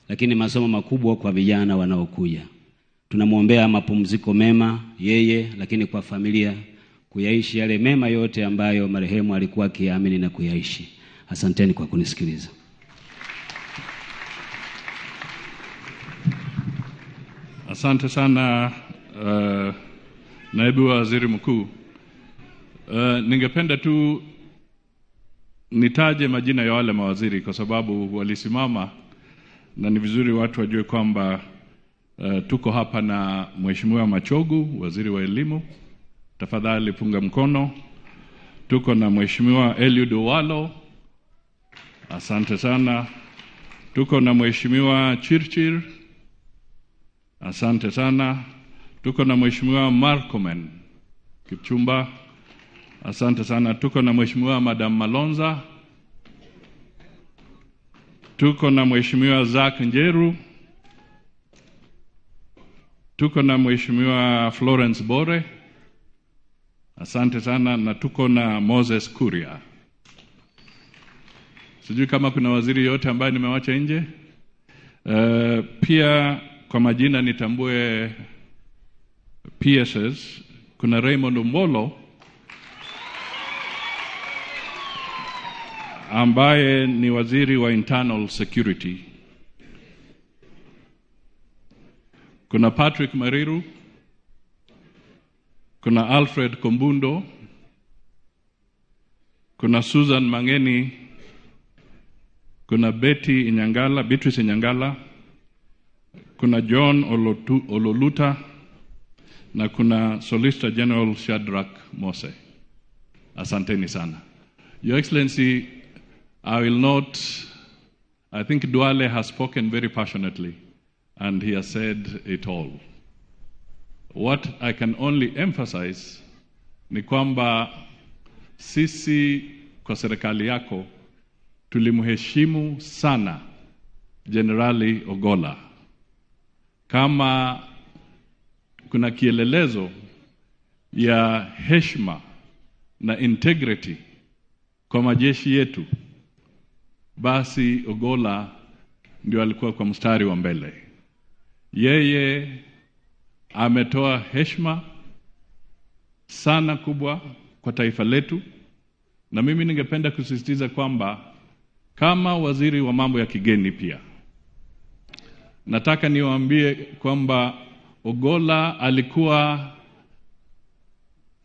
lakini masomo makubwa kwa vijana wanaokuja. Tunamwombea mapumziko mema yeye, lakini kwa familia, kuyaishi yale mema yote ambayo marehemu alikuwa akiamini na kuyaishi. Asanteni kwa kunisikiliza. Asante sana naibu waziri mkuu. Ningependa tu nitaje majina ya wale mawaziri kwa sababu walisimama, na ni vizuri watu wajue kwamba tuko hapa na Mheshimiwa Machogu, waziri wa elimu. Tafadhali punga mkono. Tuko na Mheshimiwa Eliud Owalo. Asante sana. Tuko na Mheshimiwa Chirchir. Asante sana. Tuko na Mheshimiwa Markomen Kipchumba. Asante sana. Tuko na Mheshimiwa Madam Malonza. Tuko na Mheshimiwa Zack Njeru. Tuko na Mheshimiwa Florence Bore. Asante sana. Na tuko na Moses Kuria. Sijui kama kuna waziri yote ambaye nimewacha nje. Pia kwa majina nitambue PSS. Kuna Raymond Omolo ambaye ni waziri wa Internal Security. Kuna Patrick Mariru. Kuna Alfred Kombundo. Kuna Susan Mangeni. Kuna Betty Inyangala, Beatrice Inyangala. Kuna John Ololuta na kuna Solicitor General Shadrack Mose. Asanteni sana. Your Excellency, I will not, I think Duale has spoken very passionately and he has said it all. What I can only emphasize ni kwamba sisi kwa serikali yako tulimheshimu sana Jenerali Ogolla. Kama kuna kielelezo ya heshima na integrity kwa majeshi yetu, basi Ogolla ndio alikuwa kwa mstari wa mbele. Yeye ametoa heshima sana kubwa kwa taifa letu, na mimi ningependa kusisitiza kwamba kama waziri wa mambo ya kigeni pia nataka niwaambie kwamba Ogolla alikuwa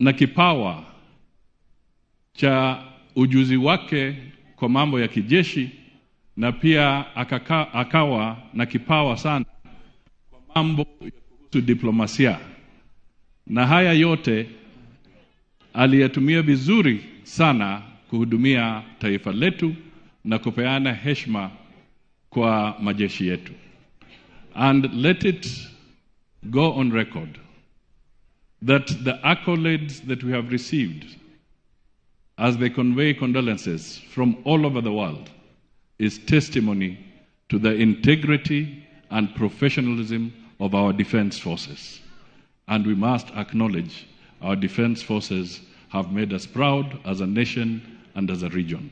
na kipawa cha ujuzi wake kwa mambo ya kijeshi, na pia akawa na kipawa sana kwa mambo ya kuhusu diplomasia, na haya yote aliyatumia vizuri sana kuhudumia taifa letu na kupeana heshima kwa majeshi yetu. And let it go on record that the accolades that we have received as they convey condolences from all over the world is testimony to the integrity and professionalism of our defense forces. And we must acknowledge our defense forces have made us proud as a nation and as a region.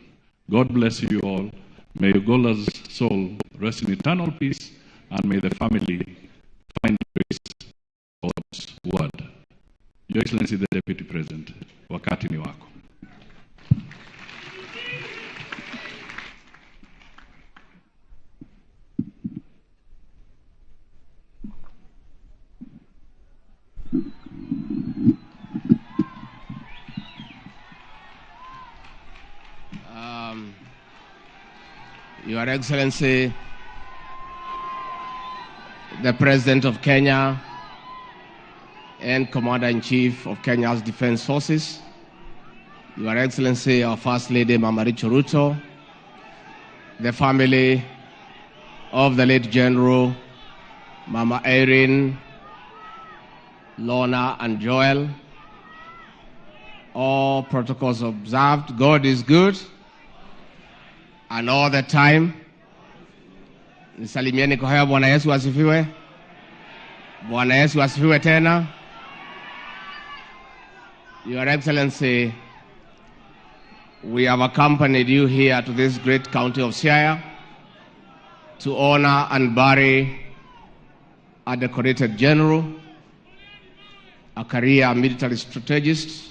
God bless you all. May Ogolla's soul rest in eternal peace, and may the family find grace in God's word. Your Excellency, the Deputy President, wakati ni wako. Your Excellency, the President of Kenya and Commander-in-Chief of Kenya's Defense Forces, Your Excellency, our First Lady, Mama Rachel Ruto, the family of the late General, Mama Irene, Lorna, and Joel, all protocols observed. God is good, and all the time. Nisalimieni kwa haya. Bwana Yesu asifiwe. Bwana Yesu asifiwe tena. Your Excellency, we have accompanied you here to this great county of Siaya to honor and bury a decorated general, a career military strategist,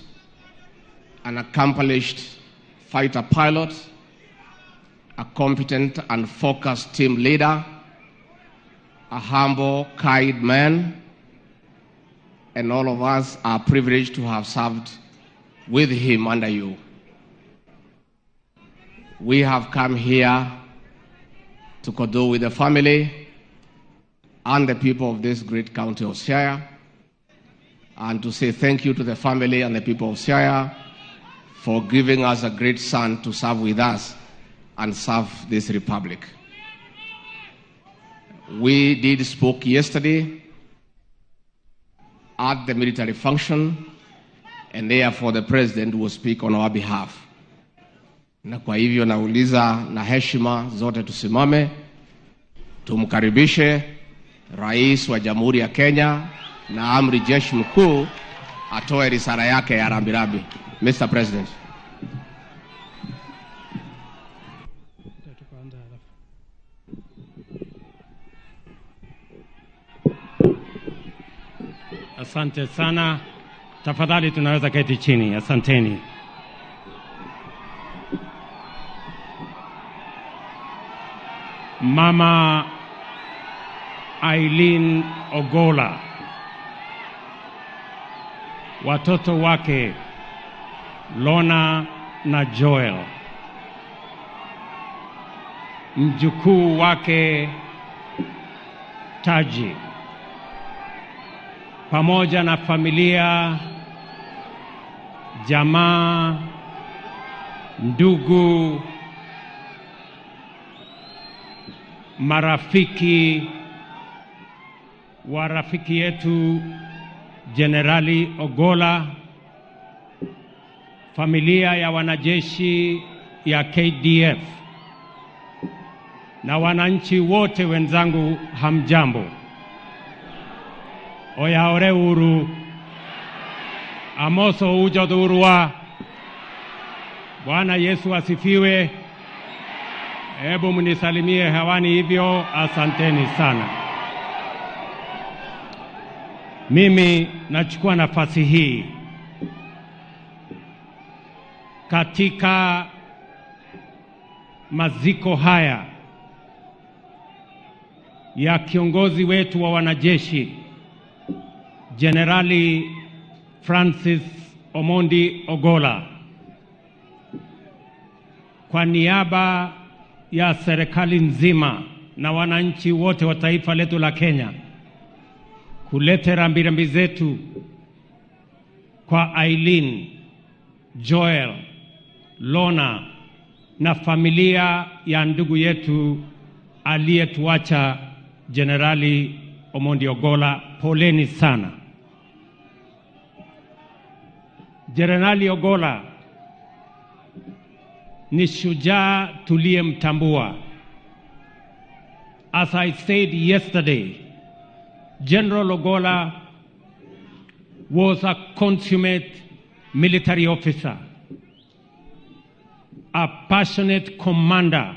an accomplished fighter pilot, a competent and focused team leader, a humble, kind man, and all of us are privileged to have served with him under you. We have come here to condole with the family and the people of this great county of Siaya, and to say thank you to the family and the people of Siaya for giving us a great son to serve with us and serve this republic. We did spoke yesterday at the military function, and therefore the president will speak on our behalf. Na kwa hivyo nauliza na heshima zote tusimame tumkaribishe Rais wa Jamhuri ya Kenya na Amri Jeshi Mkuu atoe risala yake ya rambirambi. Mr. President. Asante sana. Tafadhali tunaweza keti chini. Asanteni. Mama Eileen Ogola, watoto wake Lona na Joel, mjukuu wake Taji, pamoja na familia, jamaa, ndugu, marafiki wa rafiki yetu Jenerali Ogola, familia ya wanajeshi ya KDF na wananchi wote wenzangu, hamjambo. Oyaore uru amoso ujodhurua. Bwana Yesu asifiwe. Hebu mnisalimie hewani hivyo, asanteni sana. Mimi nachukua nafasi hii katika maziko haya ya kiongozi wetu wa wanajeshi Jenerali Francis Omondi Ogola, kwa niaba ya serikali nzima na wananchi wote wa taifa letu la Kenya, kuleta rambirambi zetu kwa Eileen, Joel, Lona na familia ya ndugu yetu aliyetuacha Jenerali Omondi Ogola. Poleni sana. Jenerali Ogola ni shujaa tuliyemtambua. As I said yesterday, General Ogola was a consummate military officer, a passionate commander,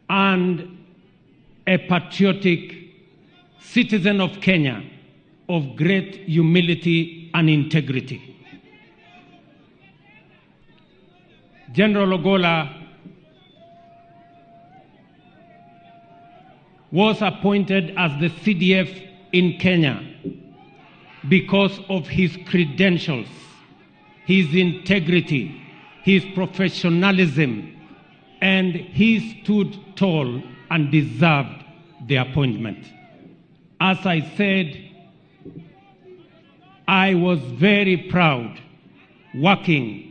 and a patriotic citizen of Kenya of great humility and integrity. General Ogola was appointed as the CDF in Kenya because of his credentials, his integrity, his professionalism, and he stood tall and deserved the appointment. As I said, I was very proud working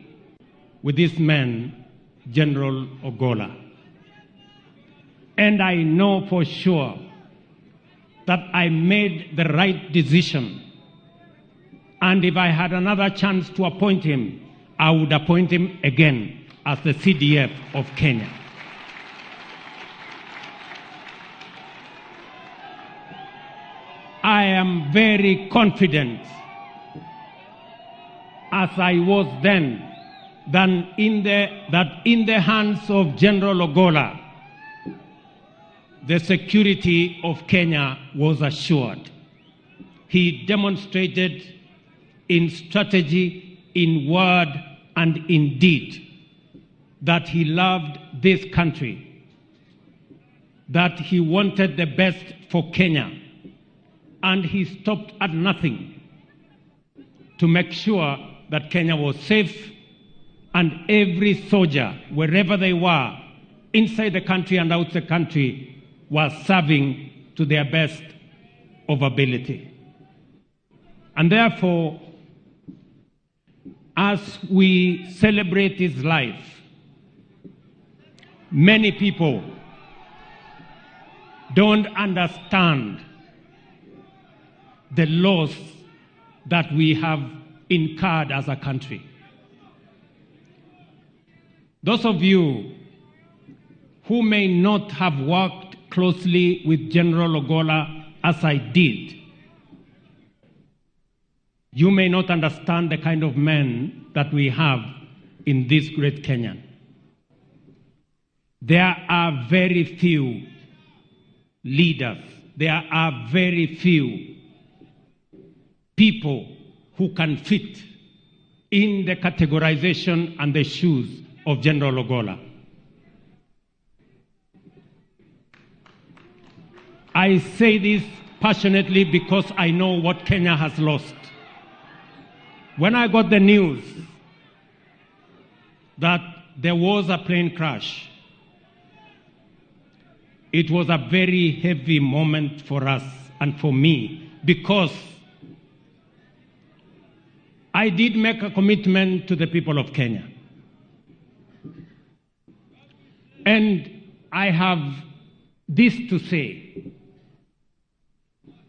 with this man, General Ogola. And I know for sure that I made the right decision. And if I had another chance to appoint him, I would appoint him again as the CDF of Kenya. I am very confident, as I was then, that in the hands of General Ogola, the security of Kenya was assured. He demonstrated in strategy in word and in deed that he loved this country, that he wanted the best for Kenya, and he stopped at nothing to make sure that Kenya was safe and every soldier, wherever they were, inside the country and out the country, was serving to their best of ability. And therefore, as we celebrate his life, many people don't understand the loss that we have incurred as a country. Those of you who may not have worked closely with General Ogolla as I did, you may not understand the kind of men that we have in this great Kenya. There are very few leaders, there are very few people who can fit in the categorization and the shoes of General Ogolla. I say this passionately because I know what Kenya has lost. When I got the news that there was a plane crash, it was a very heavy moment for us and for me, because I did make a commitment to the people of Kenya. And I have this to say.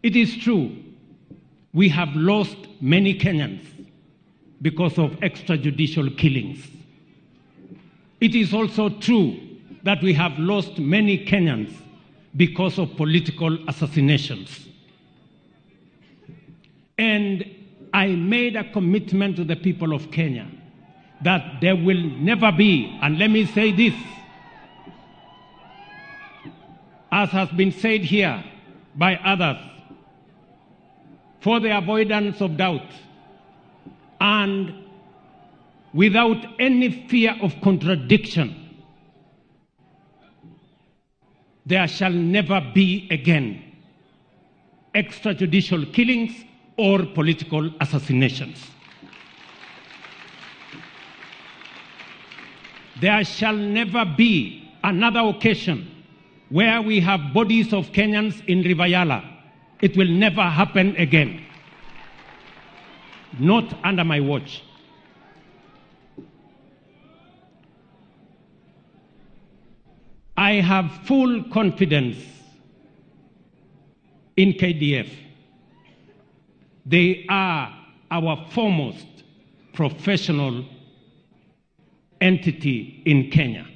It is true, we have lost many Kenyans because of extrajudicial killings. It is also true that we have lost many Kenyans because of political assassinations. And I made a commitment to the people of Kenya that there will never be, and let me say this, as has been said here by others, for the avoidance of doubt and without any fear of contradiction, there shall never be again extrajudicial killings or political assassinations. There shall never be another occasion where we have bodies of Kenyans in River Yala. It will never happen again. Not under my watch. I have full confidence in KDF. They are our foremost professional entity in Kenya.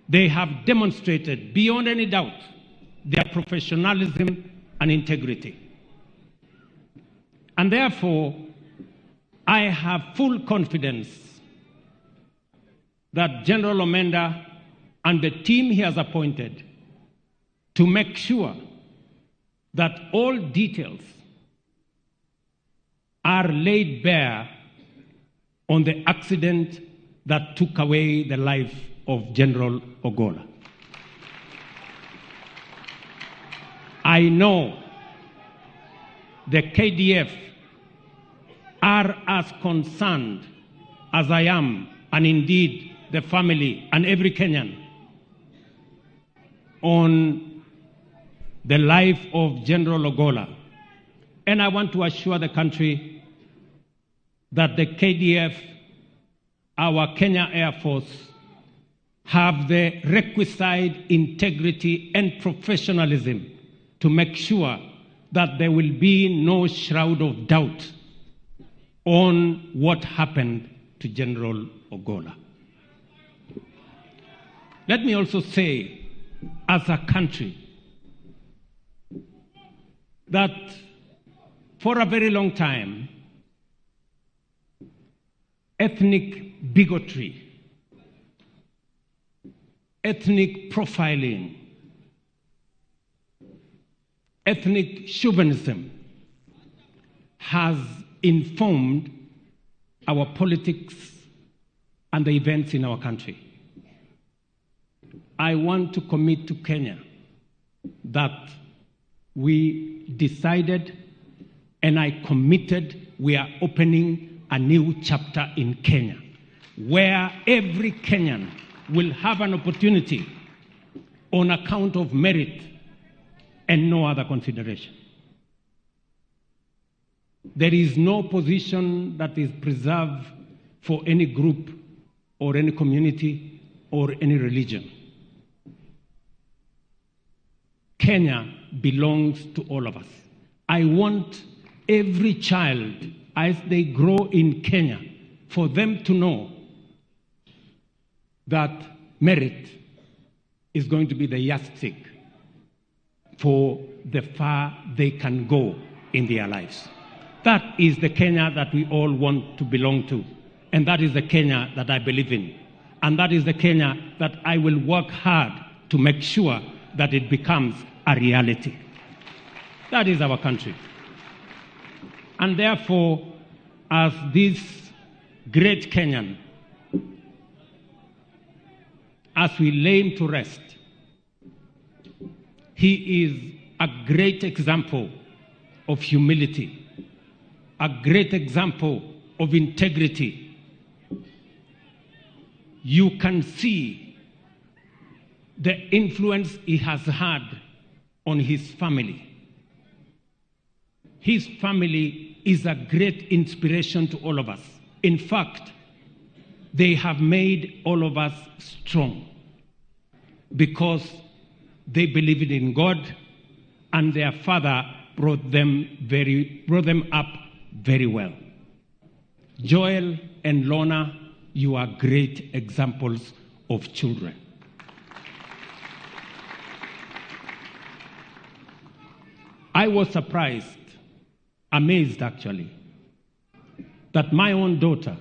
They have demonstrated beyond any doubt their professionalism and integrity. And therefore, I have full confidence that General Omenda and the team he has appointed to make sure that all details are laid bare on the accident that took away the life of General Ogolla. I know the KDF are as concerned as I am, and indeed the family and every Kenyan, on the life of General Ogolla. And I want to assure the country that the KDF, our Kenya Air Force, have the requisite integrity and professionalism to make sure that there will be no shroud of doubt on what happened to General Ogolla. Let me also say, as a country, that for a very long time, ethnic bigotry, ethnic profiling, ethnic chauvinism has informed our politics and the events in our country. I want to commit to Kenya that we decided and I committed we are opening a new chapter in Kenya where every Kenyan will have an opportunity on account of merit and no other consideration. There is no position that is preserved for any group or any community or any religion. Kenya belongs to all of us. I want every child, as they grow in Kenya, for them to know that merit is going to be the yardstick for the far they can go in their lives. That is the Kenya that we all want to belong to. And that is the Kenya that I believe in. And that is the Kenya that I will work hard to make sure that it becomes a reality. That is our country. And therefore, as this great Kenyan, as we lay him to rest, he is a great example of humility, a great example of integrity. You can see the influence he has had on his family. His family is a great inspiration to all of us. In fact, they have made all of us strong because they believed in God and their father brought them up very well. Joel and Lorna, you are great examples of children. I was surprised, amazed actually, that my own daughter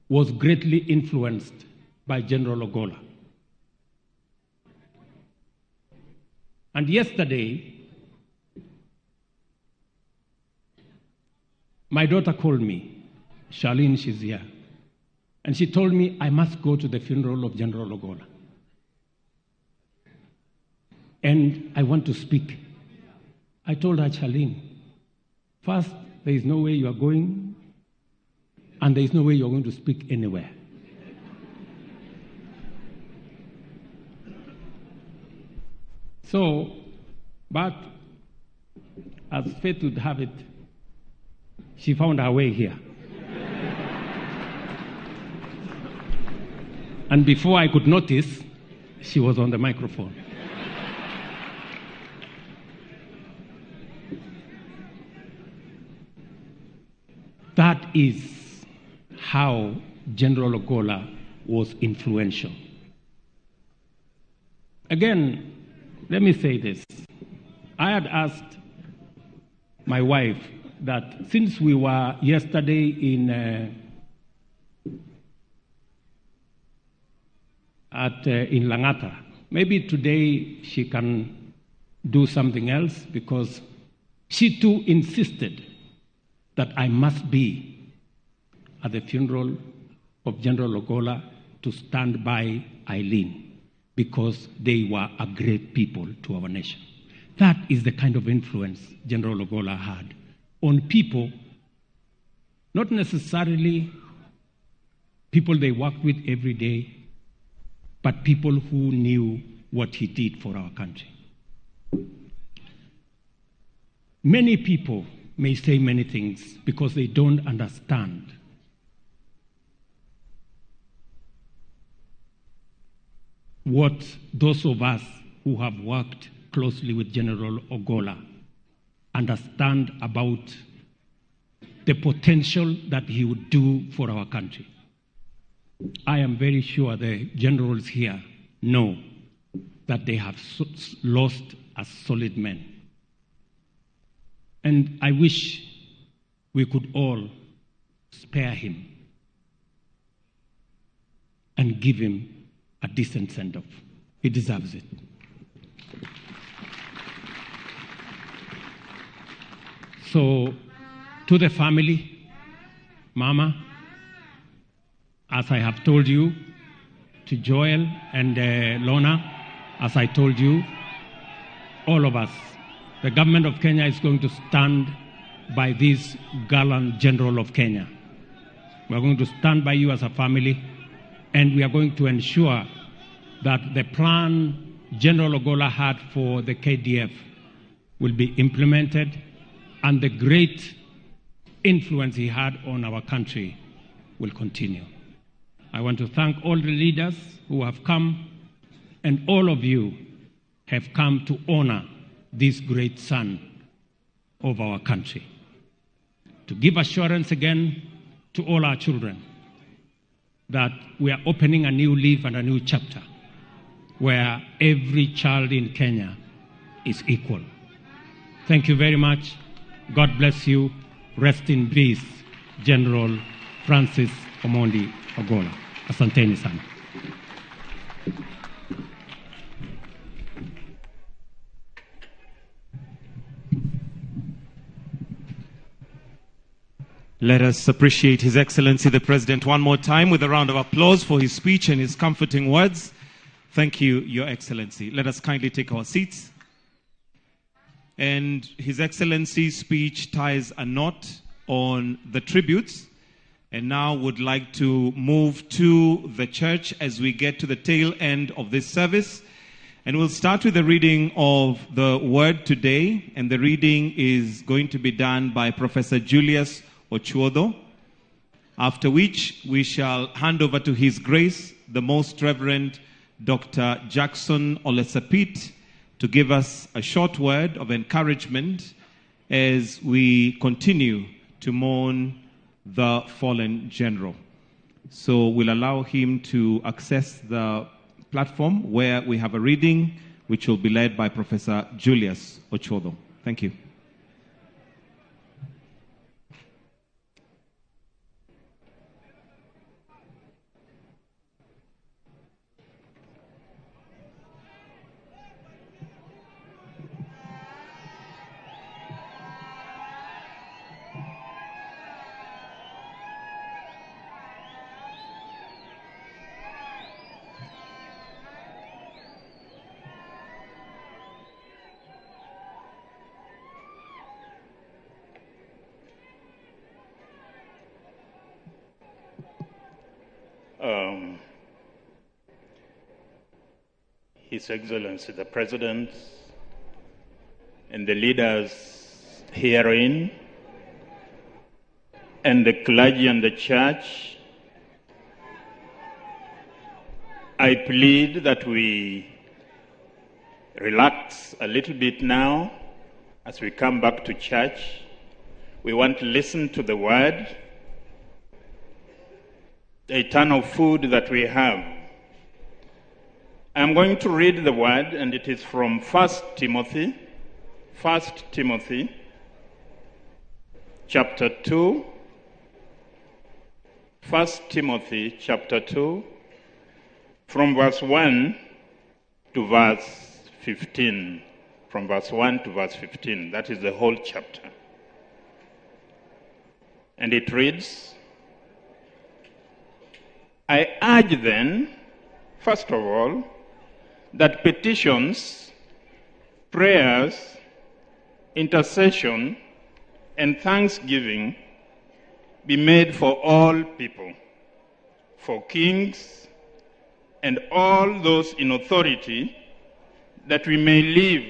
was greatly influenced by General Ogolla. And yesterday, my daughter called me, Charlene, she's here, and she told me I must go to the funeral of General Ogolla. And I want to speak. I told her, Charlene, first, there is no way you are going, and there is no way you are going to speak anywhere. So, but as fate would have it, she found her way here. And before I could notice, she was on the microphone. That is how General Ogolla was influential. Again, let me say this. I had asked my wife that since we were yesterday in Langata, maybe today she can do something else, because she too insisted that I must be at the funeral of General Ogolla to stand by Eileen, because they were a great people to our nation. That is the kind of influence General Ogolla had on people, not necessarily people they worked with every day, but people who knew what he did for our country. Many people may say many things because they don't understand what those of us who have worked closely with General Ogolla understand about the potential that he would do for our country. I am very sure the generals here know that they have lost a solid man. And I wish we could all spare him and give him a decent send-off. He deserves it. So, to the family, Mama, as I have told you, to Joel and Lorna, as I told you, all of us, the government of Kenya is going to stand by this gallant general of Kenya. We are going to stand by you as a family, and we are going to ensure that the plan General Ogolla had for the KDF will be implemented, and the great influence he had on our country will continue. I want to thank all the leaders who have come, and all of you have come to honor this great son of our country. To give assurance again to all our children that we are opening a new leaf and a new chapter where every child in Kenya is equal. Thank you very much. God bless you. Rest in peace, General Francis Omondi Ogolla. Asanteni sana. Let us appreciate His Excellency the President one more time with a round of applause for his speech and his comforting words. Thank you, Your Excellency. Let us kindly take our seats. And His Excellency's speech ties a knot on the tributes. And now would like to move to the church as we get to the tail end of this service. And we'll start with the reading of the word today. And the reading is going to be done by Professor Julius Ochuodho, after which we shall hand over to His Grace, the Most Reverend Dr. Jackson Ole Sapit, to give us a short word of encouragement as we continue to mourn the fallen general. So we'll allow him to access the platform where we have a reading which will be led by Professor Julius Ochuodho. Thank you. His Excellency the President and the leaders herein, and the clergy and the church, I plead that we relax a little bit now as we come back to church. We want to listen to the word, the eternal food that we have. I'm going to read the word, and it is from 1 Timothy, 1 Timothy, chapter 2, 1 Timothy, chapter 2, from verse 1 to verse 15. From verse 1 to verse 15. That is the whole chapter. And it reads, I urge then, first of all, that petitions, prayers, intercession, and thanksgiving be made for all people, for kings and all those in authority, that we may live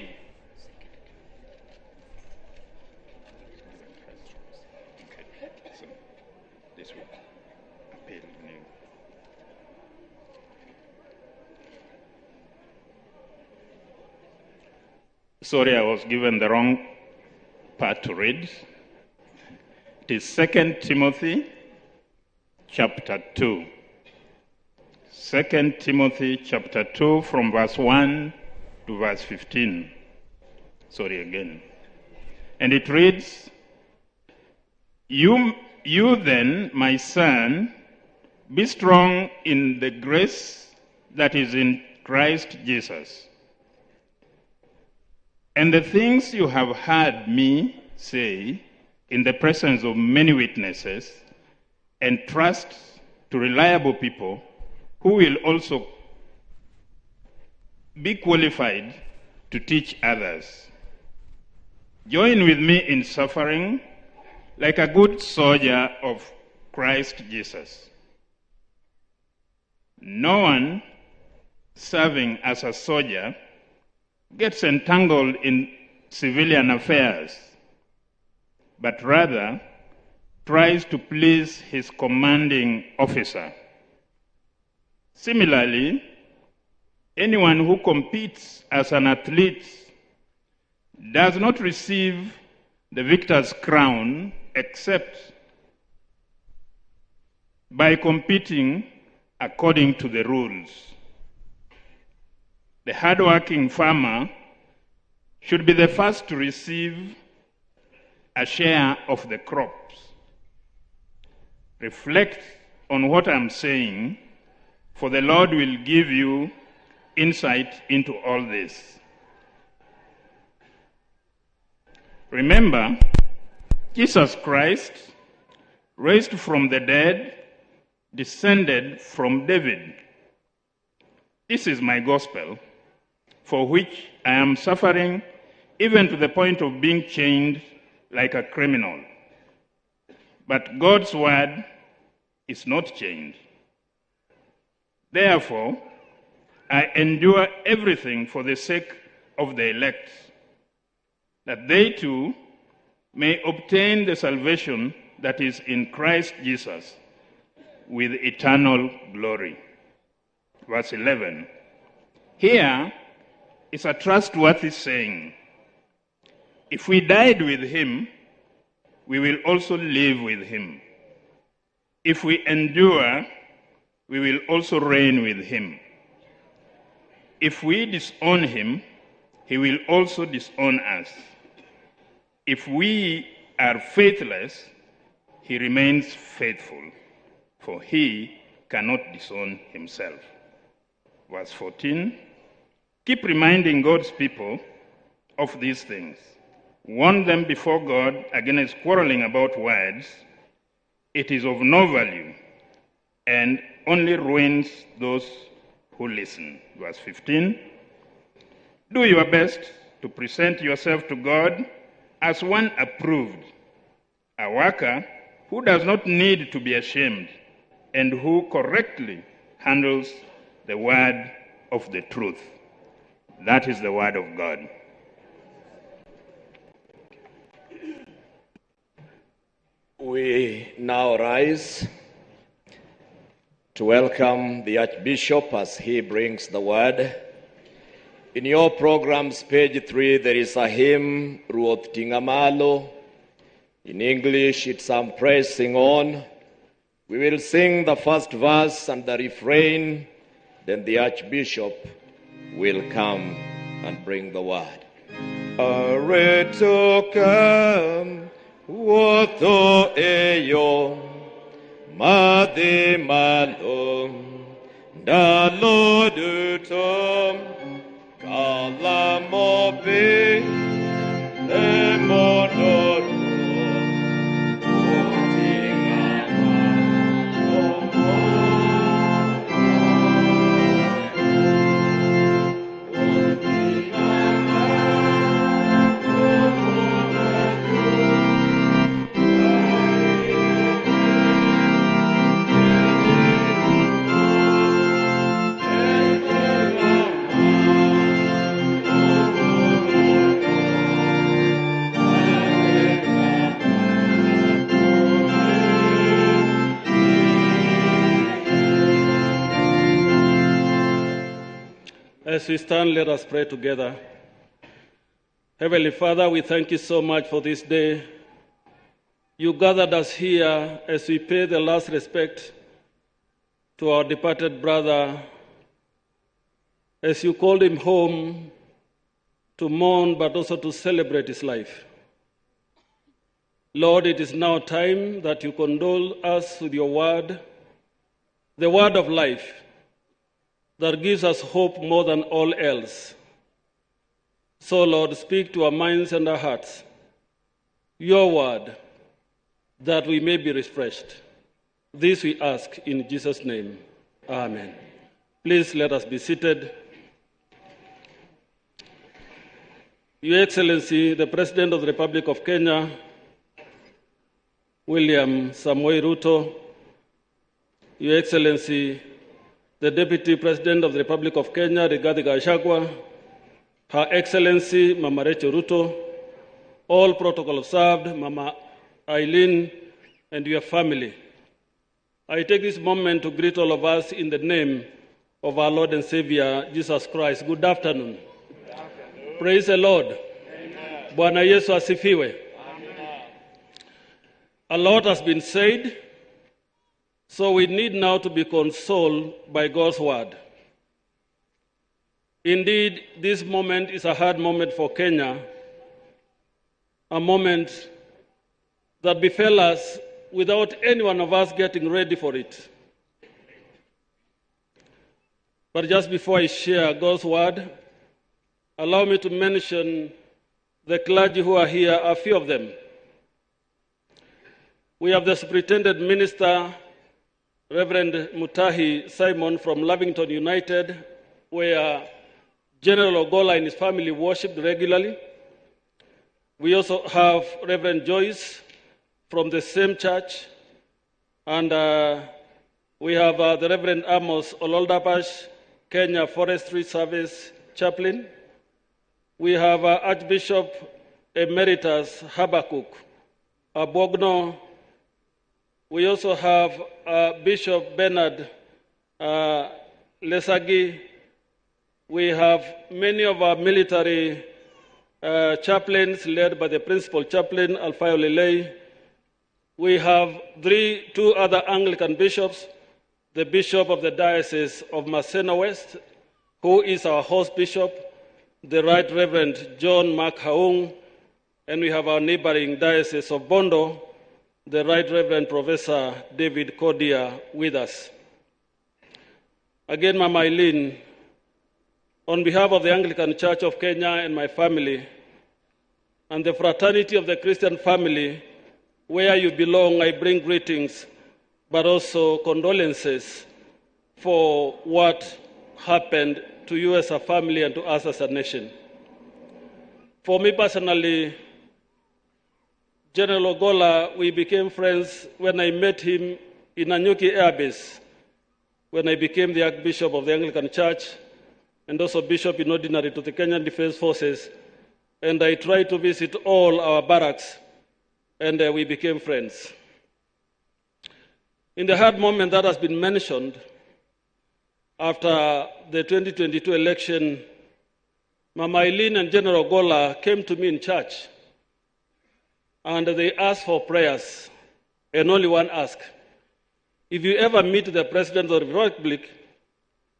Sorry, I was given the wrong part to read. It is 2 Timothy chapter 2. 2 Timothy chapter 2 from verse 1 to verse 15. Sorry again. And it reads, You then, my son, be strong in the grace that is in Christ Jesus. And the things you have heard me say in the presence of many witnesses, Entrust to reliable people who will also be qualified to teach others. Join with me in suffering like a good soldier of Christ Jesus. No one serving as a soldier gets entangled in civilian affairs, but rather tries to please his commanding officer. Similarly, anyone who competes as an athlete does not receive the victor's crown except by competing according to the rules. The hardworking farmer should be the first to receive a share of the crops. Reflect on what I'm saying, for the Lord will give you insight into all this. Remember, Jesus Christ, raised from the dead, descended from David. This is my gospel, for which I am suffering even to the point of being chained like a criminal. But God's word is not chained. Therefore, I endure everything for the sake of the elect, that they too may obtain the salvation that is in Christ Jesus with eternal glory. Verse 11. Here is a trustworthy saying. If we died with him, we will also live with him. If we endure, we will also reign with him. If we disown him, he will also disown us. If we are faithless, he remains faithful, for he cannot disown himself. Verse 14, keep reminding God's people of these things. Warn them before God against quarreling about words. It is of no value and only ruins those who listen. Verse 15, do your best to present yourself to God as one approved, a worker who does not need to be ashamed and who correctly handles the word of the truth. That is the word of God. We now rise to welcome the Archbishop as he brings the word. In your programs, page 3, there is a hymn, Ruoth Tingamalo. In English, it's I'm Pressing On. We will sing the first verse and the refrain, then the Archbishop will come and bring the word. Aretokam wuotho e yo madhi malo ndalo duto kalamo piny emondo As we stand, let us pray together. Heavenly Father, we thank you so much for this day. You gathered us here as we pay the last respect to our departed brother, as you called him home to mourn but also to celebrate his life. Lord, it is now time that you condole us with your word, the word of life, that gives us hope more than all else. So, Lord, speak to our minds and our hearts, your word, that we may be refreshed. This we ask in Jesus' name. Amen. Please let us be seated. Your Excellency, the President of the Republic of Kenya, William Samoei Ruto, Your Excellency, the Deputy President of the Republic of Kenya, Rigathi Gachagua, Her Excellency, Mama Rachel Ruto, all protocol observed, Mama Eileen and your family. I take this moment to greet all of us in the name of our Lord and Savior, Jesus Christ. Good afternoon. Good afternoon. Praise the Lord. Amen. Bwana Yesu asifiwe. Amen. A lot has been said, so we need now to be consoled by God's word. Indeed, this moment is a hard moment for Kenya, a moment that befell us without any one of us getting ready for it. But just before I share God's word, allow me to mention the clergy who are here, a few of them. We have the Superintendent Minister, Reverend Mutahi Simon from Lavington United, where General Ogolla and his family worshipped regularly. We also have Reverend Joyce from the same church, and we have the Reverend Amos Ololdapash, Kenya Forestry Service Chaplain. We have Archbishop Emeritus Habakkuk Abogno. We also have Bishop Bernard Lesagi. We have many of our military chaplains led by the principal chaplain, Alfayo Lelei. We have two other Anglican bishops, the bishop of the Diocese of Maseno West, who is our host bishop, the Right Reverend John Mark Haung, and we have our neighboring Diocese of Bondo, the Right Reverend Professor David Kodia with us. Again, Mama Eileen, on behalf of the Anglican Church of Kenya and my family, and the fraternity of the Christian family, where you belong, I bring greetings, but also condolences for what happened to you as a family and to us as a nation. For me personally, General Ogolla, we became friends when I met him in Nanyuki Air Base, when I became the Archbishop of the Anglican Church and also Bishop in Ordinary to the Kenyan Defense Forces. And I tried to visit all our barracks, and we became friends. In the hard moment that has been mentioned, after the 2022 election, Mama Eileen and General Ogolla came to me in church, and they asked for prayers, and only one ask. If you ever meet the President of the Republic,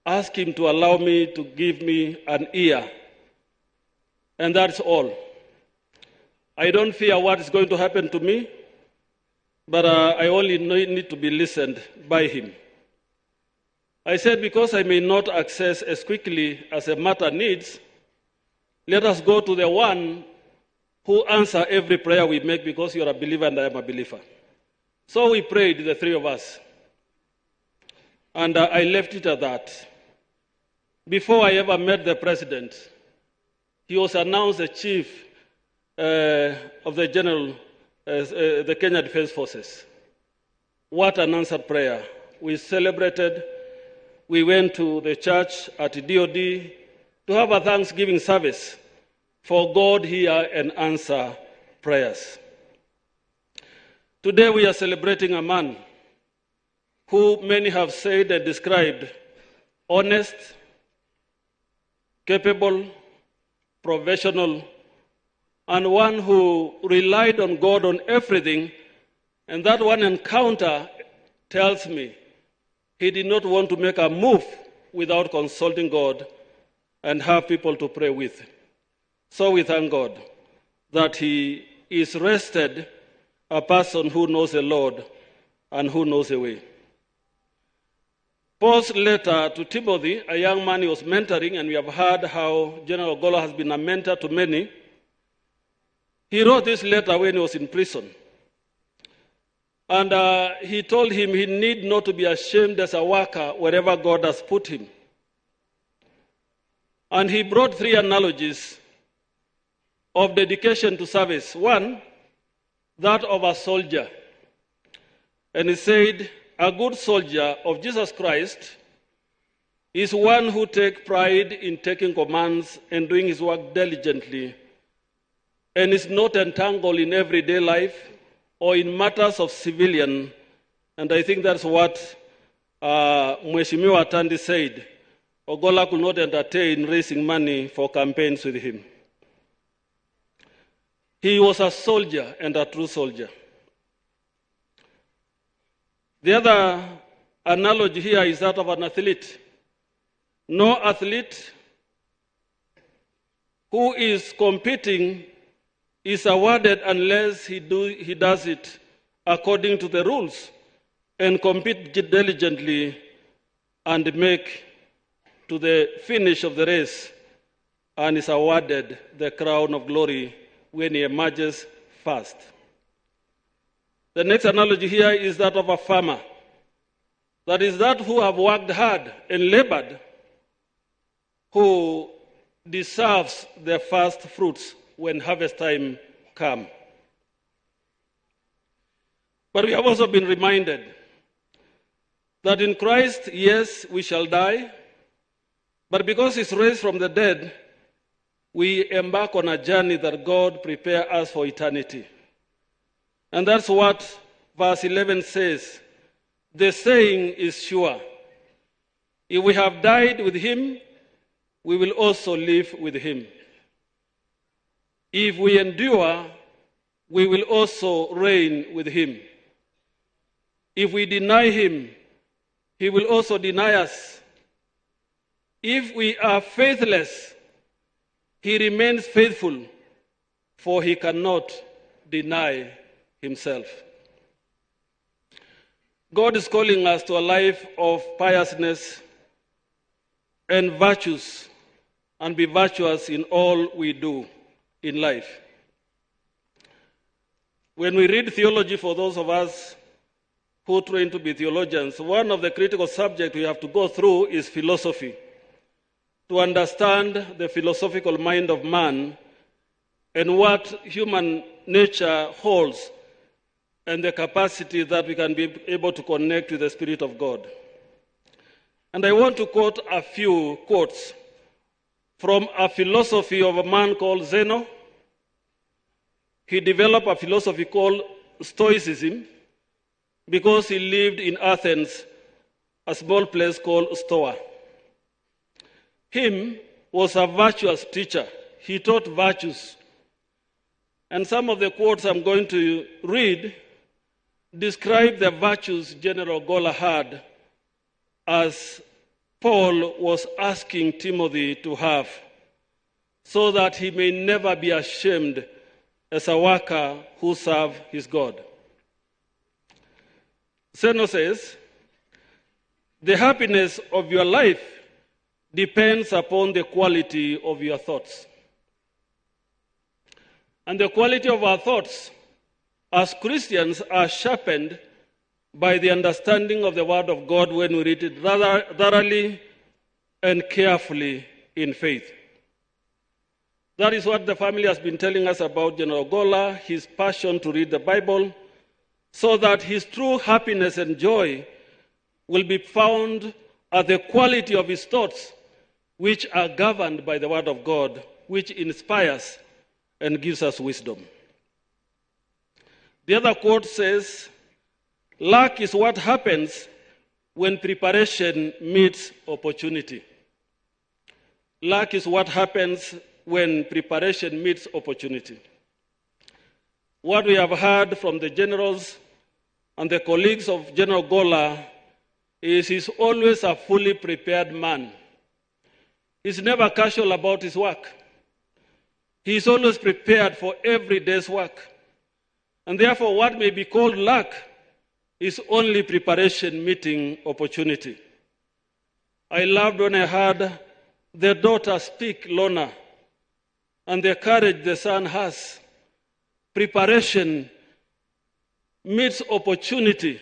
ask him to allow me to give me an ear. And that's all. I don't fear what is going to happen to me, but I only need to be listened by him. I said, because I may not access as quickly as a matter needs, let us go to the one who answers every prayer we make, because you are a believer and I am a believer. So we prayed, the three of us. And I left it at that. Before I ever met the president, he was announced the chief of the general, the Kenya Defense Forces. What an answered prayer. We celebrated. We went to the church at DOD to have a Thanksgiving service for God hear and answer prayers. Today we are celebrating a man who many have said and described honest, capable, professional, and one who relied on God on everything. And that one encounter tells me he did not want to make a move without consulting God and have people to pray with. So we thank God that he is rested, a person who knows the Lord and who knows the way. Paul's letter to Timothy, a young man he was mentoring, and we have heard how General Ogolla has been a mentor to many. He wrote this letter when he was in prison. And he told him he need not to be ashamed as a worker wherever God has put him. And he brought three analogies of dedication to service. One, that of a soldier. And he said, a good soldier of Jesus Christ is one who takes pride in taking commands and doing his work diligently, and is not entangled in everyday life or in matters of civilian. And I think that's what Mheshimiwa Atandi said. Ogolla could not entertain raising money for campaigns with him. He was a soldier and a true soldier. The other analogy here is that of an athlete. No athlete who is competing is awarded unless he does it according to the rules and compete diligently and make to the finish of the race, and is awarded the crown of glory when he emerges first. The next analogy here is that of a farmer. That is that who have worked hard and labored, who deserves their first fruits when harvest time comes. But we have also been reminded that in Christ, yes, we shall die, but because he's raised from the dead, we embark on a journey that God prepares us for eternity. And that's what verse 11 says. The saying is sure. If we have died with him, we will also live with him. If we endure, we will also reign with him. If we deny him, he will also deny us. If we are faithless, he remains faithful, for he cannot deny himself. God is calling us to a life of piousness and virtues, and be virtuous in all we do in life. When we read theology, for those of us who train to be theologians, one of the critical subjects we have to go through is philosophy, to understand the philosophical mind of man and what human nature holds and the capacity that we can be able to connect with the Spirit of God. And I want to quote a few quotes from a philosophy of a man called Zeno. He developed a philosophy called Stoicism because he lived in Athens, a small place called Stoa. Him was a virtuous teacher. He taught virtues. And some of the quotes I'm going to read describe the virtues General Ogolla had as Paul was asking Timothy to have, so that he may never be ashamed as a worker who serves his God. Zeno says, the happiness of your life depends upon the quality of your thoughts. And the quality of our thoughts as Christians are sharpened by the understanding of the Word of God when we read it thoroughly and carefully in faith. That is what the family has been telling us about General Ogolla, his passion to read the Bible, so that his true happiness and joy will be found at the quality of his thoughts, which are governed by the Word of God, which inspires and gives us wisdom. The other quote says, luck is what happens when preparation meets opportunity. Luck is what happens when preparation meets opportunity. What we have heard from the generals and the colleagues of General Ogolla is he's always a fully prepared man. He's never casual about his work. He's always prepared for every day's work. And therefore, what may be called luck is only preparation meeting opportunity. I loved when I heard the daughter speak, Lorna, and the courage the son has. Preparation meets opportunity,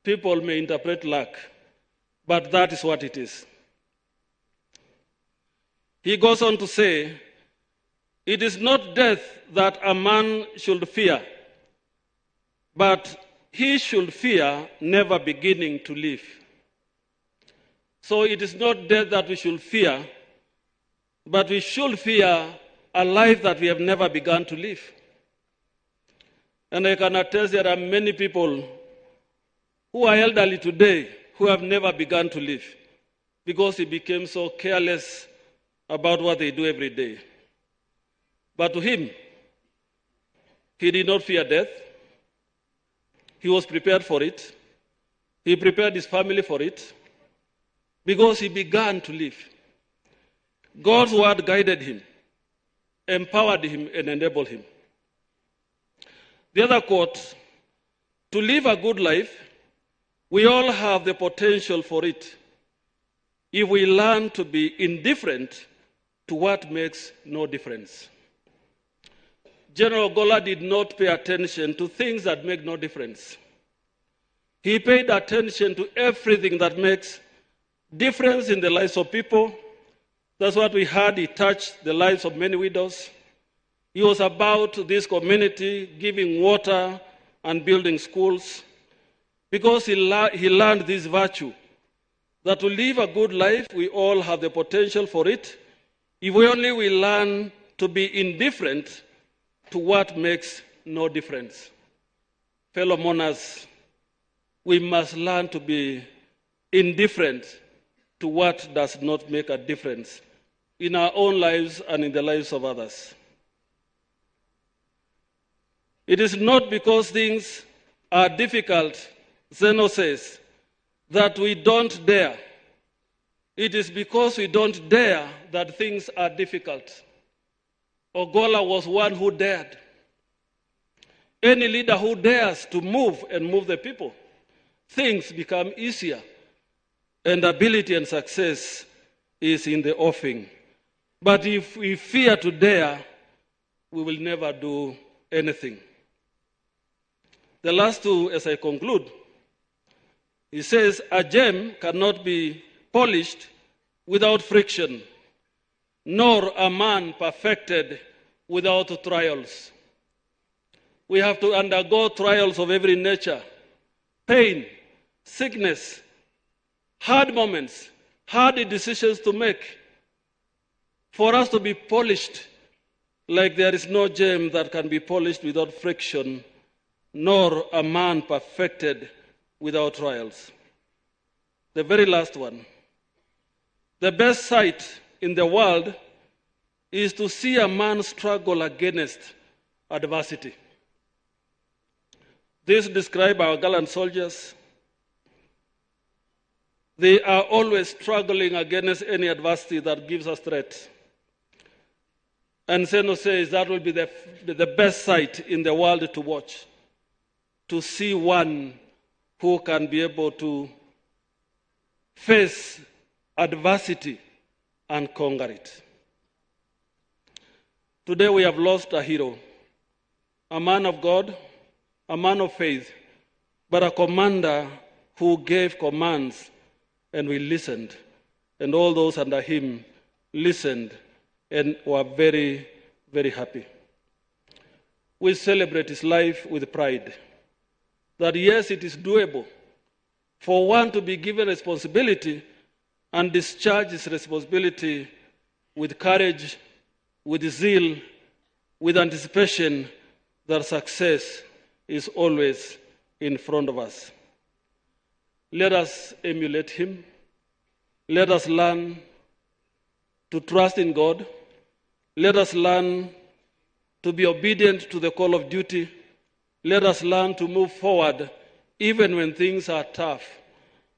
people may interpret luck, but that is what it is. He goes on to say, it is not death that a man should fear, but he should fear never beginning to live. So it is not death that we should fear, but we should fear a life that we have never begun to live. And I can attest there are many people who are elderly today who have never begun to live because they became so careless about what they do every day. But to him, he did not fear death. He was prepared for it. He prepared his family for it because he began to live. God's word guided him, empowered him, and enabled him. The other quote, to live a good life, we all have the potential for it if we learn to be indifferent to what makes no difference. General Ogolla did not pay attention to things that make no difference. He paid attention to everything that makes difference in the lives of people. That's what we heard. He touched the lives of many widows. He was about this community, giving water and building schools, because he learned this virtue, that to live a good life, we all have the potential for it, if we only will learn to be indifferent to what makes no difference. Fellow mourners, we must learn to be indifferent to what does not make a difference in our own lives and in the lives of others. It is not because things are difficult, Zeno says, that we don't dare. It is because we don't dare that things are difficult. Ogolla was one who dared. Any leader who dares to move and move the people, things become easier, and ability and success is in the offing. But if we fear to dare, we will never do anything. The last two, as I conclude, he says, a gem cannot be polished without friction, nor a man perfected without trials. We have to undergo trials of every nature, pain, sickness, hard moments, hard decisions to make, for us to be polished like there is no gem that can be polished without friction, nor a man perfected without trials. The very last one. The best sight in the world is to see a man struggle against adversity. This describes our gallant soldiers. They are always struggling against any adversity that gives us threat. And Zeno says that will be the best sight in the world to watch, to see one who can be able to face adversity and conquer it. Today we have lost a hero, a man of God, a man of faith, but a commander who gave commands and we listened, and all those under him listened and were very, very happy. We celebrate his life with pride, that yes, it is doable for one to be given responsibility and discharge his responsibility with courage, with zeal, with anticipation that success is always in front of us. Let us emulate him. Let us learn to trust in God. Let us learn to be obedient to the call of duty. Let us learn to move forward even when things are tough,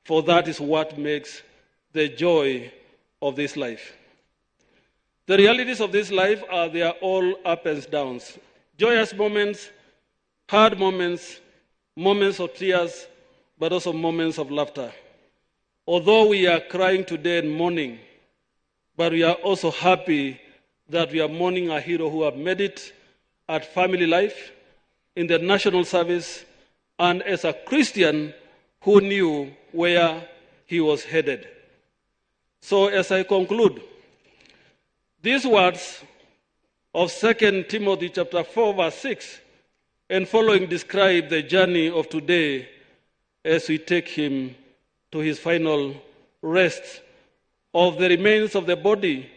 for that is what makes the joy of this life. The realities of this life are they are all up and downs. Joyous moments, hard moments, moments of tears, but also moments of laughter. Although we are crying today and mourning, but we are also happy that we are mourning a hero who have made it at family life, in the national service, and as a Christian who knew where he was headed. So as I conclude, these words of 2 Timothy chapter 4, verse 6 and following describe the journey of today as we take him to his final rest of the remains of the body,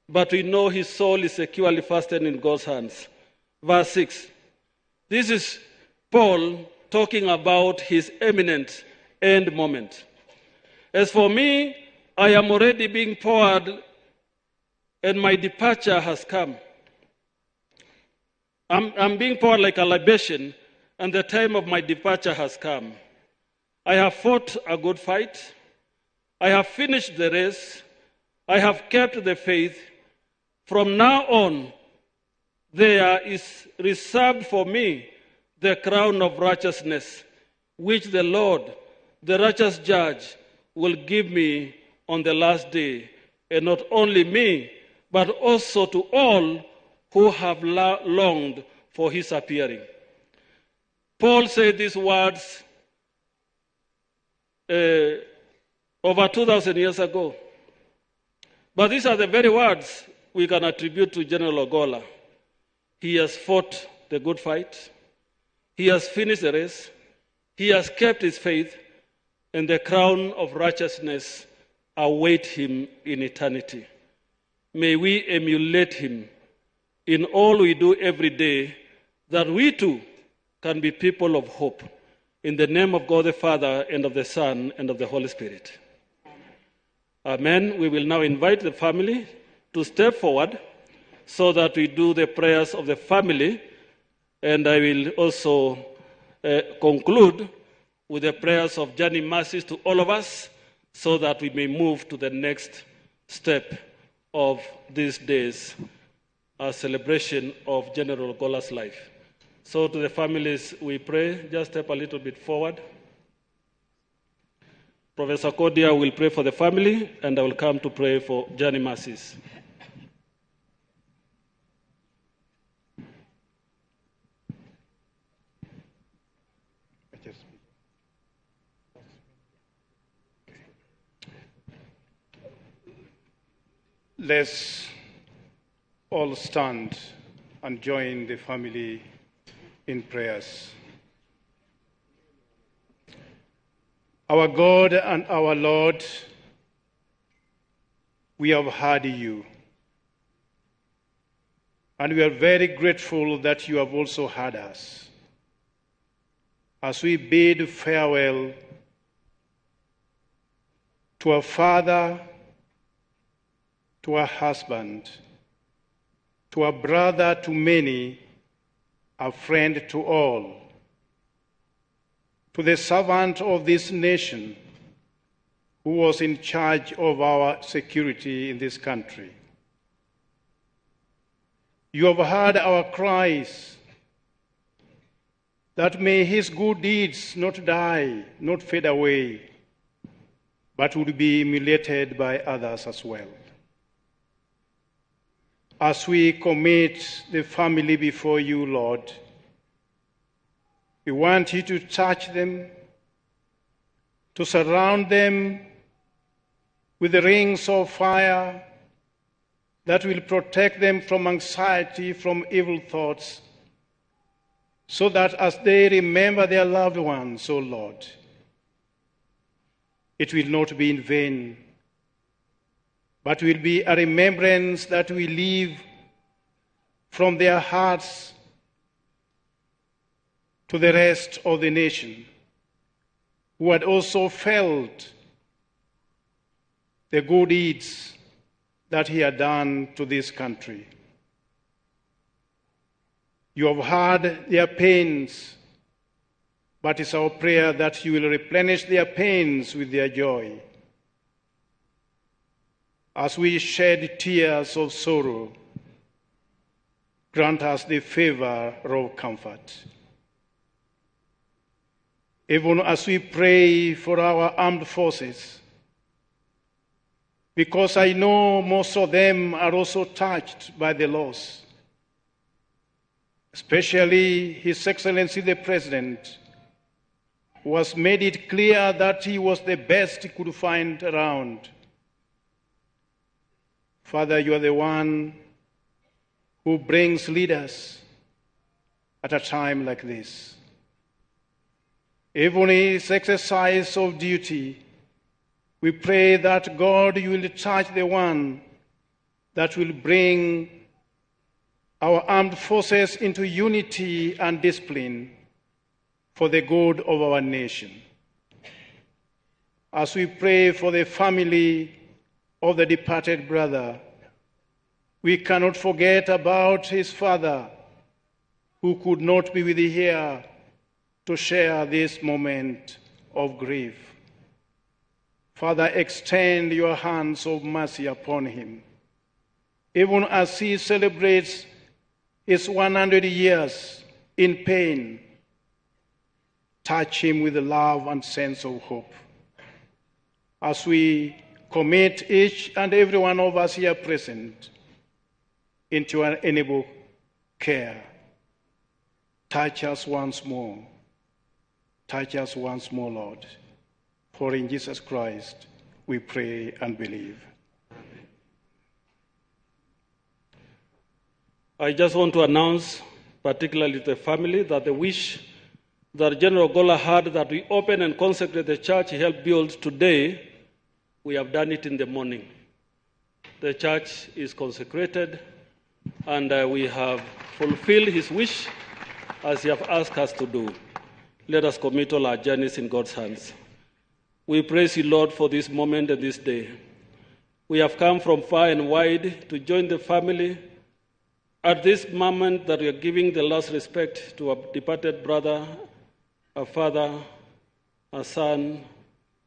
but we know his soul is securely fastened in God's hands. Verse 6. This is Paul talking about his imminent end moment. As for me, I am already being poured, and my departure has come. I'm being poured like a libation, and the time of my departure has come. I have fought a good fight. I have finished the race. I have kept the faith. From now on, there is reserved for me the crown of righteousness, which the Lord, the righteous judge, will give me on the last day, and not only me, but also to all who have longed for his appearing. Paul said these words over 2,000 years ago. But these are the very words we can attribute to General Ogolla. He has fought the good fight. He has finished the race. He has kept his faith, and the crown of righteousness await him in eternity. May we emulate him in all we do every day, that we too can be people of hope. In the name of God the Father, and of the Son, and of the Holy Spirit. Amen. We will now invite the family to step forward so that we do the prayers of the family. And I will also conclude with the prayers of journey mercies to all of us so that we may move to the next step of this day's celebration of General Ogolla's life. So to the families, we pray. Just step a little bit forward. Professor Kodia will pray for the family, and I will come to pray for journey mercies. Let's all stand and join the family in prayers. Our God and our Lord, we have heard you, and we are very grateful that you have also heard us. As we bid farewell to our father, to our husband, to our brother to many, a friend to all, to the servant of this nation who was in charge of our security in this country. You have heard our cries that may his good deeds not die, not fade away, but would be emulated by others as well. As we commit the family before you, Lord, we want you to touch them, to surround them with the rings of fire that will protect them from anxiety, from evil thoughts, so that as they remember their loved ones, O Lord, it will not be in vain, but will be a remembrance that we leave from their hearts to the rest of the nation, who had also felt the good deeds that he had done to this country. You have heard their pains, but it's our prayer that you will replenish their pains with their joy. As we shed tears of sorrow, grant us the favor of comfort. Even as we pray for our armed forces, because I know most of them are also touched by the loss. Especially His Excellency the President, who has made it clear that he was the best he could find around. Father, you are the one who brings leaders at a time like this. Even in his exercise of duty, we pray that God, you will touch the one that will bring our armed forces into unity and discipline for the good of our nation. As we pray for the family of the departed brother, we cannot forget about his father, who could not be with here to share this moment of grief. Father, extend your hands of mercy upon him, even as he celebrates his 100 years in pain. Touch him with love and sense of hope. As we commit each and every one of us here present into an able care, touch us once more. Touch us once more, Lord. For in Jesus Christ we pray and believe. I just want to announce, particularly to the family, that the wish that General Ogolla had that we open and consecrate the church he helped build today, we have done it in the morning. The church is consecrated, and we have fulfilled his wish as he has asked us to do. Let us commit all our journeys in God's hands. We praise you, Lord, for this moment and this day. We have come from far and wide to join the family at this moment that we are giving the last respect to our departed brother, a father, a son,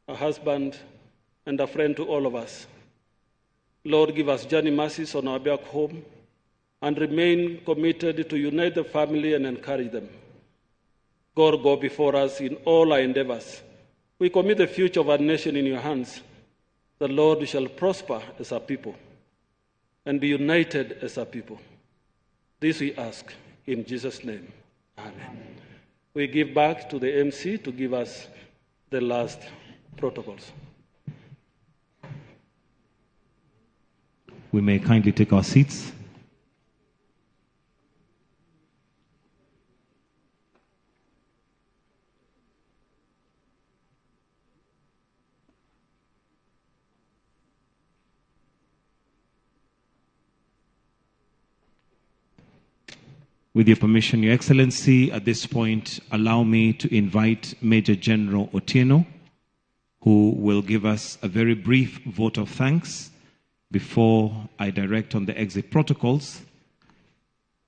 a husband, and a friend to all of us. Lord, give us journey mercies on our back home and remain committed to unite the family and encourage them. God, go before us in all our endeavors. We commit the future of our nation in your hands. The Lord, we shall prosper as a people and be united as a people. This we ask in Jesus' name. Amen. We give back to the MC to give us the last protocols. We may kindly take our seats. With your permission, Your Excellency, at this point, allow me to invite Major General Otieno, who will give us a very brief vote of thanks before I direct on the exit protocols,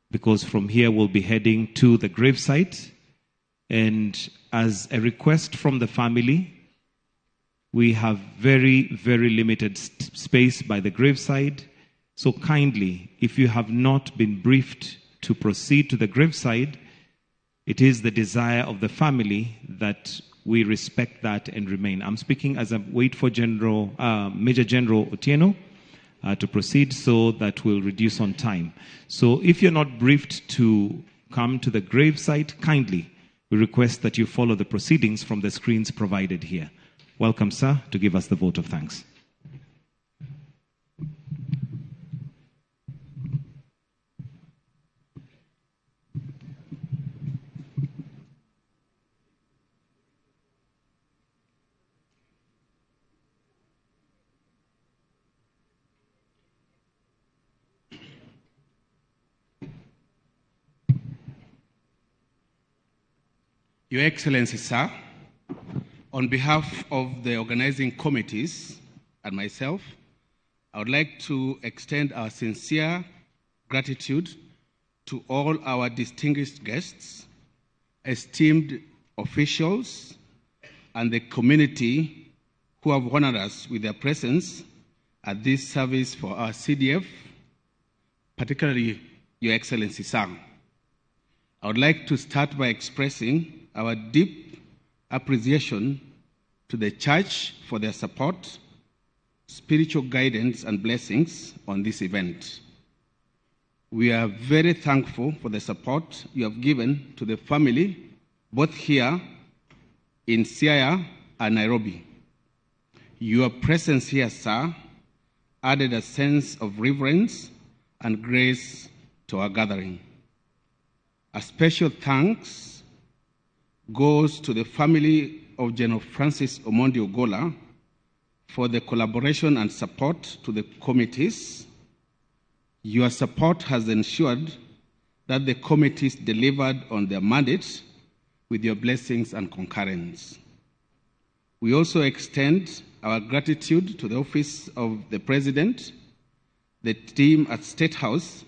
because from here we'll be heading to the gravesite. And as a request from the family, we have very, very limited space by the graveside. So kindly, if you have not been briefed to proceed to the graveside, it is the desire of the family that we respect that and remain. I'm speaking as I wait for Major General Otieno to proceed, so that we'll reduce on time. So if you're not briefed to come to the gravesite, kindly, we request that you follow the proceedings from the screens provided here. Welcome, sir, to give us the vote of thanks. Your Excellency, sir, on behalf of the organizing committees and myself, I would like to extend our sincere gratitude to all our distinguished guests, esteemed officials, and the community who have honored us with their presence at this service for our CDF, particularly Your Excellency, sir. I would like to start by expressing our deep appreciation to the Church for their support, spiritual guidance, and blessings on this event. We are very thankful for the support you have given to the family, both here in Siaya and Nairobi. Your presence here, sir, added a sense of reverence and grace to our gathering. A special thanks goes to the family of General Francis Omondi Ogolla for the collaboration and support to the committees. Your support has ensured that the committees delivered on their mandate with your blessings and concurrence. We also extend our gratitude to the Office of the President, the team at State House,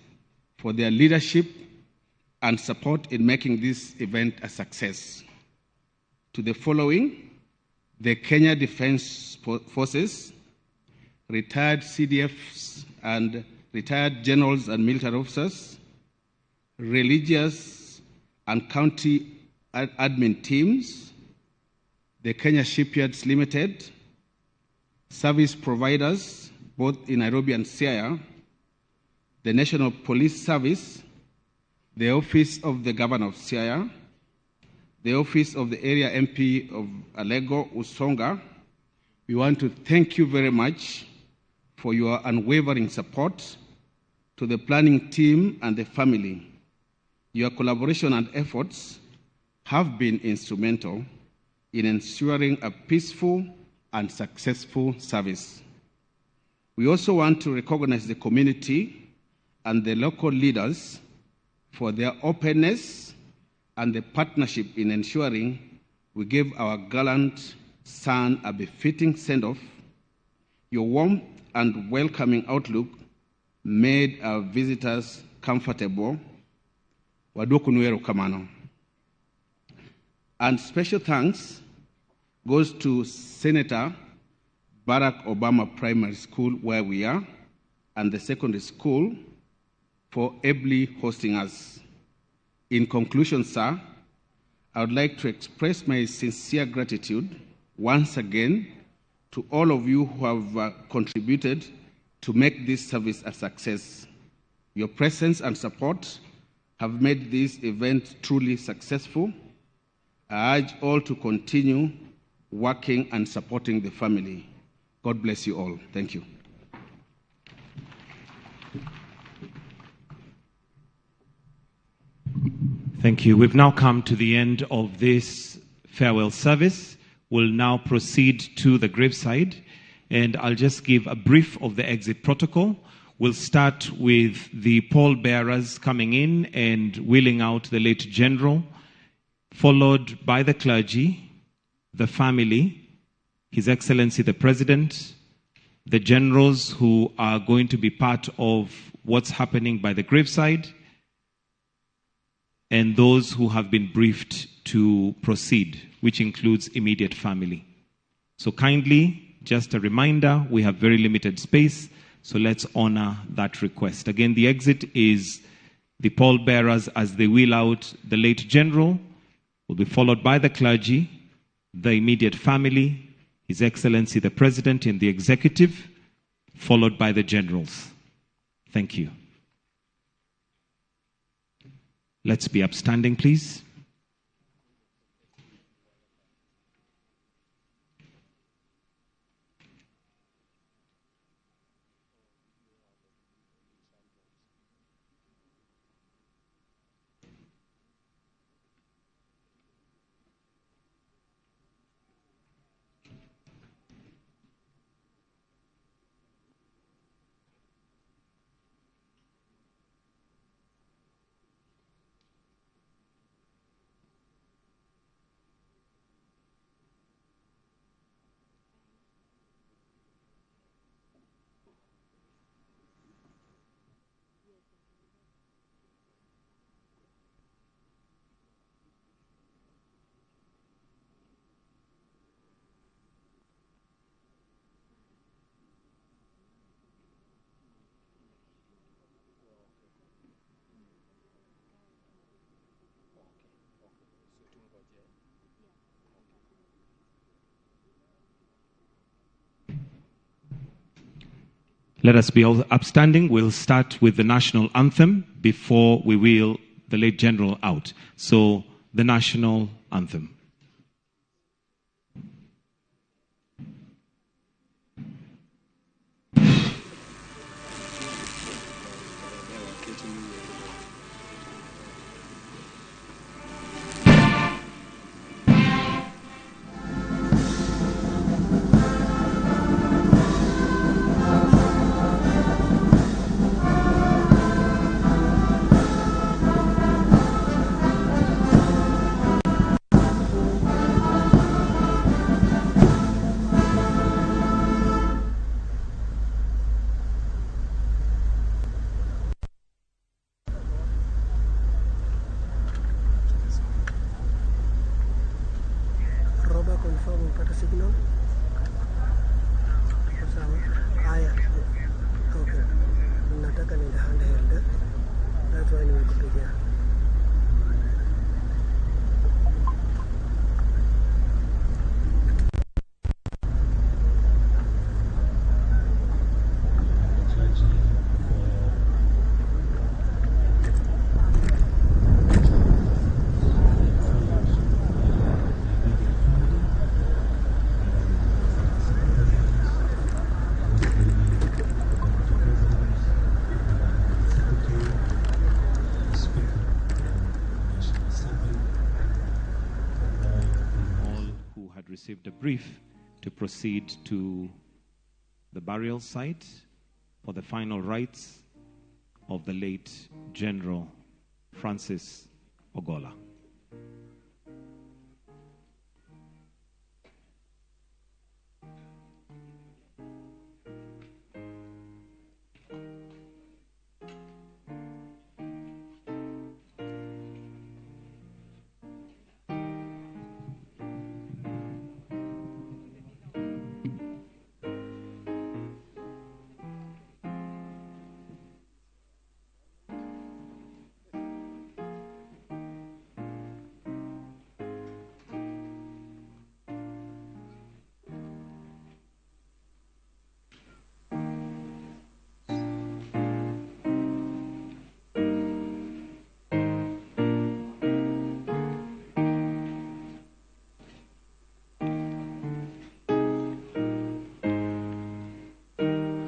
for their leadership and support in making this event a success. To the following, the Kenya Defense Forces, retired CDFs and retired generals and military officers, religious and county admin teams, the Kenya Shipyards Limited, service providers both in Nairobi and Siaya, the National Police Service, the Office of the Governor of Siaya, the Office of the Area MP of Alego Usonga. We want to thank you very much for your unwavering support to the planning team and the family. Your collaboration and efforts have been instrumental in ensuring a peaceful and successful service. We also want to recognize the community and the local leaders for their openness and the partnership in ensuring we give our gallant son a befitting send-off. Your warmth and welcoming outlook made our visitors comfortable. Waduokonuru erokamano. And special thanks goes to Senator Barack Obama Primary School, where we are, and the secondary school for ably hosting us. In conclusion, sir, I would like to express my sincere gratitude once again to all of you who have contributed to make this service a success. Your presence and support have made this event truly successful. I urge all to continue working and supporting the family. God bless you all. Thank you. Thank you. We've now come to the end of this farewell service. We'll now proceed to the graveside, and I'll just give a brief of the exit protocol. We'll start with the pallbearers coming in and wheeling out the late general, followed by the clergy, the family, His Excellency the President, the generals who are going to be part of what's happening by the graveside, and those who have been briefed to proceed, which includes immediate family. So kindly, just a reminder, we have very limited space, so let's honor that request. Again, the exit is the pallbearers as they wheel out the late general, will be followed by the clergy, the immediate family, His Excellency the President and the Executive, followed by the generals. Thank you. Let's be upstanding, please. Let us be all upstanding. We'll start with the national anthem before we wheel the late general out. So, the national anthem. Roba confirm upata signal. Tuko sawa. Haya. Okay. Nataka niende handheld. Eh? That's why nimekupigia. All who had received a brief to proceed to the burial site for the final rites of the late General Francis Ogolla.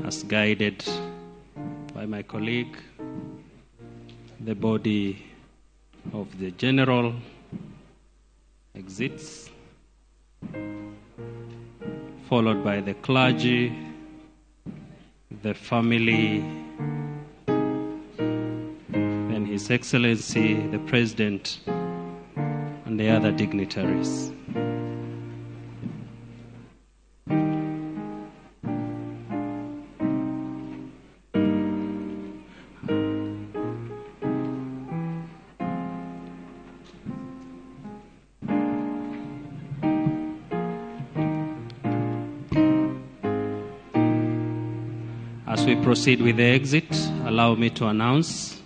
As guided by my colleague, the body of the general exits, followed by the clergy, the family, then His Excellency, the President, and the other dignitaries. As we proceed with the exit, allow me to announce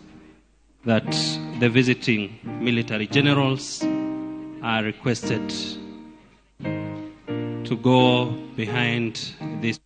that the visiting military generals are requested to go behind this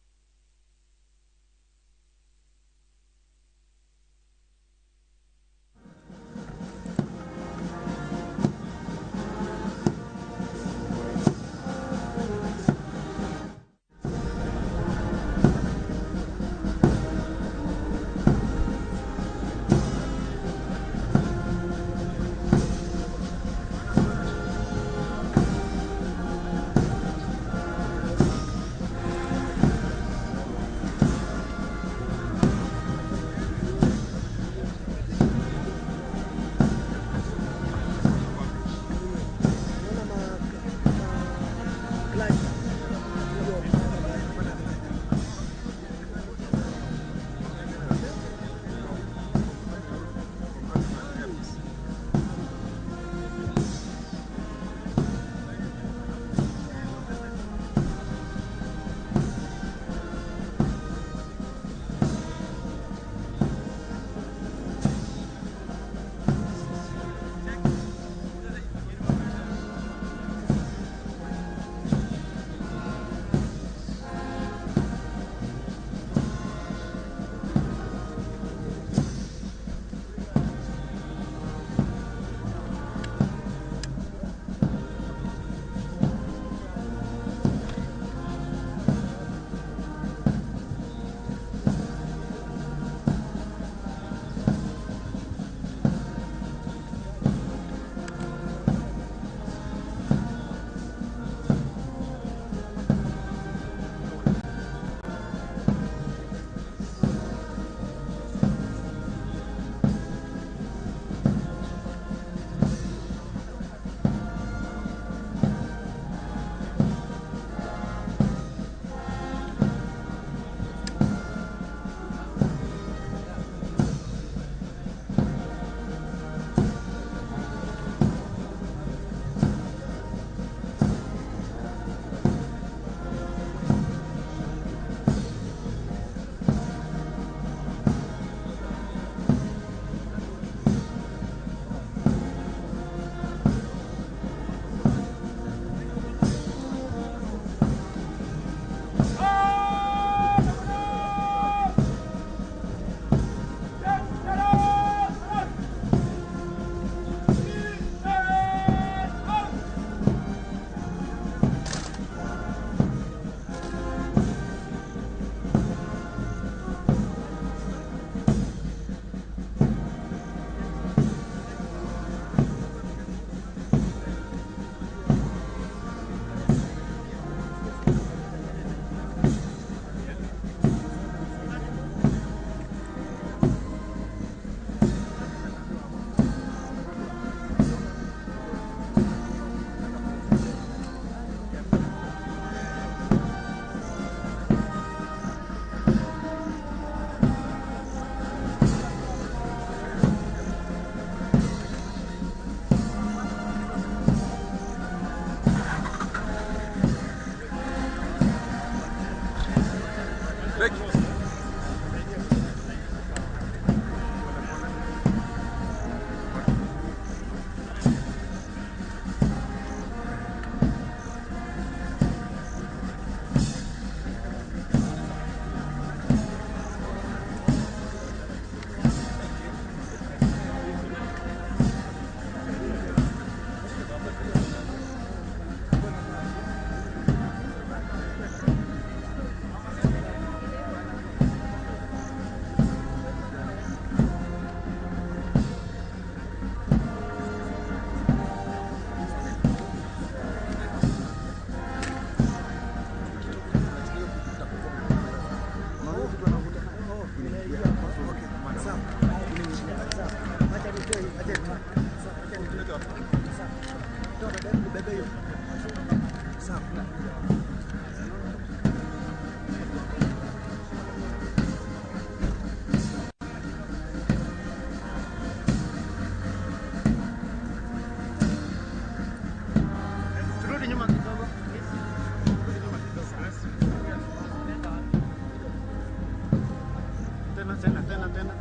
Tena tena tena tena.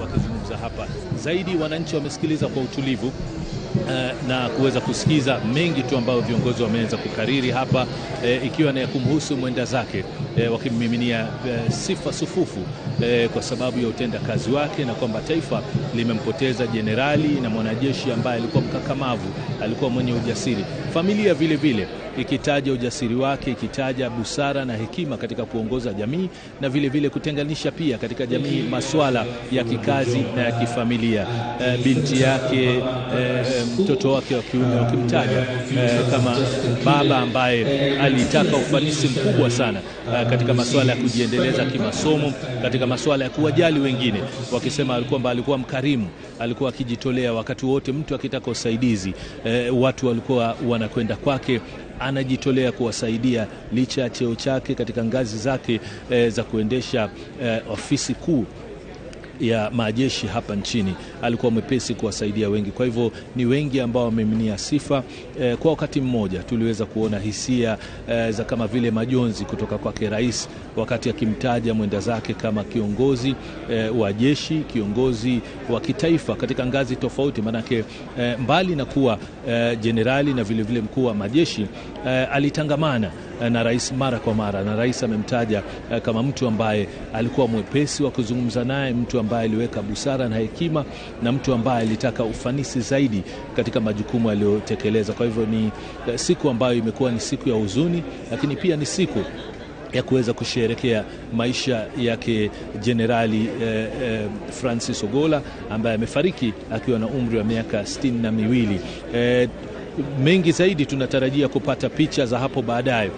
Wakizungumza hapa zaidi, wananchi wamesikiliza kwa utulivu na kuweza kusikiza mengi tu ambayo viongozi wameanza kukariri hapa, ikiwa ni kumhusu mwenda zake, wakimmiminia sifa sufufu kwa sababu ya utendakazi wake, na kwamba taifa limempoteza jenerali na mwanajeshi ambaye alikuwa mkakamavu, alikuwa mwenye ujasiri. Familia vile vile ikitaja ujasiri wake, ikitaja busara na hekima katika kuongoza jamii, na vile vile kutenganisha pia katika jamii masuala ya kikazi na ya kifamilia. Binti yake, mtoto wake wa kiume wakimtaja kama baba ambaye alitaka ufanisi mkubwa sana katika masuala ya kujiendeleza kimasomo, katika masuala ya kuwajali wengine, wakisema kwamba alikuwa mkarimu, alikuwa akijitolea wakati wote, mtu akitaka usaidizi watu walikuwa wanakwenda kwake, anajitolea kuwasaidia licha ya cheo chake katika ngazi zake za kuendesha ofisi kuu ya majeshi hapa nchini. Alikuwa mwepesi kuwasaidia wengi. Kwa hivyo ni wengi ambao wameminia sifa. Kwa wakati mmoja tuliweza kuona hisia za kama vile majonzi kutoka kwake rais wakati akimtaja mwenda zake kama kiongozi wa jeshi, kiongozi wa kitaifa katika ngazi tofauti. Manake mbali na kuwa jenerali na vile vile mkuu wa majeshi, alitangamana na rais mara kwa mara, na rais amemtaja kama mtu ambaye alikuwa mwepesi wa kuzungumza naye, mtu ambaye aliweka busara na hekima, na mtu ambaye alitaka ufanisi zaidi katika majukumu aliyotekeleza. Kwa hivyo ni siku ambayo imekuwa ni siku ya huzuni, lakini pia ni siku ya kuweza kusherehekea maisha yake Jenerali Francis Ogolla ambaye amefariki akiwa na umri wa miaka 62. Mengi zaidi tunatarajia kupata picha za hapo baadaye,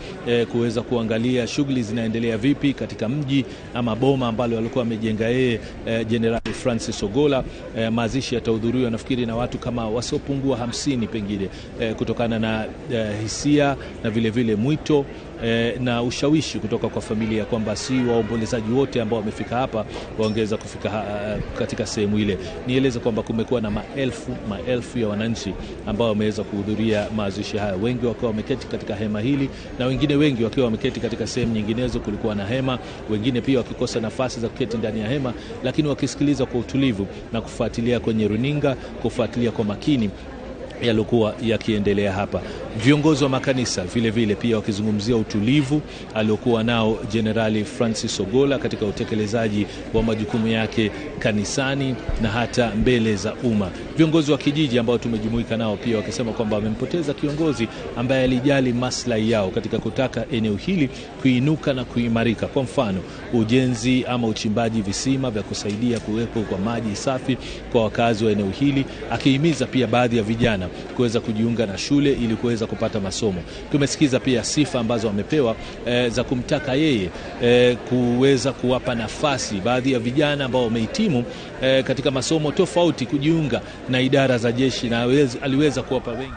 kuweza kuangalia shughuli zinaendelea vipi katika mji ama boma ambalo alikuwa amejenga yeye Jenerali Francis Ogolla. Mazishi yatahudhuriwa nafikiri na watu kama wasiopungua 50 pengine, kutokana na hisia na vile vile mwito na ushawishi kutoka kwa familia kwamba si waombolezaji wote ambao wamefika hapa waongeza kufika katika sehemu ile. Nieleze kwamba kumekuwa na maelfu ya wananchi ambao wameweza kuhudhuria mazishi haya, wengi wakiwa wameketi katika hema hili na wengine wengi wakiwa wameketi katika sehemu nyinginezo. Kulikuwa na hema, wengine pia wakikosa nafasi za kuketi ndani ya hema, lakini wakisikiliza kwa utulivu na kufuatilia kwenye runinga, kufuatilia kwa makini yaliokuwa yakiendelea hapa. Viongozi wa makanisa vile vile pia wakizungumzia utulivu aliokuwa nao Jenerali Francis Ogolla katika utekelezaji wa majukumu yake kanisani na hata mbele za umma. Viongozi wa kijiji ambao tumejumuika nao pia wakisema kwamba wamempoteza kiongozi ambaye alijali maslahi yao katika kutaka eneo hili kuinuka na kuimarika. Kwa mfano, ujenzi ama uchimbaji visima vya kusaidia kuwepo kwa maji safi kwa wakazi wa eneo hili, akihimiza pia baadhi ya vijana kuweza kujiunga na shule ili kuweza kupata masomo. Tumesikiza pia sifa ambazo wamepewa za kumtaka yeye kuweza kuwapa nafasi baadhi ya vijana ambao wamehitimu katika masomo tofauti kujiunga na idara za jeshi, na aliweza kuwapa wengi.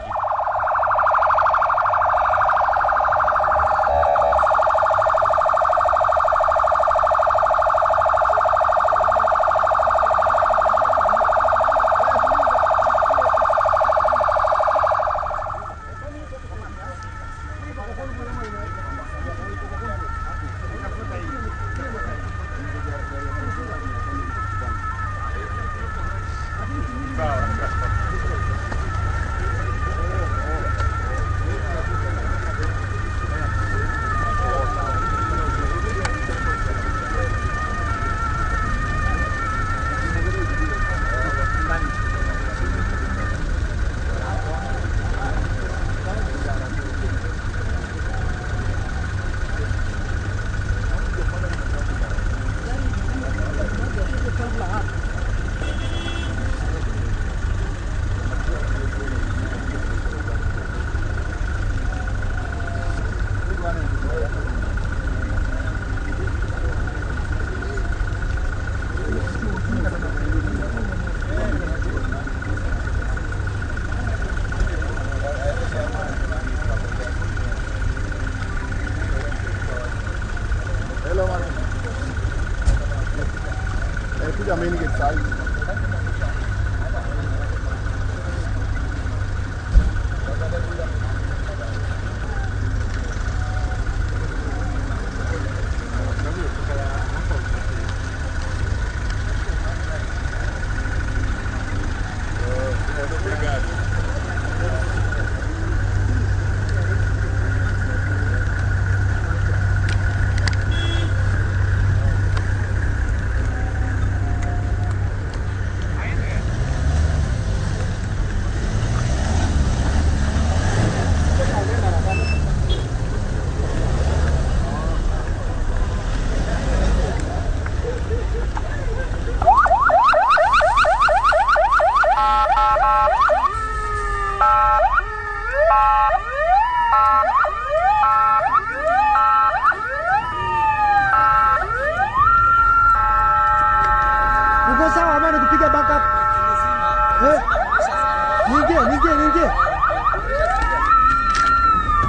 Hello, madam. Kuja main gate side. Uko sawa ama nikupiga backup? Eh? Niingie, niingie, niingie.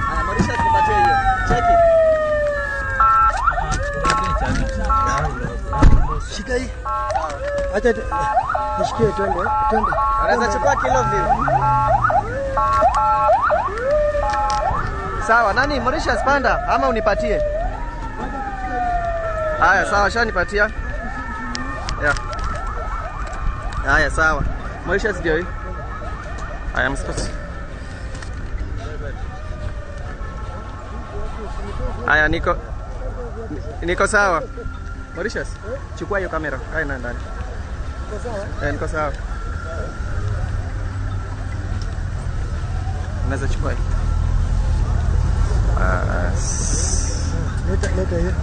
Haya, Marisha tupatie hiyo. Cheki. Shika hii. Acha nishikie twende, twende. Anaweza chukua kilo vile. Sawa, nani Mauritius panda ama unipatie? Haya, sawa, shanipatia. Yeah. Haya, sawa. Mauritius ndio hii. Haya, msikose. Haya, niko sawa. Mauritius, chukua hiyo kamera, kae na ndani. Uko sawa? Eh, niko sawa. Unaweza chukua hii. Leta, leta hiyo.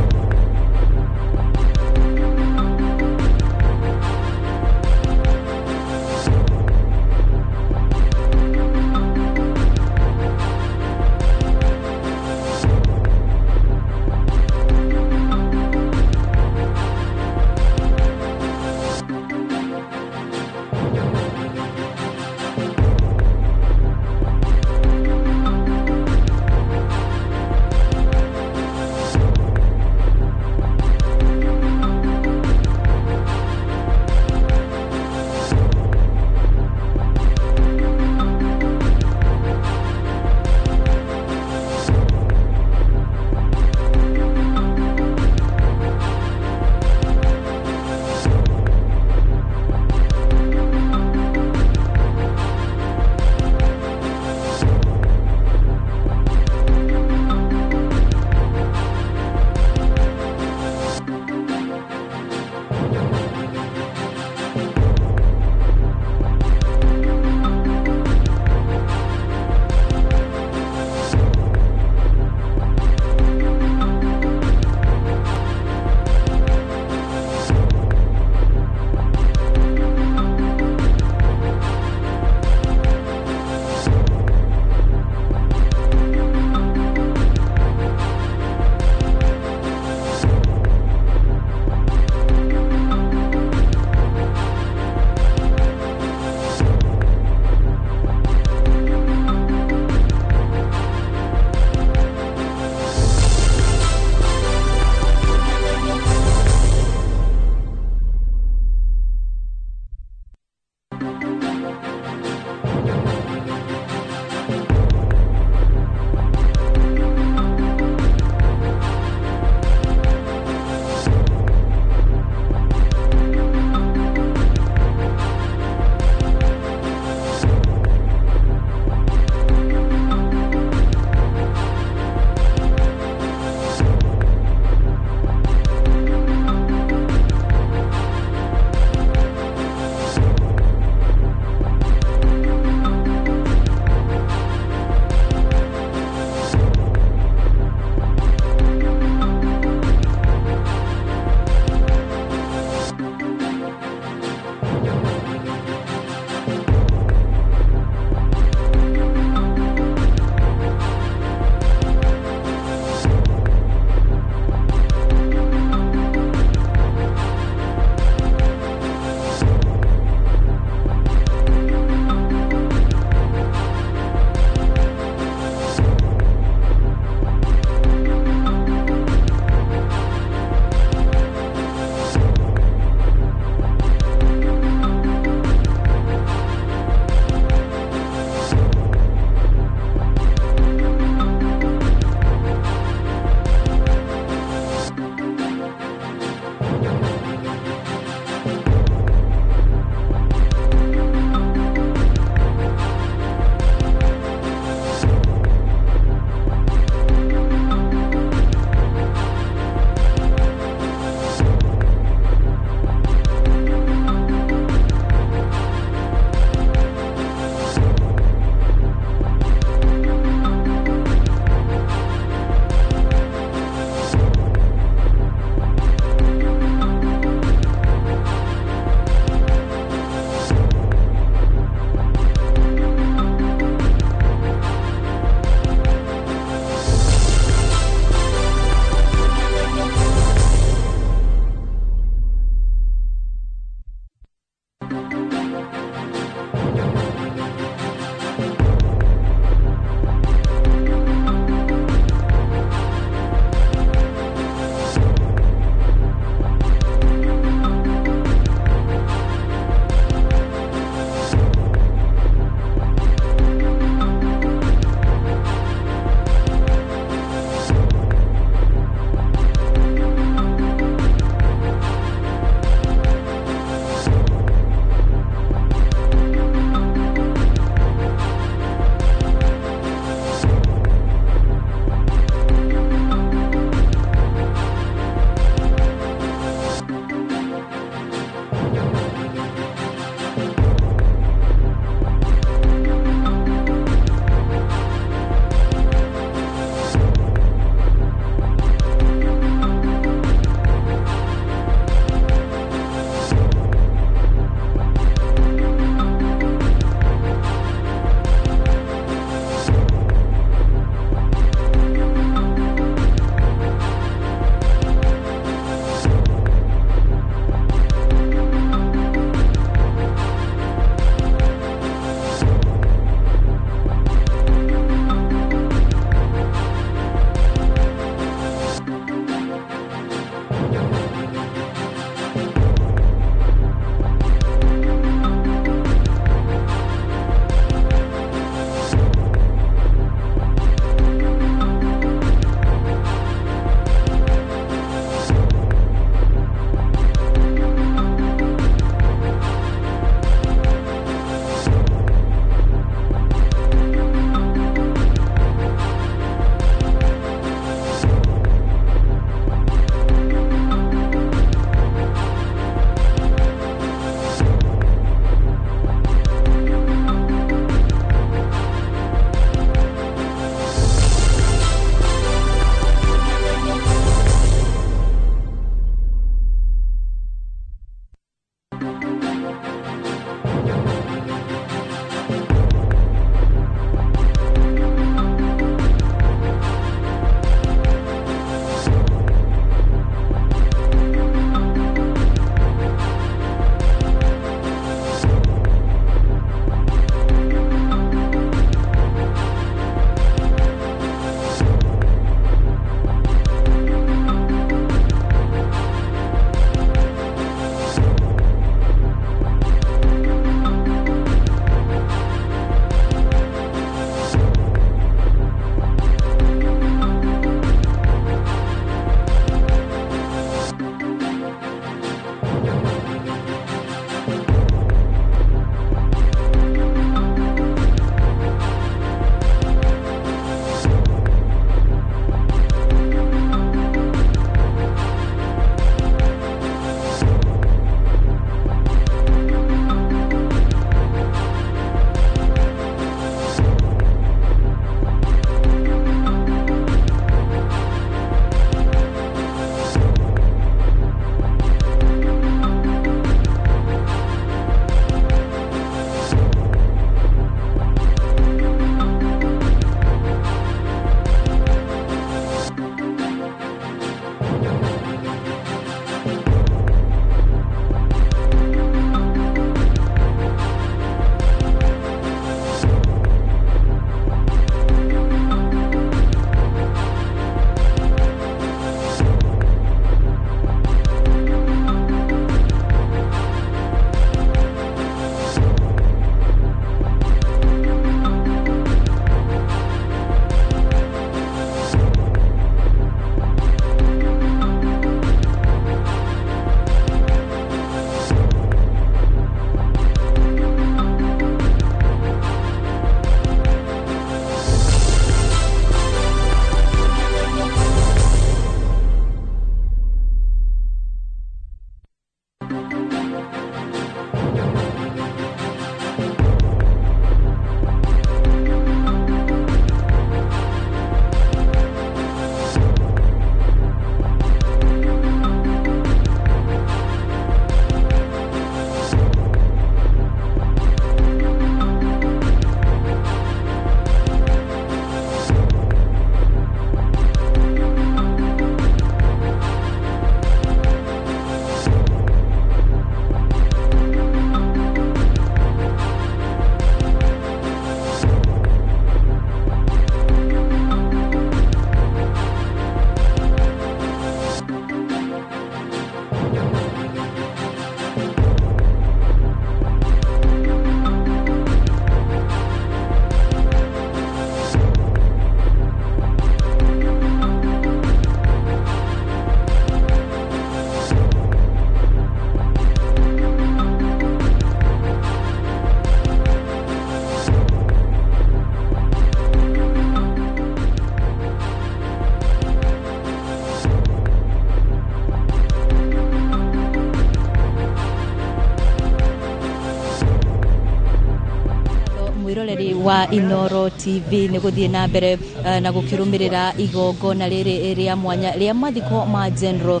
wa Inoro TV nĩ gũthiĩ na mbere na gũkĩrũmĩrĩra igongona rĩrĩ rĩa mwanya rĩa mathiko ma General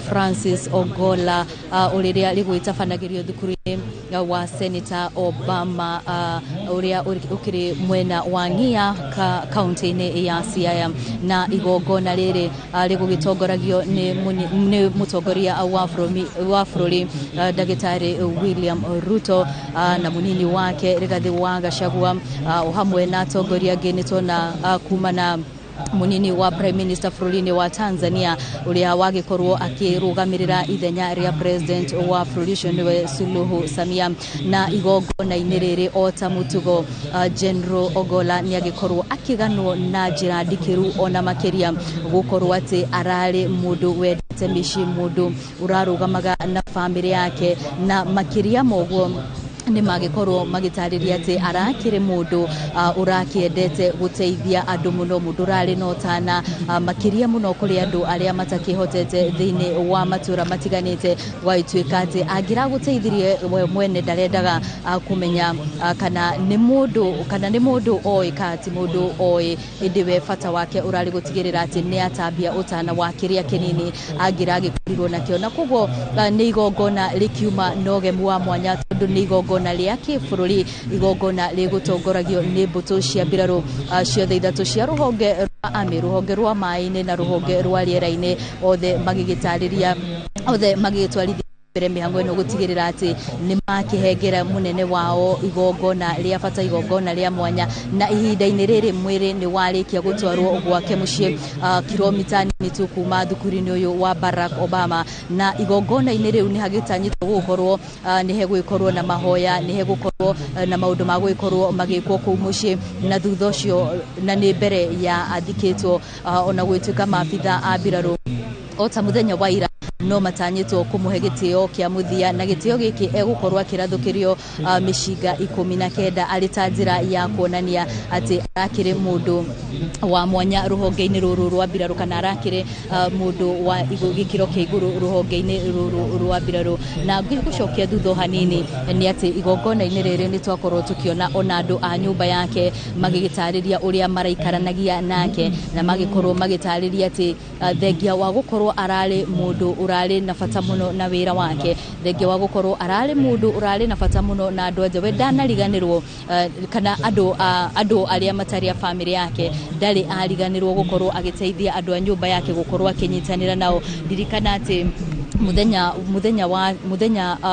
Francis Ogolla, ũrĩa rĩgwĩtabanagĩrio thukuru-inĩ wa Senator Obama, ũrĩa ũkĩrĩ mwena wa Ng'ia kaunti-inĩ ya Siaya. Na igongona rĩrĩ rĩgũgĩtongoragio nĩ mũtongoria wa bũrũri Ndagĩtarĩ William Ruto na mũnini wake Rigathi wa Gachagua, o hamwe na atongoria angĩ. Nĩ tuona kuma na munini wa Prime Minister bũrũri-inĩ wa Tanzania, ũrĩa wagĩkorwo akĩrũgamĩrĩra ithenya rĩa President wa bũrũri ũcio, nĩwe Suluhu Samia. Na igongona-inĩ rĩrĩ, o ta mũtugo, General Ogolla nĩ agĩkorwo akĩganwo na njĩra ndikĩru ona makĩria, gũkorwo atĩ ararĩ mũndũ wendete mĩciĩ, mũndũ ũrarũgamaga na bamĩrĩ yake, na makĩria ma ũguo nĩ magĩkorwo magĩtarĩria atĩ arakĩrĩ mũndũ ũrakĩendete gũteithia andũ mũno, mũndũ ũrarĩ na ũtana makĩria mũno kũrĩ andũ arĩa matakĩhotete thĩinĩ wa matũra matiganĩte. Gwagĩtuĩka atĩ angĩragũteithirie we mwene, ndarendaga kũmenya kana nĩ mũndũ oĩ kana ti mũndũ oĩ, ĩndĩ we bata wake ũrarĩ gũtigĩrĩra atĩ nĩ atambia ũtana wa kĩrĩa kĩnini angĩragĩkorirwo nakĩo. Na koguo nĩ igongona rĩkiuma na ũgemu wa mwanya, tondũ nĩ igongona rĩa kĩbũrũri, igongona rĩgũtongoragio nĩ mbũtũ cia mbirarũ ciothe ithatũ cia rũhonge rwa army, rũhonge rwa maĩ-inĩ na rũhonge rwa rĩera-inĩ, othe magĩgĩtarĩria, othe magĩgĩtwarithia mbere mĩhango ĩno gũtigĩrĩra atĩ nĩ makĩhengera mũnene wao igongona rĩa bata, igongona rĩa mwanya. Na ihinda-inĩ rĩrĩ mwĩrĩ nĩ warĩkia gũtwarwo gwake mũciĩ, kilomita nini tu kuma thukuru-inĩ ũyũ wa Barack Obama. Na igongona-inĩ rĩu nĩ hagĩtanyĩtwo gũkorwo nĩ hegũgĩkorwo na mahoya, nĩ hegũkorwo na maũndũ ma gũgĩkorwo magĩkwo kũu mũciĩ, na thutha ũcio na nĩ mbere ya athikĩtwo. Ona gũgĩtuĩka maabitha a mbirarũ o ta mũthenya wa ira no matanyĩtwo kũmũhe gĩtĩo kĩa mũthia, na gĩtĩo gĩkĩ egũkorwo akĩrathũkĩrio mĩcinga 19 arĩ ta njĩra ya kuonania atĩ arakĩrĩ mũndũ wa mwanya rũhonge-inĩ rũrũ rwa mbirarũ, kana arakĩrĩ mũndũ wa gĩkĩro kĩa igũrũ rũhonge-inĩ rũrũ rwa mbirarũ. Na ngĩgũcokia thutha o hanini nĩ atĩ igongona-inĩ rĩrĩ nĩ twakorwo tũkĩona ona andũ a nyũmba yake magĩgĩtarĩria ũrĩa maraikaranagia nake, na magĩkorwo magĩtarĩria atĩ thengia wa gũkorwo ararĩ mũndũ ũrarĩ na bata mũno na wĩra wake, thengia wa gũkorwo ararĩ mũndũ ũrarĩ na bata mũno na andũ anja, we ndanariganĩrwo kana andũ arĩa matarĩ a bamĩrĩ yake, ndarĩ ariganĩrwo gũkorwo agĩteithia andũ a nyũmba yake, gũkorwo akĩnyitanĩra nao. Ririkana atĩ mũthenya wa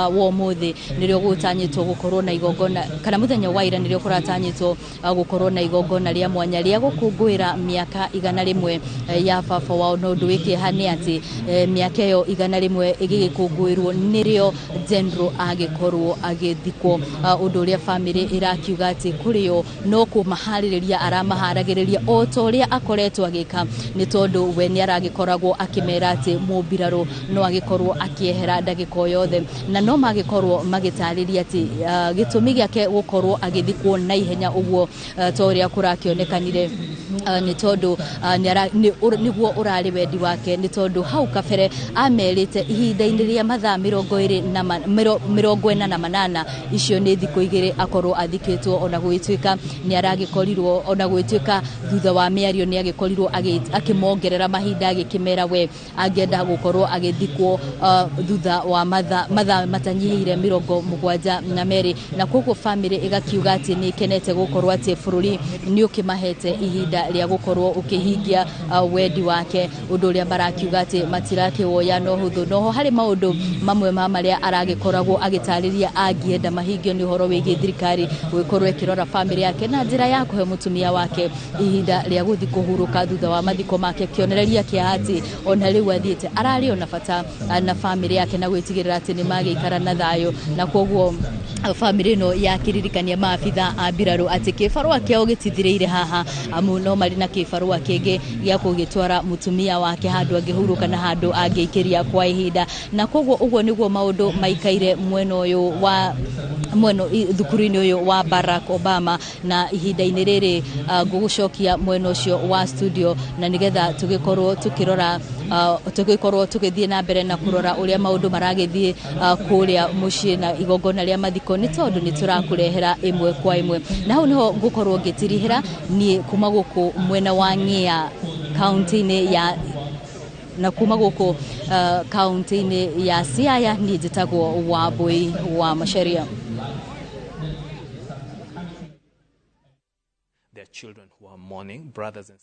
ũmũthĩ nĩrĩo gũtanyĩtwo gũkorwo na igongona, kana mũthenya wa ira nĩrĩo kũratanyĩtwo gũkorwo na igongona rĩa mwanya rĩa gũkũngũĩra mĩaka 100 ya baba wao. No ũndũ wĩ kĩeha nĩ atĩ mĩaka ĩyo 100 ĩgĩgĩkũngũĩrwo nĩrĩo General agĩkorwo agĩthikwo, ũndũ ũrĩa bamĩrĩ ĩrakiuga atĩ kũrĩ o no kũmaharĩrĩria aramaharagĩrĩria o ta ũrĩa akoretwo agĩka, nĩ tondũ we nĩ aragĩkoragwo akĩmera atĩ mũmbirarũ no agĩkorwo akĩehera ndagĩka o yothe. Na no magĩkorwo magĩtarĩria atĩ gĩtũmi gĩake gũkorwo agĩthikwo na ihenya ũguo, ta ũrĩa kũrakĩonekanire, nĩ tondũ nĩguo ũrarĩ wendi wake, nĩ tondũ hau kabere amerite ihinda-inĩ rĩa mathaa 48, icio nĩ thikũ 2, akorwo athikĩtwo. Ona gũgĩtuĩka nĩ aragĩkorirwo, ona gũgĩtuĩka thutha wa mĩario nĩ agĩkorirwo akĩmongerera mahinda, agĩkĩmera we angĩenda gũkorwo agĩthikwo thutha wa mathaa matanyihĩire 72. Na koguo bamĩrĩ ĩgakiuga atĩ nĩ ĩkenete gũkorwo atĩ bũrũri nĩ ũkĩmahete ihinda rĩa gũkorwo ũkĩhingia wendi wake, ũndũ ũrĩa marakiuga atĩ matirakĩwoya no hũthũ. Noho harĩ maũndũ mamwe ma marĩa aragĩkoragwo agĩtarĩria angĩenda mahingio nĩ ũhoro wĩgiĩ thirikari gũgĩkorwo ĩkĩrora bamĩrĩ yake na njĩra ya kũhe mũtumia wake ihinda rĩa gũthiĩ kũhurũka thutha wa mathiko make, kĩonereria kĩa atĩ ona rĩu athiĩte ararĩ ona bata na bamĩrĩ yake na gwĩtigĩrĩra atĩ nĩ magĩikara na thayũ. Na koguo bamĩrĩ ĩno yakĩririkania maabitha a mbirarũ atĩ kĩbarũa kĩao gĩtithirĩire haha, amu no marĩ na kĩbarũa kĩngĩ gĩa gũgĩtwara mũtumia wake handũ angĩhurũka na handũ angĩikĩria kwa ihinda. Na koguo ũguo nĩguo maũndũ maikaire mwena ũyũ wa Mweno thukuru-inĩ ũyũ wa Barack Obama. Na ihinda-inĩ rĩrĩ ngũgũcokia mwena ũcio wa studio, na nĩgetha tũgĩkorwo tũkĩrora, tũgĩkorwo tũgĩthiĩ na mbere na kũrora ũrĩa maũndũ maragĩthiĩ kũrĩa mũciĩ na igongona rĩa mathiko, nĩ tondũ nĩ tũrakũrehera ĩmwe kwa ĩmwe. Na hau nĩho ngũkorwo ngĩtirihĩra niĩ kuma gũkũ mwena wa Ng'ia kaunti-inĩ ya na kuma gũkũ kaunti-inĩ ya Siaya. Niĩ njĩtagwo Wambui wa Macharia. Their children who are mourning, brothers and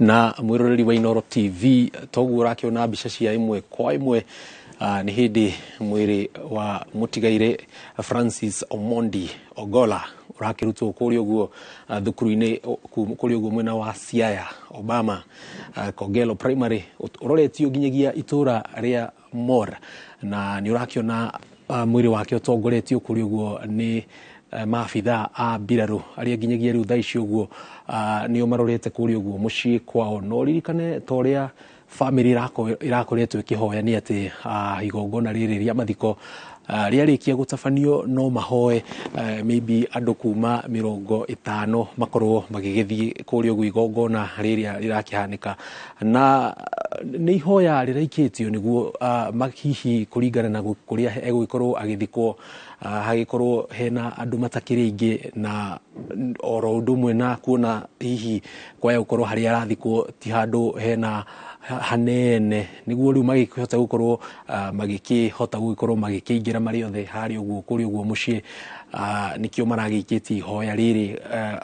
Na mwiroreri wa Inooro TV, toguo ũrakĩona mbica cia ĩmwe kwa ĩmwe. Nĩ hĩndĩ mwĩrĩ wa mũtigaire Francis Omondi Ogola ũrakĩrutwo kũrĩa ũguo thukuru-inĩ kũrĩa ũguo mwena wa Siaya Obama Kogelo Primary, ũroretio nginyagia itũra rĩa Mor, na nĩ ũrakĩona mwĩrĩ wake ũtongoretio kũrĩa ũguo nĩ maabithaa a mbirarũ arĩa nginyagia rĩu thaa ici ũguo nĩo marorete kũrĩa ũguo mũciĩ kwao. No ririkane ta ũrĩa family irakoretwo ikihoya ni ati igongona riri ria mathiko rĩarĩkia gũtabanio no mahoe maybe andũ kuma 50 makorwo magĩgĩthiĩ kũrĩa ũguo igongona rĩrĩa rĩrakĩhanĩka na nĩ ihoya rĩraikĩtio nĩguo hihi kũringana na kũrĩa egũgĩkorwo agĩthikwo hagĩkorwo hena andũ matakĩrĩ aingĩ na oro ũndũ ũmwe na kuona hihi kwaya gũkorwo harĩa arathikwo ti handũ hena hanene nĩguo rĩu magĩkĩhota gũkorwo magĩkĩhota gũgĩkorwo magĩkĩingĩra marĩ othe harĩa ũguo kũrĩa ũguo mũciĩ nĩkĩo maragĩikĩtie ihoya rĩrĩ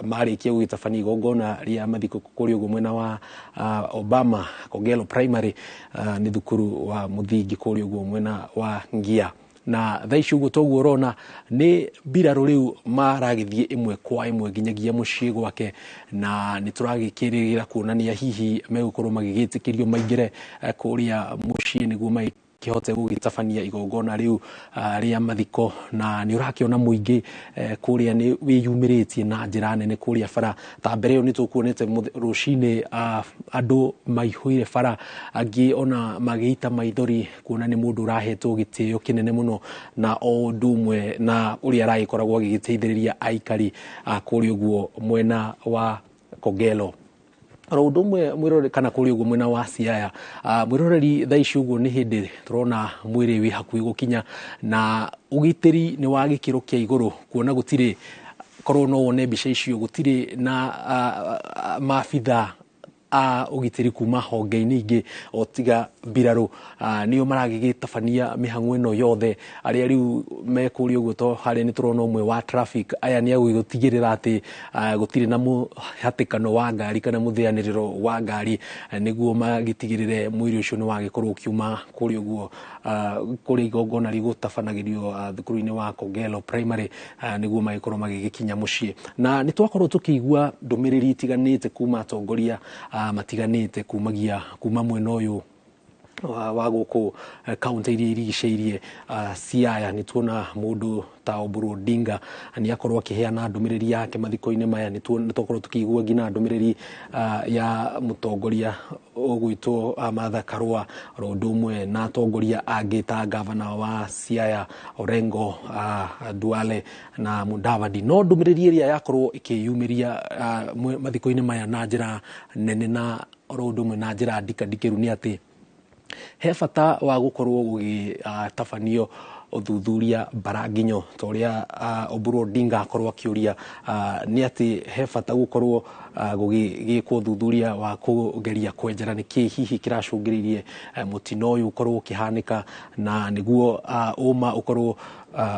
marĩkia gũgĩtabania igongona rĩa mathiko kũrĩa ũguo mwena wa Obama Kogelo Primary nĩ thukuru wa mũthingi kũrĩa ũguo mwena wa Ngia na thaa ici ũguo toguo ũrona nĩ mbirarũ rĩu maragĩthiĩ ĩmwe kwa ĩmwe nginyagia mũciĩ gwake na nĩ tũragĩkĩrĩra kuonania hihi megũkorwo magĩgĩtĩkĩrio maingĩre kũrĩa mũciĩ nĩguo kihote gũgĩtabania igongona rĩu rĩa mathiko na nĩ ũrakĩona mũingĩ kũrĩa nĩ wĩyumĩrĩtie na njĩra nene kũrĩa bara ta mbere ĩyo nĩ tũkuonete rũcinĩ andũ maihũire bara angĩ ona magĩita maithori kuona nĩ mũndũ ũrahetwo gĩtĩo kĩnene mũno na o ũndũ ũmwe na ũrĩa aragĩkoragwo agĩgĩteithĩrĩria aikari kũrĩa ũguo mwena wa Kogelo oro ũndũ ũmwe mwĩroreri kana kũrĩa ũguo mwena wa Siaya mwĩroreri thaa ici ũguo nĩ hĩndĩ tũrona mwĩrĩ wĩ hakuhĩ gũkinya na ũgitĩri nĩ wa gĩkĩro kĩa igũrũ kuona gũtirĩ korwo no wone mbica icio gũtirĩ na maabitha a ũgitĩri kuma honge-inĩ ingĩ o tiga mbirarũ nĩo maragĩgĩtabania mĩhang'o ĩno yothe arĩa rĩu me kũrĩa ũguo to harĩa nĩ tũrona ũmwe wa traffic aya nĩ agũgĩtigĩrĩra atĩ gũtirĩ na mũhatĩkano wa ngari kana mũthĩanĩrĩro wa ngari nĩguo magĩtigĩrĩre mwĩrĩ ũcio nĩ wagĩkorwo ũkiuma kũrĩa ũguo kũrĩa igongona rĩgũtabanagĩrio thukuru-inĩ wa Kogelo Primary nĩguo magĩkorwo magĩgĩkinya mũciĩ na nĩ twakorwo tũkĩigua ndũmĩrĩri itiganĩte kuma atongoria matiganĩte kumagia kuma mwena ũyũ wa gũkũ kaunti iria irigicĩirie Siaya nĩ tuona mũndũ ta Oburu Odinga nĩ akorwo akĩheana ndũmĩrĩri yake mathiko-inĩ maya nĩ twakorwo tũkĩigua nginya ndũmĩrĩri ya mũtongoria ũgwĩtwo Martha Karua oro ũndũ ũmwe na atongoria angĩ ta gavana wa Siaya Orengo Duale na Mudavadi no ndũmĩrĩri ĩrĩa yakorwo ĩkĩyumĩria mathiko-inĩ maya na njĩra nene na oro ũndũ ũmwe na njĩra ndikandikĩru nĩ atĩ he bata wa gũkorwo gũgĩtabanio ũthuthuria mbaranginyo ta ũrĩa Oburu Odinga akorwo akĩũria nĩ atĩ he bata gũkorwo gũgĩkwo ũthuthuria wa kũgeria kwenjera nĩkĩ hihi kĩracũngĩrĩirie mũtino ũyũ ũkorwo ũkĩhanĩka na nĩguo ũma ũkorwo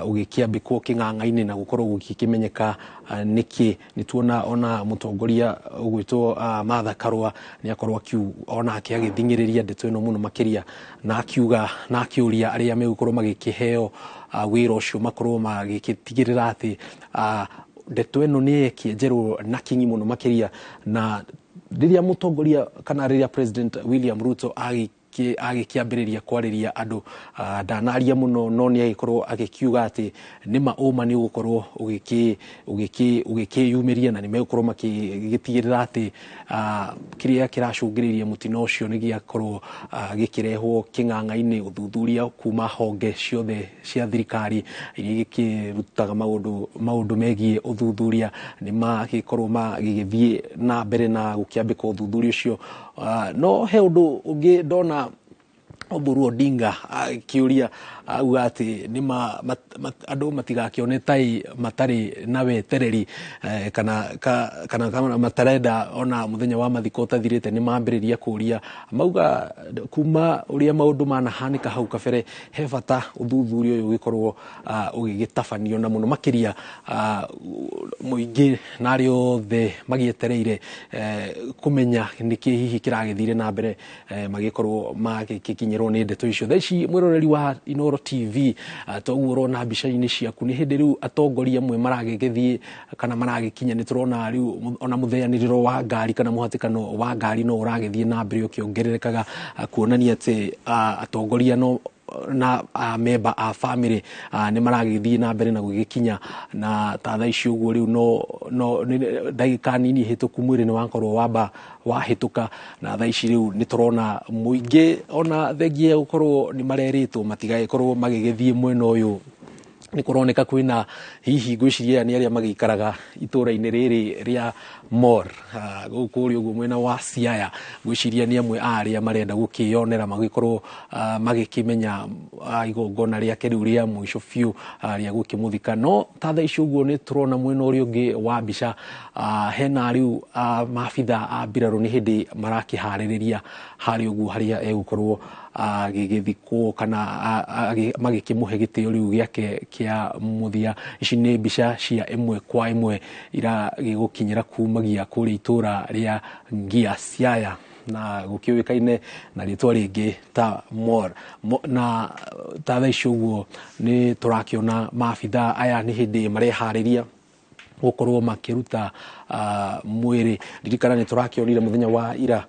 ũgĩkĩambĩkwo kĩng'ang'a-inĩ na gũkorwo gũgĩkĩmenyeka nĩkĩ nĩ tuona ona mũtongoria ũgwĩtwo Martha Karua nĩ akorwo onake agĩthing'ĩrĩria ndeto ĩno mũno makĩria na akiuga na akĩũria arĩa megũkorwo magĩkĩheo wĩra ũcio makorwo magĩtigĩrĩra atĩ ndeto ĩno nĩ ĩkĩenjerwo na kinyi mũno makĩria na rĩrĩa mũtongoria kana rĩrĩa President William Ruto agĩkĩambĩrĩria kwarĩria andũ ndanaria mũno no nĩ agĩkorwo agĩkiuga atĩ nĩma ũma nĩ ũgũkorwo ũgĩkĩyumĩria na nĩ megũkorwo magĩtigĩrĩra atĩ kĩrĩa kĩracũngĩrĩirie mũtino ũcio nĩ gĩakorwo gĩkĩrehwo kĩng'ang'a-inĩ ũthuthuria kuma honge ciothe cia thirikari iria igĩkĩrutaga maũndũ megiĩ ũthuthuria nĩ magĩkorwo magĩgĩthiĩ na mbere na gũkĩambĩka ũthuthuria ũcio no he ũndũ ũngĩ ndona Oburu Odinga akĩũria auga atĩ nĩ andũ matigakĩone tai matarĩ na wetereri kana matarenda ona mũthenya wa mathiko ũtathirĩte nĩ mambĩrĩria kũũria mauga kuma ũrĩa maũndũ manahanĩka hau kabere he bata ũthuthuria ũyũ ũgĩkorwo ũgĩgĩtabanio na mũno makĩria mũingĩ na arĩa othe magĩetereire kũmenya nĩkĩ hihi kĩragĩthire na mbere magĩkorwo magĩkinyĩrwo nĩ ndeto icio thaa ici mwĩroreri wa Inooro TV toguo ũrona mbica-inĩ ciaku nĩ hĩndĩ rĩu atongoria amwe maragĩgĩthiĩ kana maragĩkinya nĩ tũrona rĩu ona mũtheanĩrĩro wa ngari kana mũhatĩkano wa ngari no ũragĩthiĩ na mbere ũkĩongererekaga kuonania atĩ atongoria no na memba a family nĩ maragĩthiĩ na mbere na gũgĩkinya na ta thaa ici ũguo rĩu no ndagĩka nini hĩtũku mwĩrĩ nĩ wakorwo wamba wahĩtũka na thaa ici rĩu nĩ tũrona mũingĩ ona thengia gũkorwo nĩ marerĩtwo matigagĩkorwo magĩgĩthiĩ mwena ũyũ nĩ kũroneka kwĩna hihi ngwĩciria nĩ arĩa magĩikaraga itũra-inĩ rĩrĩ rĩa Mor gũkũ kũrĩa ũguo mwena wa Siaya ngwĩciria nĩ amwe a arĩa marenda gũkĩyonera magĩkorwo magĩkĩmenya igongona rĩake rĩu rĩa mũico biũ rĩa gũkĩmũthika no ta thaa ici ũguo nĩ tũrona mwena ũrĩa ũngĩ wa mbica hena rĩu maabitha a mbirarũ nĩ hĩndĩ marakĩharĩrĩria harĩa ũguo harĩa egũkorwo agĩgĩthikwo kana magĩkĩmũhe gĩtĩo rĩu gĩake kĩa mũthia. Ici nĩ mbica cia ĩmwe kwa ĩmwe iragĩgũkinyĩra kumagia kũrĩa itũra rĩa Ngia Siaya na gũkĩũĩkaine na rĩtwa rĩngĩ ta Mor na ta thaa ici ũguo nĩ tũrakĩona maabitha aya nĩ hĩndĩ mareharĩria gũkorwo makĩruta mwĩrĩ. Ririkana nĩ tũrakĩonire mũthenya wa ira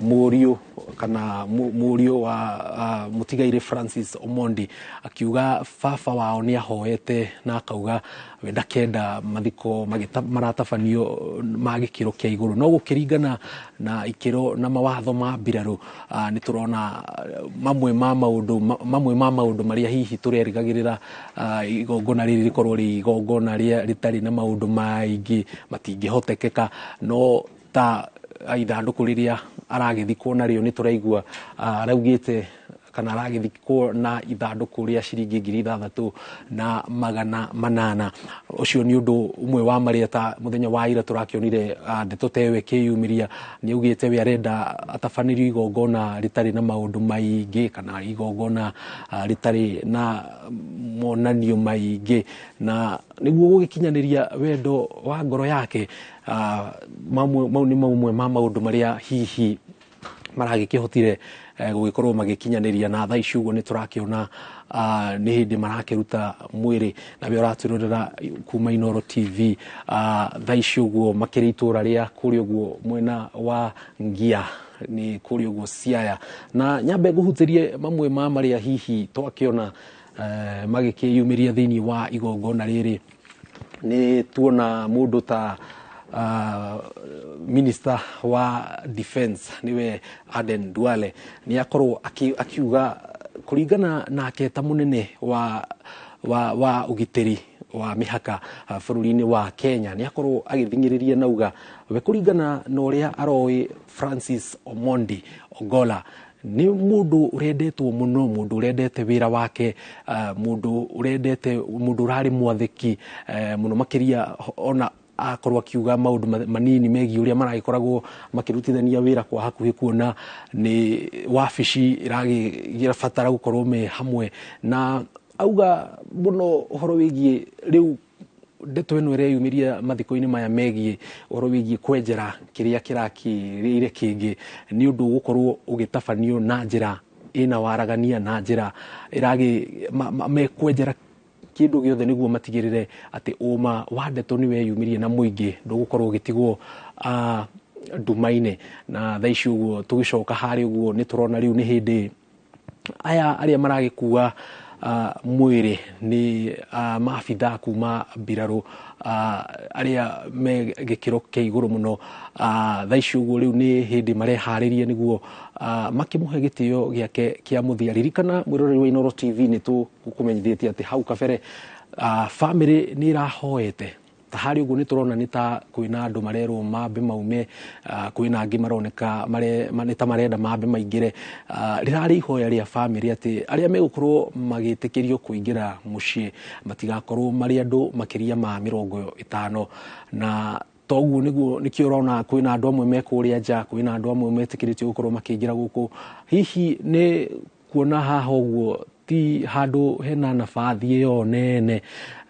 mũriũ kana mũriũ wa mũtigairĩ Francis Omondi akiuga baba wao nĩ ahoete na akauga we ndakenda mathiko maratabanio ma gĩkĩro kĩa igũrũ no gũkĩringana na ikĩro na mawatho ma mbirarũ nĩ tũrona mamwe ma maũndũ marĩa hihi tũrerĩgagĩrĩra igongona rĩrĩ rĩkorwo rĩ igongona rĩtarĩ na maũndũ maingĩ matingĩhotekeka no ta ithandũkũ rĩrĩa aragĩthikwo narĩo nĩ tũraigua araugĩte kana aragĩthikwo na ithandũkũ rĩa ciringi 6,800. Ũcio nĩ ũndũ ũmwe wa marĩa ta mũthenya wa ira tũrakĩonire ndeto ta ĩyo ĩkĩyumĩria nĩ augĩte we arenda atabanĩrio igongona rĩtarĩ na maũndũ maingĩ kana igongona rĩtarĩ na monanio maingĩ na nĩguo gũgĩkinyanĩria wendo wa ngoro yake. Mau nĩ mamwe ma maũndũ marĩa hihi maragĩkĩhotire gũgĩkorwo magĩkinyanĩria na thaa ici ũguo nĩ tũrakĩona nĩ hĩndĩ marakĩruta mwĩrĩ na we ũratwĩrorera kuma Inooro TV thaa ici ũguo makĩrĩ itũra rĩa kũrĩa ũguo mwena wa Ngia nĩ kũrĩa ũguo Siaya na nyambe ngũhutĩrie mamwe ma marĩa hihi twakĩona magĩkĩyumĩria thĩinĩ wa igongona rĩrĩ. Nĩ tuona mũndũ ta Minister wa Defense niwe Aden Duale ni akorwo akiuga kũringana nake ta mũnene wa ũgitĩri wa mĩhaka bũrũri-inĩ wa Kenya ni akorwo agĩthing'ĩrĩria nauga we kũringana na ũrĩa aroĩ Francis Omondi Ogolla nĩ mũndũ ũrendetwo mũno, mũndũ ũrendete wĩra wake, mũndũ ũrendete, mũndũ ũrarĩ mwathĩki mũno makĩria ona akorwo akiuga maũndũ manini megiĩ ũrĩa maragĩkoragwo makĩrutithania wĩra kwa hakuhĩ kuona nĩ wabici ĩrabatara gũkorwo me hamwe na auga mũno ũhoro wĩgiĩ rĩu ndeto ĩno ĩreyumĩria mathiko-inĩ maya megiĩ ũhoro wĩgiĩ kwenjera kĩrĩa kĩrakĩrĩire kĩngĩ nĩ ũndũ gũkorwo ũgĩtabanio na njĩra ĩna waragania na njĩra ĩragĩ mekwenjera kĩndũ gĩothe nĩguo matigĩrĩre atĩ ũma wa ndeto nĩ weyumĩrie na mũingĩ ndũgũkorwo ũgĩtigwo nduma-inĩ. Na thaa ici ũguo tũgĩcoka harĩa ũguo nĩ tũrona rĩu nĩ hĩndĩ aya arĩa maragĩkua mwĩrĩ nĩ maabitha kuma mbirarũ arĩa me gĩkĩro kĩa igũrũ mũno. Thaa ici ũguo rĩu nĩ hĩndĩ mareharĩria nĩguo makĩmũhe gĩtĩo gĩake kĩa mũthia. Ririkana mwĩroreri wa Inooro TV nĩ tũkũmenyithĩtie atĩ hau kabere famĩlĩ nĩ ĩrahoete ta harĩ ũguo nĩ tũrona nĩ ta kwĩna andũ marerwo mambe maume, kwĩna angĩ maroneka nĩ ta marenda mambe maingĩre. Rĩrarĩ ihoya rĩa famĩlĩ atĩ arĩa megũkorwo magĩtĩkĩrio kũingĩra mũciĩ matigakorwo marĩ andũ makĩria ma 50 na toguo nĩguo nĩkĩo ũrona kwĩna andũ amwe me kũrĩa nja, kwĩna andũ amwe metĩkĩrĩtio gũkorwo makĩingĩra gũkũ. Hihi nĩ kuona haha ũguo ti handũ hena nabathi ĩyo nene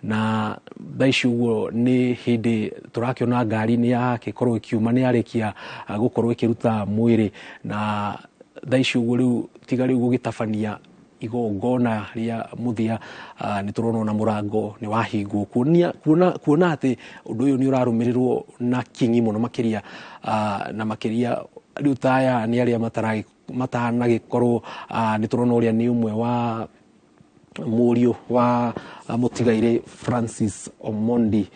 na thaa ici ũguo nĩ hĩndĩ tũrakĩona ngari nĩ yakĩkorwo ĩkiuma nĩ yarĩkia gũkorwo ĩkĩruta mwĩrĩ na thaa ici ũguo rĩu tiga rĩu gũgĩtabania igongona rĩa mũthia nĩ tũrona ona mũrango nĩ wahingwo kuona atĩ ũndũ ũyũ nĩ ũrarũmĩrĩrwo na kinyi mũno makĩria na makĩria rĩu ta aya nĩ arĩa matanagĩkorwo nĩ tũrona ũrĩa nĩ ũmwe wa mũriũ wa mũtigairĩ Francis Omondi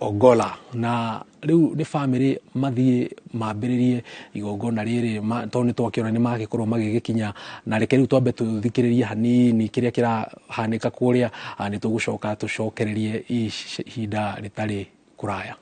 Ogolla na rĩu nĩ bamĩrĩ mathiĩ mambĩrĩrie igongona rĩrĩ tondũ nĩ twakĩona nĩ magĩkorwo magĩgĩkinya na reke rĩu twambe tũthikĩrĩrie hanini kĩrĩa kĩrahanĩka kũrĩa nĩ tũgũcoka tũcokererie ihinda rĩtarĩ kũraya.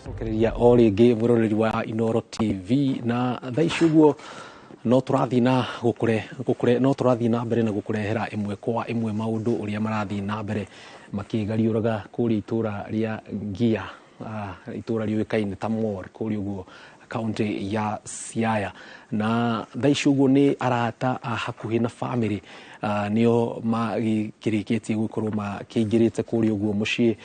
Cokereria o rĩngĩ mwĩroreri wa Inooro TV na thaa ici ũguo no tũrathiĩ na gũkũre no tũrathiĩ na mbere na gũkũrehera ĩmwe kwa ĩmwe maũndũ ũrĩa marathiĩ na mbere makĩgariũraga kũrĩa itũra rĩa Ngia, itũra rĩũĩkaine ta Mor kũrĩa ũguo kaunti ya Siaya. Na thaa ici ũguo nĩ arata a hakuhĩ na bamĩrĩ nĩo magĩkĩrĩkĩtie gũkorwo makĩingĩrĩte kũrĩa ũguo mũciĩ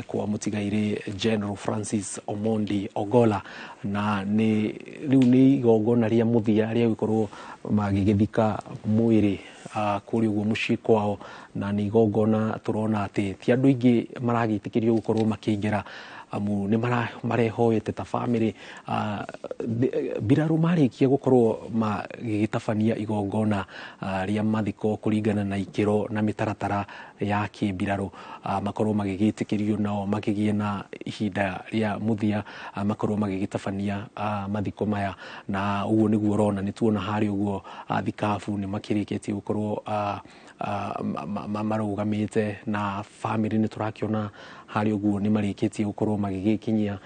kwa mũtigairĩ General Francis Omondi Ogolla, na nĩ rĩu nĩ igongona rĩa mũthia rĩa gũkorwo magĩgĩthika mwĩrĩ kũrĩa ũguo mũciĩ kwao, na nĩ igongona tũrona atĩ ti andũ aingĩ maragĩtĩkĩrio gũkorwo makĩingĩra amu nĩ marehoete ta bamĩrĩ. Mbirarũ marĩkia gũkorwo magĩgĩtabania igongona rĩa mathiko kũringana na ikĩro na mĩtaratara ya kĩmbirarũ, makorwo magĩgĩtĩkĩrio nao makĩgĩe na ihinda rĩa mũthia makorwo magĩgĩtabania mathiko maya, na ũguo nĩguo ũrona nĩ tuona harĩa ũguo thikabu nĩ makĩrĩkĩtie gũkorwo marũgamĩte na bamĩrĩ nĩ tũrakĩona harĩa ũguo nĩ marĩkĩtie gũkorwo magĩgĩkinyia.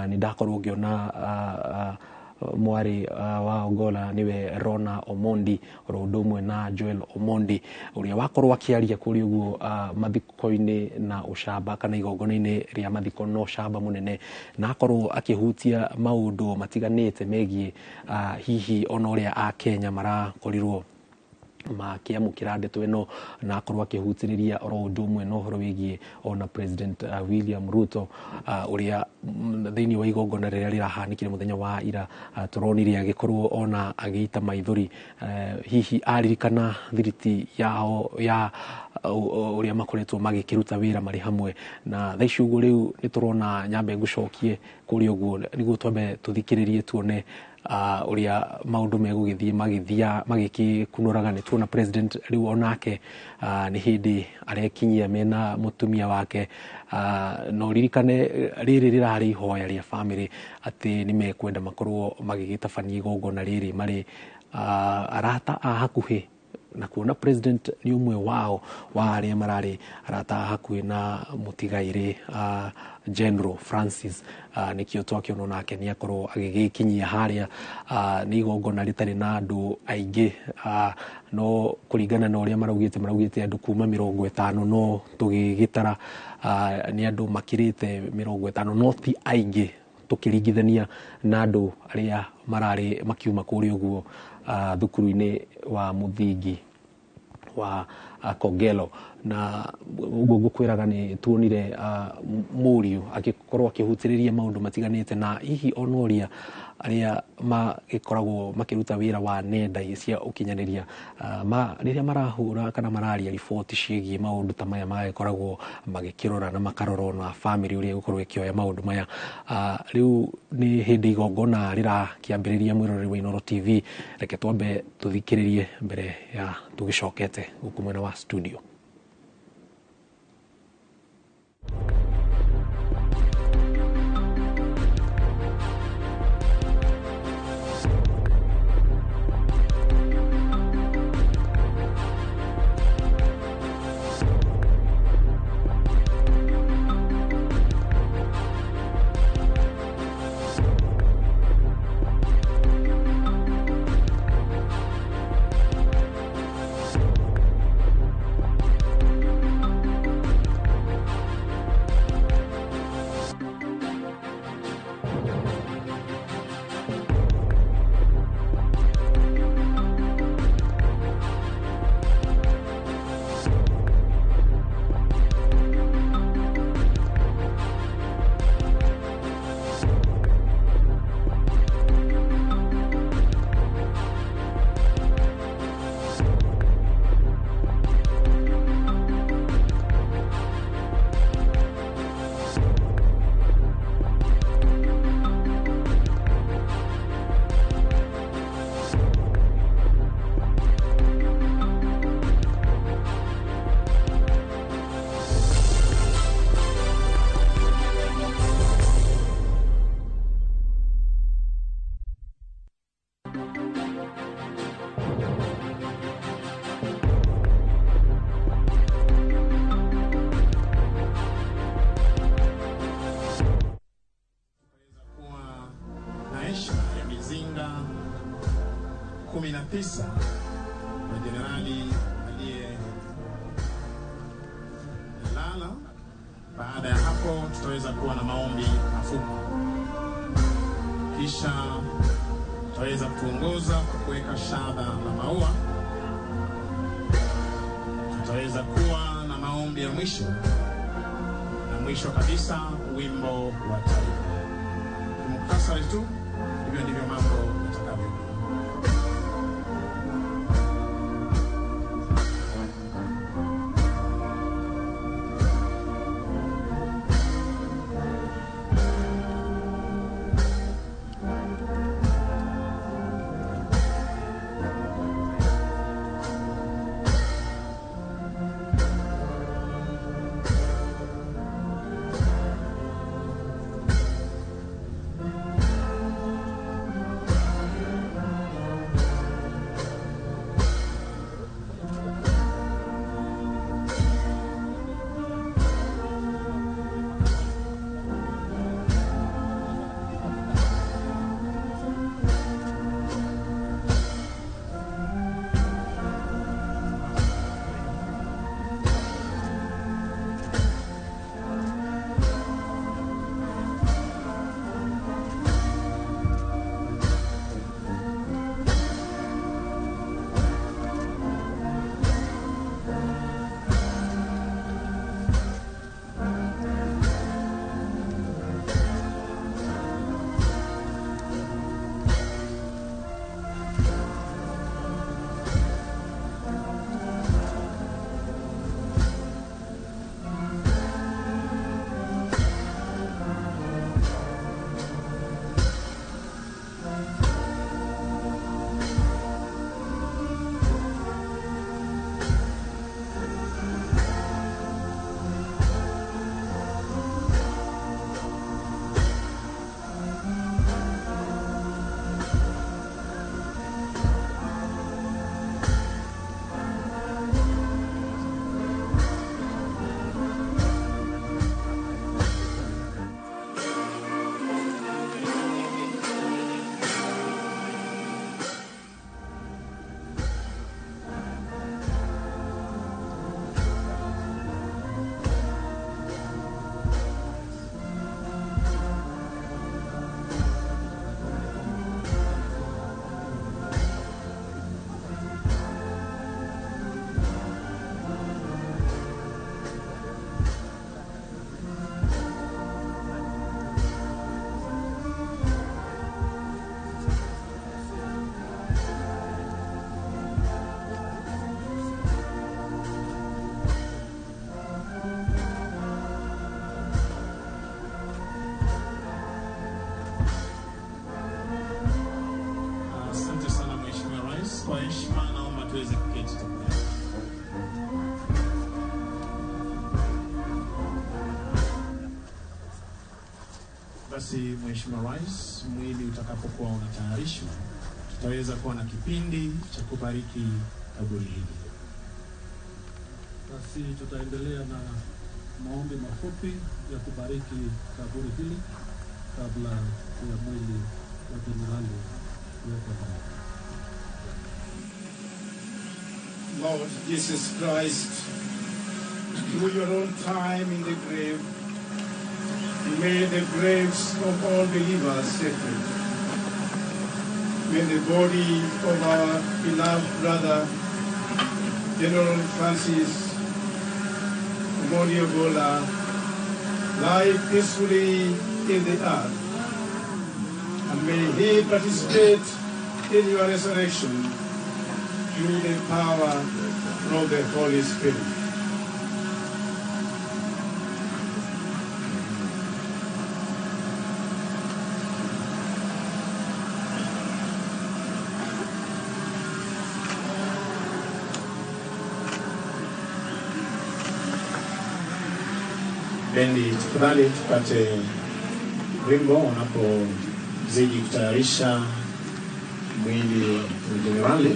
Nĩ ndakorwo ngĩona mwarĩ wa Ogolla niwe Rona Omondi oro ũndũ ũmwe na Joel Omondi ũrĩa wakorwo akĩaria kũrĩa ũguo mathiko-inĩ na ũcamba kana igongona-inĩ rĩa mathiko na ũcamba mũnene, na akorwo akĩhutia maũndũ matiganĩte megiĩ hihi ona ũrĩa Akenya marakorirwo makĩamũkĩra ndeto ĩno, na akorwo akĩhutĩrĩria oro ũndũ ũmwe na ũhoro wĩgiĩ ona President William Ruto ũrĩa thĩinĩ wa igongona rĩrĩa rĩrahanĩkire mũthenya wa ira tũronire agĩkorwo ona agĩita maithori hihi aririkana thiriti yao ya ũrĩa makoretwo magĩkĩruta wĩra marĩ hamwe. Na thaa ici ũguo rĩu nĩ tũrona nyambe ngũcokie kũrĩa ũguo nĩguo twambe tũthikĩrĩrie tuone ũrĩa maũndũ megũgĩthiĩ magĩthia magĩkĩkunũraga. Nĩ tuona president rĩu onake nĩ hĩndĩ arekinyia mena mũtumia wake, na ũririkane rĩrĩ rĩrarĩ ihoya rĩa family atĩ nĩ mekwenda makorwo magĩgĩtabania igongona rĩrĩ marĩ arata a hakuhĩ, na kuona president nĩ ũmwe wao wa arĩa mararĩ arata a hakuhĩ na mũtigairĩ General Francis, nĩkĩo twakĩona nake nĩ akorwo agĩgĩkinyia harĩa. Nĩ igongona rĩtarĩ na andũ aingĩ, no kũringana na ũrĩa maraugĩte andũ kuma 50, no tũgĩgĩtara nĩ andũ makĩrĩte 50, no ti aingĩ tũkĩringithania na andũ arĩa mararĩ makiuma kũrĩa ũguo thukuru-inĩ wa mũthingi wa Kogelo. Na ũguo ngũkwĩraga nĩ tuonire mũriũ agĩkorwo akĩhutĩrĩria maũndũ matiganĩte, na hihi ona ũrĩa arĩa magĩkoragwo makĩruta wĩra wa nenda cia ũkinyanĩria rĩrĩa marahũra kana mararia riboti ciĩgiĩ maũndũ ta maya magĩkoragwo magĩkĩrora na makarora ona family ũrĩa ĩgũkorwo ĩkĩoya maũndũ maya. Rĩu nĩ hĩndĩ igongona rĩrakĩambĩrĩria. Mwĩroreri wa Inooro TV, reke twambe tũthikĩrĩrie mbere ya tũgĩcokete gũkũ mwena wa studio. Na jenerali aliyelala. Baada ya hapo tutaweza kuwa na maombi mafupi, kisha tutaweza kutuongoza kwa kuweka shada la maua. Tutaweza kuwa na maombi ya mwisho, na mwisho kabisa wimbo wa taifa. Kimuktasari tu, hivyo ndivyo mambo yatakavyokuwa. Basi Mheshimiwa Rais, mwili utakapokuwa unatayarishwa, tutaweza kuwa na kipindi cha kubariki kaburi hili. Basi tutaendelea na maombi mafupi ya kubariki kaburi hili kabla ya mwili wa jenerali kuwekwa mahali. Lord Jesus Christ, through your own time in the grave, you made the graves of all believers sacred. May the body of our beloved brother, General Francis Omondi Ogolla, lie peacefully in the earth, and may he participate in your resurrection through the power of the Holy Spirit. Bendi, tafadhali tupate wimbo unapozidi kutayarisha mwili wa jenerali.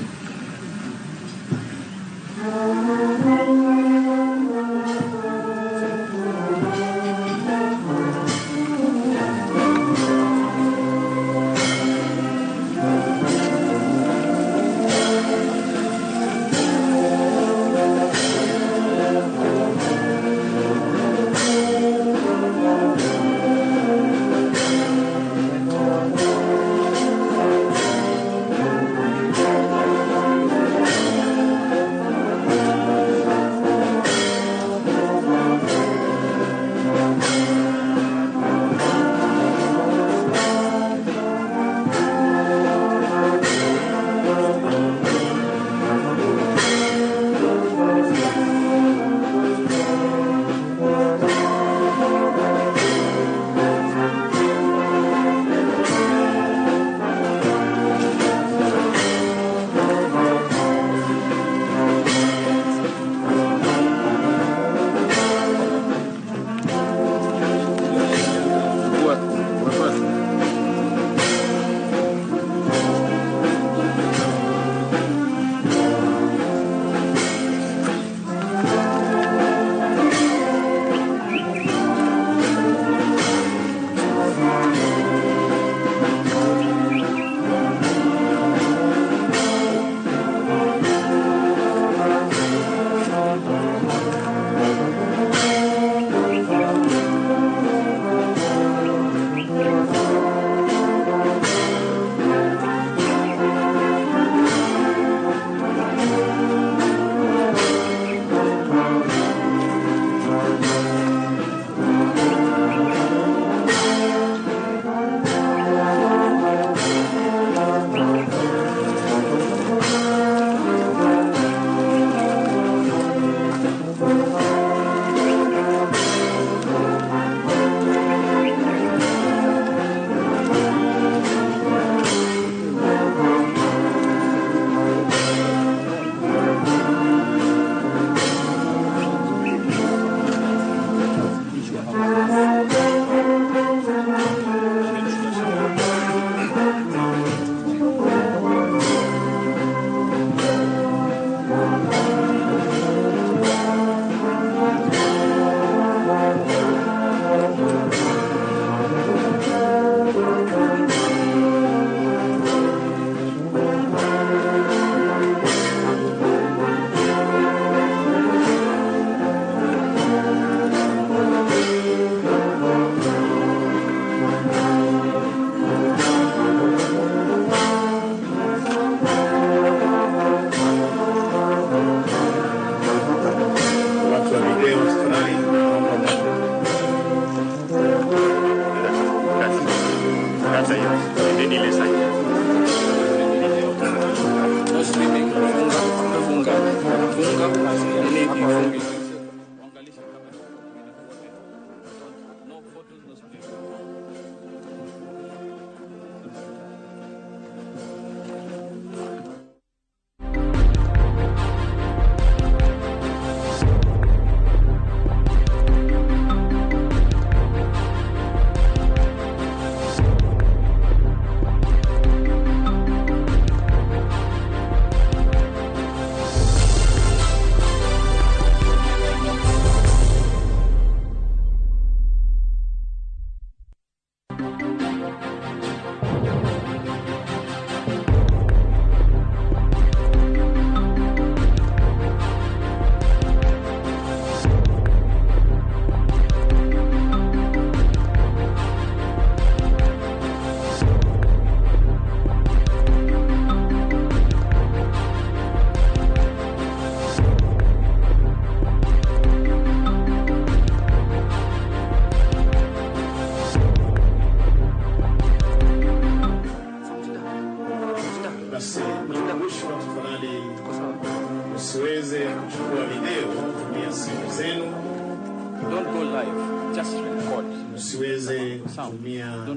Msiweze kutumia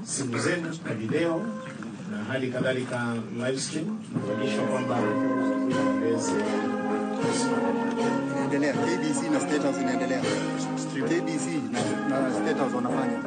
simu zenu kwa video na hali kadhalika live stream. Tunafahamishwa kwamba tuweze Inaendelea KBC na State House inaendelea. KBC na State House wanafanya.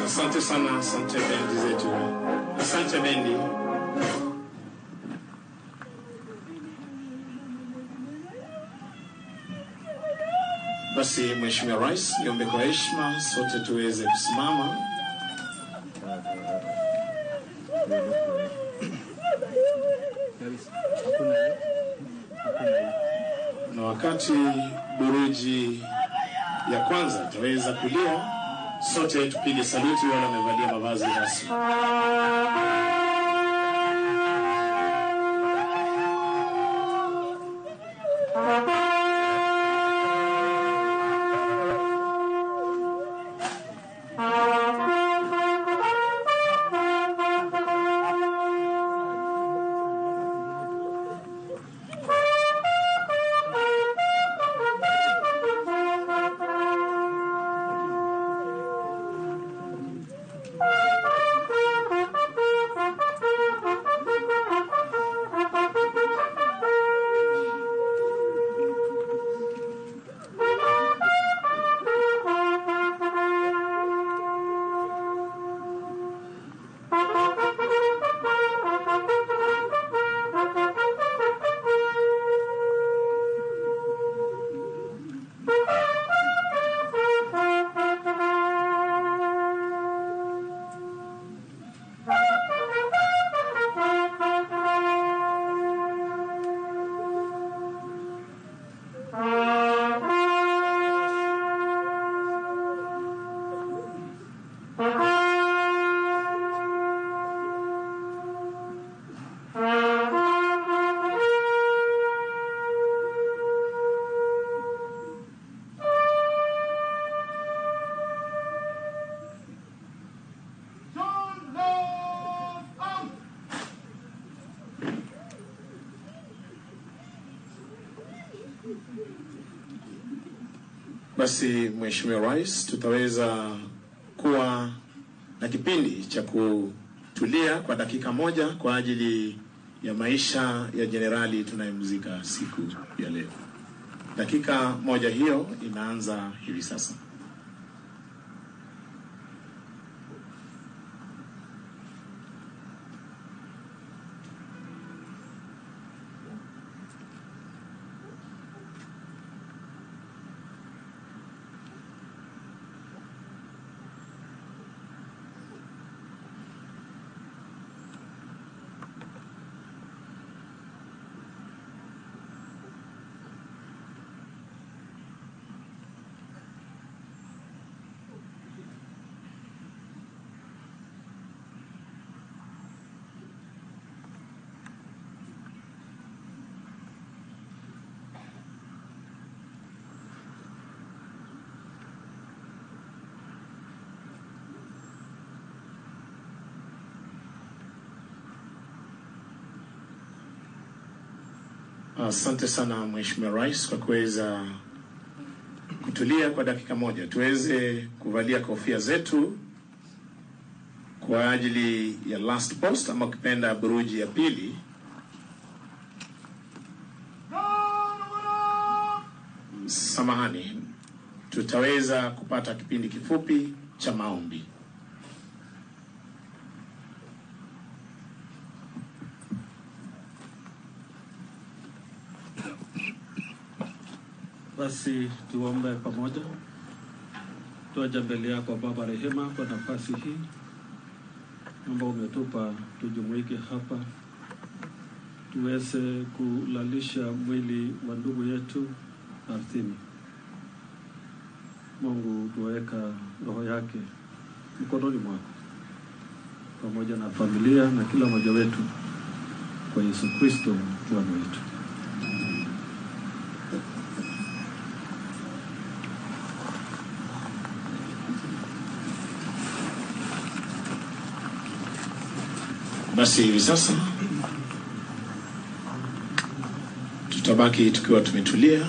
Asante sana, asante bendi zetu, asante bendi. Basi Mheshimiwa Rais, niombe kwa heshima sote tuweze kusimama. Na wakati buruji ya kwanza itaweza kulia, sote tupige saluti wale wamevalia mavazi rasmi. Basi Mheshimiwa Rais, tutaweza kuwa na kipindi cha kutulia kwa dakika moja kwa ajili ya maisha ya jenerali tunayemzika siku ya leo. Dakika moja hiyo inaanza hivi sasa. Asante sana Mheshimiwa Rais kwa kuweza kutulia kwa dakika moja, tuweze kuvalia kofia zetu kwa ajili ya last post ama ukipenda buruji ya pili. Samahani, tutaweza kupata kipindi kifupi cha maombi. Basi tuombe pamoja. Tuaje mbele yako Baba rehema kwa nafasi hii ambao umetupa tujumuike hapa, tuweze kulalisha mwili wa ndugu yetu ardhini. Mungu, tuweka roho yake mkononi mwako pamoja na familia na kila mmoja wetu, kwa Yesu Kristo Bwana wetu. Basi hivi sasa tutabaki tukiwa tumetulia.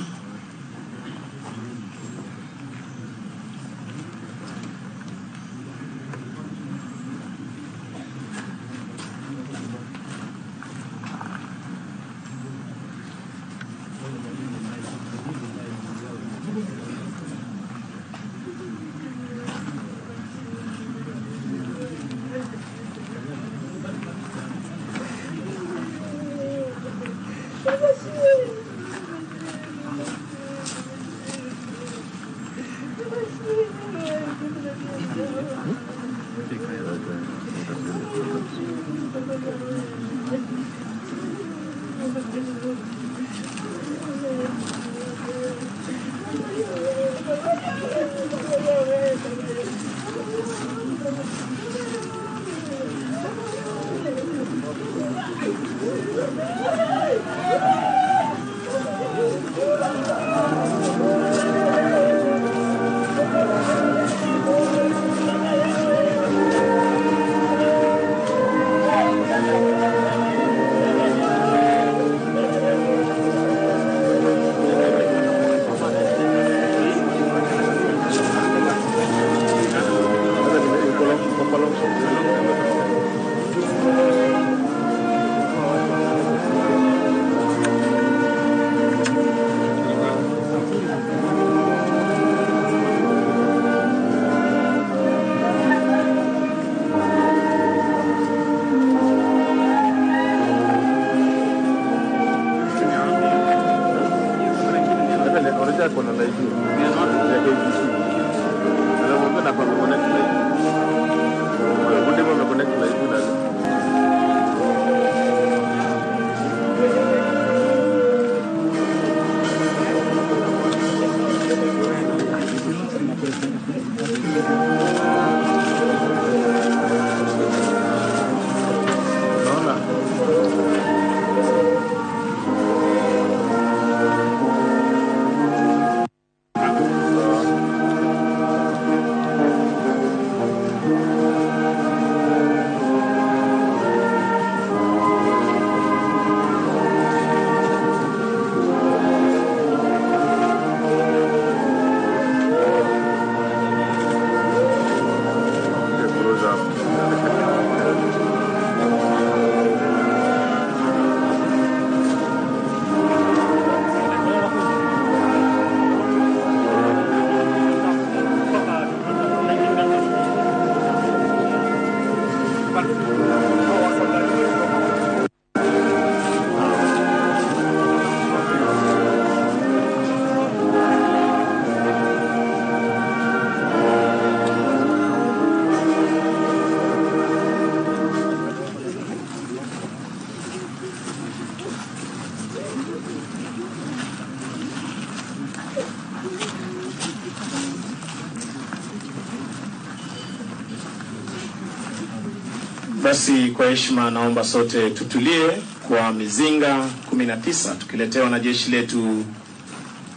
Basi kwa heshima naomba sote tutulie kwa mizinga 19 tukiletewa na jeshi letu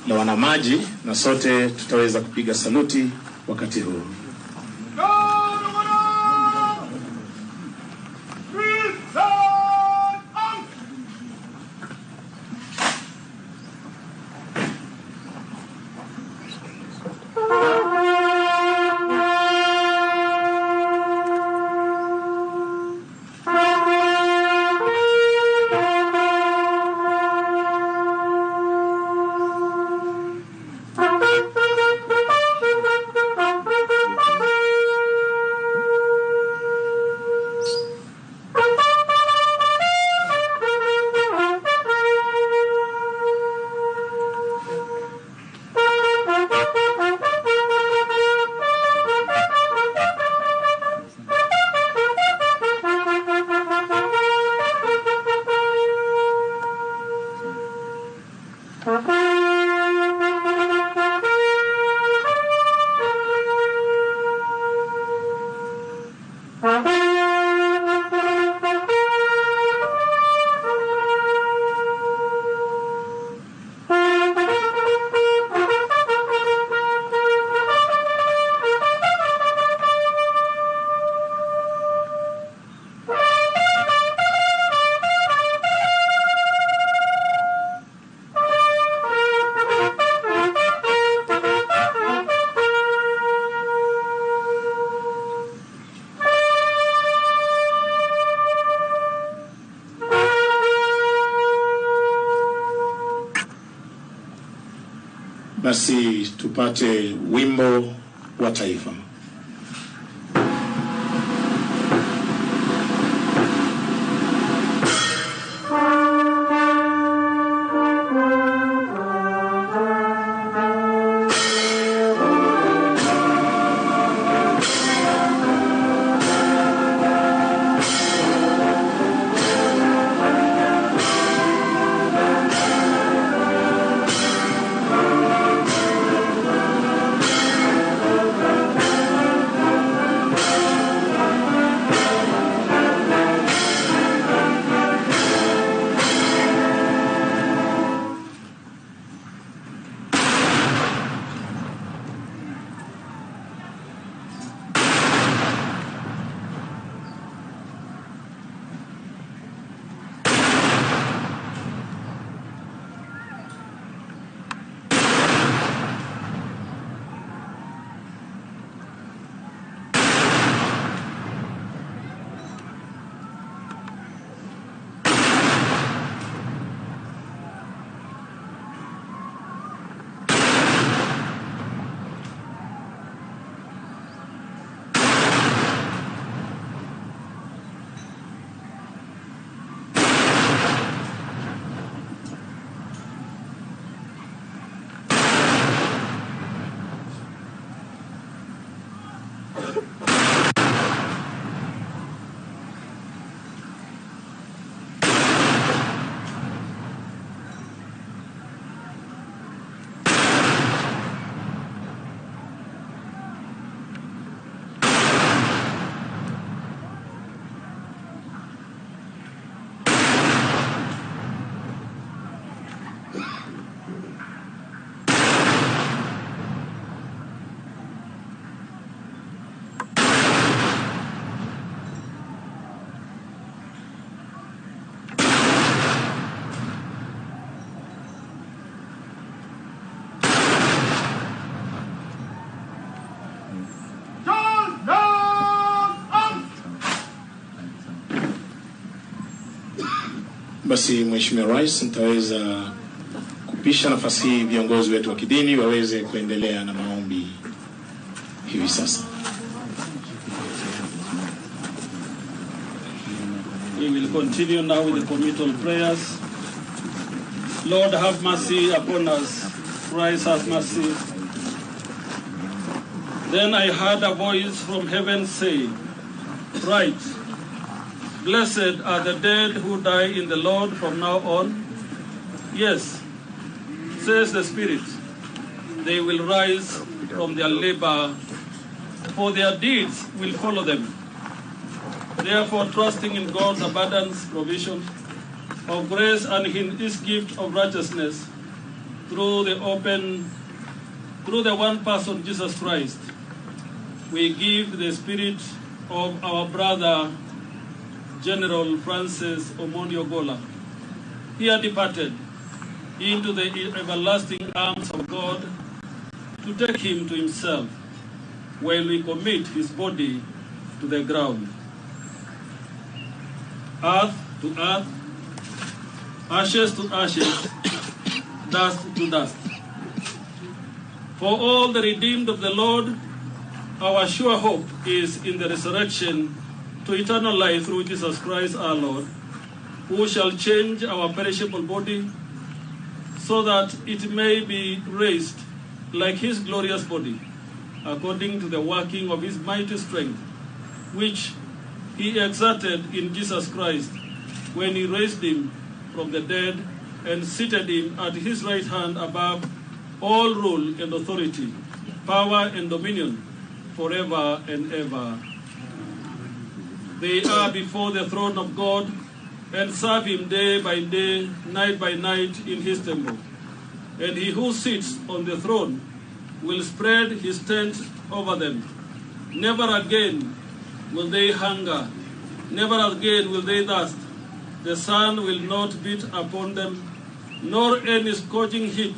la wanamaji, na sote tutaweza kupiga saluti wakati huu. Basi tupate wimbo wa taifa. Basi Mheshimiwa Rais, nitaweza kupisha nafasi hii viongozi wetu wa kidini waweze kuendelea na maombi hivi sasa. We will continue now with the committal prayers. Lord, have mercy upon us. Christ, have mercy. Then I heard a voice from heaven say, "Write, blessed are the dead who die in the Lord from now on. Yes, says the Spirit, they will rise from their labor, for their deeds will follow them." Therefore, trusting in God's abundance provision of grace and in his gift of righteousness through the one person, Jesus Christ, we give the spirit of our brother, General Francis Omondi Ogolla, here departed into the everlasting arms of God, to take him to himself while we commit his body to the ground. Earth to earth, ashes to ashes, dust to dust. For all the redeemed of the Lord, our sure hope is in the resurrection to eternal life through Jesus Christ our Lord, who shall change our perishable body so that it may be raised like his glorious body, according to the working of his mighty strength, which he exerted in Jesus Christ when he raised him from the dead and seated him at his right hand above all rule and authority, power and dominion, forever and ever. They are before the throne of God and serve him day by day, night by night in his temple. And he who sits on the throne will spread his tent over them. Never again will they hunger, never again will they thirst. The sun will not beat upon them, nor any scorching heat,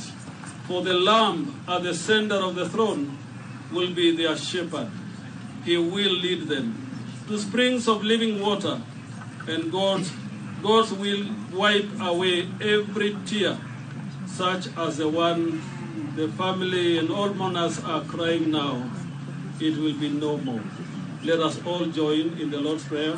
for the Lamb at the center of the throne will be their shepherd. He will lead them to springs of living water, and God will wipe away every tear, such as the one the family and all mourners are crying now. It will be no more. Let us all join in the Lord's Prayer.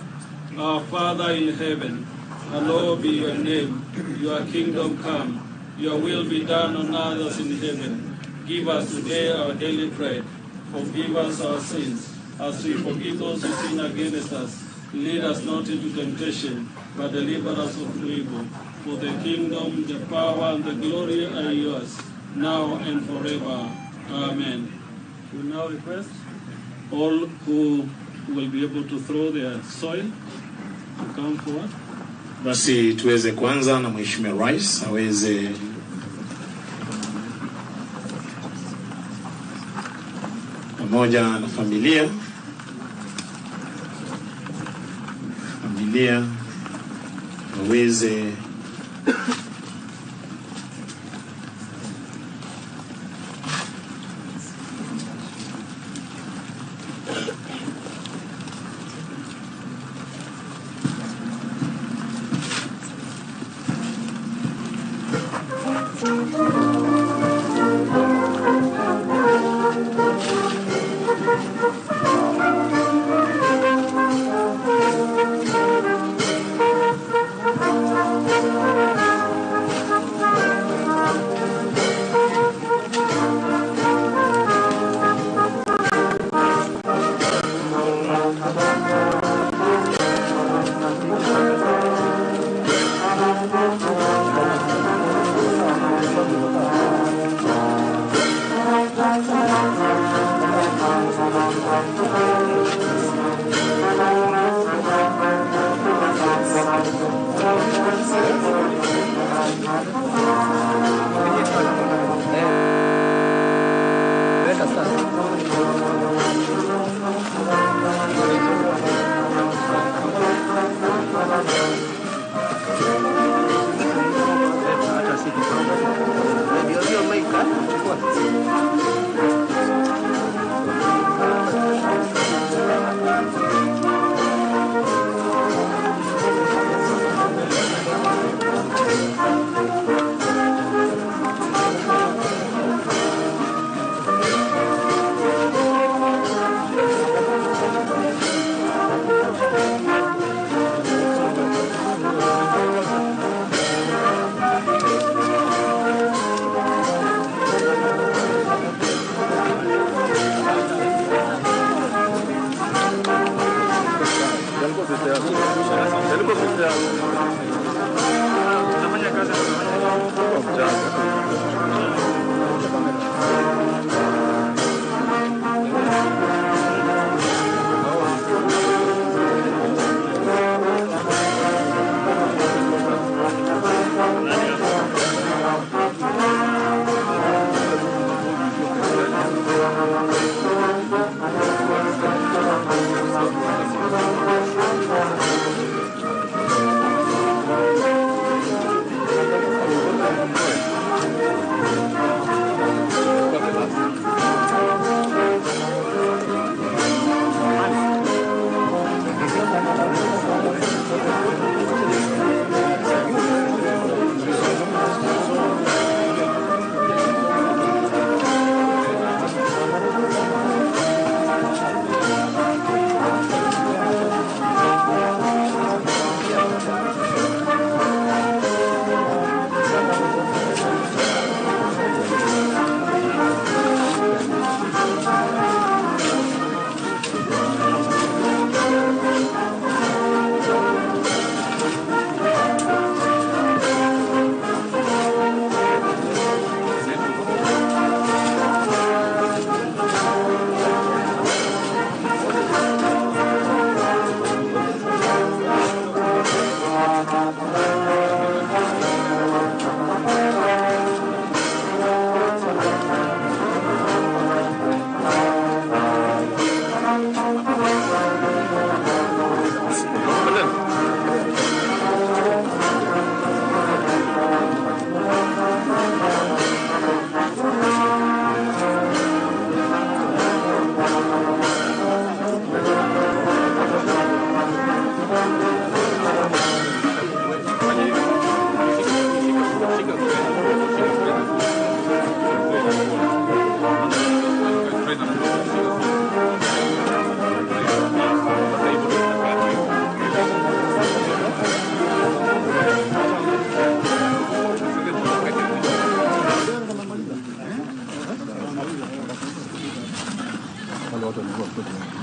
Our Father in heaven, hallowed be your name. Your kingdom come. Your will be done on earth as in heaven. Give us today our daily bread. Forgive us our sins, as we forgive those who sin against us. Lead us not into temptation, but deliver us from evil. For the kingdom, the power, and the glory are yours, now and forever. Amen. We now request all who will be able to throw their soil to come forward. Basi tuweze kuanza na Mheshimiwa Rais aweze pamoja na familia waweze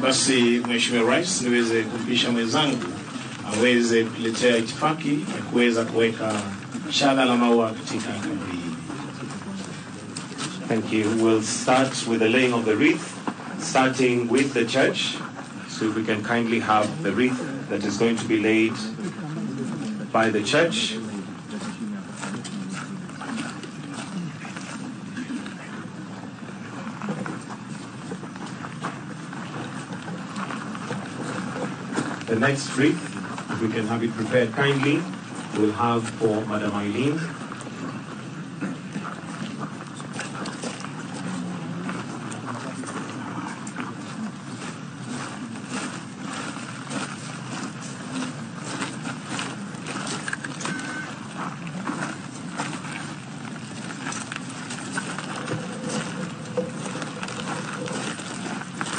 Basi Mheshimiwa Rais, niweze kumpisha mwenzangu aweze kuletea itifaki ya kuweza kuweka shada la maua katika kaburi hili. Thank you. We'll start with the laying of the wreath, starting with the church. So if we can kindly have the wreath that is going to be laid by the church. The next wreath, if we can have it prepared kindly, we'll have for Madam Eileen.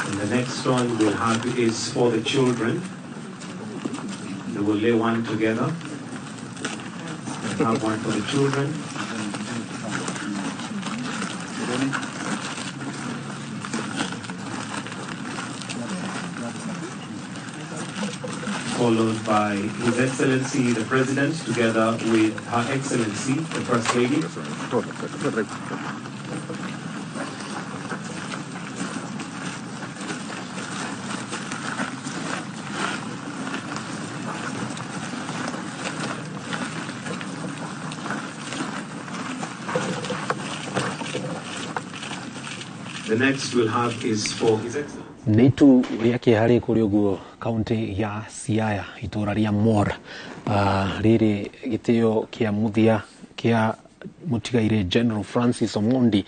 And the next one we'll have is for the children. They will lay one together. Have one for the children. Followed by His Excellency the President, together with Her Excellency the First Lady. The next we'll have is for His Excellency. Nĩ itu rĩa kĩeha rĩ kũrĩa ũguo kaunti ya Siaya itũra rĩa Mor. Rĩrĩ gĩtĩo kĩa mũthia kĩa mũtigairĩ General Francis Omondi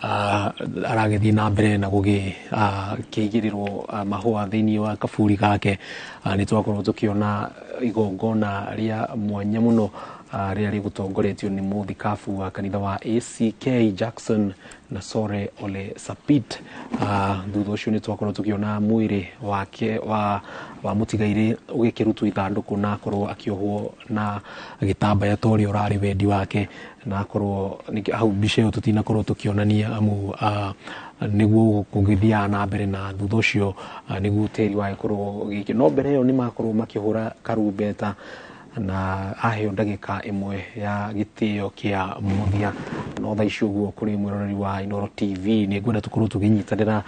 aragĩthiĩ na mbere na gũgĩkĩigĩrĩrwo mahũa thĩinĩ wa kaburi gake. Nĩ twakorwo tũkĩona igongona rĩa mwanya mũno rĩrĩa rĩgũtongoretio nĩ mũthikabu wa kanitha wa ACK Jackson na Sore Ole Sapit. Thutha ũcio nĩ twakorwo tũkĩona mwĩrĩ wake wa mũtigairĩ ũgĩkĩrutwo ithandũkũ na akorwo akĩohwo na gĩtambaya ta ũrĩa ũrarĩ wendi wake, na akorwo hau mbica ĩyo tũtinakorwo tũkĩonania amu nĩguo kũgĩthiaga na mbere, na thutha ũcio nĩguo tĩri wagĩkorwo ũgĩikio. No mbere ĩyo nĩ makorwo makĩhũra karumbeta na aheo ndagĩka ĩmwe ya gĩtĩo kĩa mũthia. No thaa ici ũguo kũrĩ mwĩroreri wa Inooro TV nĩ ngwenda tũkorwo tũkĩnyitanĩra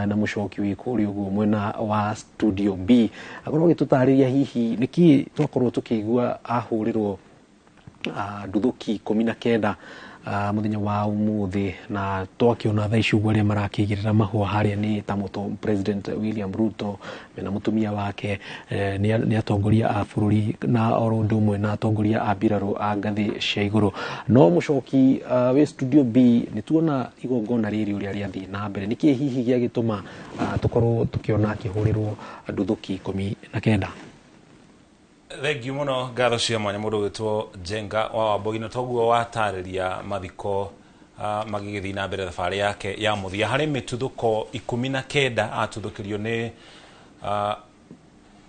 na mũcoki wĩ kũrĩa ũguo mwena wa Studio B akorwo agĩtũtarĩria hihi nĩkĩ twakorwo tũkĩigua ahũrĩrwo nduthũki 19 mũthenya wa ũmũthĩ, na twakĩona thaa ici ũguo arĩa marakĩigĩrĩra mahũa harĩa nĩ ta President William Ruto mena mũtumia wake, nĩ atongoria a bũrũri na oro ũndũ ũmwe na atongoria a mbirarũ a ngathĩ cia igũrũ. No mũcoki wĩ Studio B nĩ tuona igongona rĩrĩ ũrĩa rĩathiĩ na mbere, nĩkĩ hihi gĩagĩtũma tũkorwo tũkĩona akĩhũrĩrwo nduthũki 19? Thengiũ mũno, ngatho cia mwanya mũndũ ũgwĩtwo Njenga wa Wambui, na toguo watarĩria mathiko magĩgĩthiĩ na mbere thabarĩ yake ya mũthia. Harĩ mĩtuthũko 19 atuthũkĩrio nĩ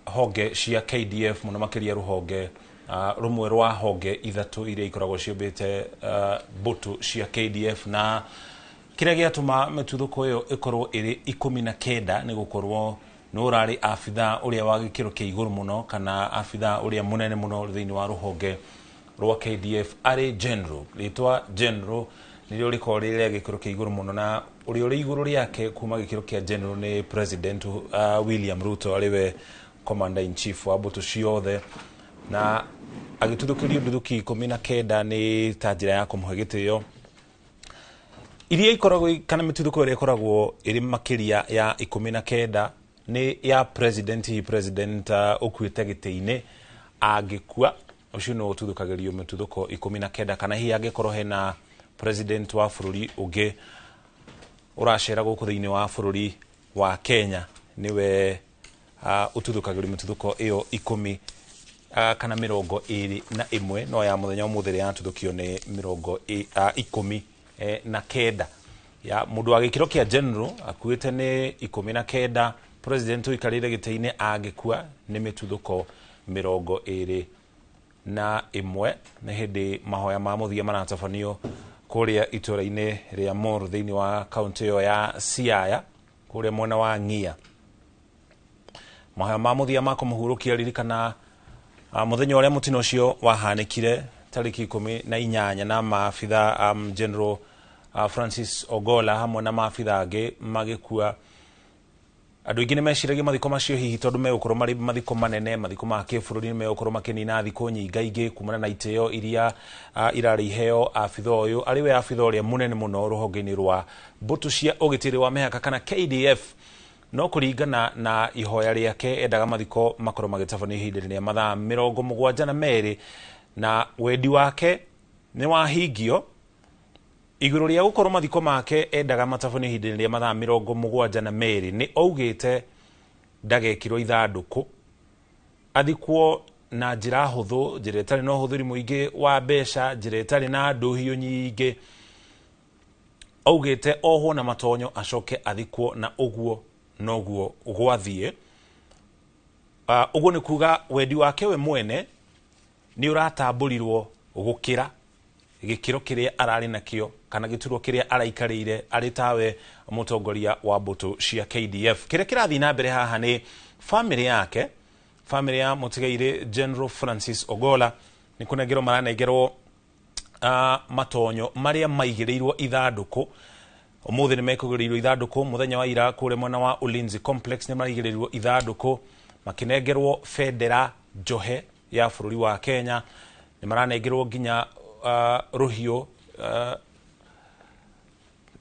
honge cia KDF, mũno makĩria rũhonge rũmwe rwa honge ithatũ iria ikoragwo ciũmbĩte mbũtũ cia KDF. Na kĩrĩa gĩatũma mĩtuthũko ĩyo ĩkorwo ĩrĩ 19 nĩ gũkorwo nĩ ũrarĩ abithaa ũrĩa wa gĩkĩro kĩa igũrũ mũno, kana abithaa ũrĩa mũnene mũno thĩinĩ wa rũhonge rwa KDF arĩ general. Rĩtwa general nĩrĩo rĩkoragwo rĩ rĩa gĩkĩro kĩa igũrũ mũno, na ũrĩa ũrĩ igũrũ rĩake kuma gĩkĩro kĩa general nĩ President William Ruto, arĩ we commander in chief wa mbũtũ ciothe, na agĩtuthũkĩrio nduthũki 19 nĩ ta njĩra ya kũmũhe gĩtĩo. Iria ikoragwo kana mĩtuthũko ĩrĩa ĩkoragwo ĩrĩ makĩria ya 19 nĩ ya president, hi president ũkuĩte gĩtĩ-inĩ angĩkua, ũcio nĩ ũtuthũkagĩrio mĩtuthũko 19, kana hihi angĩkorwo hena president wa bũrũri ũngĩ ũracera gũkũ thĩinĩ wa bũrũri wa Kenya, nĩwe ũtuthũkagĩrio mĩtuthũko ĩyo 10 kana 21, no ya mũthenya ũmũthĩ ĩrĩa yatuthũkio nĩ 19. Ya mũndũ wa gĩkĩro kĩa general akuĩte nĩ 19, president ũikarĩire gĩtĩ-inĩ angĩkua nĩ mĩtuthũko 21. Nĩ hĩndĩ mahoya ma mũthia maratabanio kũrĩa itũra-inĩ rĩa Mor thĩinĩ wa kaunti ĩyo ya Siaya. Kũrĩa mwena wa Ng'ia. Mahoya ma mũthia ma kũmũhurũkia, ririkana mũthenya ũrĩa mũtino ũcio wahanĩkire tarĩki 18 na maabitha General Francis Ogola hamwe na maabitha angĩ magĩkua. Andũ aingĩ nĩ meciragia mathiko macio hihi tondũ megũkorwo marĩ mathiko manene, mathiko ma kĩbũrũri, nĩ megũkorwo makĩnina thikũ nyingaingĩ kumana na itĩo iria irarĩ iheo abitha ũyũ arĩ we abitha ũrĩa mũnene mũno rũhonge-inĩ rwa mbũtũ cia ũgitĩri wa mĩhaka kana KDF. No kũringana na ihoya rĩake endaga mathiko makorwo magĩtabanio ihinda rĩa mathaa 72, na wendi wake nĩ wahingio. Igũrũ rĩa gũkorwo mathiko make endaga matabanio ihinda rĩa mathaa 72, nĩ augĩte ndagekirwo ithandũkũ, athikwo na njĩra hũthũ, njĩra ĩtarĩ na ũhũthĩri mũingĩ wa mbeca, njĩra ĩtarĩ na ndũhiũ nyingĩ. Augĩte ohwo na matonyo acoke athikwo, na ũguo noguo gwathiĩ. Ũguo nĩ kuga wendi wake we mwene nĩ ũratambũrirwo gũkĩra gĩkĩro kĩrĩa ararĩ nakĩo kana gĩturwa kĩrĩa araikarĩire arĩ tawe mũtongoria wa mbũtũ cia KDF. Kĩrĩa kĩrathiĩ na mbere haha nĩ famĩlĩ yake, famĩlĩ ya mũtigairĩ General Francis Ogola nĩ kũnengerwo maranengerwo matonyo marĩa maigĩrĩirwo ithandũkũ. Ũmũthĩ nĩ mekũgĩrĩirwo ithandũkũ mũthenya wa ira kũrĩa mwena wa Ulinzi Complex nĩ maraigĩrĩirwo ithandũkũ makĩnengerwo bendera njohe ya bũrũri wa Kenya, nĩ maranengerwo nginya rũhiũ,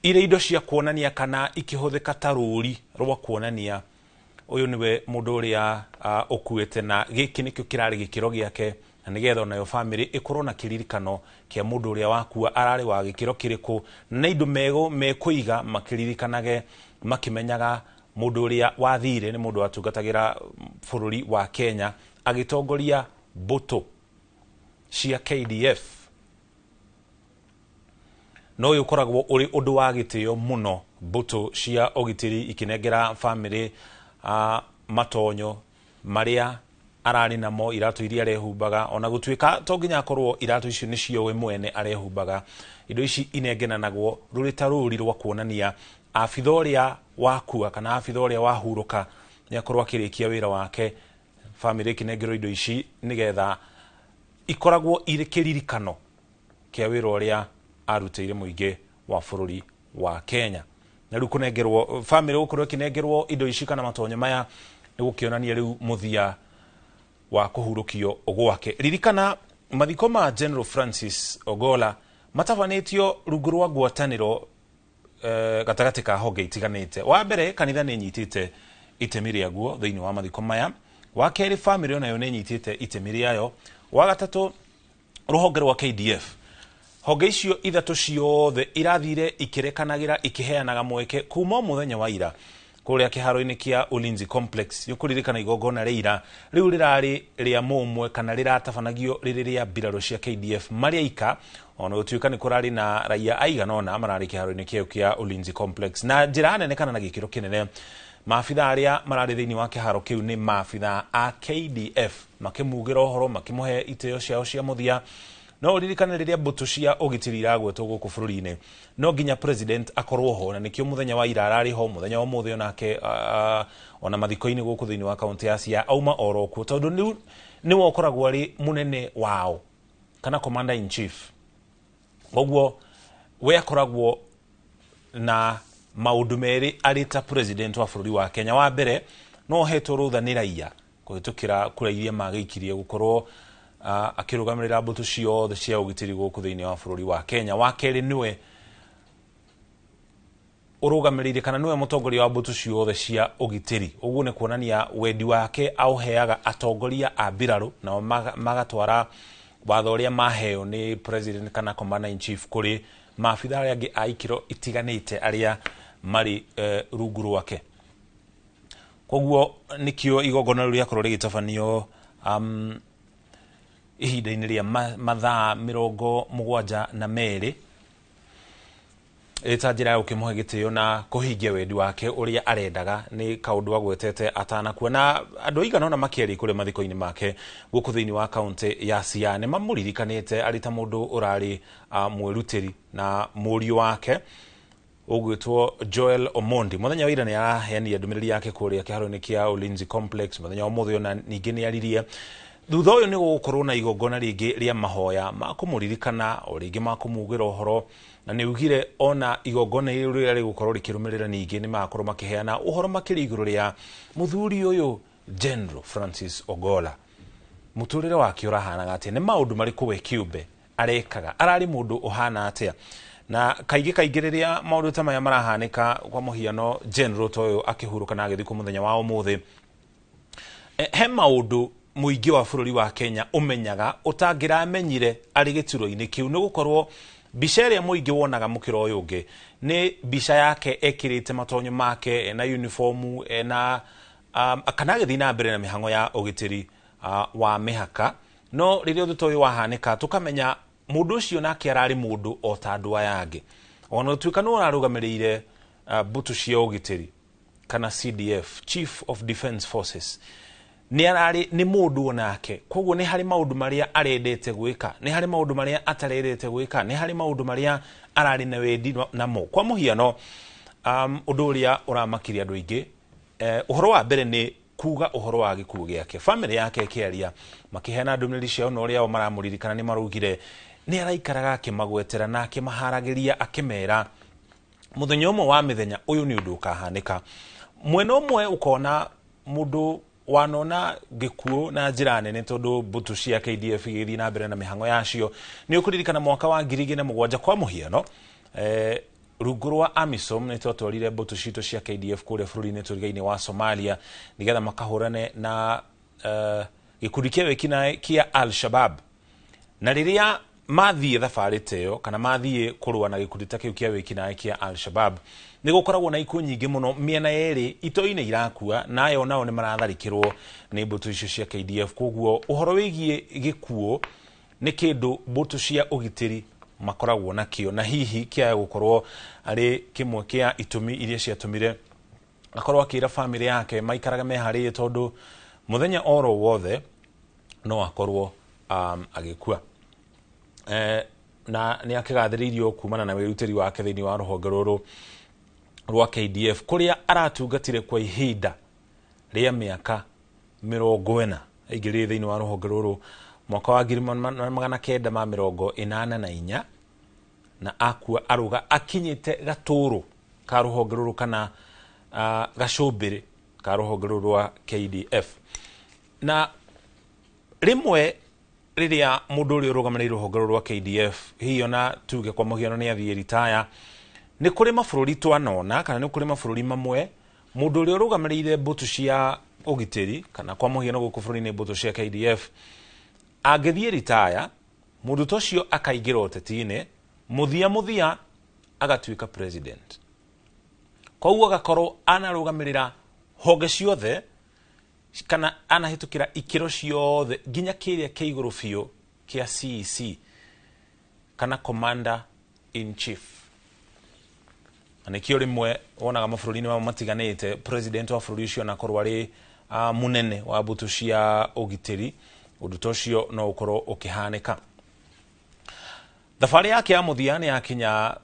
irĩ indo cia kuonania kana ikĩhũthĩka ta rũri rwa kuonania ũyũ nĩwe mũndũ ũrĩa ũkuĩte, na gĩkĩ nĩkĩo kĩrarĩ gĩkĩro gĩake, na nĩgetha onayo famĩlĩ ĩkorwo na kĩririkano kĩa mũndũ ũrĩa wakua ararĩ wa gĩkĩro kĩrĩkũ, na indo mekũiga makĩririkanage makĩmenyaga mũndũ ũrĩa wathire nĩ mũndũ watungatagĩra bũrũri wa Kenya agĩtongoria mbũtũ cia KDF. No ũyũ ũkoragwo ũrĩ ũndũ wa gĩtĩo mũno, mbũtũ cia ũgitĩri ikĩnengera famĩlĩ matonyo marĩa ararĩ namo, iratũ iria arehumbaga, ona gũtuĩka to nginya akorwo iratũ icio nĩcio we mwene arehumbaga. Indo ici inengeranagwo rũrĩ ta rũri rwa kuonania abitha ũrĩa wakua kana abitha ũrĩa wahurũka nĩ akorwo akĩrĩkia wĩra wake. Famĩlĩ ĩkĩnengerwo indo ici nĩgetha ikoragwo irĩ kĩririkano kĩa wĩra ũrĩa arutĩire mũingĩ wa bũrũri wa Kenya. Na rĩu kũnengerwo famĩlĩ gũkorwo ĩkĩnengerwo indo ici kana matonyo maya nĩ gũkĩonania rĩu mũthia wa kũhurũkio gwake. Ririkana mathiko ma General Francis Ogola matabanĩtio rungu rwa ngwatanĩro gatagatĩ ka honge itiganĩte. Wa mbere, kanitha nĩ ĩnyitĩte itemi rĩaguo thĩinĩ wa mathiko maya. Wa kerĩ, famĩlĩ onayo nĩ ĩnyitĩte itemi rĩayo. Wa gatatũ, rũhonge rwa KDF. Honge icio ithatũ ciothe irathire ikĩrekanagĩra ikĩheanaga mweke kuma mũthenya wa ira kũrĩa kĩharo-inĩ kĩa Ulinzi Complex. Nĩ ũkũririkana igongona rĩa ira rĩu rĩrarĩ rĩa mũmwe kana rĩratabanagio rĩrĩ rĩa mbirarũ cia KDF marĩ aika, ona gũtuĩka nĩ kũrarĩ na raia aigana ũna mararĩ kĩharo-inĩ kĩu kĩa Ulinzi Complex. Na njĩra nene kana na gĩkĩro kĩnene, maabitha arĩa mararĩ thĩinĩ wa kĩharo kĩu nĩ maabitha a KDF makĩmugĩra ũhoro, makĩmũhe itĩo ciao cia mũthia. No ũririkane rĩrĩa mbũtũ cia ũgitĩri iragwetwo gũkũ bũrũri-inĩ no nginya president akorwo ho, na nĩkĩo mũthenya wa ira ararĩ ho, mũthenya wa ũmũthĩ onake ona mathiko-inĩ gũkũ thĩinĩ wa kaũntĩ ya Siaya auma oro kuo, tondũ nĩwe ũkoragwo arĩ mũnene wao kana commander in chief. Koguo we akoragwo na maũndũ merĩ arĩ ta president wa bũrũri wa Kenya. Wa mbere, no ahetwo rũtha nĩ raia kũhĩtũkĩra kura iria magĩikirie gũkorwo akĩrũgamĩrĩra mbũtũ ciothe cia ũgitĩri gũkũ thĩinĩ wa bũrũri wa Kenya. Wa kerĩ, nĩwe ũrũgamĩrĩire kana nĩwe mũtongoria wa mbũtũ ciothe cia ũgitĩri. Ũguo nĩ kuonania wendi wake aũheaga atongoria a mbirarũ, nao magatwara watho ũrĩa maheo nĩ president kana commander in chief kũrĩ maabitha arĩa angĩ a ikĩro itiganĩte arĩa marĩ rungu rwake. Koguo nĩkĩo igongona rĩu rĩakorwo rĩgĩtabanio ihinda-inĩ rĩa mathaa 72 ĩta njĩra ya gũkĩmũhe gĩtĩo na kũhingia wendi wake ũrĩa arendaga. Nĩ kaũndũ agwetete atanakua, na andũ aigana ũna makĩaria kũrĩa mathiko-inĩ make gũkũ thĩinĩ wa kaũntĩ ya Siaya nĩ mamũririkanĩte arĩ ta mũndũ ũrarĩ mwĩrutĩri, na mũriũ wake Ũgwĩtwo Joel Omondi. Mũthenya wa ira nĩ araheanire ndũmĩrĩri yake kũrĩa kĩharo-inĩ kĩa Ulinzi Complex. Mũthenya wa ũmũthĩ ona ningĩ nĩ aririe. Thutha ũyũ nĩ gũgũkorwo na igongona rĩngĩ rĩa mahoya ma kũmũririkana, o rĩngĩ ma kũmugĩra ũhoro, na nĩ ugire ona igongona rĩu rĩrĩa rĩgũkorwo rĩkĩrũmĩrĩra ningĩ nĩ magakorwo makĩheana ũhoro makĩria igũrũ rĩa mũthuri ũyũ General Francis Ogolla. Mũtũrĩre wake ũrahanaga atĩa? Nĩ maũndũ marĩkũ we kĩũmbe arekaga? Ararĩ mũndũ ũhana atĩa? Na kaingĩ kaingĩ rĩrĩa maũndũ ta maya marahanĩka, kwa mũhiano General ta ũyũ akĩhurũka na agĩthikwo mũthenya wa ũmũthĩ, he maũndũ mũingĩ wa bũrũri wa Kenya ũmenyaga ũtangĩramenyire arĩ gĩturwa-inĩ kĩu, nĩ gũkorwo mbica ĩrĩa mũingĩ wonaga mũkĩra ũyũ ũngĩ nĩ mbica yake ekĩrĩte matonyo make, ena uniformu, ena kana agĩthiĩ na mbere na mĩhang'o ya ũgitĩri wa mĩhaka. No rĩrĩa ũndũ ta ũyũ wahanĩka, tũkamenya mũndũ ũcio nake ararĩ mũndũ o ta andũ aya angĩ, ona gũtuĩka nĩ ũrarũgamĩrĩire mbũtũ cia ũgitĩri kana CDF, Chief of Defence Forces, nĩ ararĩ nĩ mũndũ onake. Koguo nĩ harĩ maũndũ marĩa arendete gwĩka, nĩ harĩ maũndũ marĩa atarendete gwĩka, nĩ harĩ maũndũ marĩa ararĩ na wendi namo. Kwa mũhiano, ũndũ ũrĩa ũramakirie andũ aingĩ, ũhoro wa mbere nĩ kuga ũhoro wa gĩkuũ gĩake. Famĩlĩ yake ĩkĩaria makĩheana ndũmĩrĩri ciao na ũrĩa o maramũririkana, nĩ maraugire nĩ araikaraga akĩmagwetera na akĩmaharagĩria, akĩmera mũthenya ũmwe wa mĩthenya ũyũ nĩ ũndũ ũkahanĩka. Mwena ũmwe ũkona mũndũ wanona gĩkuũ na njĩra nene, tondũ mbũtũ cia KDF igĩthiĩ na mbere na mĩhang'o yacio. Nĩ ũkũririkana mwaka wa 2007, kwa mũhiano, rungu rwa AMISOM nĩ twatwarire mbũtũ citũ cia KDF kũrĩa bũrũri-inĩ tũriga-inĩ wa Somalia nĩgetha makahũrane na gĩkundi kĩa wĩkinaĩ kĩa Al-Shabab. Na rĩrĩa mathiĩ thabarĩ ta ĩyo, kana mathiĩ kũrũa na gĩkundi ta kĩu kĩa wĩkinaĩ kĩa Al-Shabab, nĩ gũkoragwo na ikuũ nyingĩ mũno mĩena yerĩ, itoi-inĩ irakua, nayo nao nĩ maratharĩkĩrwo nĩ mbũtũ icio cia KDF. Koguo ũhoro wĩgiĩ gĩkuũ nĩ kĩndũ mbũtũ cia ũgitĩri makoragwo nakĩo, na hihi kĩaya gũkorwo arĩ kĩmwe kĩa itũmi iria ciatũmire akorwo akĩra bamĩrĩ yake maikaraga meharĩirie, tondũ mũthenya oro wothe no akorwo agĩkua. Na nĩ akĩgathĩrĩirio kumana na wĩrutĩri wake thĩinĩ wa rũhonge rũrũ rwa KDF, kũrĩa aratungatire kwa ihinda rĩa mĩaka 40. Aingĩrire thĩinĩ wa rũhonge rũrũ mwaka wa 1984, na akua aruga akinyĩte gatũrũ ka rũhonge rũrũ kana gacũmbĩrĩ ka rũhonge rũrũ rwa KDF. Na rĩmwe rĩrĩa mũndũ ũrĩa ũrũgamĩrĩire rũhonge rũrũ rwa KDF, hihi ona tuge kwa mũhiano nĩ athiĩ ritaya, nĩ kũrĩ mabũrũri twanona, kana nĩ kũrĩ mabũrũri mamwe mũndũ ũrĩa ũrũgamĩrĩire mbũtũ cia ũgitĩri, kana kwa mũhiano gũkũ bũrũri-inĩ mbũtũ cia KDF, angĩthiĩ ritaya, mũndũ ta ũcio akaingĩra ũteti-inĩ, mũthia mũthia agatuĩka president. Koguo agakorwo anarũgamĩrĩra honge ciothe, kana anahĩtũkĩra ikĩro ciothe nginya kĩrĩa kĩa igũrũ biũ kĩa CEC, kana Commander in Chief. Na nĩkĩo rĩmwe wonaga mabũrũri-inĩ mamwe matiganĩte, president wa bũrũri ũcio anakorwo arĩ mũnene wa mbũtũ cia ũgitĩri, ũndũ ta ũcio no ũkorwo ũkĩhanĩka. Thabarĩ yake ya mũthia nĩ yakinya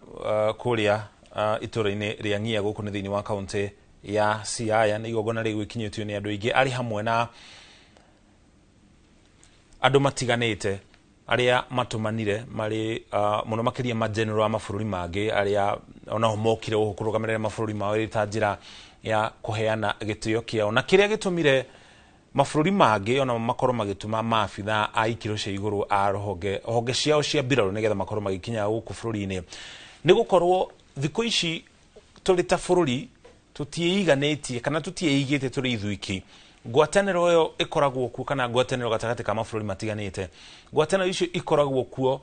kũrĩa itũũra-inĩ rĩa Ng'ia gũkũ nĩ thĩinĩ wa kaũntĩ ya Siaya. Nĩ igongona rĩgwĩkinyĩtio nĩ andũ aingĩ, arĩ hamwe na andũ matiganĩte arĩa matũmanire marĩ mũno makĩria ma general a mabũrũri mangĩ arĩa onao mokire gũkũ kũrũgamĩrĩra mabũrũri mao ĩrĩ ta njĩra ya kũheana gĩtĩo kĩao. Na kĩrĩa gĩtũmire mabũrũri mangĩ ona makorwo magĩtũma maabitha a ikĩro cia igũrũ a honge ciao cia mbirarũ nĩgetha makorwo magĩkinya gũkũ bũrũri-inĩ, nĩ gũkorwo thikũ ici tũrĩ ta bũrũri tũtiĩiganĩtie kana tũtiĩigĩte tũrĩ ithuiki. Ngwatanĩro ĩyo ĩkoragwo kuo, kana ngwatanĩro gatagatĩ ka mabũrũri matiganĩte, ngwatanĩro icio ikoragwo kuo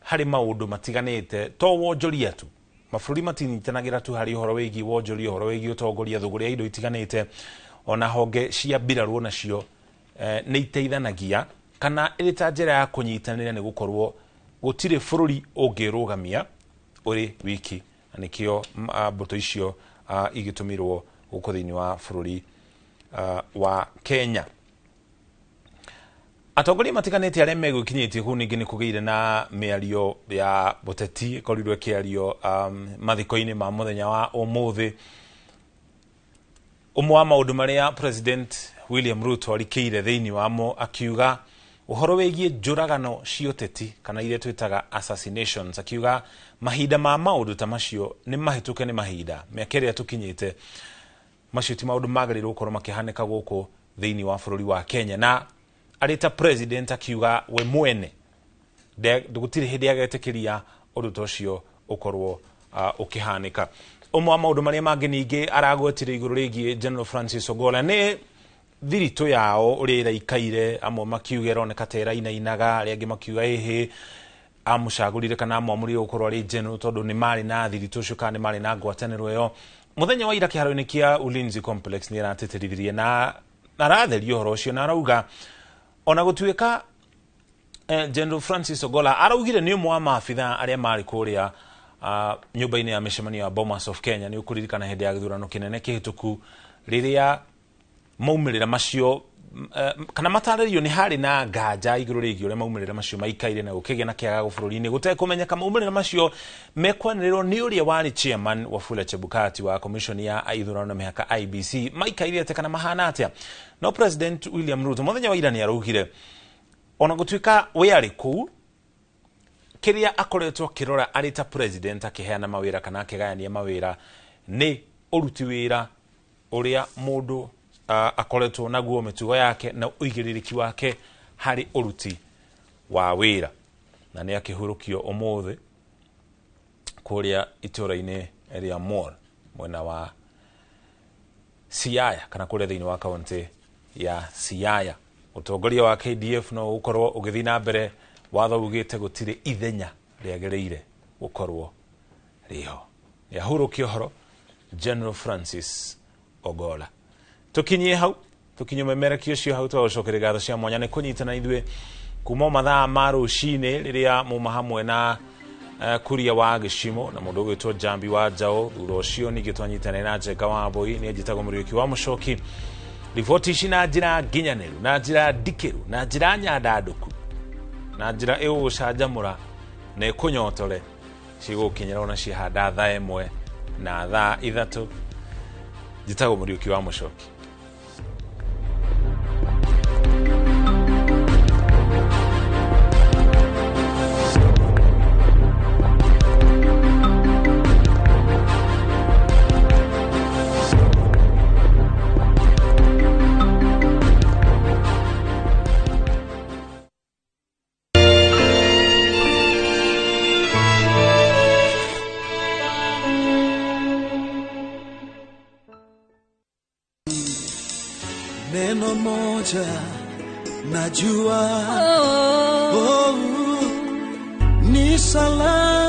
harĩ maũndũ matiganĩte, to wonjoria tu. Mabũrũri matinyitanagĩra tu harĩ ũhoro wĩgiĩ wonjoria, ũhoro wĩgiĩ ũtongoria, thũgũrĩ ya indo itiganĩte, ona honge cia mbirarũ nacio nĩ iteithanagia, kana ĩrĩ ta njĩra ya kũnyitanĩra, nĩ gũkorwo gũtirĩ bũrũri ũngĩrũgamia ũrĩ wiki. Na nĩkĩo mbũtũ icio igĩtũmirwo gũkũ thĩinĩ wa bũrũri wa Kenya. Atongoria matiganĩte arĩa megũkinyĩtie kũu ningĩ nĩ kũgĩire na mĩario ya bũteti ĩkorirwo ĩkĩario mathiko-inĩ ma mũthenya wa ũmũthĩ. Ũmwe wa maũndũ marĩa President William Ruto arikĩire thĩinĩ wamo akiuga ũhoro wĩgiĩ njũragano cia ũteti kana iria twĩtaga assassinations, akiuga mahinda ma maũndũ ta macio nĩ mahĩtũke nĩ mahinda, mĩaka ĩrĩa tũkinyĩte macio ti maũndũ magĩrĩirwo gũkorwo makĩhanĩka gũkũ thĩinĩ wa bũrũri wa Kenya. Na arĩ ta president akiuga we mwene gũtirĩ hĩndĩ agetĩkĩria ũndũ ta ũcio ũkorwo ũkĩhanĩka. Ũmwe wa maũndũ marĩa mangĩ ningĩ aragwetire igũrũ rĩgiĩ General Francis Ogolla nĩ thiritũ yao ũrĩa ĩraikaire, amwe makiuga ĩroneka ta ĩrainainaga, arĩa angĩ makiuga ĩhĩ amũcagũrire kana amwamũrire gũkorwo arĩ general tondũ nĩ marĩ na thiritũ ũcio kana nĩ marĩ na ngwatanĩro ĩyo. Mũthenya wa ira kĩharo-inĩ kĩa Ulinzi Complex nĩ aratĩtĩrithirie na aratheria ũhoro ũcio na arauga ona gũtuĩka General Francis Ogolla araugire nĩ ũmwe wa maabitha arĩa marĩ kũrĩa nyũmba-inĩ ya mĩcemanio ya Bomas of Kenya. Nĩ ũkũririkana hĩndĩ ya gĩthurano kĩnene kĩhĩtũku rĩrĩa maumĩrĩra macio kana matarĩrio nĩ harĩ na nganja igũrũ rĩgiĩ ũrĩa maumĩrĩra macio maikaire na gũkĩgĩa na kĩagago bũrũri-inĩ gũtekũmenyeka maumĩrĩra macio mekwanĩrĩrwo nĩ ũrĩa warĩ chairman Wafula Chebukati wa commission ya ithurano na mĩhaka IBC maikaire atĩa kana mahana atĩa. No President William Ruto mũthenya wa ira nĩ araugire ona gũtuĩka we arĩ kũu kĩrĩa akoretwo akĩrora arĩ ta president akĩheana mawĩra kana akĩgayania mawĩra nĩ ũruti wĩra ũrĩa mũndũ akoretwo naguo mĩtugo yake na ũigĩrĩrĩki wake harĩ ũruti wa wĩra. Na nĩ akĩhurũkio ũmũthĩ kũrĩa itũũra-inĩ rĩa Mor mwena wa Siaya kana kũrĩa thĩinĩ wa kaunti ya Siaya. Ũtongoria wa KDF no ũkorwo ũgĩthiĩ na mbere, watho ugĩte gũtirĩ ithenya rĩagĩrĩire gũkorwo rĩho. Nĩahurũkio ũhoro General Francis Ogolla. Tukinyie hau, tukinyie memerekio ũcio hau, twagũcokeria ngatho cia mwanya nĩ kũnyitana ithuĩ kuma mathaa ma rũcinĩ rĩrĩa muma hamwe na Kuria wa Gĩcimo na mũndũ ũgwĩtwo Njambi wa Njaũ. Thutha ũcio ningĩ twanyitanĩra na Njenga wa Mbũi, nĩ njĩtagwo Mũriũki wa Mũcoki. Riboti ici na njĩra nginyanĩru, na njĩra ndikĩru, na njĩra nyandandũku, na njĩra ĩgũgũcanjamũra na ĩkũnyotore cigũkinyĩra ona ciahanda thaa 1 na thaa 3. Njĩtagwo Mũriũki wa Mũcoki. Neno moja najua, oh, ni salama.